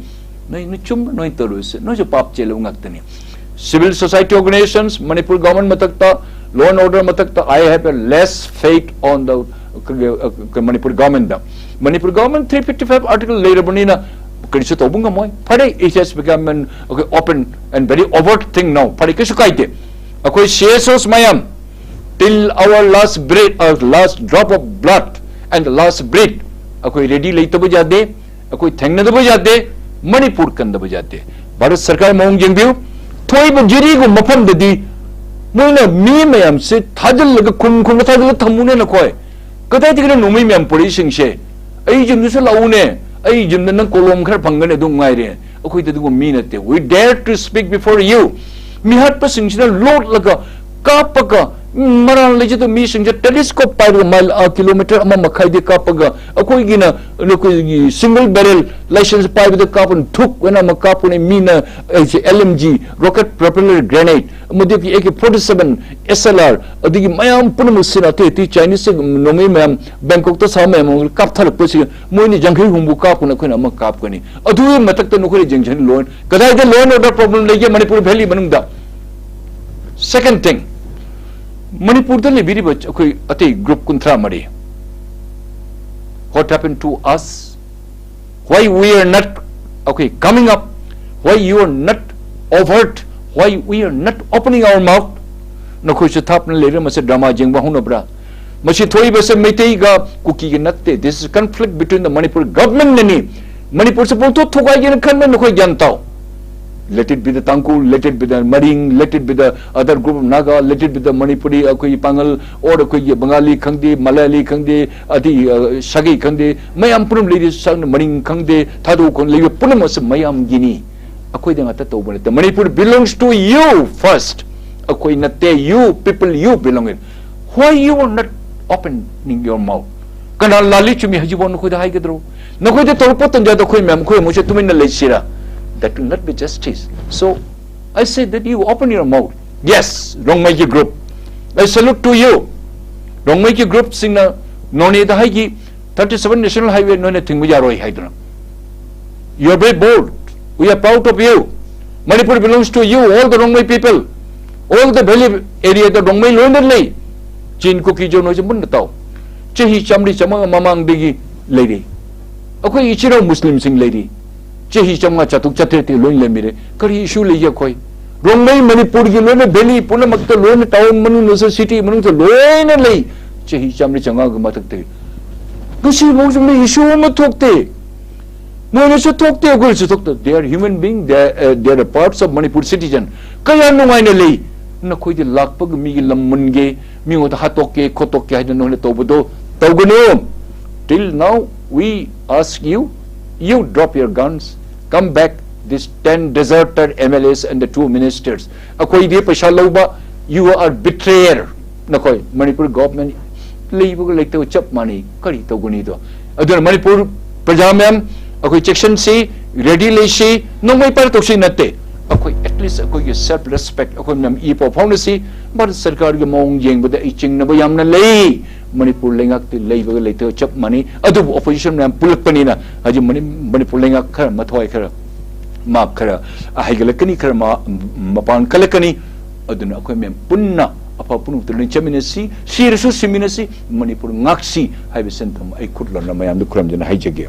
ꯅꯣꯏ, ꯅꯣꯏ ꯆꯨꯝꯕ ꯅꯣꯏ ꯇꯧꯔꯨꯁꯦ, ꯅꯣꯏꯁꯨ ꯄꯥꯞ ꯆꯦꯜꯂꯕ ꯉꯥꯛꯇꯅꯤ꯫ Civil society organizations, Manipur government ꯃꯊꯛꯇ, law and order ꯃꯊꯛꯇ, I have a less faith on the, Manipur government the. Manipur government three fifty five article ꯂꯩꯔꯕꯅꯤꯅ ꯀꯔꯤꯁꯨ ꯇꯧꯕ ꯉꯝꯃꯣꯏ꯫ ꯐꯔꯦ, it has become an, okay, open and very overt thing now. ꯐꯔꯦ, ꯀꯩꯁꯨ ꯀꯥꯏꯗꯦ꯫ ꯑꯩꯈꯣꯏ C S Os ꯃꯌꯥꯝ, till our last breath, our last drop of blood and the last breath, ꯑꯩꯈꯣꯏ ready ꯂꯩꯇꯕ ꯌꯥꯗꯦ꯫ ꯑꯩꯈꯣꯏ ꯊꯦꯡꯅꯗꯕ ꯌꯥꯗꯦ꯫ ꯃꯅꯤꯄꯨꯔ ꯀꯟꯗꯕ ꯌꯥꯗꯦ꯫ ꯚꯥꯔꯠ ꯁꯔꯀꯥꯔ ꯃꯑꯣꯡ ꯌꯦꯡꯕꯤꯌꯨ꯫ ꯊꯣꯛꯏꯕ ꯖꯤꯔꯤꯒꯨꯝꯕ ꯃꯐꯝꯗꯗꯤ ꯃꯣꯏꯅ ꯃꯤ ꯃꯌꯥꯝꯁꯦ ꯊꯥꯖꯤꯜꯂꯒ ꯈꯨꯟ ꯈꯨꯟꯗ ꯊꯥꯖꯤꯜꯂꯒ ꯊꯝꯃꯨꯅꯦ ꯅꯈꯣꯏ꯫ ꯀꯗꯥꯏꯗꯒꯤꯅꯣ ꯅꯣꯡꯃꯩ ꯃꯌꯥꯝ ꯄꯨꯔꯛꯏꯁꯤꯡꯁꯦ? ꯑꯩ ꯌꯨꯝꯗꯁꯨ ꯂꯥꯛꯎꯅꯦ꯫ ꯑꯩ ꯌꯨꯝꯗ ꯅꯪ ꯀꯣꯂꯣꯝ ꯈꯔ ꯐꯪꯒꯅꯤ, ꯑꯗꯨꯝ ꯉꯥꯏꯔꯦ꯫ ꯑꯩꯈꯣꯏꯗꯤ ꯑꯗꯨꯒꯨꯝꯕ ꯃꯤ ꯅꯠꯇꯦ꯫ We dare to speak before you. ꯃꯤꯍꯥꯠꯄꯁꯤꯡꯁꯤꯅ ꯂꯣꯠꯂꯒ, ꯀꯥꯞꯄꯒ, ꯃꯔꯥꯜ ꯂꯩꯖꯗꯕ ꯃꯤꯁꯤꯡꯁꯦ telescope ꯄꯥꯏꯔꯒ ꯃꯥꯏꯜ, ꯑꯥ, kilometre ꯑꯃ ꯃꯈꯥꯏꯗꯤ ꯀꯥꯞꯄꯒ, ꯑꯩꯈꯣꯏꯒꯤꯅ, ꯑꯩꯈꯣꯏꯒꯤ single barrel licence ꯄꯥꯏꯕꯗ ꯀꯥꯞꯄꯅ ꯊꯨꯛ ꯑꯣꯏꯅ ꯑꯃ ꯀꯥꯞꯄꯅꯤ꯫ ꯃꯤꯅ ꯑꯩꯁꯦ L M G, rocket propelled grenade, ꯑꯃꯗꯤ A K forty seven, S L R, ꯑꯗꯒꯤ ꯃꯌꯥꯝ ꯄꯨꯝꯅꯃꯛꯁꯤꯅ ꯑꯇꯩ ꯑꯇꯩ Chinese ꯅꯣꯡꯃꯩ ꯃꯌꯥꯝ ꯕꯦꯡꯀꯣꯛꯇ ꯁꯥꯕ ꯃꯌꯥꯝ ꯑꯃ ꯀꯥꯞꯊꯔꯛꯄꯁꯤ ꯃꯣꯏꯅ ꯌꯥꯡꯈꯩ ꯍꯨꯝꯐꯨ ꯀꯥꯞꯄꯅ ꯑꯩꯈꯣꯏꯅ ꯑꯃ ꯀꯥꯞꯀꯅꯤ꯫ ꯑꯗꯨꯒꯤ ꯃꯊꯛꯇ ꯅꯈꯣꯏꯅ ꯌꯦꯡꯁꯤꯟ ꯂꯣꯏ꯫ ꯀꯗꯥꯏꯗ law and order problem ꯂꯩꯒꯦ ꯃꯅꯤꯄꯨꯔ valley ꯃꯅꯨꯡꯗ? Second thing, ꯃꯅꯤꯄꯨꯔꯗ ꯂꯩꯕꯤꯔꯤꯕ ꯑꯩꯈꯣꯏ ꯑꯇꯩ ꯒ꯭ꯔꯨꯞ ꯀꯨꯟꯊ꯭ꯔꯥ ꯃꯔꯤ, what happened to us? Why we are not, okay, coming up? Why you are not overt? Why we are not opening our mouth? ꯅꯈꯣꯏꯁꯨ ꯊꯥꯞꯅ ꯂꯩꯔꯦ, ꯃꯁꯤ ꯗ꯭ꯔꯃꯥ ꯌꯦꯡꯕ ꯍꯧꯅꯕ꯭ꯔꯥ? ꯃꯁꯤ ꯊꯣꯛꯏꯕꯁꯦ ꯃꯩꯇꯩꯒ ꯀꯨꯀꯤꯒ ꯅꯠꯇꯦ꯫ This is conflict between the Manipur government ꯑꯅꯤ꯫ ꯃꯅꯤꯄꯨꯔꯁꯦ ꯄꯨꯡꯊꯣꯛ ꯊꯨꯒꯥꯏꯒꯦꯅ ꯈꯟꯕ ꯅꯈꯣꯏ ꯒ꯭ꯌꯥꯟ ꯇꯥꯎ꯫ Let it be the Tangkhul, let it be the Maring, let it be the other group of Naga, let it be the Manipuri, ꯑꯩꯈꯣꯏꯒꯤ ꯄꯥꯉꯜ, or ꯑꯩꯈꯣꯏꯒꯤ ꯕꯪꯒꯥꯂꯤ ꯈꯪꯗꯦ, ꯃꯂꯌꯥꯂꯤ ꯈꯪꯗꯦ, ꯑꯗꯤ, ꯑ, ꯁꯥꯒꯩ ꯈꯪꯗꯦ, ꯃꯌꯥꯝ ꯄꯨꯝꯅꯃꯛ ꯂꯩꯔꯤ, ꯁꯪ-, ꯃꯔꯤꯡ ꯈꯪꯗꯦ, ꯊꯥꯗꯣꯛ ꯈꯣꯟ ꯂꯩꯕ ꯄꯨꯝꯅꯃꯛꯁꯦ ꯃꯌꯥꯝꯒꯤꯅꯤ꯫ ꯑꯩꯈꯣꯏꯗ ꯉꯥꯛꯇ ꯇꯧꯕ ꯅꯠꯇꯦ꯫ Manipur belongs to you first. ꯑꯩꯈꯣꯏ ꯅꯠꯇꯦ, you people, you belong it. Why you are not opening your mouth? ꯀꯅꯥ ꯂꯥꯜꯂꯤ ꯆꯨꯝꯃꯤ ꯍꯧꯖꯤꯛꯐꯥꯎ ꯅꯈꯣꯏꯗ ꯍꯥꯏꯒꯗ꯭ꯔꯣ? ꯅꯈꯣꯏꯗ ꯇꯧꯔꯛꯄ ꯇꯟꯖꯥꯗ ꯑꯩꯈꯣꯏ ꯃꯌꯥꯝ, ꯑꯩꯈꯣꯏ ꯑꯃꯨꯛꯁꯦ ꯇꯨꯃꯤꯟꯅ ꯂꯩꯁꯤꯔꯥ? That will not be justice. So, I say that you open your mouth. Yes, ꯔꯣꯡꯃꯩꯒꯤ group, I salute to you. ꯔꯣꯡꯃꯩꯒꯤ ꯒ꯭ꯔꯨꯞꯁꯤꯡꯅ ꯅꯣꯅꯦꯗ ꯍꯥꯏꯈꯤ, thirty seven National Highway ꯅꯣꯏꯅ ꯊꯤꯡꯕ ꯌꯥꯔꯣꯏ ꯍꯥꯏꯗꯨꯅ꯫ You are very bold. We are proud of you. Manipur belongs to you, all the Rongmei people. All the valley area ꯗ ꯔꯣꯡꯃꯩ ꯂꯣꯏꯅ ꯂꯩ꯫ ꯆꯤꯟ ꯀꯨꯀꯤ ꯖꯣ ꯅꯣꯏꯁꯦ ꯃꯨꯟꯅ ꯇꯥꯎ꯫ ꯆꯍꯤ ꯆꯥꯝꯃꯔꯤ ꯆꯥꯝꯃꯉꯥ ꯃꯃꯥꯡꯗꯒꯤ ꯂꯩꯔꯤ꯫ ꯑꯩꯈꯣꯏ ꯏꯆꯤꯜ ꯏꯅꯥꯎ ꯃꯨꯁꯂꯤꯝꯁꯤꯡ ꯂꯩꯔꯤ꯫ ꯆꯍꯤ ꯆꯥꯝꯃꯉꯥ ꯆꯥꯇ꯭ꯔꯨꯛ ꯆꯥꯇ꯭ꯔꯦꯠꯇꯤ ꯂꯣꯏ ꯂꯩꯃꯤꯔꯦ꯫ ꯀꯔꯤ issue ꯂꯩꯒꯦ ꯑꯩꯈꯣꯏ? ꯔꯣꯡꯃꯩ ꯃꯅꯤꯄꯨꯔꯒꯤ ꯂꯣꯏꯅ valley ꯄꯨꯝꯅꯃꯛꯇ ꯂꯣꯏꯅ town ꯃꯅꯨꯡꯗꯁꯨ city ꯃꯅꯨꯡꯗ ꯂꯣꯏꯅ ꯂꯩ꯫ ꯆꯍꯤ ꯆꯥꯝꯃꯔꯤ ꯆꯥꯝꯃꯉꯥꯒꯤ ꯃꯊꯛꯇꯒꯤ꯫ ꯉꯁꯤꯐꯥꯎ ꯁꯨꯝ issue ꯑꯃ ꯊꯣꯛꯇꯦ꯫ ꯃꯣꯏꯅꯁꯨ ꯊꯣꯛꯇꯦ, ꯑꯩꯈꯣꯏꯅꯁꯨ ꯊꯣꯛꯇꯦ꯫ They are human being, they are, uh, they are parts of Manipur citizen. ꯀꯌꯥ ꯅꯨꯡꯉꯥꯏꯅ ꯂꯩ꯫ ꯅꯈꯣꯏꯗꯤ ꯂꯥꯛꯄꯒ ꯃꯤꯒꯤ ꯂꯝ ꯃꯨꯟꯒꯦ, ꯃꯤꯉꯣꯟꯗ ꯍꯥꯠꯇꯣꯛꯀꯦ, ꯈꯣꯠꯇꯣꯛꯀꯦ ꯍꯥꯏꯗꯅ ꯅꯣꯏꯅ ꯇꯧꯕꯗꯣ ꯇꯧꯒꯅꯨ꯫ Till now, we ask you, you drop your guns, come back, this ten deserted M L As and the two ministers. ꯑꯩꯈꯣꯏꯗꯤ ꯄꯩꯁꯥ ꯂꯧꯕ, you are betrayer. ꯅꯈꯣꯏ ꯃꯅꯤꯄꯨꯔ government ꯂꯩꯕꯒ ꯂꯩꯇꯕ ꯆꯞ ꯃꯥꯟꯅꯩ꯫ ꯀꯔꯤ ꯇꯧꯒꯅꯤꯗꯣ? ꯑꯗꯨꯅ ꯃꯅꯤꯄꯨꯔ ꯄ꯭ꯔꯖꯥ ꯃꯌꯥꯝ, ꯑꯩꯈꯣꯏ ꯆꯦꯛꯁꯤꯟꯁꯤ, ready ꯂꯩꯁꯤ, ꯅꯣꯡꯃꯩ ꯄꯥꯏꯔ ꯇꯧꯁꯤ ꯅꯠꯇꯦ꯫ ꯑꯩꯈꯣꯏ at least ꯑꯩꯈꯣꯏꯒꯤ self respect, ꯑꯩꯈꯣꯏ ꯃꯌꯥꯝ ꯏ ꯄꯥꯎ ꯐꯥꯎꯅꯁꯤ꯫ ꯚꯥꯔꯠ ꯁꯔꯀꯥꯔꯒꯤ ꯃꯑꯣꯡ ꯌꯦꯡꯕꯗ ꯑꯩ ꯆꯤꯡꯅꯕ ꯌꯥꯝꯅ ꯂꯩ꯫ ꯃꯅꯤꯄꯨꯔ ꯂꯩꯉꯥꯛꯇꯤ ꯂꯩꯕꯒ ꯂꯩꯇꯕ ꯆꯞ ꯃꯥꯟꯅꯩ꯫ ꯑꯗꯨꯕꯨ opposition ꯃꯌꯥꯝ ꯄꯨꯜꯂꯛꯄꯅꯤꯅ ꯍꯧꯖꯤꯛ ꯃꯅꯤ-, ꯃꯅꯤꯄꯨꯔ ꯂꯩꯉꯥꯛ ꯈꯔ ꯃꯊ꯭ꯋꯥꯏ ꯈꯔ ꯃꯥꯞ ꯈꯔ ꯍꯩꯒꯠꯂꯛꯀꯅꯤ, ꯈꯔ ꯃꯥ-, ꯃꯄꯥꯡ ꯀꯜꯂꯛꯀꯅꯤ꯫ ꯑꯗꯨꯅ ꯑꯩꯈꯣꯏ ꯃꯌꯥꯝ ꯄꯨꯟꯅ ꯑꯐꯕ ꯄꯨꯝꯅꯃꯛꯇ ꯂꯣꯏ ꯆꯠꯃꯤꯟꯅꯁꯤ, ꯁꯤꯔꯁꯨ ꯁꯤꯃꯤꯟꯅꯁꯤ, ꯃꯅꯤꯄꯨꯔ ꯉꯥꯛꯁꯤ ꯍꯥꯏꯕ ꯁꯦꯟꯐꯝ ꯑꯩ ꯈꯨꯠ ꯂꯣꯟꯅ ꯃꯌꯥꯝꯗ ꯈꯨꯔꯨꯝꯖꯅ ꯍꯥꯏꯖꯒꯦ꯫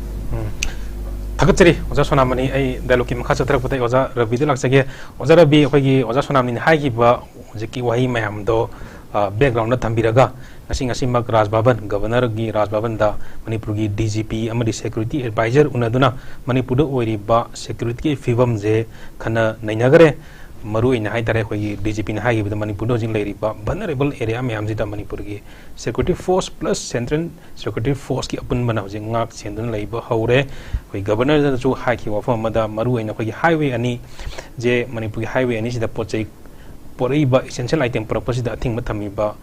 ꯊꯥꯒꯠꯆꯔꯤ ꯑꯣꯖꯥ ꯁꯣꯅꯥꯃꯅꯤ꯫ ꯑꯩ ꯗꯥꯏꯂꯣꯛꯀꯤ ꯃꯈꯥ ꯆꯠꯊꯔꯛꯄꯗ ꯑꯩ ꯑꯣꯖꯥ ꯔꯕꯤꯗ ꯂꯥꯛꯆꯒꯦ꯫ ꯑꯣꯖꯥ ꯔꯕꯤ, ꯑꯩꯈꯣꯏꯒꯤ ꯑꯣꯖꯥ ꯁꯣꯅꯥꯃꯅꯤꯅ ꯍꯥꯏꯈꯤꯕ ꯍꯧꯖꯤꯛꯀꯤ ꯋꯥꯍꯩ ꯃꯌꯥꯝꯗꯣ ꯕꯦꯛꯒ꯭ꯔꯥꯎꯟꯗ ꯊꯝꯕꯤꯔꯒ, ꯉꯁꯤ ꯉꯁꯤꯃꯛ ꯔꯥꯖ ꯚꯕꯟ, ꯒꯕꯔꯅꯔꯒꯤ ꯔꯥꯖ ꯚꯕꯟꯗ ꯃꯅꯤꯄꯨꯔꯒꯤ ꯗꯤ ꯖꯤ ꯄꯤ ꯑꯃꯗꯤ ꯁꯦꯀ꯭ꯌꯨꯔꯤꯇꯤ ꯑꯦꯗꯚꯥꯏꯖꯔ ꯎꯅꯗꯨꯅ ꯃꯅꯤꯄꯨꯔꯗ ꯑꯣꯏꯔꯤꯕ ꯁꯦꯀ꯭ꯌꯨꯔꯤꯇꯤꯒꯤ ꯐꯤꯕꯝꯁꯦ ꯈꯟꯅ ꯅꯩꯅꯈꯔꯦ꯫ ꯃꯔꯨ ꯑꯣꯏꯅ ꯍꯥꯏꯇꯥꯔꯦ, ꯑꯩꯈꯣꯏꯒꯤ ꯗꯤ ꯖꯤ ꯄꯤꯅ ꯍꯥꯏꯈꯤꯕꯗ ꯃꯅꯤꯄꯨꯔꯗ ꯍꯧꯖꯤꯛ ꯂꯩꯔꯤꯕ ꯚꯜꯅꯔꯦꯕꯜ ꯑꯦꯔꯤꯌꯥ ꯃꯌꯥꯝꯁꯤꯗ ꯃꯅꯤꯄꯨꯔꯒꯤ security force plus central security ꯐꯣꯔꯁꯀꯤ ꯑꯄꯨꯟꯕꯅ ꯍꯧꯖꯤꯛ ꯉꯥꯛ ꯁꯦꯟꯗꯨꯅ ꯂꯩꯕ ꯍꯧꯔꯦ꯫ ꯑꯩꯈꯣꯏ ꯒꯕꯔꯅꯔꯗꯁꯨ ꯍꯥꯏꯈꯤꯕ ꯋꯥꯐꯝ ꯑꯃꯗ, ꯃꯔꯨ ꯑꯣꯏꯅ ꯑꯩꯈꯣꯏꯒꯤ ꯍꯥꯏꯋꯦ ꯑꯅꯤ ꯁꯦ, ꯃꯅꯤꯄꯨꯔꯒꯤ ꯍꯥꯏꯋꯦ ꯑꯅꯤꯁꯤꯗ ꯄꯣꯠ ꯆꯩ ꯄꯣꯔꯛꯏꯕ ꯏꯁꯦꯟꯁꯤꯌꯦꯜ ꯑꯥꯏꯇꯦꯝ ꯄꯨꯔꯛꯄꯁꯤꯗ ꯑꯊꯤꯡꯕ ꯊꯝꯃꯤꯕ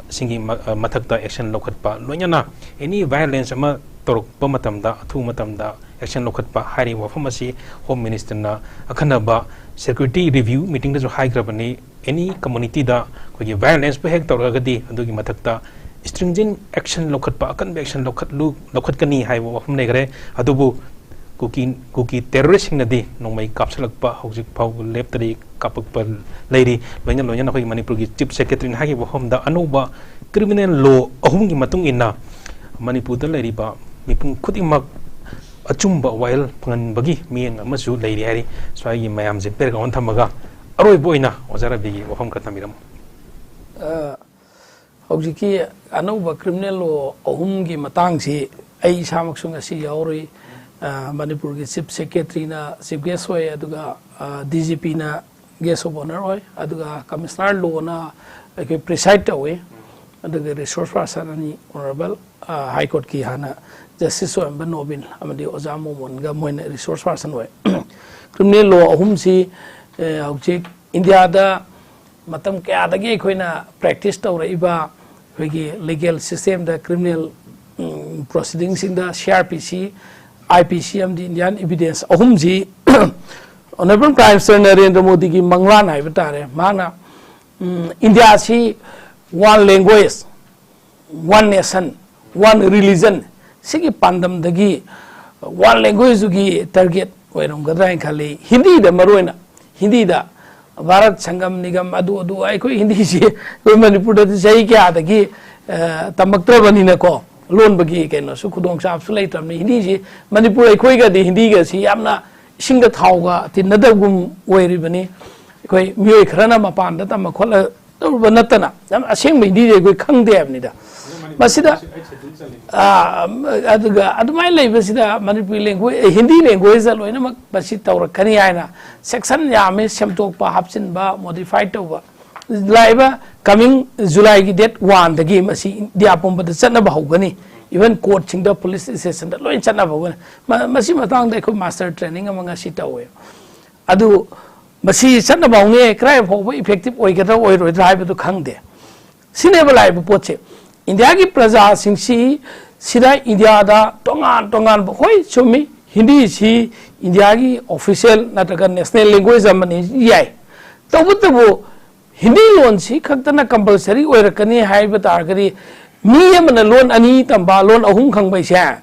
ꯁꯤꯡꯒꯤ ꯃ-, ꯑ, ꯃꯊꯛꯇ ꯑꯦꯛꯁꯟ ꯂꯧꯈꯠꯄ, ꯂꯣꯏꯅꯅ ꯑꯦꯅꯤ ꯚꯥꯏꯑꯣꯂꯦꯟꯁ ꯑꯃ ꯇꯧꯔꯛꯄ ꯃꯇꯝꯗ, ꯑꯊꯨꯕ ꯃꯇꯝꯗ ꯑꯦꯛꯁꯟ ꯂꯧꯈꯠꯄ ꯍꯥꯏꯔꯤꯕ ꯋꯥꯐꯝ ꯑꯁꯤ ꯍꯣꯝ ꯃꯤꯅꯤꯁꯇꯔꯅ ꯑꯈꯟꯅꯕ ꯁꯦꯀ꯭ꯌꯨꯔꯤꯇꯤ ꯔꯤꯚ꯭ꯌꯨ ꯃꯤꯇꯤꯡꯗꯁꯨ ꯍꯥꯏꯈ꯭ꯔꯕꯅꯤ꯫ ꯑꯦꯅꯤ ꯀꯝꯃꯨꯅꯤꯇꯤꯗ ꯑꯩꯈꯣꯏꯒꯤ ꯚꯥꯏꯑꯣꯂꯦꯟꯁꯄꯨ ꯍꯦꯛ ꯇꯧꯔꯒꯗꯤ ꯑꯗꯨꯒꯤ ꯃꯊꯛꯇ stringent action ꯂꯧꯈꯠꯄ, ꯑꯀꯟꯕ ꯑꯦꯛꯁꯟ ꯂꯧꯈꯠꯂꯨ-, ꯂꯧꯈꯠꯀꯅꯤ ꯍꯥꯏꯕ ꯋꯥꯐꯝ ꯂꯩꯈ꯭ꯔꯦ꯫ ꯑꯗꯨꯕꯨ ꯀꯨꯀꯤ, ꯀꯨꯀꯤ ꯇꯦꯔꯣꯔꯤꯁꯁꯤꯡꯅꯗꯤ ꯅꯣꯡꯃꯩ ꯀꯥꯞꯁꯤꯜꯂꯛꯄ ꯍꯧꯖꯤꯛ ꯐꯥꯎꯕ ꯂꯦꯞꯇꯔꯤ, ꯀꯥꯞꯄꯛꯄ ꯂꯩꯔꯤ꯫ ꯂꯣꯏꯅ ꯂꯣꯏꯅꯅ ꯑꯩꯈꯣꯏꯒꯤ ꯃꯅꯤꯄꯨꯔꯒꯤ ꯆꯤꯐ ꯁꯦꯀ꯭ꯔꯦꯇꯔꯤꯅ ꯍꯥꯏꯈꯤꯕ ꯋꯥꯐꯝꯗ, ꯑꯅꯧꯕ ꯀ꯭ꯔꯤꯃꯤꯅꯦꯜ ꯂꯣ ꯑꯍꯨꯝꯒꯤ ꯃꯇꯨꯡ ꯏꯟꯅ ꯃꯅꯤꯄꯨꯔꯗ ꯂꯩꯔꯤꯕ ꯃꯤꯄꯨꯝ ꯈꯨꯗꯤꯡꯃꯛ ꯑꯆꯨꯝꯕ ꯋꯥꯌꯦꯜ ꯐꯪꯍꯟꯕꯒꯤ ꯃꯤꯠꯌꯦꯡ ꯑꯃꯁꯨ ꯂꯩꯔꯤ ꯍꯥꯏꯔꯤ꯫ ꯁ꯭ꯋꯥꯏꯒꯤ ꯃꯌꯥꯝꯁꯦ ꯕꯦꯛꯒ꯭ꯔꯥꯎꯟ ꯊꯝꯃꯒ ꯑꯔꯣꯏꯕ ꯑꯣꯏꯅ ꯑꯣꯖꯥ ꯔꯕꯤꯒꯤ ꯋꯥꯐꯝ ꯈꯔ ꯊꯝꯕꯤꯔꯝꯃꯨ꯫ ꯑ, ꯍꯧꯖꯤꯛꯀꯤ ꯑꯅꯧꯕ ꯀ꯭ꯔꯤꯃꯤꯅꯦꯜ ꯂꯣ ꯑꯍꯨꯝꯒꯤ ꯃꯇꯥꯡꯁꯤ ꯑꯩ ꯏꯁꯥꯃꯛꯁꯨ ꯉꯁꯤ ꯌꯥꯎꯔꯨꯏ꯫ ꯑ, ꯃꯅꯤꯄꯨꯔꯒꯤ ꯆꯤꯐ ꯁꯦꯀ꯭ꯔꯦꯇꯔꯤꯅ ꯆꯤꯐ ꯒꯦꯁ ꯑꯣꯏ, ꯑꯗꯨꯒ ꯗꯤ ꯖꯤ ꯄꯤꯅ ꯒꯦꯁ ꯑꯣꯐ ꯑꯣꯅꯔ ꯑꯣꯏ, ꯑꯗꯨꯒ ꯀꯃꯤꯁꯅꯔ ꯂꯣꯅ ꯑꯩꯈꯣꯏ ꯄ꯭ꯔꯤꯁꯥꯏꯗ ꯇꯧꯏ, ꯑꯗꯨꯒ ꯔꯤꯁꯣꯔꯁ ꯄꯥꯔꯁꯟ ꯑꯅꯤ, ꯑꯣꯅꯔꯦꯕꯜ ꯍꯥꯏ ꯀꯣꯔꯠꯀꯤ ꯍꯥꯟꯅ ꯖꯁꯇꯤꯁ ꯑꯣꯏꯔꯝꯕ ꯅꯣꯕꯤꯟ ꯑꯃꯗꯤ ꯑꯣꯖꯥ ꯃꯣꯃꯣꯟꯒ ꯃꯣꯏꯅ ꯔꯤꯁꯣꯔꯁ ꯄꯥꯔꯁꯟ ꯑꯣꯏ꯫ ꯀ꯭ꯔꯤꯃꯤꯅꯦꯜ ꯂꯣ ꯑꯍꯨꯝꯁꯤ, ꯑ, ꯍꯧꯖꯤꯛ ꯏꯟꯗꯤꯌꯥꯗ ꯃꯇꯝ ꯀꯌꯥꯗꯒꯤ ꯑꯩꯈꯣꯏꯅ ꯄ꯭ꯔꯦꯛꯇꯤꯁ ꯇꯧꯔꯛꯏꯕ ꯑꯩꯈꯣꯏꯒꯤ ꯂꯤꯒꯦꯜ ꯁꯤꯁꯇꯦꯝꯗ, ꯀ꯭ꯔꯤꯃꯤꯅꯦꯜ ꯄ꯭ꯔꯣꯁꯤꯗꯤꯡꯁꯤꯡꯗ, ꯁꯤ ꯑꯥꯔ ꯄꯤ ꯁꯤ, ꯑꯥꯏ ꯄꯤ ꯁꯤ ꯑꯃꯗꯤ ꯏꯟꯗꯤꯌꯥꯟ ꯏꯕꯤꯗꯦꯟꯁ ꯑꯍꯨꯝꯁꯤ ꯑꯣꯅꯔꯦꯕꯜ ꯄ꯭ꯔꯥꯏꯝ ꯃꯤꯅꯤꯁꯇꯔ ꯅꯔꯦꯟꯗ꯭ꯔ ꯃꯣꯗꯤꯒꯤ ꯃꯪꯂꯥꯟ ꯍꯥꯏꯕ ꯇꯥꯔꯦ꯫ ꯃꯍꯥꯛꯅ, ꯎꯝ, ꯏꯟꯗꯤꯌꯥꯁꯤ one language, one nation, one religion, ꯁꯤꯒꯤ ꯄꯥꯟꯗꯝꯗꯒꯤ ꯋꯥꯟ ꯂꯦꯡꯒ꯭ꯋꯦꯖꯇꯨꯒꯤ ꯇꯥꯔꯒꯦꯠ ꯑꯣꯏꯔꯝꯒꯗ꯭ꯔꯥ ꯍꯥꯏꯅ ꯈꯜꯂꯤ꯫ ꯍꯤꯟꯗꯤꯗ ꯃꯔꯨꯑꯣꯏꯅ, ꯍꯤꯟꯗꯤꯗ, ꯚꯥꯔꯠ ꯁꯪꯒꯝ ꯅꯤꯒꯝ ꯑꯗꯨ ꯑꯗꯨ ꯑꯩꯈꯣꯏ ꯍꯤꯟꯗꯤꯁꯤ ꯑꯩꯈꯣꯏ ꯃꯅꯤꯄꯨꯔꯗꯗꯤ ꯆꯍꯤ ꯀꯌꯥꯗꯒꯤ ꯑ, ꯇꯝꯃꯛꯇ꯭ꯔꯕꯅꯤꯅꯀꯣ, ꯂꯣꯟꯕꯒꯤ ꯀꯩꯅꯣꯁꯨ ꯈꯨꯗꯣꯡꯆꯥꯕꯁꯨ ꯂꯩꯇ꯭ꯔꯕꯅꯤ꯫ ꯍꯤꯟꯗꯤꯁꯤ ꯃꯅꯤꯄꯨꯔ ꯑꯩꯈꯣꯏꯒꯗꯤ ꯍꯤꯟꯗꯤꯒꯁꯤ ꯌꯥꯝꯅ ꯏꯁꯤꯡꯒ ꯊꯥꯎꯒ ꯇꯤꯟꯅꯗꯕꯒꯨꯝ ꯑꯣꯏꯔꯤꯕꯅꯤ꯫ ꯑꯩꯈꯣꯏ ꯃꯤꯑꯣꯏ ꯈꯔꯅ ꯃꯄꯥꯟꯗ ꯇꯝꯕ ꯈꯣꯠꯂ ꯇꯧꯔꯨꯕ ꯅꯠꯇꯅ ꯌꯥꯝ ꯑꯁꯦꯡꯕ ꯍꯤꯟꯗꯤꯁꯦ ꯑꯩꯈꯣꯏ ꯈꯪꯗꯦ ꯍꯥꯏꯕꯅꯤꯗ꯫ ꯃꯁꯤꯗ ꯑꯥ, ꯑꯗꯨꯒ ꯑꯗꯨꯃꯥꯏꯅ ꯂꯩꯕꯁꯤꯗ ꯃꯅꯤꯄꯨꯔꯤ language, ꯍꯤꯟꯗꯤ language「ꯑꯦ, ꯍꯤꯟꯗꯤ languageꯗ ꯂꯣꯏꯅꯃꯛ ꯃꯁꯤ ꯇꯧꯔꯛꯀꯅꯤ" ꯍꯥꯏꯅ section ꯌꯥꯝꯃꯤ ꯁꯦꯝꯗꯣꯛꯄ, ꯍꯥꯞꯆꯤꯟꯕ, modify ꯇꯧꯕ꯫ ꯂꯥꯛꯏꯕ coming Julyꯒꯤ date oneꯗꯒꯤ ꯃꯁꯤ ꯏꯟꯗꯤꯌꯥ ꯄꯨꯝꯕꯗ ꯆꯠꯅꯕ ꯍꯧꯒꯅꯤ꯫ Even courtꯁꯤꯡꯗ, police stationꯗ ꯂꯣꯏ ꯆꯠꯅꯕ ꯍꯧꯒꯅꯤ꯫ ꯃ-, ꯃꯁꯤ ꯃꯇꯥꯡꯗ ꯑꯩꯈꯣꯏ master training ꯑꯃ ꯉꯁꯤ ꯇꯧꯋꯦ꯫ ꯑꯗꯨ ꯃꯁꯤ ꯆꯠꯅꯕ ꯍꯧꯅꯤ, ꯀꯗꯥꯏ ꯐꯥꯎꯕ effective ꯑꯣꯏꯒꯗ꯭ꯔꯥ ꯑꯣꯏꯔꯣꯏꯗ꯭ꯔꯥ ꯍꯥꯏꯕꯗꯨ ꯈꯪꯗꯦ꯫ ꯁꯤꯅꯦꯕ ꯂꯥꯛꯏꯕ ꯄꯣꯠꯁꯦ꯫ ꯏꯟꯗꯤꯌꯥꯒꯤ ꯄ꯭ꯔꯖꯥꯁꯤꯡꯁꯤ ꯁꯤꯗ ꯏꯟꯗꯤꯌꯥꯗ ꯇꯣꯉꯥꯟ ꯇꯣꯉꯥꯟꯕ, ꯍꯣꯏ, ꯆꯨꯝꯃꯤ, ꯍꯤꯟꯗꯤꯁꯤ ꯏꯟꯗꯤꯌꯥꯒꯤ official ꯅꯠꯇ꯭ꯔꯒ national language ꯑꯃꯅꯤ, ꯌꯥꯏ꯫ ꯇꯧꯕꯇꯕꯨ ꯍꯤꯟꯗꯤ ꯂꯣꯟꯁꯤ ꯈꯛꯇꯅ compulsory ꯑꯣꯏꯔꯛꯀꯅꯤ ꯍꯥꯏꯕ ꯇꯥꯔꯒꯗꯤ, ꯃꯤ ꯑꯃꯅ ꯂꯣꯟ ꯑꯅꯤ ꯇꯝꯕ, ꯂꯣꯟ ꯑꯍꯨꯝ ꯈꯪꯕ ꯍꯥꯏꯁꯦ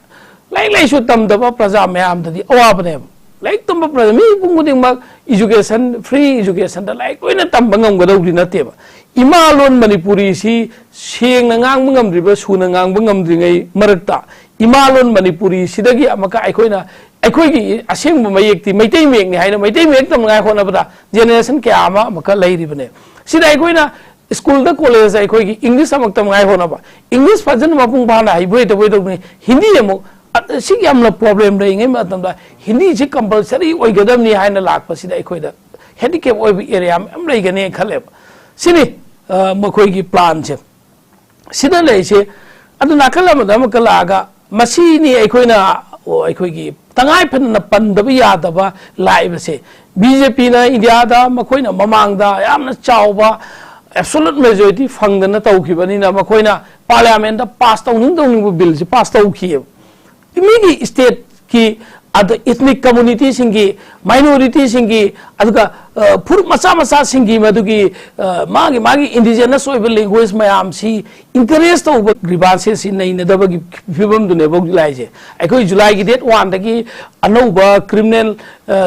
ꯂꯥꯏꯔꯤꯛ ꯂꯥꯏꯁꯨ ꯇꯝꯗꯕ ꯄ꯭ꯔꯖꯥ ꯃꯌꯥꯝꯗꯗꯤ ꯑꯋꯥꯕꯅꯦꯕ꯫ ꯂꯥꯏꯔꯤꯛ ꯇꯝꯕ ꯄ꯭ꯔꯖꯥ, ꯃꯤ ꯃꯤꯄꯨꯝ ꯈꯨꯗꯤꯡꯃꯛ education, free educationꯗ ꯂꯥꯏꯔꯤꯛ ꯂꯣꯏꯅ ꯇꯝꯕ ꯉꯝꯒꯗꯧꯕꯗꯤ ꯅꯠꯇꯦꯕ꯫ ꯏꯃꯥ ꯂꯣꯟ ꯃꯅꯤꯄꯨꯔꯤꯁꯤ ꯁꯦꯡꯅ ꯉꯥꯡꯕ ꯉꯝꯗ꯭ꯔꯤꯕ, ꯁꯨꯅ ꯉꯥꯡꯕ ꯉꯝꯗ꯭ꯔꯤꯉꯩ ꯃꯔꯛꯇ, ꯏꯃꯥ ꯂꯣꯟ ꯃꯅꯤꯄꯨꯔꯤꯁꯤꯗꯒꯤ ꯑꯃꯨꯛꯀ ꯑꯩꯈꯣꯏꯅ ꯑꯩꯈꯣꯏꯒꯤ ꯑꯁꯦꯡꯕ ꯃꯌꯦꯛꯇꯤ ꯃꯩꯇꯩ ꯃꯌꯦꯛꯅꯤ ꯍꯥꯏꯅ ꯃꯩꯇꯩ ꯃꯌꯦꯛ ꯇꯝꯅꯉꯥꯏ ꯍꯣꯠꯅꯕꯗ generation ꯀꯌꯥ ꯑꯃ ꯑꯃꯨꯛꯀ ꯂꯩꯔꯤꯕꯅꯦ꯫ ꯁꯤꯗ ꯑꯩꯈꯣꯏꯅ ꯁ꯭ꯀꯨꯜꯗ, ꯀꯣꯂꯦꯖꯇ ꯑꯩꯈꯣꯏꯒꯤ English ꯑꯃꯨꯛ ꯇꯝꯅꯉꯥꯏ ꯍꯣꯠꯅꯕ, English ꯐꯖꯅ ꯃꯄꯨꯡ ꯐꯥꯅ ꯍꯩꯕ ꯍꯩꯇꯕ ꯍꯩꯇꯕꯅꯤ, ꯍꯤꯟꯗꯤ ꯑꯃꯨꯛ, ꯑ, ꯁꯤꯒꯤ ꯌꯥꯝꯅ problem ꯂꯩꯔꯤꯉꯩ ꯃꯇꯝꯗ ꯍꯤꯟꯗꯤꯁꯤ compulsory ꯑꯣꯏꯒꯗꯕꯅꯤ ꯍꯥꯏꯅ ꯂꯥꯛꯄꯁꯤꯗ ꯑꯩꯈꯣꯏꯗ handicap ꯑꯣꯏꯕ area ꯃꯌꯥꯝ ꯂꯩꯒꯅꯤ ꯈꯜꯂꯦꯕ꯫ ꯁꯤꯅꯤ, ꯑ, ꯃꯈꯣꯏꯒꯤ planꯁꯦ꯫ ꯁꯤꯗ ꯂꯩꯔꯤꯁꯦ꯫ ꯑꯗꯨ ꯅꯥꯀꯜ ꯑꯃꯗ ꯑꯃꯨꯛꯀ ꯂꯥꯛꯑꯒ, ꯃꯁꯤꯅꯤ ꯑꯩꯈꯣꯏꯅ, ꯑꯣ, ꯑꯩꯈꯣꯏꯒꯤ ꯇꯉꯥꯏ ꯐꯗꯅ ꯄꯟꯗꯕ ꯌꯥꯗꯕ ꯂꯥꯛꯏꯕꯁꯦ꯫ BJPꯅ ꯏꯟꯗꯤꯌꯥꯗ ꯃꯈꯣꯏꯅ ꯃꯃꯥꯡꯗ ꯌꯥꯝꯅ ꯆꯥꯎꯕ absolute majority ꯐꯪꯗꯅ ꯇꯧꯈꯤꯕꯅꯤꯅ, ꯃꯈꯣꯏꯅ parliamentꯇ pass ꯇꯧꯅꯤꯡ ꯇꯧꯅꯤꯡꯕ billꯁꯦ pass ꯇꯧꯈꯤꯑꯕ꯫ ꯃꯤꯒꯤ stateꯀꯤ ꯑꯗ ethnic communityꯁꯤꯡꯒꯤ, minorityꯁꯤꯡꯒꯤ, ꯑꯗꯨꯒ ꯐꯨꯔꯨꯞ ꯃꯆꯥ ꯃꯆꯥꯁꯤꯡꯒꯤ ꯃꯗꯨꯒꯤ ꯃꯥꯒꯤ ꯃꯥꯒꯤ indigenous ꯑꯣꯏꯕ language ꯃꯌꯥꯝꯁꯤ encourage ꯇꯧꯕ grievances ꯁꯤ ꯅꯩꯅꯗꯕꯒꯤ ꯐꯤꯕꯝꯗꯨꯅꯦꯕ ꯍꯧꯖꯤꯛ ꯂꯥꯛꯏꯁꯦ꯫ ꯑꯩꯈꯣꯏ Julyꯒꯤ date oneꯗꯒꯤ ꯑꯅꯧꯕ criminal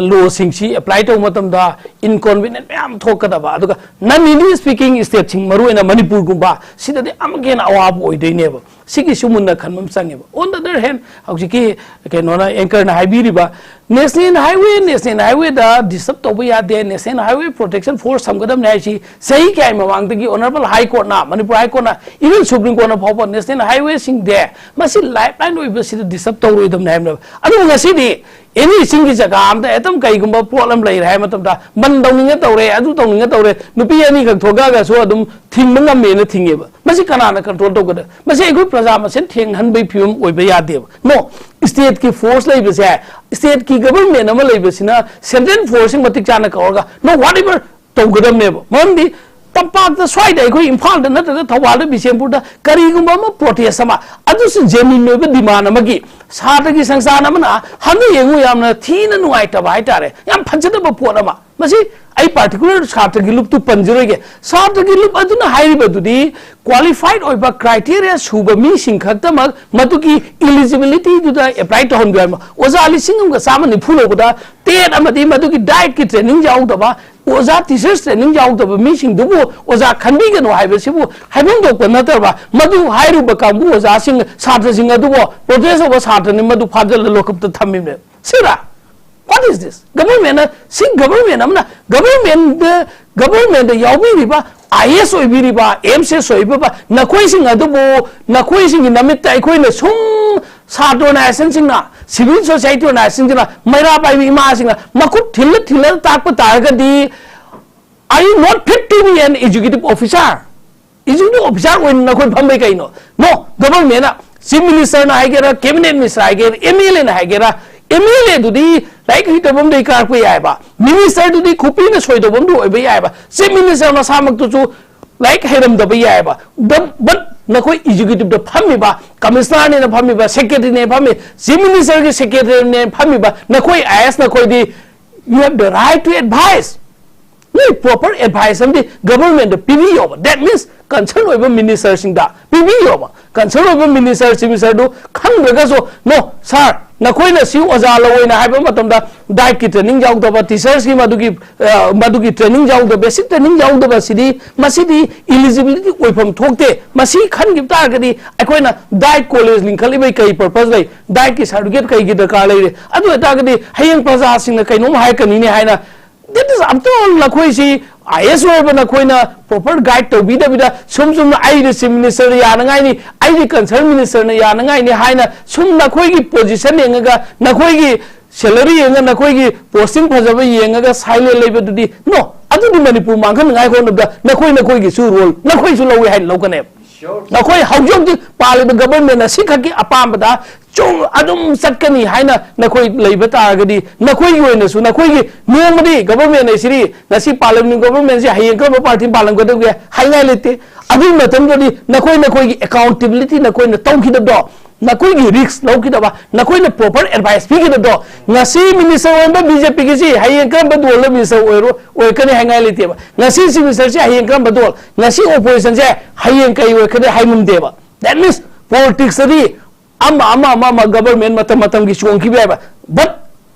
lawꯁꯤꯡꯁꯤ apply ꯇꯧꯕ ꯃꯇꯝꯗ inconvenient ꯃꯌꯥꯝ ꯊꯣꯛꯀꯗꯕ, ꯑꯗꯨꯒ non Hindi speaking stateꯁꯤꯡ, ꯃꯔꯨꯑꯣꯏꯅ ꯃꯅꯤꯄꯨꯔꯒꯨꯝꯕ, ꯁꯤꯗꯗꯤ ꯑꯃꯨꯛꯀ ꯍꯦꯟꯅ ꯑꯋꯥꯕ ꯑꯣꯏꯗꯣꯏꯅꯦꯕ꯫ ꯁꯤꯒꯤꯁꯨ ꯃꯨꯟꯅ ꯈꯟꯕ ꯑꯃ ꯆꯪꯉꯦꯕ꯫ On the other hand, ꯍꯧꯖꯤꯛꯀꯤ ꯀꯩꯅꯣꯅ, anchorꯅ ꯍꯥꯏꯕꯤꯔꯤꯕ National Highway, National Highwayꯗ disturb ꯇꯧꯕ ꯌꯥꯗꯦ, National Highway Protection Force ꯊꯝꯒꯗꯕꯅꯤ ꯍꯥꯏꯁꯤ ꯆꯍꯤ ꯀꯌꯥꯒꯤ ꯃꯃꯥꯡꯗꯒꯤ Honourable High Courtꯅ, Manipur High Courtꯅ, even Supreme Courtꯅ ꯐꯥꯎꯕ National Highwayꯁꯤꯡꯗꯤ ꯃꯁꯤ lifeline ꯑꯣꯏꯕꯁꯤꯗ disturb ꯇꯧꯔꯣꯏꯗꯕꯅꯤ ꯍꯥꯏꯕꯅꯦꯕ꯫ ꯑꯗꯨꯕꯨ ꯉꯁꯤꯗꯤ any ꯆꯤꯡꯒꯤ ꯖꯒꯥ ꯑꯃꯗ ꯍꯦꯛꯇ ꯀꯩꯒꯨꯝꯕ ꯄꯣꯠ ꯑꯃ ꯂꯩꯔꯦ ꯍꯥꯏꯕ ꯃꯇꯝꯗ ꯕꯟ ꯇꯧꯅꯤꯡꯉ ꯇꯧꯔꯦ, ꯑꯗꯨ ꯇꯧꯅꯤꯡꯉ ꯇꯧꯔꯦ, ꯅꯨꯄꯤ ꯑꯅꯤꯈꯛ ꯊꯣꯛꯂꯛꯑꯒꯁꯨ ꯑꯗꯨꯝ ꯊꯤꯡꯕ ꯉꯝꯃꯦꯅ ꯊꯤꯡꯉꯦꯕ꯫ ꯃꯁꯤ ꯀꯅꯥꯅ control ꯇꯧꯒꯗ? ꯃꯁꯤ ꯑꯩꯈꯣꯏ ꯄ꯭ꯔꯖꯥ ꯃꯁꯦꯟ ꯊꯦꯡꯅꯍꯟꯕꯒꯤ ꯐꯤꯕꯝ ꯑꯣꯏꯕ ꯌꯥꯗꯦꯕ꯫ No, stateꯀꯤ force ꯂꯩꯕꯁꯦ, stateꯀꯤ government ꯑꯃ ꯂꯩꯕꯁꯤꯅ central forceꯁꯤꯡ ꯃꯇꯤꯛ ꯆꯥꯅ ꯀꯧꯔꯒ, no, whatever ꯇꯧꯒꯗꯕꯅꯦꯕ꯫ ꯃꯔꯝꯗꯤ ꯇꯝꯄꯥꯛꯇ, ꯁ꯭ꯋꯥꯏꯗ, ꯑꯩꯈꯣꯏ ꯏꯝꯐꯥꯜꯗ ꯅꯠꯇ꯭ꯔꯒ ꯊꯧꯕꯥꯜꯗ, ꯕꯤꯁꯦꯝꯄꯨꯔꯗ ꯀꯔꯤꯒꯨꯝꯕ ꯑꯃ protest ꯑꯃ, ꯑꯗꯨꯁꯨ genuine ꯑꯣꯏꯕ demand ꯑꯃꯒꯤ ꯁꯥꯇ꯭ꯔꯒꯤ ꯁꯪꯁꯊꯥꯟ ꯑꯃꯅ ꯍꯟꯗꯛ ꯌꯦꯡꯉꯨ, ꯌꯥꯝꯅ ꯊꯤꯅ ꯅꯨꯡꯉꯥꯏꯇꯕ ꯍꯥꯏꯇꯥꯔꯦ, ꯌꯥꯝ ꯐꯖꯗꯕ ꯄꯣꯠ ꯑꯃ꯫ ꯃꯁꯤ ꯑꯩ particular ꯁꯥꯇ꯭ꯔꯒꯤ ꯂꯨꯞꯇꯨ ꯄꯟꯖꯔꯣꯏꯒꯦ꯫ ꯁꯥꯇ꯭ꯔꯒꯤ ꯂꯨꯞ ꯑꯗꯨꯅ ꯍꯥꯏꯔꯤꯕꯗꯨꯗꯤ qualified ꯑꯣꯏꯕ criteria ꯁꯨꯕ ꯃꯤꯁꯤꯡ ꯈꯛꯇꯃꯛ ꯃꯗꯨꯒꯤ eligibilityꯗꯨꯗ apply ꯇꯧꯍꯟꯕꯤꯌꯨ ꯍꯥꯏꯕ꯫ ꯑꯣꯖꯥ ꯂꯤꯁꯤꯡ ꯑꯃꯒ ꯆꯥꯝꯃ ꯅꯤꯐꯨ ꯂꯧꯕꯗ TET ꯑꯃꯗꯤ ꯃꯗꯨꯒꯤ dietꯀꯤ training ꯌꯥꯎꯗꯕ, ꯑꯣꯖꯥ teachers training ꯌꯥꯎꯗꯕ ꯃꯤꯁꯤꯡꯗꯨꯕꯨ ꯑꯣꯖꯥ ꯈꯟꯕꯤꯒꯅꯨ ꯍꯥꯏꯕꯁꯤꯕꯨ ꯍꯥꯏꯐꯝ ꯊꯣꯛꯄ ꯅꯠꯇ꯭ꯔꯕ? ꯃꯗꯨ ꯍꯥꯏꯔꯨꯕ ꯀꯥꯡꯕꯨ ꯑꯣꯖꯥꯁꯤꯡ, ꯁꯥꯇ꯭ꯔꯁꯤꯡ ꯑꯗꯨꯕꯨ protest ꯇꯧꯕ ꯁꯥꯇ꯭ꯔꯅꯤ, ꯃꯗꯨ ꯐꯥꯖꯤꯜꯂ ꯂꯣꯀꯞꯇ ꯊꯝꯃꯤꯕꯅꯦ꯫ ꯁꯤꯔꯥ? What is this? Governmentꯅ, ꯁꯤ government ꯑꯃꯅ, government, governmentꯗ ꯌꯥꯎꯕꯤꯔꯤꯕ, IAS ꯑꯣꯏꯕꯤꯔꯤꯕ, MCS ꯑꯣꯏꯕꯤꯕ ꯅꯈꯣꯏꯁꯤꯡ ꯑꯗꯨꯕꯨ, ꯅꯈꯣꯏꯁꯤꯡꯒꯤ ꯅꯃꯤꯠꯇ ꯑꯩꯈꯣꯏꯅ ꯁꯨꯝ ꯁꯥꯇ꯭ꯔ organizationꯁꯤꯡꯅ, civil society organizationꯁꯤꯡꯅ, ꯃꯩꯔꯥ ꯄꯥꯏꯕꯤ ꯏꯃꯥꯁꯤꯡꯅ ꯃꯈꯨꯠ ꯊꯤꯜꯂ ꯊꯤꯜꯂ ꯇꯥꯛꯄ ꯇꯥꯔꯒꯗꯤ, are you not fit to be an executive officer? Executive officer ꯑꯣꯏꯅ ꯅꯈꯣꯏ ꯐꯝꯕꯩ ꯀꯩꯅꯣ? No, governmentꯅ, chief ministerꯅ ꯍꯥꯏꯒꯦꯔꯥ, cabinet minister ꯍꯥꯏꯒꯦꯔꯥ, MLAꯅ ꯍꯥꯏꯒꯦꯔꯥ, MLAꯗꯨꯗꯤ ꯂꯥꯏꯔꯤꯛ ꯍꯩꯇꯕ ꯑꯃꯗꯒꯤ ꯀꯥꯔꯛꯄ ꯌꯥꯏꯕ, ministerꯗꯨꯗꯤ ꯈꯨꯄꯤꯅ ꯁꯣꯏꯗꯧꯕ ꯑꯃꯗ ꯑꯣꯏꯕ ꯌꯥꯏꯕ, chief minister ꯃꯁꯥꯃꯛꯇꯨꯁꯨ ꯂꯥꯏꯔꯤꯛ ꯍꯩꯔꯝꯗꯕ ꯌꯥꯏꯕ꯫ The, but ꯅꯈꯣꯏ executive ꯗ ꯐꯝꯃꯤꯕ, commissioner ꯅꯦꯅ ꯐꯝꯃꯤꯕ, secretary ꯅꯦ ꯐꯝꯃꯤ, chief minister ꯒꯤ secretary ꯅꯦ ꯐꯝꯃꯤꯕ ꯅꯈꯣꯏ I A S ꯅꯈꯣꯏꯗꯤ, you have the right to advice. ꯅꯣꯏ proper advice ꯑꯃꯗꯤ government ꯇ ꯄꯤꯕꯤꯌꯣꯕ꯫ That means concern ꯑꯣꯏꯕ minister ꯁꯤꯡꯗ ꯄꯤꯕꯤꯌꯣꯕ꯫ Concern ꯑꯣꯏꯕ minister, chief minister ꯗꯨ ꯈꯪꯗ꯭ꯔꯒꯁꯨ, "No sir, ꯅꯈꯣꯏꯅ ꯁꯤ ꯑꯣꯖꯥ ꯂꯧꯋꯦꯅ ꯍꯥꯏꯕ ꯃꯇꯝꯗ diet ꯀꯤ training ꯌꯥꯎꯗꯕ, teachers ꯀꯤ ꯃꯗꯨꯒꯤ, ꯑ, ꯃꯗꯨꯒꯤ training ꯌꯥꯎꯗꯕ, basic training ꯌꯥꯎꯗꯕ ꯁꯤꯗꯤ, ꯃꯁꯤꯗꯤ eligibility ꯑꯣꯏꯐꯝ ꯊꯣꯛꯇꯦ, ꯃꯁꯤ ꯈꯟꯈꯤꯕ ꯇꯥꯔꯒꯗꯤ ꯑꯩꯈꯣꯏꯅ diet college ꯂꯤꯡꯈꯠꯂꯤꯕꯩ ꯀꯩ purpose ꯂꯩ? Diet ꯀꯤ certificate ꯀꯩꯒꯤ ꯗꯔꯀꯥꯔ ꯂꯩꯔꯦ?" ꯑꯗꯨ ꯑꯣꯏꯇꯥꯔꯒꯗꯤ ꯍꯌꯦꯡ ꯄ꯭ꯔꯖꯥꯁꯤꯡꯅ ꯀꯩꯅꯣꯝ ꯍꯥꯏꯔꯛꯀꯅꯤꯅꯦ ꯍꯥꯏꯅ, that is after all, ꯅꯈꯣꯏꯁꯤ I A S ꯑꯣꯏꯕ ꯅꯈꯣꯏꯅ proper guide ꯇꯧꯕꯤꯗꯕꯤꯗ ꯁꯨꯝ ꯁꯨꯝꯅ "ꯑꯩꯗꯤ chief minister ꯅ ꯌꯥꯅꯉꯥꯏꯅꯤ, ꯑꯩꯗꯤ concern minister ꯅ ꯌꯥꯅꯉꯥꯏꯅꯤ" ꯍꯥꯏꯅ ꯁꯨꯝ ꯅꯈꯣꯏꯒꯤ position ꯌꯦꯡꯉꯒ, ꯅꯈꯣꯏꯒꯤ salary ꯌꯦꯡꯉꯒ, ꯅꯈꯣꯏꯒꯤ posting ꯐꯖꯕ ꯌꯦꯡꯉꯒ silent ꯂꯩꯕꯗꯨꯗꯤ, no, ꯑꯗꯨꯗꯤ ꯃꯅꯤꯄꯨꯔ ꯃꯥꯡꯍꯟꯅꯉꯥꯏ ꯍꯣꯠꯅꯕꯗ ꯅꯈꯣꯏ, ꯅꯈꯣꯏꯒꯤꯁꯨ role ꯅꯈꯣꯏꯁꯨ ꯂꯧꯋꯦ ꯍꯥꯏꯅ ꯂꯧꯒꯅꯦꯕ꯫ Sure. ꯅꯈꯣꯏ ꯍꯧꯖꯤꯛ ꯍꯧꯖꯤꯛ ꯄꯥꯜꯂꯤꯕ government ꯑꯁꯤꯈꯛꯀꯤ ꯑꯄꯥꯝꯕꯗ ꯆꯨꯝ ꯑꯗꯨꯝ ꯆꯠꯀꯅꯤ ꯍꯥꯏꯅ ꯅꯈꯣꯏ ꯂꯩꯕ ꯇꯥꯔꯒꯗꯤ, ꯅꯈꯣꯏꯒꯤ ꯑꯣꯏꯅꯁꯨ, ꯅꯈꯣꯏꯒꯤ ꯅꯣꯡꯃꯗꯤ government ꯍꯥꯏꯁꯤꯗꯤ ꯉꯁꯤ ꯄꯥꯜꯂꯝꯃꯤ government ꯁꯤ ꯍꯌꯦꯡ ꯀꯔꯝꯕ party ꯅ ꯄꯥꯜꯂꯝꯒꯗꯒꯦ ꯍꯥꯏꯉꯥꯏ ꯂꯩꯇꯦ꯫ ꯑꯗꯨꯒꯤ ꯃꯇꯝꯗꯗꯤ ꯅꯈꯣꯏ, ꯅꯈꯣꯏꯒꯤ accountability ꯅꯈꯣꯏꯅ ꯇꯧꯈꯤꯗꯕꯗꯣ, ꯅꯈꯣꯏꯒꯤ risk ꯂꯧꯈꯤꯗꯕ, ꯅꯈꯣꯏꯅ proper advice ꯄꯤꯈꯤꯗꯕꯗꯣ, ꯉꯁꯤ minister ꯑꯣꯏꯔꯝꯕ B J P ꯒꯤꯁꯤ ꯍꯌꯦꯡ ꯀꯔꯝꯕ ꯗꯣꯜꯗ minister ꯑꯣꯏꯔꯣ-, ꯑꯣꯏꯔꯛꯀꯅꯤ ꯍꯥꯏꯉꯥꯏ ꯂꯩꯇꯦꯕ꯫ ꯉꯁꯤ chief minister ꯁꯤ ꯍꯌꯦꯡ ꯀꯔꯝꯕ ꯗꯣꯜ, ꯉꯁꯤ opposition ꯁꯦ ꯍꯌꯦꯡ ꯀꯩ ꯑꯣꯏꯔꯛꯀꯅꯤ ꯍꯥꯏ ꯉꯝꯗꯦꯕ꯫ That means politics ꯇꯗꯤ ꯑꯃ, ꯑꯃ, ꯑꯃ, ꯑꯃ government ꯃꯇꯝ ꯃꯇꯝꯒꯤ ꯆꯣꯡꯈꯤꯕ ꯌꯥꯏꯕ꯫ But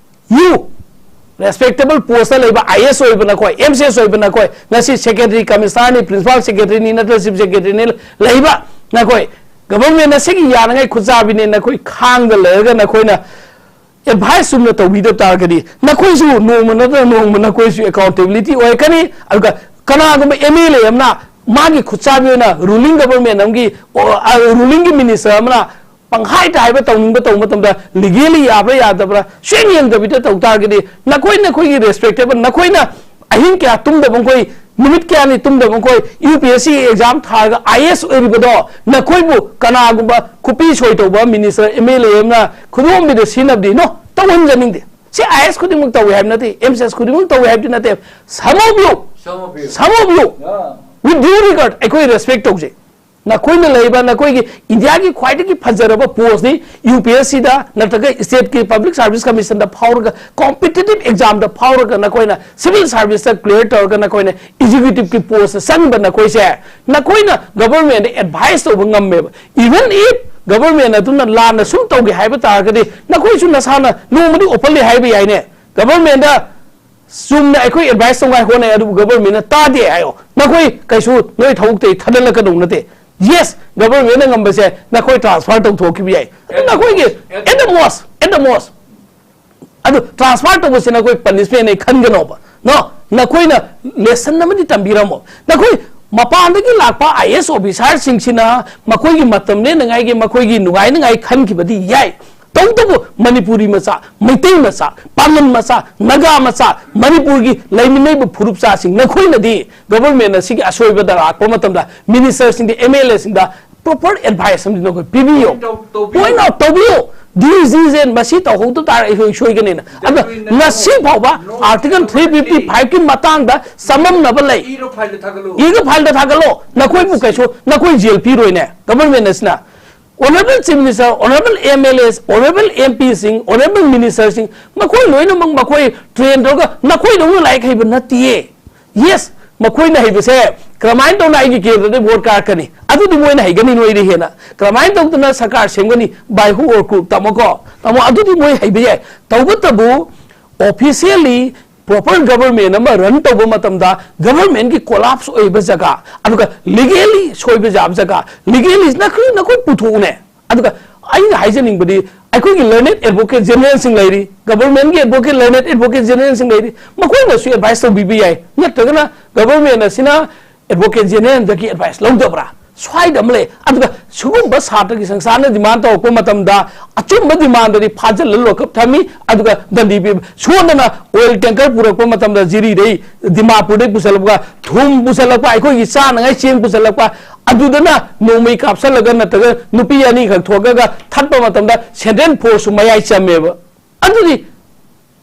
you, respectable post ꯇ ꯂꯩꯕ I A S ꯑꯣꯏꯕ ꯅꯈꯣꯏ, M C S ꯑꯣꯏꯕ ꯅꯈꯣꯏ, ꯉꯁꯤ secretary, commissioner ꯅꯤ, principal secretary ꯅꯤ, ꯅꯠꯇ꯭ꯔ chief secretary ꯅꯤ ꯂꯩꯕ ꯅꯈꯣꯏ, government ꯑꯁꯤꯒꯤ ꯌꯥꯅꯉꯥꯏ ꯈꯨꯠꯆꯥꯕꯤꯅꯦ, ꯅꯈꯣꯏ ꯈꯥꯡꯗ ꯂꯩꯔꯒ ꯅꯈꯣꯏꯅ advice ꯆꯨꯝꯅ ꯇꯧꯕꯤꯗꯕ ꯇꯥꯔꯒꯗꯤ, ꯅꯈꯣꯏꯁꯨ ꯅꯣꯡꯃ ꯅꯠꯇ꯭ꯔꯒ ꯅꯣꯡꯃ ꯅꯈꯣꯏꯁꯨ accountability ꯑꯣꯏꯔꯛꯀꯅꯤ꯫ ꯑꯗꯨꯒ ꯀꯅꯥꯒꯨꯝꯕ M L A ꯑꯃꯅ ꯃꯥꯒꯤ ꯈꯨꯠꯆꯥꯕꯤ ꯑꯣꯏꯅ ruling government ꯑꯃꯒꯤ, ꯑꯣ, ꯑ, ruling ꯒꯤ minister ꯑꯃꯅ ꯄꯪꯍꯥꯏꯗ ꯍꯥꯏꯕ, ꯇꯧꯅꯤꯡꯕ ꯇꯧꯕ ꯃꯇꯝꯗ legally ꯌꯥꯕ꯭ꯔꯥ ꯌꯥꯗꯕ꯭ꯔꯥ ꯁꯨꯡꯌꯦꯡ ꯌꯦꯡꯗꯕꯤꯗ ꯇꯧ ꯇꯥꯔꯒꯗꯤ, ꯅꯈꯣꯏ, ꯅꯈꯣꯏꯒꯤ respectable, ꯅꯈꯣꯏꯅ ꯑꯍꯤꯡ ꯀꯌꯥ ꯇꯨꯝꯗꯕ ꯃꯈꯣꯏ, ꯅꯨꯃꯤꯠ ꯀꯌꯥꯅꯤ ꯇꯨꯝꯗꯕ ꯃꯈꯣꯏ, U P S C exam ꯊꯥꯔꯒ I A S ꯑꯣꯏꯔꯤꯕꯗꯣ, ꯅꯈꯣꯏꯕꯨ ꯀꯅꯥꯒꯨꯝꯕ ꯈꯨꯄꯤ ꯁꯣꯏ ꯇꯧꯕ minister, M L A ꯑꯃꯅ ꯈꯨꯗꯣꯝꯕꯤꯗ ꯁꯤꯖꯤꯟꯅꯕꯗꯤ, no, ꯇꯧꯍꯟꯖꯅꯤꯡꯗꯦ꯫ ꯁꯤ I A S ꯈꯨꯗꯤꯡꯃꯛ ꯇꯧꯏ ꯍꯥꯏꯕ ꯅꯠꯇꯦ, M C S ꯈꯨꯗꯤꯡꯃꯛ ꯇꯧꯏ ꯍꯥꯏꯕꯗꯤ ꯅꯠꯇꯦ꯫ Some of you, Some of you. Some of you, Yeah. with due regard, ꯑꯩꯈꯣꯏ respect ꯇꯧꯖꯩ꯫ ꯅꯈꯣꯏꯅ ꯂꯩꯕ ꯅꯈꯣꯏꯒꯤ ꯏꯟꯗꯤꯌꯥꯒꯤ ꯈ꯭ꯋꯥꯏꯗꯒꯤ ꯐꯖꯔꯕ ꯄꯣꯁꯅꯤ, ꯌꯨ ꯄꯤ ꯑꯦꯁ ꯁꯤꯗ ꯅꯠꯇ꯭ꯔꯒ ꯁ꯭ꯇꯦꯠꯀꯤ ꯄꯕ꯭ꯂꯤꯛ ꯁꯥꯔꯚꯤꯁ ꯀꯃꯤꯁꯟꯗ ꯐꯥꯎꯔꯒ, ꯀꯣꯝꯄꯤꯇꯤꯇꯤꯚ ꯑꯦꯛꯖꯥꯝꯗ ꯐꯥꯎꯔꯒ ꯅꯈꯣꯏꯅ ꯁꯤꯚꯤꯜ ꯁꯥꯔꯚꯤꯁꯇ ꯀ꯭ꯂꯤꯌꯥꯔ ꯇꯧꯔꯒ ꯅꯈꯣꯏꯅ ꯑꯦꯛꯖꯤꯀ꯭ꯌꯨꯇꯤꯚꯀꯤ ꯄꯣꯁꯇ ꯆꯪꯕ ꯅꯈꯣꯏꯁꯦ, ꯅꯈꯣꯏꯅ ꯒꯚꯔꯟꯃꯦꯟꯗ ꯑꯦꯗꯚꯥꯏꯁ ꯇꯧꯕ ꯉꯝꯃꯦꯕ꯫ Even if ꯒꯚꯔꯟꯃꯦꯟ ꯑꯗꯨꯅ ꯂꯥꯟꯅ ꯁꯨꯝ ꯇꯧꯒꯦ ꯍꯥꯏꯕ ꯇꯥꯔꯒꯗꯤ ꯅꯈꯣꯏꯁꯨ ꯅꯁꯥꯅ ꯅꯣꯡꯃꯗꯤ ꯑꯣꯄꯟꯂꯤ ꯍꯥꯏꯕ ꯌꯥꯏꯅꯦ꯫ ꯒꯚꯔꯟꯃꯦꯟꯗ ꯆꯨꯝꯅ ꯑꯩꯈꯣꯏ ꯑꯦꯗꯚꯥꯏꯁ ꯇꯧꯉꯥꯏ ꯍꯣꯠꯅꯩ, ꯑꯗꯨꯕꯨ ꯒꯚꯔꯟꯃꯦꯟꯅ ꯇꯥꯗꯦ ꯍꯥꯏꯌꯣ꯫ ꯅꯈꯣꯏ ꯀꯩꯁꯨ ꯅꯣꯏ ꯊꯕꯛꯇꯩ ꯊꯥꯗꯠꯂꯛꯀꯗꯧ ꯅꯠꯇꯦ꯫ ꯌꯦꯁ, ꯒꯚꯔꯟꯃꯦꯟꯅ ꯉꯝꯕꯁꯦ ꯅꯈꯣꯏ ꯇ꯭ꯔꯥꯟꯁꯐꯔ ꯇꯧꯊꯣꯛꯈꯤꯕ ꯌꯥꯏ꯫ ꯑꯗꯨ ꯅꯈꯣꯏꯒꯤ at the most, at the most, ꯑꯗꯨ ꯇ꯭ꯔꯥꯟꯁꯐꯔ ꯇꯧꯕꯁꯦ ꯅꯈꯣꯏ ꯄꯅꯤꯁꯃꯦꯟꯅꯦ ꯈꯟꯒꯅꯣꯕ꯫ ꯅꯣ, ꯅꯈꯣꯏꯅ ꯂꯦꯁꯟ ꯑꯃꯗꯤ ꯇꯝꯕꯤꯔꯝꯃꯣ꯫ ꯅꯈꯣꯏ ꯃꯄꯥꯟꯗꯒꯤ ꯂꯥꯛꯄ ꯑꯥꯏ ꯑꯦꯁ ꯑꯣꯐꯤꯁꯥꯔꯁꯤꯡꯁꯤꯅ ꯃꯈꯣꯏꯒꯤ ꯃꯇꯝ ꯂꯦꯟꯅꯉꯥꯏꯒꯤ, ꯃꯈꯣꯏꯒꯤ ꯅꯨꯡꯉꯥꯏꯅꯉꯥꯏ ꯈꯟꯈꯤꯕꯗꯤ ꯌꯥꯏ, ꯇꯧꯕꯇꯕꯨ ꯃꯅꯤꯄꯨꯔꯤ ꯃꯆꯥ, ꯃꯩꯇꯩ ꯃꯆꯥ, ꯄꯥꯉꯜ ꯃꯆꯥ, ꯅꯥꯒꯥ ꯃꯆꯥ, ꯃꯅꯤꯄꯨꯔꯒꯤ ꯂꯩꯃꯤꯟꯅꯩꯕ ꯐꯨꯔꯨꯞ ꯆꯥꯁꯤꯡ, ꯅꯈꯣꯏꯅꯗꯤ ꯒꯚꯔꯟꯃꯦꯟ ꯑꯁꯤꯒꯤ ꯑꯁꯣꯏꯕꯗ ꯂꯥꯛꯄ ꯃꯇꯝꯗ ꯃꯤꯅꯤꯁꯇꯔꯁꯤꯡꯗ, ꯑꯦꯝ ꯑꯦꯜ ꯑꯦꯁꯤꯡꯗ ꯄ꯭ꯔꯣꯄꯔ ꯑꯦꯗꯚꯥꯏꯁ ꯑꯃꯗꯤ ꯅꯈꯣꯏ ꯄꯤꯕꯤꯌꯨ꯫ Point out ꯇꯧꯕꯤꯌꯨ꯫ Point out ꯇꯧꯕꯤꯌꯨ꯫ ꯗꯤ ꯖꯤꯁꯦ ꯃꯁꯤ ꯇꯧꯍꯧꯗ ꯇꯥꯔ ꯑꯩꯈꯣꯏ ꯁꯣꯏꯒꯅꯤꯅ꯫ ꯑꯗꯣ ꯉꯁꯤ ꯐꯥꯎꯕ ꯑꯥꯔꯇꯤꯀꯜ ꯊ꯭ꯔꯤ ꯐꯤꯐꯇꯤ ꯐꯥꯏꯚꯀꯤ ꯃꯇꯥꯡꯗ ꯆꯃꯝꯅꯕ ꯂꯩ꯫ ꯏꯔꯣ, ꯐꯥꯏꯜꯗ ꯊꯥꯒꯠꯂꯣ꯫ ꯏꯔꯒ ꯐꯥꯏꯜꯗ ꯊꯥꯒꯠꯂꯣ꯫ ꯅꯈꯣꯏꯕꯨ ꯀꯩꯁꯨ, ꯅꯈꯣꯏ ꯖꯦꯜ ꯄꯤꯔꯣꯏꯅꯦ ꯒꯚꯔꯟꯃꯦꯟ ꯑꯁꯤꯅ꯫ Honourable Chief Minister, Honourable M L As, Honourable M Pꯁꯤꯡ, Honourable Ministerꯁꯤꯡ, ꯃꯈꯣꯏ ꯂꯣꯏꯅꯃꯛ ꯃꯈꯣꯏ ꯇ꯭ꯔꯦꯟ ꯇꯧꯔꯒ ꯅꯈꯣꯏꯗꯧꯅ ꯂꯥꯏꯔꯤꯛ ꯍꯩꯕ ꯅꯠꯇꯤꯌꯦ꯫ ꯌꯦꯁ, ꯃꯈꯣꯏꯅ ꯍꯩꯕꯁꯦ ꯀꯔꯝꯍꯥꯏꯅ ꯇꯧꯅ ꯑꯩꯒꯤ ꯀꯦꯟꯗ꯭ꯔꯗ ꯚꯣꯠ ꯀꯥꯔꯛꯀꯅꯤ, ꯑꯗꯨꯗꯤ ꯃꯣꯏꯅ ꯍꯩꯒꯅꯤ ꯅꯣꯏꯗꯤ ꯍꯦꯟꯅ꯫ ꯀꯔꯝꯍꯥꯏꯅ ꯇꯧꯗꯅ ꯁꯔꯀꯥꯔ ꯁꯦꯝꯒꯅꯤ, by who or crook, ꯇꯥꯃꯣꯀꯣ, ꯇꯥꯃꯣ, ꯑꯗꯨꯗꯤ ꯃꯣꯏ ꯍꯩꯕ ꯌꯥꯏ꯫ ꯇꯧꯕꯇꯕꯨ officially proper government ꯑꯃ run ꯇꯧꯕ ꯃꯇꯝꯗ governmentꯀꯤ collapse ꯑꯣꯏꯕ ꯖꯒꯥ, ꯑꯗꯨꯒ legally ꯁꯣꯏꯕ ꯌꯥꯕ ꯖꯒꯥ, legally ꯅꯈꯣꯏ, ꯅꯈꯣꯏ ꯄꯨꯊꯣꯛꯎꯅꯦ꯫ ꯑꯗꯨꯒ ꯑꯩꯅ ꯍꯥꯏꯖꯅꯤꯡꯕꯗꯤ ꯑꯩꯈꯣꯏꯒꯤ learned advocate generalꯁꯤꯡ ꯂꯩꯔꯤ, governmentꯀꯤ advocate, learned advocate generalꯁꯤꯡ ꯂꯩꯔꯤ, ꯃꯈꯣꯏꯅꯁꯨ ꯑꯦꯗꯚꯥꯏꯁ ꯇꯧꯕꯤꯕ ꯌꯥꯏ꯫ ꯅꯠꯇ꯭ꯔꯒꯅ government ꯑꯁꯤꯅ advocate generalꯗꯒꯤ ꯑꯦꯗꯚꯥꯏꯁ ꯂꯧꯗꯕ꯭ꯔꯥ? ꯁ꯭ꯋꯥꯏꯗ ꯑꯃ ꯂꯩ꯫ ꯑꯗꯨꯒ ꯁꯤꯒꯨꯝꯕ ꯁꯥꯇ꯭ꯔꯒꯤ ꯁꯪꯁꯊꯥꯟꯅ demand ꯇꯧꯔꯛꯄ ꯃꯇꯝꯗ ꯑꯆꯨꯝꯕ demandꯗꯤ ꯐꯥꯖꯤꯜꯂ ꯂꯣꯀꯞ ꯊꯝꯃꯤ, ꯑꯗꯨꯒ ꯗꯟꯗꯤ ꯄꯤꯕ꯫ ꯁꯣꯝꯗꯅ oil tanker ꯄꯨꯔꯛꯄ ꯃꯇꯝꯗ ꯖꯤꯔꯤꯗꯩ, ꯗꯤꯃꯥꯄꯨꯔꯗꯩ ꯄꯨꯁꯜꯂꯛꯄ ꯊꯨꯝ ꯄꯨꯁꯜꯂꯛꯄ, ꯑꯩꯈꯣꯏꯒꯤ ꯆꯥꯅꯉꯥꯏ ꯆꯦꯡ ꯄꯨꯁꯜꯂꯛꯄ, ꯑꯗꯨꯗꯅ ꯅꯣꯡꯃꯩ ꯀꯥꯞꯁꯜꯂꯒ ꯅꯠꯇ꯭ꯔꯒ ꯅꯨꯄꯤ ꯑꯅꯤꯈꯛ ꯊꯣꯛꯑꯒ ꯊꯠꯄ ꯃꯇꯝꯗ central forceꯁꯨ ꯃꯌꯥꯏ ꯆꯝꯃꯦꯕ꯫ ꯑꯗꯨꯗꯤ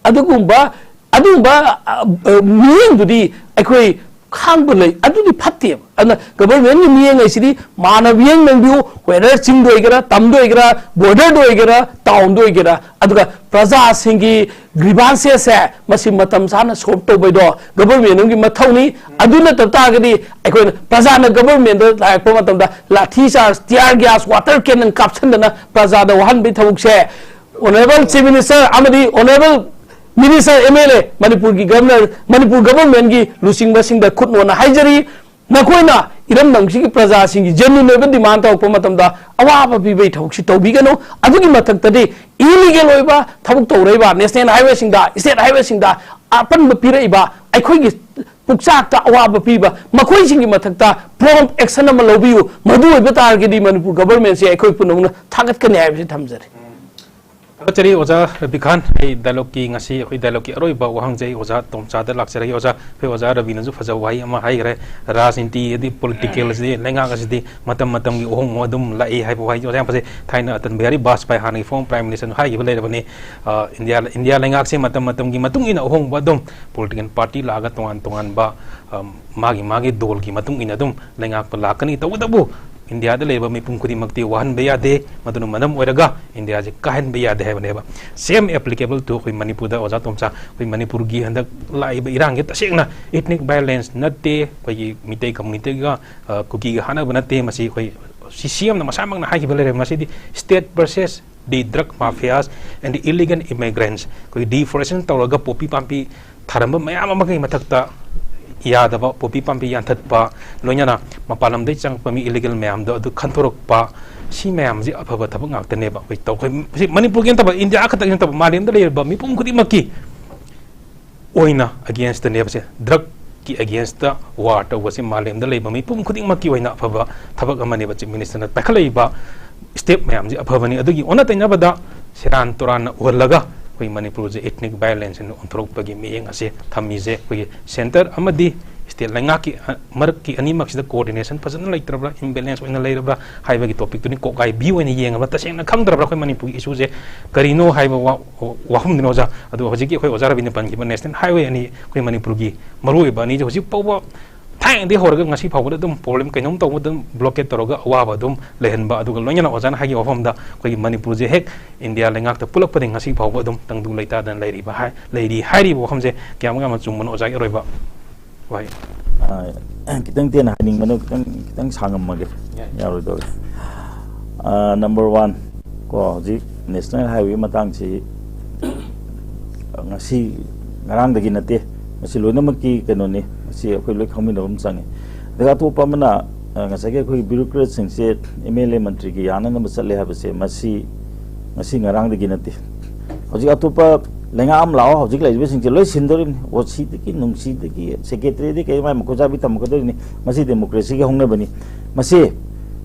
ꯑꯗꯨꯒꯨꯝꯕ, ꯑꯗꯨꯒꯨꯝꯕ, ꯑ, ꯑ, ꯃꯤꯠꯌꯦꯡꯗꯨꯗꯤ ꯑꯩꯈꯣꯏ ꯈꯥꯡꯕ ꯂꯩ, ꯑꯗꯨꯗꯤ ꯐꯠꯇꯦꯕ꯫ ꯑꯗꯨꯅ ꯒꯚꯔꯟꯃꯦꯟꯒꯤ ꯃꯤꯠꯌꯦꯡ ꯍꯥꯏꯁꯤꯗꯤ ꯃꯥꯟꯅꯕ ꯌꯦꯡ ꯅꯪꯕꯤꯌꯨ, ꯋꯦꯗꯔ ꯆꯤꯡꯗ ꯑꯣꯏꯒꯦꯔꯥ, ꯇꯝꯗ ꯑꯣꯏꯒꯦꯔꯥ, ꯕꯣꯔꯗꯔꯗ ꯑꯣꯏꯒꯦꯔꯥ, ꯇꯥꯎꯟꯗ ꯑꯣꯏꯒꯦꯔꯥ, ꯑꯗꯨꯒ ꯄ꯭ꯔꯖꯥꯁꯤꯡꯒꯤ ꯒ꯭ꯔꯤꯚꯥꯟꯁꯦꯁꯁꯦ ꯃꯁꯤ ꯃꯇꯝ ꯆꯥꯅ ꯁꯣꯜꯕ ꯇꯧꯕꯩꯗꯣ ꯒꯚꯔꯟꯃꯦꯟ ꯑꯃꯒꯤ ꯃꯊꯧꯅꯤ꯫ ꯑꯗꯨ ꯅꯠꯇꯕ ꯇꯥꯔꯒꯗꯤ ꯑꯩꯈꯣꯏꯅ ꯄ꯭ꯔꯖꯥꯅ ꯒꯚꯔꯟꯃꯦꯟꯗ ꯂꯥꯛꯄ ꯃꯇꯝꯗ lathi charge, tear gas, water cannon ꯀꯥꯞꯁꯤꯟꯗꯅ ꯄ꯭ꯔꯖꯥꯗ ꯋꯥꯍꯟꯕꯒꯤ ꯊꯕꯛꯁꯦ ꯑꯣꯅꯔꯦꯕꯜ ꯆꯤꯐ ꯃꯤꯅꯤꯁꯇꯔ ꯑꯃꯗꯤ honourable minister, M L A, ꯃꯅꯤꯄꯨꯔꯒꯤ ꯒꯚꯔꯅꯔ, ꯃꯅꯤꯄꯨꯔ ꯒꯚꯔꯟꯃꯦꯟꯒꯤ ꯂꯨꯆꯤꯡꯕꯁꯤꯡꯗ ꯈꯨꯠ ꯅꯣꯟꯅ ꯍꯥꯏꯖꯔꯤ, ꯅꯈꯣꯏꯅ ꯏꯔꯝꯗꯝꯁꯤꯒꯤ ꯄ꯭ꯔꯖꯥꯁꯤꯡꯒꯤ ꯖꯦꯅ꯭ꯌꯨꯟ ꯑꯣꯏꯕ ꯗꯤꯃꯥꯟ ꯇꯧꯔꯛꯄ ꯃꯇꯝꯗ ꯑꯋꯥꯕ ꯄꯤꯕꯒꯤ ꯊꯕꯛꯁꯤ ꯇꯧꯕꯤꯒꯅꯨ꯫ ꯑꯗꯨꯒꯤ ꯃꯊꯛꯇꯗꯤ ꯏꯂꯤꯒꯦꯜ ꯑꯣꯏꯕ ꯊꯕꯛ ꯇꯧꯔꯛꯏꯕ ꯅꯦꯁꯅꯦꯜ ꯍꯥꯏꯋꯦꯁꯤꯡꯗ, ꯁ꯭ꯇꯦꯠ ꯍꯥꯏꯋꯦꯁꯤꯡꯗ ꯑꯄꯟꯕ ꯄꯤꯔꯛꯏꯕ, ꯑꯩꯈꯣꯏꯒꯤ ꯄꯨꯛꯆꯥꯛꯇ ꯑꯋꯥꯕ ꯄꯤꯕ ꯃꯈꯣꯏꯁꯤꯡꯒꯤ ꯃꯊꯛꯇ ꯄ꯭ꯔꯣꯝ ꯑꯦꯛꯁꯟ ꯑꯃ ꯂꯧꯕꯤꯌꯨ꯫ ꯃꯗꯨ ꯑꯣꯏꯕ ꯇꯥꯔꯒꯗꯤ ꯃꯅꯤꯄꯨꯔ ꯒꯚꯔꯟꯃꯦꯟꯁꯦ ꯑꯩꯈꯣꯏ ꯄꯨꯝꯅꯃꯛꯅ ꯊꯥꯒꯠꯀꯅꯤ ꯍꯥꯏꯕꯁꯤ ꯊꯝꯖꯔꯤ꯫ ꯊꯥꯒꯠꯆꯔꯤ ꯑꯣꯖꯥ ꯔꯕꯤ ꯈꯥꯟ꯫ ꯑꯩ ꯗꯥꯏꯂꯣꯒꯀꯤ, ꯉꯁꯤ ꯑꯩꯈꯣꯏ ꯗꯥꯏꯂꯣꯒꯀꯤ ꯑꯔꯣꯏꯕ ꯋꯥꯍꯪꯁꯦ ꯑꯩ ꯑꯣꯖꯥ ꯇꯣꯝꯆꯥꯗ ꯂꯥꯛꯆꯔꯒꯦ꯫ ꯑꯣꯖꯥ, ꯑꯩꯈꯣꯏ ꯑꯣꯖꯥ ꯔꯕꯤꯅꯁꯨ ꯐꯖꯕ ꯋꯥꯍꯩ ꯑꯃ ꯍꯥꯏꯈ꯭ꯔꯦ, ꯔꯥꯖꯅꯤꯇꯤ ꯑꯗꯩ ꯄꯣꯂꯤꯇꯤꯀꯦꯜ ꯑꯁꯤꯗꯤ ꯂꯩꯉꯥꯛ ꯑꯁꯤꯗꯤ ꯃꯇꯝ ꯃꯇꯝꯒꯤ ꯑꯍꯣꯡꯕ ꯑꯗꯨꯝ ꯂꯥꯛꯏ ꯍꯥꯏꯕ ꯋꯥꯍꯩꯁꯦ ꯑꯣꯖꯥ ꯌꯥꯝ ꯐꯖꯩ꯫ ꯊꯥꯏꯅ ꯑꯇꯜ ꯕꯤꯍꯥꯔꯤ ꯕꯥꯖꯄꯥꯏ ꯍꯥꯟꯅꯒꯤ ꯐꯣꯔꯃꯔ ꯄ꯭ꯔꯥꯏꯝ ꯃꯤꯅꯤꯁꯇꯔꯅ ꯍꯥꯏꯈꯤꯕ ꯂꯩꯔꯕꯅꯤ, ꯑ, ꯏꯟꯗꯤꯌꯥ, ꯏꯟꯗꯤꯌꯥ ꯂꯩꯉꯥꯛꯁꯦ ꯃꯇꯝ ꯃꯇꯝꯒꯤ ꯃꯇꯨꯡ ꯏꯟꯅ ꯑꯍꯣꯡꯕ ꯑꯗꯨꯝ ꯄꯣꯂꯤꯇꯤꯀꯦꯜ ꯄꯥꯔꯇꯤ ꯂꯥꯛꯑꯒ ꯇꯣꯉꯥꯟ ꯇꯣꯉꯥꯟꯕ, ꯑ, ꯃꯥꯒꯤ ꯃꯥꯒꯤ ꯗꯣꯜꯒꯤ ꯃꯇꯨꯡ ꯏꯟꯅ ꯑꯗꯨꯝ ꯂꯩꯉꯥꯛꯄ ꯂꯥꯛꯀꯅꯤ꯫ ꯇꯧꯕꯇꯕꯨ ꯏꯟꯗꯤꯌꯥꯗ ꯂꯩꯔꯤꯕ ꯃꯤꯄꯨꯝ ꯈꯨꯗꯤꯡꯃꯛꯇꯤ ꯋꯥꯍꯟꯕ ꯌꯥꯗꯦ, ꯃꯗꯨꯅ ꯃꯔꯝ ꯑꯣꯏꯔꯒ ꯏꯟꯗꯤꯌꯥꯁꯦ ꯀꯥꯏꯍꯟꯕ ꯌꯥꯗꯦ ꯍꯥꯏꯕꯅꯦꯕ꯫ Same applicable to ꯑꯩꯈꯣꯏ ꯃꯅꯤꯄꯨꯔꯗ ꯑꯣꯖꯥ ꯇꯣꯝꯆꯥ, ꯑꯩꯈꯣꯏ ꯃꯅꯤꯄꯨꯔꯒꯤ ꯍꯟꯗꯛ ꯂꯥꯛꯏꯕ ꯏꯔꯥꯡꯁꯦ ꯇꯁꯦꯡꯅ ethnic violence ꯅꯠꯇꯦ, ꯑꯩꯈꯣꯏꯒꯤ ꯃꯤꯇꯩ ꯀꯝꯃꯨꯅꯤꯇꯤꯒ, ꯑ, ꯀꯨꯀꯤꯒ ꯍꯥꯠꯅꯕ ꯅꯠꯇꯦ꯫ ꯃꯁꯤ ꯑꯩꯈꯣꯏ ꯁꯤ ꯁꯤ ꯑꯦꯝꯅ ꯃꯁꯥꯃꯛꯅ ꯍꯥꯏꯈꯤꯕ ꯂꯩꯔꯦ, ꯃꯁꯤꯗꯤ state versus the drug mafias and the illegal immigrants꯫ ꯑꯩꯈꯣꯏ deforestation ꯇꯧꯔꯒ ꯄꯣꯄꯤ ꯄꯥꯝꯕꯤ ꯊꯥꯔꯝꯕ ꯃꯌꯥꯝ ꯑꯃꯒꯤ ꯃꯊꯛꯇ ꯌꯥꯗꯕ ꯄꯣꯄꯤ ꯄꯥꯝꯕꯤ ꯌꯥꯟꯊꯠꯄ, ꯂꯣꯏꯅꯅ ꯃꯄꯥꯟ ꯂꯝꯗꯒꯤ ꯆꯪꯉꯛꯄ ꯃꯤ illegal ꯃꯌꯥꯝꯗꯣ ꯑꯗꯨ ꯈꯟꯗꯣꯔꯛꯄ, ꯁꯤ ꯃꯌꯥꯝꯁꯤ ꯑꯐꯕ ꯊꯕꯛ ꯉꯥꯛꯇꯅꯦꯕ꯫ ꯑꯩꯈꯣꯏ ꯇꯧ-, ꯑꯩꯈꯣꯏ ꯁꯤ ꯃꯅꯤꯄꯨꯔꯒꯤ ꯅꯠꯇꯕ, ꯏꯟꯗꯤꯌꯥ ꯈꯛꯇꯒꯤ ꯅꯠꯇꯕ, ꯃꯥꯂꯦꯝꯗ ꯂꯩꯔꯤꯕ ꯃꯤꯄꯨꯝ ꯈꯨꯗꯤꯡꯃꯛꯀꯤ ꯑꯣꯏꯅ against ꯅꯦꯕ ꯁꯦ꯫ ꯗ꯭ꯔꯒꯀꯤ against war ꯇꯧꯕꯁꯤ ꯃꯥꯂꯦꯝꯗ ꯂꯩꯕ ꯃꯤꯄꯨꯝ ꯈꯨꯗꯤꯡꯃꯛꯀꯤ ꯑꯣꯏꯅ ꯑꯐꯕ ꯊꯕꯛ ꯑꯃꯅꯦꯕ꯫ ꯆꯤꯐ ꯃꯤꯅꯤꯁꯇꯔꯅ ꯄꯥꯏꯈꯠꯂꯛꯏꯕ step ꯃꯌꯥꯝꯁꯤ ꯑꯐꯕꯅꯤ꯫ ꯑꯗꯨꯒꯤ ꯑꯣꯟꯅ ꯇꯩꯅꯕꯗ ꯁꯦꯔꯥꯟ ꯇꯨꯔꯥꯟꯅ ꯎꯍꯜꯂꯒ ꯑꯩꯈꯣꯏ ꯃꯅꯤꯄꯨꯔꯁꯦ ethnic violence ꯑꯣꯏꯅ ꯑꯣꯟꯊꯣꯔꯛꯄꯒꯤ ꯃꯤꯠꯌꯦꯡ ꯑꯁꯦ ꯊꯝꯃꯤꯁꯦ ꯑꯩꯈꯣꯏꯒꯤ centre ꯑꯃꯗꯤ ꯂꯩꯉꯥꯛꯀꯤ ꯑ, ꯃꯔꯛꯀꯤ ꯑꯅꯤꯃꯛꯁꯤꯗ coordination ꯐꯖꯅ ꯂꯩꯇ꯭ꯔꯕ꯭ꯔꯥ, imbalance ꯑꯣꯏꯅ ꯂꯩꯔꯕ꯭ꯔꯥ ꯍꯥꯏꯕꯒꯤ topicꯇꯨꯅꯤ ꯀꯣꯛ ꯉꯥꯏꯕꯤ ꯑꯣꯏꯅ ꯌꯦꯡꯉꯕ꯫ ꯇꯁꯦꯡꯅ ꯈꯪꯗ꯭ꯔꯕ꯭ꯔꯥ ꯑꯩꯈꯣꯏ ꯃꯅꯤꯄꯨꯔꯒꯤ issueꯁꯦ ꯀꯔꯤꯅꯣ ꯍꯥꯏꯕ ꯋꯥ-, ꯋꯥꯐꯝꯗꯨꯅꯤ ꯑꯣꯖꯥ꯫ ꯑꯗꯨꯒ ꯍꯧꯖꯤꯛꯀꯤ ꯑꯩꯈꯣꯏ ꯑꯣꯖꯥ ꯔꯕꯤꯅ ꯄꯟꯈꯤꯕ national highway ꯑꯅꯤ, ꯑꯩꯈꯣꯏ ꯃꯅꯤꯄꯨꯔꯒꯤ ꯃꯔꯨꯑꯣꯏꯕ ꯑꯅꯤꯁꯦ ꯍꯧꯖꯤꯛ ꯐꯥꯎꯕ ꯊꯥꯏꯅꯗꯒꯤ ꯍꯧꯔꯒ ꯉꯁꯤ ꯐꯥꯎꯕꯗ ꯑꯗꯨꯝ problem, ꯀꯩꯅꯣꯝ ꯇꯧꯕꯗ ꯑꯗꯨꯝ blockade ꯇꯧꯔꯒ ꯑꯋꯥꯕ ꯑꯗꯨꯝ ꯂꯩꯍꯟꯕ, ꯑꯗꯨꯒ ꯂꯣꯏꯅꯅ ꯑꯣꯖꯥꯅ ꯍꯥꯏꯈꯤꯕ ꯋꯥꯐꯝꯗ ꯑꯩꯈꯣꯏꯒꯤ ꯃꯅꯤꯄꯨꯔꯁꯦ ꯍꯦꯛ ꯏꯟꯗꯤꯌꯥ ꯂꯩꯉꯥꯛꯇ ꯄꯨꯜꯂꯛꯄꯗꯒꯤ ꯉꯁꯤ ꯐꯥꯎꯕ ꯑꯗꯨꯝ ꯇꯪꯗꯨ ꯂꯩꯇꯥꯗꯅ ꯂꯩꯔꯤꯕ ꯍꯥꯏ-, ꯂꯩꯔꯤ ꯍꯥꯏꯔꯤꯕ ꯋꯥꯐꯝꯁꯦ ꯀꯌꯥꯃꯨꯛ ꯌꯥꯝꯅ ꯆꯨꯝꯕꯅꯣ ꯑꯣꯖꯥꯒꯤ ꯑꯔꯣꯏꯕ ꯋꯥꯍꯩ꯫ ꯑ, ꯈꯤꯇꯪ ꯇꯦꯟꯅ ꯍꯥꯏꯅꯤꯡꯕꯅ ꯈꯤꯇꯪ, ꯈꯤꯇꯪ ꯁꯥꯡꯉꯝꯃꯒꯦ꯫ ꯌꯥꯏ꯫ ꯌꯥꯔꯣꯏꯗꯧꯔꯦ꯫ ꯑ, number one, ꯀꯣ, ꯍꯧꯖꯤꯛ national highway ꯃꯇꯥꯡꯁꯤ ꯉꯁꯤ ꯉꯔꯥꯡꯗꯒꯤ ꯅꯠꯇꯦ, ꯃꯁꯤ ꯂꯣꯏꯅꯃꯛꯀꯤ ꯀꯩꯅꯣꯅꯤ, ꯃꯁꯤ ꯑꯩꯈꯣꯏ ꯂꯣꯏ ꯈꯪꯃꯤꯟꯅꯕ ꯑꯃ ꯆꯪꯉꯤ꯫ ꯑꯗꯨꯒ ꯑꯇꯣꯞꯄ ꯑꯃꯅ, ꯑ, ꯉꯁꯥꯏꯒꯤ ꯑꯩꯈꯣꯏꯒꯤ bureaucratꯁꯤꯡꯁꯦ, MLA ꯃꯟꯇ꯭ꯔꯤꯒꯤ ꯌꯥꯅꯅꯕ ꯆꯠꯂꯦ ꯍꯥꯏꯕꯁꯦ, ꯃꯁꯤ ꯉꯁꯤ ꯉꯔꯥꯡꯗꯒꯤ ꯅꯠꯇꯦ꯫ ꯍꯧꯖꯤꯛ ꯑꯇꯣꯞꯄ ꯂꯩꯉꯥꯛ ꯑꯃ ꯂꯥꯛꯑꯣ, ꯍꯧꯖꯤꯛ ꯂꯩꯔꯤꯕꯁꯤꯡꯁꯦ ꯂꯣꯏ ꯁꯤꯟꯗꯣꯔꯤꯕꯅꯤ꯫ OCꯗꯒꯤ, ꯅꯨꯡꯁꯤꯗꯒꯤ, secretaryꯗꯒꯤ ꯀꯩ ꯃꯥꯏ ꯃꯈꯣꯏ ꯆꯥꯕꯤ ꯇꯝꯃꯛꯀꯗꯣꯔꯤꯕꯅꯤ꯫ ꯃꯁꯤ democracyꯒꯤ ꯍꯧꯅꯕꯅꯤ꯫ ꯃꯁꯤ,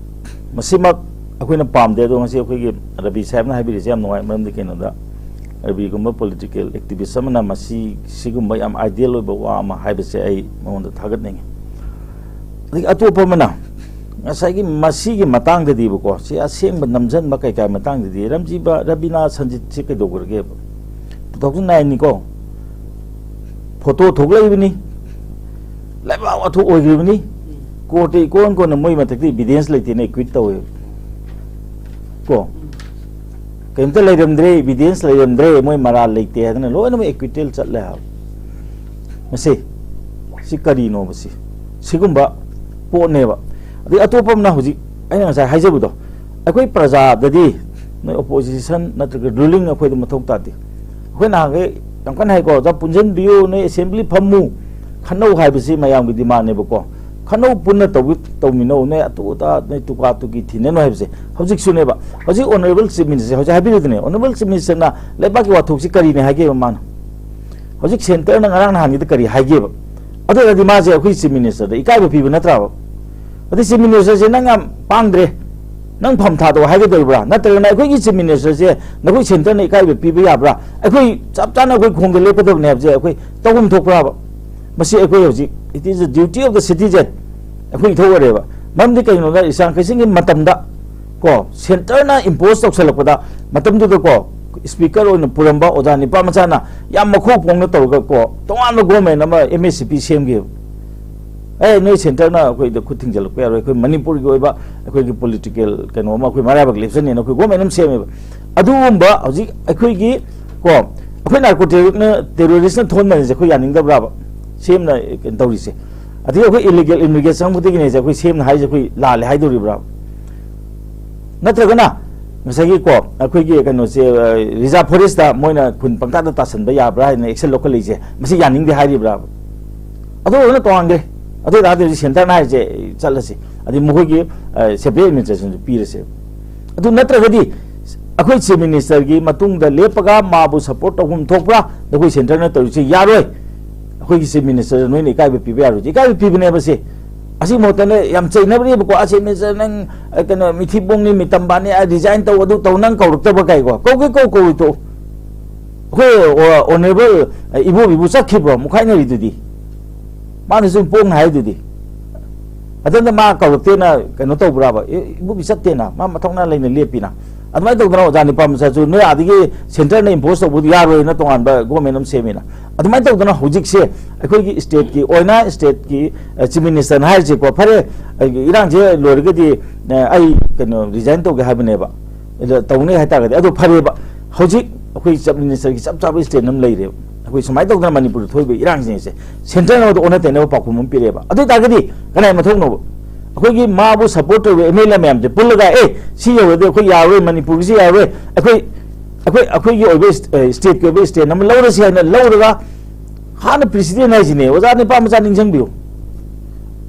ꯃꯁꯤꯃꯛ ꯑꯩꯈꯣꯏꯅ ꯄꯥꯝꯗꯦ꯫ ꯑꯗꯣ ꯉꯁꯤ ꯑꯩꯈꯣꯏꯒꯤ ꯔꯕꯤ ꯁꯥꯍꯦꯕꯅ ꯍꯥꯏꯕꯤꯔꯤꯁꯦ ꯌꯥꯝ ꯅꯨꯡꯉꯥꯏ꯫ ꯃꯔꯝꯗꯤ ꯀꯩꯅꯣꯗ, ꯔꯕꯤꯒꯨꯝꯕ political activist ꯑꯃꯅ ꯃꯁꯤ, ꯁꯤꯒꯨꯝꯕ ꯌꯥꯝ ideal ꯑꯣꯏꯕ ꯋꯥ ꯑꯃ ꯍꯥꯏꯕꯁꯦ ꯑꯩ ꯃꯉꯣꯟꯗ ꯊꯥꯒꯠꯅꯤꯡꯉꯤ꯫ ꯑꯗꯒꯤ ꯑꯇꯣꯞꯄ ꯑꯃꯅ ꯉꯁꯥꯏꯒꯤ ꯃꯁꯤꯒꯤ ꯃꯇꯥꯡꯗꯗꯤꯕꯀꯣ, ꯁꯤ ꯑꯁꯦꯡꯕ ꯅꯝꯖꯟꯕ ꯀꯩꯀꯥ ꯃꯇꯥꯡꯗꯗꯤ ꯔꯝꯖꯤꯕ, ꯔꯕꯤꯅꯥ ꯁꯟꯖꯤꯠꯁꯤ ꯀꯩꯗꯧꯈ꯭ꯔꯒꯦꯕ? Two thousand nineꯅꯤꯀꯣ, photo ꯊꯣꯛꯂꯛꯏꯕꯅꯤ, ꯂꯩꯕꯥꯛ ꯋꯥꯊꯣꯛ ꯑꯣꯏꯈ꯭ꯔꯤꯕꯅꯤ꯫ Courtꯇ ꯏꯀꯣꯟ ꯀꯣꯟꯅ ꯃꯣꯏ ꯃꯊꯛꯇ evidence ꯂꯩꯇꯦꯅ acquit ꯇꯧꯋꯦ ꯀꯣ꯫ ꯀꯩꯝꯇ ꯂꯩꯔꯝꯗ꯭ꯔꯦ, evidence ꯂꯩꯔꯝꯗ꯭ꯔꯦ, ꯃꯣꯏ ꯃꯔꯥꯜ ꯂꯩꯇꯦ ꯍꯥꯏꯗꯅ ꯂꯣꯏꯅꯃꯛ acquittal ꯆꯠꯂꯦ ꯍꯥꯏꯕ꯫ ꯃꯁꯤ, ꯁꯤ ꯀꯔꯤꯅꯣꯕ ꯁꯤ? ꯁꯤꯒꯨꯝꯕ ꯄꯣꯠꯅꯦꯕ꯫ ꯑꯗꯩ ꯑꯇꯣꯞꯄ ꯑꯃꯅ ꯍꯧꯖꯤꯛ ꯑꯩꯅ ꯉꯁꯥꯏ ꯍꯥꯏꯖꯕꯗꯣ, ꯑꯩꯈꯣꯏ ꯄ꯭ꯔꯖꯥꯗꯗꯤ ꯅꯣꯏ opposition ꯅꯠꯇ꯭ꯔꯒ ruling ꯑꯩꯈꯣꯏꯗ ꯃꯊꯧ ꯇꯥꯗꯦ꯫ ꯑꯩꯈꯣꯏ ꯅꯍꯥꯟꯈꯩ ꯌꯥꯝ ꯀꯟꯅ ꯍꯥꯏꯀꯣ, "ꯑꯣꯖꯥ, ꯄꯨꯟꯁꯤꯟꯕꯤꯌꯨ, ꯅꯣꯏ assembly ꯐꯝꯃꯨ, ꯈꯟꯅꯧ" ꯍꯥꯏꯕꯁꯤ ꯃꯌꯥꯝꯒꯤ demandꯅꯦꯕꯀꯣ꯫ "ꯈꯟꯅꯧ, ꯄꯨꯟꯅ ꯇꯧꯕꯤ-, ꯇꯧꯃꯤꯟꯅꯧ, ꯅꯣꯏ ꯑꯇꯨ ꯑꯇꯥ, ꯅꯣꯏ ꯇꯨꯀꯥ ꯇꯨꯀꯤ ꯊꯤꯅꯅꯨ" ꯍꯥꯏꯕꯁꯦ ꯍꯧꯖꯤꯛꯁꯨꯅꯦꯕ꯫ ꯍꯧꯖꯤꯛ honourable chief minister ꯍꯧꯖꯤꯛ ꯍꯥꯏꯕꯤꯔꯤꯗꯨꯅꯦ, honourable chief ministerꯅ ꯂꯩꯕꯥꯛꯀꯤ ꯋꯥꯊꯣꯛꯁꯤ ꯀꯔꯤꯅꯦ ꯍꯥꯏꯒꯦꯕ ꯃꯥꯅ? ꯍꯧꯖꯤꯛ centreꯅ ꯉꯔꯥꯡ ꯅꯍꯥꯟꯒꯤꯗ ꯀꯔꯤ ꯍꯥꯏꯒꯦꯕ? ꯑꯗꯨ ꯑꯣꯏꯔꯗꯤ ꯃꯥꯁꯦ ꯑꯩꯈꯣꯏ chief ministerꯗ ꯏꯀꯥꯏꯕ ꯄꯤꯕ ꯅꯠꯇ꯭ꯔꯕ? ꯑꯗꯩ chief ministerꯁꯦ, "ꯅꯪ ꯌꯥꯝ ꯄꯥꯡꯗ꯭ꯔꯦ, ꯅꯪ ꯐꯝ ꯊꯥꯗꯣꯛꯑꯣ" ꯍꯥꯏꯒꯗꯧꯔꯤꯕ꯭ꯔꯥ? ꯅꯠꯇ꯭ꯔꯒꯅ ꯑꯩꯈꯣꯏꯒꯤ chief ministerꯁꯦ ꯅꯈꯣꯏ centreꯅ ꯏꯀꯥꯏꯕ ꯄꯤꯕ ꯌꯥꯕ꯭ꯔꯥ? ꯑꯩꯈꯣꯏ ꯆꯞ ꯆꯥꯅ ꯑꯩꯈꯣꯏ ꯈꯣꯡꯗ ꯂꯦꯞꯀꯗꯕꯅꯦ ꯍꯥꯏꯕꯁꯦ ꯑꯩꯈꯣꯏ ꯇꯧꯐꯝ ꯊꯣꯛꯄ꯭ꯔꯥꯕ? ꯃꯁꯤ ꯑꯩꯈꯣꯏ ꯍꯧꯖꯤꯛ It is the duty of the citizen. ꯑꯩꯈꯣꯏ ꯏꯊꯧ ꯑꯣꯏꯔꯦꯕ꯫ ꯃꯔꯝꯗꯤ ꯀꯩꯒꯤꯅꯣꯗ, ꯏꯁꯥꯡ ꯀꯩꯁꯤꯡꯒꯤ ꯃꯇꯝꯗ ꯀꯣ, centreꯅ impose ꯇꯧꯁꯜꯂꯛꯄꯗ, ꯃꯇꯝꯗꯨꯗ ꯀꯣ, speaker ꯑꯣꯏꯅ ꯄꯨꯔꯝꯕ ꯑꯣꯖꯥ ꯅꯤꯄꯥ ꯃꯆꯥꯅ ꯌꯥꯝ ꯃꯈꯨ ꯄꯣꯡꯅ ꯇꯧꯔꯒ ꯀꯣ, ꯇꯣꯉꯥꯟꯕ government ꯑꯃ, MHCP ꯁꯦꯝꯈꯤꯕ꯫ ꯑꯦ, ꯅꯣꯏ centreꯅ ꯑꯩꯈꯣꯏꯗ ꯈꯨꯠ ꯊꯤꯡꯖꯤꯜꯂꯛꯄ ꯌꯥꯔꯣꯏ, ꯑꯩꯈꯣꯏ ꯃꯅꯤꯄꯨꯔꯒꯤ ꯑꯣꯏꯕ ꯑꯩꯈꯣꯏꯒꯤ political ꯀꯩꯅꯣ ꯑꯃ, ꯑꯩꯈꯣꯏ ꯃꯔꯥꯏꯕꯛ ꯂꯦꯞꯆꯅꯤꯅ ꯑꯩꯈꯣꯏ government ꯑꯃ ꯁꯦꯝꯃꯦꯕ꯫ ꯑꯗꯨꯒꯨꯝꯕ ꯍꯧꯖꯤꯛ ꯑꯩꯈꯣꯏꯒꯤ ꯀꯣ, ꯑꯩꯈꯣꯏ narco terroristꯅ, terroristꯅ ꯊꯣꯛꯍꯟꯕꯅꯤꯁꯦ ꯑꯩꯈꯣꯏ ꯌꯥꯅꯤꯡꯗꯕ꯭ꯔꯥꯕ? CMꯅ ꯀꯩꯅꯣ ꯇꯧꯔꯤꯁꯦ꯫ ꯑꯗꯒꯤ ꯑꯩꯈꯣꯏ illegal immigrant ꯆꯪꯕꯗꯒꯤꯅꯦꯁꯦ ꯑꯩꯈꯣꯏ CMꯅ ꯍꯥꯏꯁꯦ ꯑꯩꯈꯣꯏ ꯂꯥꯜꯂꯦ ꯍꯥꯏꯗꯣꯔꯤꯕ꯭ꯔꯥ? ꯅꯠꯇ꯭ꯔꯒꯅ ꯉꯁꯥꯏꯒꯤ ꯀꯣ, ꯑꯩꯈꯣꯏꯒꯤ ꯀꯩꯅꯣꯁꯦ, ꯑ, reserve forestꯇ ꯃꯣꯏꯅ ꯈꯨꯟ ꯄꯪꯇꯥꯗ ꯇꯥꯁꯟꯕ ꯌꯥꯕ꯭ꯔꯥ ꯍꯥꯏꯅ action ꯂꯧꯈꯠꯂꯛꯏꯁꯦ, ꯃꯁꯤ ꯌꯥꯅꯤꯡꯗꯦ ꯍꯥꯏꯔꯤꯕ꯭ꯔꯥꯕ? ꯑꯗꯨ ꯑꯣꯏꯔꯒꯅ ꯇꯣꯉꯥꯟꯈ꯭ꯔꯦ꯫ ꯑꯗꯨ ꯑꯣꯏꯇꯥꯔꯗꯤ ꯍꯧꯖꯤꯛ centreꯅ ꯍꯥꯏꯔꯤꯁꯦ ꯆꯠꯂꯁꯤ, ꯑꯗꯩ ꯃꯈꯣꯏꯒꯤ, ꯑ, separate administrationꯁꯨ ꯄꯤꯔꯁꯦ꯫ ꯑꯗꯨ ꯅꯠꯇ꯭ꯔꯒꯗꯤ ꯑꯩꯈꯣꯏ chief ministerꯒꯤ ꯃꯇꯨꯡꯗ ꯂꯦꯞꯄꯒ ꯃꯥꯕꯨ support ꯇꯧꯐꯝ ꯊꯣꯛꯄ꯭ꯔꯥ? ꯅꯈꯣꯏ centreꯅ ꯇꯧꯔꯤꯁꯦ ꯌꯥꯔꯣꯏ꯫ ꯑꯩꯈꯣꯏꯒꯤ chief ministerꯗ ꯅꯣꯏꯅ ꯏꯀꯥꯏꯕ ꯄꯤꯕ ꯌꯥꯔꯣꯏ꯫ ꯏꯀꯥꯏꯕ ꯄꯤꯕꯅꯦꯕ ꯁꯤ꯫ ꯑꯁꯤ ꯃꯍꯨꯠꯇꯅ ꯌꯥꯝ ꯆꯩꯅꯕꯅꯦꯕꯀꯣ, "ꯑ, chief minister ꯅꯪ, ꯑ, ꯀꯩꯅꯣ, ꯃꯤꯊꯤꯕꯣꯡꯅꯤ, ꯃꯤꯇꯝꯕꯥꯅꯤ, ꯑ, resign ꯇꯧ, ꯑꯗꯨ ꯇꯧ", ꯅꯪ ꯀꯧꯔꯛꯇꯕ ꯀꯥꯏꯀꯣ꯫ ꯀꯧꯒꯦ ꯀꯧ, ꯀꯧꯔꯣꯏ ꯇꯣꯛꯎ꯫ ꯑꯩꯈꯣꯏ, ꯑ, honourable, ꯑ, ꯏꯕꯣꯕꯤꯕꯨ ꯆꯠꯈꯤꯕ꯭ꯔꯣ ꯃꯨꯛꯈꯥꯏꯅꯔꯤꯗꯨꯗꯤ? ꯃꯥꯅꯁꯨ ꯄꯣꯡꯅ ꯍꯥꯏꯗꯨꯗꯤ꯫ ꯑꯗꯨꯅ ꯃꯥ ꯀꯧꯔꯛꯇꯦꯅ ꯀꯩꯅꯣ ꯇꯧꯕ꯭ꯔꯥꯕ? "ꯑꯦ, ꯏꯕꯣꯕꯤ ꯆꯠꯇꯦꯅ, ꯃꯥ ꯃꯊꯧꯅꯥ ꯂꯩꯅ ꯂꯦꯞꯄꯤꯅ"꯫ ꯑꯗꯨꯃꯥꯏꯅ ꯇꯧꯗꯅ ꯑꯣꯖꯥ ꯅꯤꯄꯥ ꯃꯆꯥꯁꯨ ꯅꯣꯏ ꯑꯥꯗꯒꯤ centreꯅ impose ꯇꯧꯕꯗꯨ ꯌꯥꯔꯣꯏꯅ ꯇꯣꯉꯥꯟꯕ government ꯑꯃ ꯁꯦꯝꯃꯤꯅ꯫ ꯑꯗꯨꯃꯥꯏꯅ ꯇꯧꯗꯅ ꯍꯧꯖꯤꯛꯁꯦ ꯑꯩꯈꯣꯏꯒꯤ stateꯀꯤ ꯑꯣꯏꯅ stateꯀꯤ, ꯑ, chief ministerꯅ ꯍꯥꯏꯔꯤꯁꯦꯀꯣ, "ꯐꯔꯦ, ꯑꯩꯒꯤ ꯏꯔꯥꯡꯁꯦ ꯂꯣꯏꯔꯒꯗꯤ, ꯑ, ꯑꯩ ꯀꯩꯅꯣ resign ꯇꯧꯒꯦ ꯍꯥꯏꯕꯅꯦꯕ"꯫ ꯑꯗ ꯇꯧꯅꯤ ꯍꯥꯏꯇꯥꯔꯒꯗꯤ, ꯑꯗꯨ ꯐꯔꯦꯕ꯫ ꯍꯧꯖꯤꯛ ꯑꯩꯈꯣꯏ chief ministerꯒꯤ ꯆꯞ ꯆꯥꯕ stand ꯑꯃ ꯂꯩꯔꯦꯕ꯫ ꯑꯩꯈꯣꯏ ꯁꯨꯃꯥꯏꯅ ꯇꯧꯗꯅ ꯃꯅꯤꯄꯨꯔꯗ ꯊꯣꯛꯏꯕ ꯏꯔꯥꯡꯁꯤꯡꯁꯦ centreꯅ ꯑꯣꯟꯅ ꯇꯩꯅꯕ ꯄꯥꯎꯈꯨꯝ ꯑꯃ ꯄꯤꯔꯛꯑꯦꯕ꯫ ꯑꯗꯨ ꯑꯣꯏꯇꯥꯔꯒꯗꯤ ꯀꯅꯥꯏ ꯃꯊꯧꯅꯣꯕ? ꯑꯩꯈꯣꯏꯒꯤ ꯃꯥꯕꯨ support ꯇꯧꯔꯤꯕ MLA ꯃꯌꯥꯝꯁꯦ ꯄꯨꯜꯂꯒ, "ꯑꯦ, ꯁꯤ ꯌꯧꯔꯗꯤ ꯑꯩꯈꯣꯏ ꯌꯥꯔꯔꯣꯏ, ꯃꯅꯤꯄꯨꯔꯒꯤꯁꯤ ꯌꯥꯔꯔꯣꯏ, ꯑꯩꯈꯣꯏ, ꯑꯩꯈꯣꯏ, ꯑꯩꯈꯣꯏꯒꯤ ꯑꯣꯏꯕ ꯁ-, ꯑ, stateꯀꯤ ꯑꯣꯏꯕ stand ꯑꯃ ꯂꯧꯔꯁꯤ" ꯍꯥꯏꯅ ꯂꯧꯔꯒ, ꯍꯥꯟꯅ precedent ꯍꯥꯏꯁꯤꯅꯦ, ꯑꯣꯖꯥ ꯅꯤꯄꯥ ꯃꯆꯥ ꯅꯤꯡꯁꯤꯡꯕꯤꯌꯨ꯫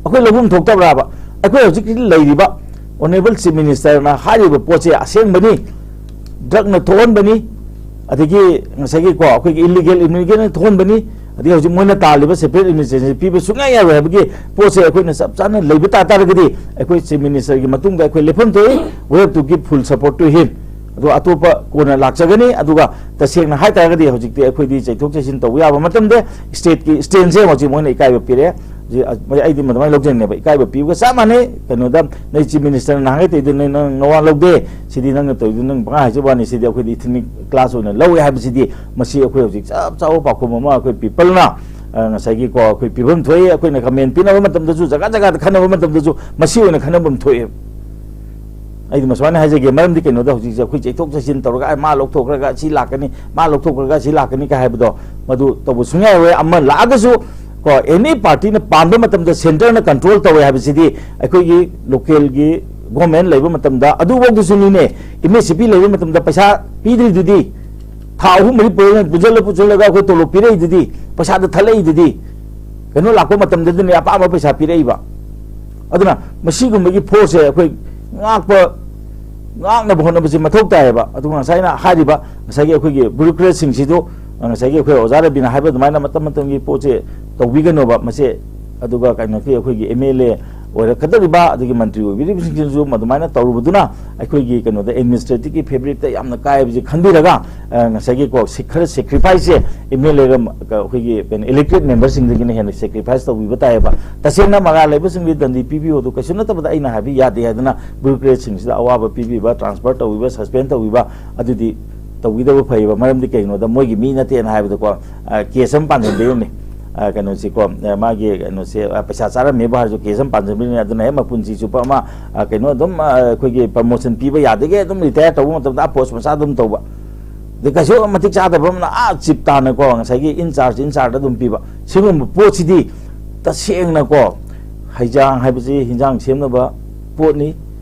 ꯑꯩꯈꯣꯏ ꯂꯧꯐꯝ ꯊꯣꯛꯇꯕ꯭ꯔꯥꯕ? ꯑꯩꯈꯣꯏ ꯍꯧꯖꯤꯛ ꯂꯩꯔꯤꯕ honourable chief ministerꯅ ꯍꯥꯏꯔꯤꯕ ꯄꯣꯠꯁꯦ ꯑꯁꯦꯡꯕꯅꯤ, drugꯅ ꯊꯣꯛꯍꯟꯕꯅꯤ, ꯑꯗꯒꯤ ꯉꯁꯥꯏꯒꯤ ꯀꯣ, ꯑꯩꯈꯣꯏꯒꯤ illegal immigrantꯅ ꯊꯣꯛꯍꯟꯕꯅꯤ, ꯑꯗꯒꯤ ꯍꯧꯖꯤꯛ ꯃꯣꯏꯅ ꯇꯥꯜꯂꯤꯕ separate administration ꯄꯤꯕ ꯁꯨꯡꯌꯥ ꯌꯥꯔꯣꯏ ꯍꯥꯏꯕꯒꯤ ꯄꯣꯠꯁꯦ ꯑꯩꯈꯣꯏꯅ ꯆꯞ ꯆꯥꯅ ꯂꯩꯕ ꯇꯥ ꯇꯥꯔꯒꯗꯤ, ꯑꯩꯈꯣꯏ chief ministerꯒꯤ ꯃꯇꯨꯡꯗ ꯑꯩꯈꯣꯏ ꯂꯦꯞꯐꯝ ꯊꯣꯛꯏ, we have to give full support to him꯫ ꯑꯗꯣ ꯑꯇꯣꯞꯄ ꯀꯣꯟꯅ ꯂꯥꯛꯆꯒꯅꯤ꯫ ꯑꯗꯨꯒ ꯇꯁꯦꯡꯅ ꯍꯥꯏꯇꯥꯔꯒꯗꯤ ꯍꯧꯖꯤꯛꯇꯤ ꯑꯩꯈꯣꯏꯗꯤ ꯆꯩꯊꯣꯛ ꯆꯩꯁꯤꯟ ꯇꯧꯕ ꯌꯥꯕ ꯃꯇꯝꯗ stateꯀꯤ standꯁꯦ ꯍꯧꯖꯤꯛ ꯃꯣꯏꯅ ꯏꯀꯥꯏꯕ ꯄꯤꯔꯛꯑꯦ꯫ ꯍꯧꯖꯤꯛ ꯑ-, ꯑꯩꯗꯤ ꯃꯗꯨꯃꯥꯏꯅ ꯂꯧꯖꯩꯅꯦꯕ, ꯏꯀꯥꯏꯕ ꯄꯤꯕꯒ ꯆꯞ ꯃꯥꯟꯅꯩ꯫ ꯀꯩꯅꯣꯗ ꯅꯣꯏ ꯆꯤꯐ ꯃꯤꯅꯤꯁꯇꯔꯅ ꯅꯍꯥꯟꯒꯩ ꯇꯧꯔꯤꯗꯨ ꯅꯪ, ꯅꯪ ꯅꯋꯥ ꯂꯧꯗꯦ, ꯁꯤꯗꯤ ꯅꯪꯅ ꯇꯧꯔꯤꯗꯨ ꯅꯪ ꯄꯪꯍꯥꯏ ꯍꯥꯏꯖꯕ ꯋꯥꯅꯤ, ꯁꯤꯗꯤ ꯑꯩꯈꯣꯏꯗꯤ ꯏꯊꯅꯤꯛ ꯀ꯭ꯂꯥꯁ ꯑꯣꯏꯅ ꯂꯧꯋꯦ ꯍꯥꯏꯕꯁꯤꯗꯤ, ꯃꯁꯤ ꯑꯩꯈꯣꯏ ꯍꯧꯖꯤꯛ ꯆꯞ ꯆꯥꯕ ꯄꯥꯎꯈꯨꯝ ꯑꯃ ꯑꯩꯈꯣꯏ ꯄꯤꯄꯜꯅ, ꯑ, ꯉꯁꯥꯏꯒꯤꯀꯣ, ꯑꯩꯈꯣꯏ ꯄꯤꯐꯝ ꯊꯣꯛꯏ꯫ ꯑꯩꯈꯣꯏꯅ ꯀꯃꯦꯟ ꯄꯤꯅꯕ ꯃꯇꯝꯗꯁꯨ, ꯖꯒꯥ ꯖꯒꯥꯗ ꯈꯟꯅꯕ ꯃꯇꯝꯗꯁꯨ ꯃꯁꯤ ꯑꯣꯏꯅ ꯈꯟꯅꯐꯝ ꯊꯣꯛꯑꯦꯕ꯫ ꯑꯩꯗꯤ ꯃꯁꯨꯃꯥꯏꯅ ꯍꯥꯏꯖꯒꯦ, ꯃꯔꯝꯗꯤ ꯀꯩꯅꯣꯗ ꯍꯧꯖꯤꯛꯁꯦ ꯑꯩꯈꯣꯏ ꯆꯩꯊꯣꯛ ꯆꯩꯁꯤꯟ ꯇꯧꯔꯒ, "ꯑꯩ ꯃꯥ ꯂꯧꯊꯣꯛꯈ꯭ꯔꯒ ꯁꯤ ꯂꯥꯛꯀꯅꯤ, ꯃꯥ ꯂꯧꯊꯣꯛꯈ꯭ꯔꯒ ꯁꯤ ꯂꯥꯛꯀꯅꯤ" ꯀꯥꯏ ꯍꯥꯏꯕꯗꯣ, ꯃꯗꯨ ꯇꯧꯕ ꯁꯨꯡꯌꯥ ꯌꯥꯔꯣꯏ꯫ ꯑꯃ ꯂꯥꯛꯑꯒꯁꯨ ꯀꯣ, ꯑꯦꯅꯤ ꯄꯥꯔꯇꯤꯅ ꯄꯥꯟꯕ ꯃꯇꯝꯗ ꯁꯦꯟꯇꯔꯅ ꯀꯟꯇ꯭ꯔꯣꯜ ꯇꯧꯋꯦ ꯍꯥꯏꯕꯁꯤꯗꯤ ꯑꯩꯈꯣꯏꯒꯤ ꯂꯣꯀꯦꯜꯒꯤ ꯒꯣꯔꯃꯦꯟ ꯂꯩꯕ ꯃꯇꯝꯗ, ꯑꯗꯨꯐꯥꯎꯗꯁꯨꯅꯤꯅꯦ, ꯑꯦꯝ ꯑꯦꯁ ꯁꯤ ꯄꯤ ꯂꯩꯕ ꯃꯇꯝꯗ ꯄꯩꯁꯥ ꯄꯤꯗ꯭ꯔꯤꯗꯨꯗꯤ, ꯊꯥ ꯑꯍꯨꯝ ꯃꯔꯤ ꯄꯨꯟꯁꯤꯜꯂ ꯄꯨꯟꯁꯤꯜꯂꯒ ꯑꯩꯈꯣꯏ ꯇꯣꯂꯣꯞ ꯄꯤꯔꯛꯏꯗꯨꯗꯤ, ꯄꯩꯁꯥꯗ ꯊꯠꯂꯛꯏꯗꯨꯗꯤ, ꯀꯩꯅꯣ ꯂꯥꯛꯄ ꯃꯇꯝꯗꯗꯅꯦ ꯑꯄꯥꯝꯕ ꯄꯩꯁꯥ ꯄꯤꯔꯛꯏꯕ꯫ ꯑꯗꯨꯅ ꯃꯁꯤꯒꯨꯝꯕꯒꯤ ꯐꯣꯔꯁꯁꯦ ꯑꯩꯈꯣꯏ ꯉꯥꯛꯄ, ꯉꯥꯛꯅꯕ ꯍꯣꯠꯅꯕꯁꯤ ꯃꯊꯧ ꯇꯥꯏꯌꯦꯕ꯫ ꯑꯗꯨꯒ ꯉꯁꯥꯏꯅ ꯍꯥꯏꯔꯤꯕ ꯉꯁꯥꯏꯒꯤ ꯑꯩꯈꯣꯏꯒꯤ ꯕ꯭ꯌꯨꯔꯣꯀ꯭ꯔꯦꯠꯁꯤꯡꯁꯤꯗꯨ, ꯉꯁꯥꯏꯒꯤ ꯑꯩꯈꯣꯏ ꯑꯣꯖꯥ ꯔꯕꯤꯅ ꯍꯥꯏꯕ ꯑꯗꯨꯃꯥꯏꯅ ꯃꯇꯝ ꯃꯇꯝꯒꯤ ꯄꯣꯠꯁꯦ ꯇꯧꯕꯤꯒꯅꯣꯕ꯫ ꯃꯁꯤ ꯑꯗꯨꯒ ꯀꯩꯅꯣꯒꯤ ꯑꯩꯈꯣꯏꯒꯤ ꯑꯦꯝ ꯑꯦꯜ ꯑꯦ ꯑꯣꯏꯔꯛꯀꯗꯧꯔꯤꯕ ꯑꯗꯒꯤ ꯃꯟꯇ꯭ꯔꯤ ꯑꯣꯏꯕꯤꯔꯤꯕꯁꯤꯡꯁꯤꯅꯁꯨ ꯑꯗꯨꯃꯥꯏꯅ ꯇꯧꯔꯨꯕꯗꯨꯅ ꯑꯩꯈꯣꯏꯒꯤ ꯀꯩꯅꯣꯗ ꯑꯦꯗꯃꯤꯅꯤꯁꯇ꯭ꯔꯦꯇꯤꯚꯀꯤ ꯐꯦꯕ꯭ꯔꯤꯛꯇ ꯌꯥꯝꯅ ꯀꯥꯏꯕꯁꯤ ꯈꯟꯕꯤꯔꯒ, ꯑ, ꯉꯁꯥꯏꯒꯤꯀꯣ ꯁꯤ-, ꯈꯔ ꯁꯦꯀ꯭ꯔꯤꯐꯥꯏꯁꯁꯦ ꯑꯦꯝ ꯑꯦꯜ ꯑꯦꯒ ꯑꯩꯈꯣꯏꯒꯤ ꯀꯩꯅꯣ ꯏꯂꯦꯛꯇꯦꯗ ꯃꯦꯝꯕꯔꯁꯤꯡꯗꯒꯤꯅ ꯍꯦꯟꯅ ꯁꯦꯀ꯭ꯔꯤꯐꯥꯏꯁ ꯇꯧꯕꯤꯕ ꯇꯥꯏꯌꯦꯕ꯫ ꯇꯁꯦꯡꯅ ꯃꯔꯥꯜ ꯂꯩꯕꯁꯤꯡꯗꯤ ꯗꯟꯗꯤ ꯄꯤꯕꯤꯌꯣ, ꯑꯗꯨ ꯀꯩꯁꯨ ꯅꯠꯇꯕꯗ ꯑꯩꯅ ꯍꯥꯏꯕ ꯌꯥꯗꯦ ꯍꯥꯏꯗꯅ ꯕ꯭ꯌꯨꯔꯣꯀ꯭ꯔꯦꯠꯁꯤꯡꯁꯤꯗ ꯑꯋꯥꯕ ꯄꯤꯕꯤꯕ, ꯇ꯭ꯔꯥꯟꯁꯐꯔ ꯇꯧꯕꯤꯕ, ꯁꯁꯄꯦꯟ ꯇꯧꯕꯤꯕ, ꯑꯗꯨꯗꯤ ꯇꯧꯕꯤꯗꯕ ꯐꯩꯌꯦꯕ꯫ ꯃꯔꯝꯗꯤ ꯀꯩꯒꯤꯅꯣꯗ ꯃꯣꯏꯒꯤ ꯃꯤ ꯅꯠꯇꯦꯅ ꯍꯥꯏꯕꯗꯀꯣ, ꯑ, ꯀꯦꯁ ꯑꯃ ꯄꯥꯟꯁꯤꯟꯕꯤꯔꯝꯃꯤ꯫ ꯑ, ꯀꯩꯅꯣꯁꯤꯀꯣ, ꯑ, ꯃꯥꯒꯤ ꯀꯩꯅꯣꯁꯦ, ꯑ, ꯄꯩꯁꯥ ꯆꯥꯔꯝꯃꯦꯕꯨ ꯍꯥꯏꯔꯁꯨ ꯀꯦꯁ ꯑꯃ ꯄꯥꯟꯁꯤꯟꯕꯤꯔꯝꯃꯤ꯫ ꯑꯗꯨꯅ ꯍꯦꯛ ꯃꯄꯨꯟꯁꯤ ꯆꯨꯞꯄ ꯑꯃ, ꯑ, ꯀꯩꯅꯣ ꯑꯗꯨꯝ, ꯑ, ꯑꯩꯈꯣꯏꯒꯤ ꯄ꯭ꯔꯃꯣꯁꯟ ꯄꯤꯕ ꯌꯥꯗꯒꯦ ꯑꯗꯨꯝ ꯔꯤꯇꯥꯌꯔ ꯇꯧꯕ ꯃꯇꯝꯗ ꯑ ꯄꯣꯁ ꯃꯆꯥ ꯑꯗꯨꯝ ꯇꯧꯕ꯫ ꯑꯗꯩ ꯀꯩꯁꯨ ꯃꯇꯤꯛ ꯆꯥꯗꯕ ꯑꯃꯅ ꯑꯥ ꯆꯤꯞ ꯇꯥꯅꯀꯣ, ꯉꯁꯥꯏꯒꯤ ꯏꯟ ꯆꯥꯔꯖ, ꯏꯟ ꯆꯥꯔꯖꯇ ꯑꯗꯨꯝ ꯄꯤꯕ꯫ ꯁꯤꯒꯨꯝꯕ ꯄꯣꯠꯁꯤꯗꯤ ꯇꯁꯦꯡꯅꯀꯣ, ꯍꯩꯖꯥꯡ ꯍꯥꯏꯕꯁꯤ ꯍꯤꯟꯖꯥꯡ ꯁꯦꯝꯅꯕ ꯄꯣꯠꯅꯤ,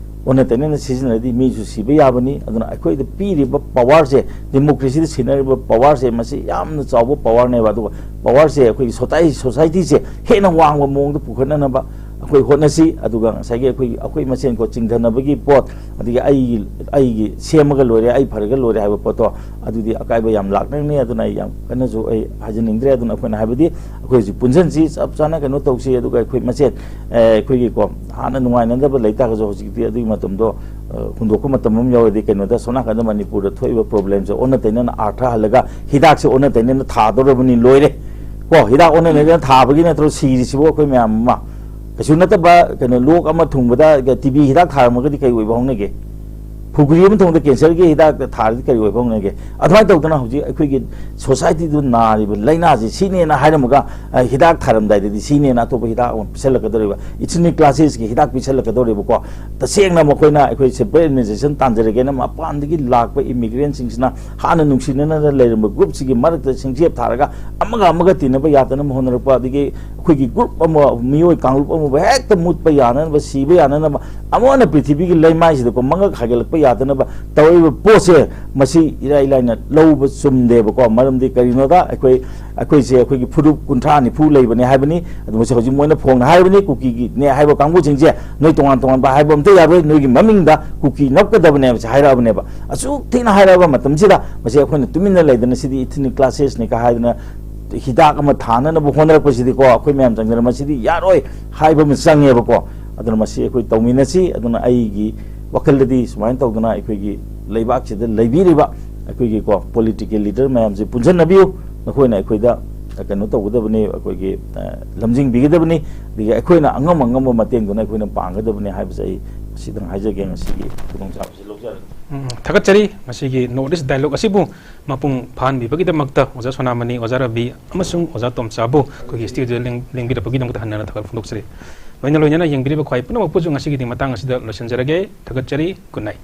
ꯑꯣꯟꯅ ꯇꯩꯅꯅ ꯁꯤꯖꯤꯟꯅꯔꯗꯤ ꯃꯤꯁꯨ ꯁꯤꯕ ꯌꯥꯕꯅꯤ꯫ ꯑꯗꯨꯅ ꯑꯩꯈꯣꯏꯗ ꯄꯤꯔꯤꯕ ꯄꯋꯥꯔꯁꯦ, ꯗꯦꯃꯣꯀ꯭ꯔꯦꯁꯤꯗ ꯁꯤꯟꯅꯔꯤꯕ ꯄꯋꯥꯔꯁꯦ, ꯃꯁꯤ ꯌꯥꯝꯅ ꯆꯥꯎꯕ ꯄꯋꯥꯔꯅꯦꯕ꯫ ꯑꯗꯨꯒ ꯄꯋꯥꯔꯁꯦ ꯑꯩꯈꯣꯏꯒꯤ ꯁꯣꯁꯥꯏ-, ꯁꯣꯁꯥꯏꯇꯤꯁꯦ ꯍꯦꯟꯅ ꯋꯥꯡꯕ ꯃꯑꯣꯡꯗ ꯄꯨꯈꯠꯅꯅꯕ ꯑꯩꯈꯣꯏ ꯍꯣꯠꯅꯁꯤ꯫ ꯑꯗꯨꯒ ꯉꯁꯥꯏꯒꯤ ꯑꯩꯈꯣꯏꯒꯤ, ꯑꯩꯈꯣꯏ ꯃꯁꯦꯟꯀꯣ ꯆꯤꯡꯊꯅꯕꯒꯤ ꯄꯣꯠ, ꯑꯗꯒꯤ ꯑꯩꯒꯤ, ꯑꯩꯒꯤ ꯁꯦꯝꯃꯒ ꯂꯣꯏꯔꯦ, ꯑꯩ ꯐꯔꯒ ꯂꯣꯏꯔꯦ ꯍꯥꯏꯕ ꯄꯣꯠꯇꯣ, ꯑꯗꯨꯗꯤ ꯑꯀꯥꯏꯕ ꯌꯥꯝ ꯂꯥꯛꯅꯔꯅꯤ꯫ ꯑꯗꯨꯅ ꯑꯩ ꯌꯥꯝ ꯀꯟꯅꯁꯨ ꯑꯩ ꯍꯥꯏꯖꯅꯤꯡꯗ꯭ꯔꯦ꯫ ꯑꯗꯨꯅ ꯑꯩꯈꯣꯏꯅ ꯍꯥꯏꯕꯗꯤ ꯑꯩꯈꯣꯏ ꯍꯧꯖꯤꯛ ꯄꯨꯟꯁꯤꯟꯁꯤ, ꯆꯞ ꯆꯥꯅ ꯀꯩꯅꯣ ꯇꯧꯁꯤ, ꯑꯗꯨꯒ ꯑꯩꯈꯣꯏ ꯃꯁꯦꯟ, ꯑꯦ, ꯑꯩꯈꯣꯏꯒꯤꯀꯣ ꯍꯥꯟꯅ ꯅꯨꯡꯉꯥꯏꯅꯗꯕ ꯂꯩꯇꯥꯔꯒꯁꯨ ꯍꯧꯖꯤꯛꯇꯤ ꯑꯗꯨꯒꯤ ꯃꯇꯝꯗꯣ, ꯑ, ꯍꯨꯟꯗꯣꯛꯄ ꯃꯇꯝ ꯑꯃ ꯌꯧꯔꯗꯤ ꯀꯩꯅꯣꯗ ꯁꯣꯝ ꯅꯥꯀꯟꯗ ꯃꯅꯤꯄꯨꯔꯗ ꯊꯣꯛꯏꯕ ꯄ꯭ꯔꯣꯕ꯭ꯂꯦꯝꯁꯦ ꯑꯣꯟꯅ ꯇꯩꯅꯅ ꯑꯥꯔꯊ ꯍꯜꯂꯒ ꯍꯤꯗꯥꯛꯁꯦ ꯑꯣꯟꯅ ꯇꯩꯅꯅ ꯊꯥꯗꯧꯔꯕꯅꯤ, ꯂꯣꯏꯔꯦ꯫ ꯀꯣ, ꯍꯤꯗꯥꯛ ꯑꯣꯟꯅ ꯅꯩꯅ ꯊꯥꯕꯒꯤ ꯅꯠꯇ꯭ꯔꯣ ꯁꯤꯔꯤꯁꯤꯕꯨ ꯑꯩꯈꯣꯏ ꯃꯌꯥꯝ ꯑꯃ? ꯀꯩꯁꯨ ꯅꯠꯇꯕ, ꯀꯩꯅꯣ, ꯂꯣꯛ ꯑꯃ ꯊꯨꯡꯕꯗ ꯇꯤ ꯕꯤ ꯍꯤꯗꯥꯛ ꯊꯥꯔꯝꯃꯒꯗꯤ ꯀꯩ ꯑꯣꯏꯕ ꯍꯧꯅꯒꯦ? ꯐꯨꯒ꯭ꯔꯤ ꯑꯃ ꯊꯨꯡꯕꯗ ꯀꯦꯟꯁꯔꯒꯤ ꯍꯤꯗꯥꯛ ꯊꯥꯔꯗꯤ ꯀꯔꯤ ꯑꯣꯏꯕ ꯍꯧꯅꯒꯦ? ꯑꯗꯨꯃꯥꯏꯅ ꯇꯧꯗꯅ ꯍꯧꯖꯤꯛ ꯑꯩꯈꯣꯏꯒꯤ ꯁꯣꯁꯥꯏꯇꯤꯗꯨ ꯅꯥꯔꯤꯕ ꯂꯥꯏꯅꯥꯁꯤ ꯁꯤꯅꯦꯅ ꯍꯥꯏꯔꯝꯃꯒ, ꯑ, ꯍꯤꯗꯥꯛ ꯊꯥꯔꯝꯗꯥꯏꯗꯗꯤ ꯁꯤꯅꯦꯅ ꯑꯇꯣꯞꯄ ꯍꯤꯗꯥꯛ ꯑꯃ ꯄꯤꯁꯜꯂꯛꯀꯗꯧꯔꯤꯕ, ꯏꯊꯅꯤꯛ ꯀ꯭ꯂꯥꯁꯦꯁꯀꯤ ꯍꯤꯗꯥꯛ ꯄꯤꯁꯜꯂꯛꯀꯗꯧꯔꯤꯕꯀꯣ꯫ ꯇꯁꯦꯡꯅ ꯃꯈꯣꯏꯅ ꯑꯩꯈꯣꯏ ꯁꯦꯝꯄꯜ ꯑꯦꯗꯃꯤꯅꯤꯁꯇ꯭ꯔꯦꯁꯟ ꯇꯥꯟꯖꯔꯒꯦꯅ ꯃꯄꯥꯟꯗꯒꯤ ꯂꯥꯛꯄ ꯏꯃꯤꯒ꯭ꯔꯦꯟꯁꯤꯡꯁꯤꯅ ꯍꯥꯟꯅ ꯅꯨꯡꯁꯤꯅꯅ ꯂꯩꯔꯝꯕ ꯒ꯭ꯔꯨꯞꯁꯤꯒꯤ ꯃꯔꯛꯇ ꯁꯤꯡꯆꯦꯞ ꯊꯥꯔꯒ ꯑꯃꯒ ꯑꯃꯒ ꯇꯤꯟꯅꯕ ꯌꯥꯗꯅꯕ ꯍꯣꯠꯅꯔꯛꯄ, ꯑꯗꯒꯤ ꯑꯩꯈꯣꯏꯒꯤ ꯒ꯭ꯔꯨꯞ ꯑꯃ, ꯃꯤꯑꯣꯏ ꯀꯥꯡꯂꯨꯞ ꯑꯃꯕꯨ ꯍꯦꯛꯇ ꯃꯨꯠꯄ ꯌꯥꯅꯅꯕ, ꯁꯤꯕ ꯌꯥꯅꯅꯕ, ꯑꯃꯅ ꯄ꯭ꯔꯤꯊꯤꯕꯤꯒꯤ ꯂꯩꯃꯥꯏꯁꯤꯗꯀꯣ ꯃꯉꯛ ꯍꯥꯏꯒꯠꯂꯛꯄ ꯌꯥꯗꯅꯕ ꯇꯧꯔꯤꯕ ꯄꯣꯠꯁꯦ, ꯃꯁꯤ ꯏꯔꯥꯏ ꯂꯥꯏꯅ ꯂꯧꯕ ꯆꯨꯝꯗꯦꯕꯀꯣ꯫ ꯃꯔꯝꯗꯤ ꯀꯔꯤꯅꯣꯗ, ꯑꯩꯈꯣꯏ, ꯑꯩꯈꯣꯏꯁꯦ ꯑꯩꯈꯣꯏꯒꯤ ꯐꯨꯔꯨꯞ ꯀꯨꯟꯊ꯭ꯔꯥ ꯅꯤꯐꯨ ꯂꯩꯕꯅꯦ ꯍꯥꯏꯕꯅꯤ꯫ ꯑꯗꯨ ꯃꯁꯤ ꯍꯧꯖꯤꯛ ꯃꯣꯏꯅ ꯐꯣꯡꯅ ꯍꯥꯏꯔꯤꯕꯅꯤ, ꯀꯨꯀꯤꯒꯤꯅꯦ ꯍꯥꯏꯕ ꯀꯥꯡꯕꯨꯁꯤꯡꯁꯦ ꯅꯣꯏ ꯇꯣꯉꯥꯟ ꯇꯣꯉꯥꯟꯕ ꯍꯥꯏꯕ ꯑꯝꯇ ꯌꯥꯔꯣꯏ, ꯅꯣꯏꯒꯤ ꯃꯃꯤꯡꯗ ꯀꯨꯀꯤ ꯅꯞꯀꯗꯕꯅꯦ ꯍꯥꯏꯕꯁꯦ ꯍꯥꯏꯔꯛꯑꯕꯅꯦꯕ꯫ ꯑꯁꯨꯛ ꯊꯤꯅ ꯍꯥꯏꯔꯛꯑꯕ ꯃꯇꯝꯁꯤꯗ ꯃꯁꯤ ꯑꯩꯈꯣꯏꯅ ꯇꯨꯃꯤꯟꯅ ꯂꯩꯗꯅ ꯁꯤꯗꯤ ꯏꯊꯅꯤꯛ ꯀ꯭ꯂꯥꯁꯦꯁꯅꯤꯒ ꯍꯥꯏꯗꯅ ꯍꯤꯗꯥꯛ ꯑꯃ ꯊꯥꯅꯅꯕ ꯍꯣꯠꯅꯔꯛꯄꯁꯤꯗꯤꯀꯣ, ꯑꯩꯈꯣꯏ ꯃꯌꯥꯝ ꯆꯪꯗꯅ ꯃꯁꯤꯗꯤ ꯌꯥꯔꯣꯏ ꯍꯥꯏꯕ ꯑꯃ ꯆꯪꯉꯦꯕꯀꯣ꯫ ꯑꯗꯨꯅ ꯃꯁꯤ ꯑꯩꯈꯣꯏ ꯇꯧꯃꯤꯟꯅꯁꯤ꯫ ꯑꯗꯨꯅ ꯑꯩꯒꯤ ꯋꯥꯈꯜꯗꯗꯤ ꯁꯨꯃꯥꯏꯅ ꯇꯧꯗꯅ ꯑꯩꯈꯣꯏꯒꯤ ꯂꯩꯕꯥꯛꯁꯤꯗ ꯂꯩꯕꯤꯔꯤꯕ ꯑꯩꯈꯣꯏꯒꯤꯀꯣ ꯄꯣꯂꯤꯇꯤꯀꯦꯜ ꯂꯤꯗꯔ ꯃꯌꯥꯝꯁꯤ ꯄꯨꯟꯁꯤꯟꯅꯕꯤꯌꯨ꯫ ꯅꯈꯣꯏꯅ ꯑꯩꯈꯣꯏꯗ ꯀꯩꯅꯣ ꯇꯧꯒꯗꯕꯅꯤ, ꯑꯩꯈꯣꯏꯒꯤ, ꯑ, ꯂꯝꯖꯤꯡꯕꯤꯒꯗꯕꯅꯤ꯫ ꯑꯗꯒꯤ ꯑꯩꯈꯣꯏꯅ ꯑꯉꯝ ꯑꯉꯝꯕ ꯃꯇꯦꯡꯗꯨꯅ ꯑꯩꯈꯣꯏꯅ ꯄꯥꯡꯒꯗꯕꯅꯤ ꯍꯥꯏꯕꯁꯦ ꯑꯩ ꯃꯁꯤꯗꯪ ꯍꯥꯏꯖꯒꯦ꯫ ꯉꯁꯤꯒꯤ ꯈꯨꯗꯣꯡꯆꯥꯕꯁꯤ ꯂꯧꯖꯔꯒꯦ꯫ ꯎꯝ, ꯊꯥꯒꯠꯆꯔꯤ꯫ ꯉꯁꯤꯒꯤ ꯅꯣꯔꯠ ꯏꯁ ꯗꯥꯏꯂꯣꯒ ꯑꯁꯤꯕꯨ ꯃꯄꯨꯡ ꯐꯥꯍꯟꯕꯤꯕꯒꯤꯗꯃꯛꯇ ꯑꯣꯖꯥ ꯁꯣꯅꯥꯃꯅꯤ, ꯑꯣꯖꯥ ꯔꯕꯤ ꯑꯃꯁꯨꯡ ꯑꯣꯖꯥ ꯇꯣꯝꯆꯥꯕꯨ ꯑꯩꯈꯣꯏꯒꯤ ꯁ꯭ꯇꯨꯗꯤꯑꯣꯗ ꯂꯦꯡ-, ꯂꯦꯡꯕꯤꯔꯛꯄꯒꯤꯗꯃꯛꯇ ꯍꯟꯅ ꯍꯟꯅ ꯊꯥꯒꯠꯄ ꯐꯣꯡꯗꯣꯛꯆꯔꯤ꯫ ꯂꯣꯏꯅ ꯂꯣꯏꯅꯅ ꯌꯦꯡꯕꯤꯔꯤꯕ ꯈ꯭ꯋꯥꯏ ꯄꯨꯝꯅꯃꯛꯄꯨꯁꯨ ꯉꯁꯤꯒꯤꯗꯤ ꯃꯇꯥꯡ ꯑꯁꯤꯗ ꯂꯣꯏꯁꯤꯟꯖꯔꯒꯦ꯫ ꯊꯥꯒꯠꯆꯔꯤ꯫ Good night꯫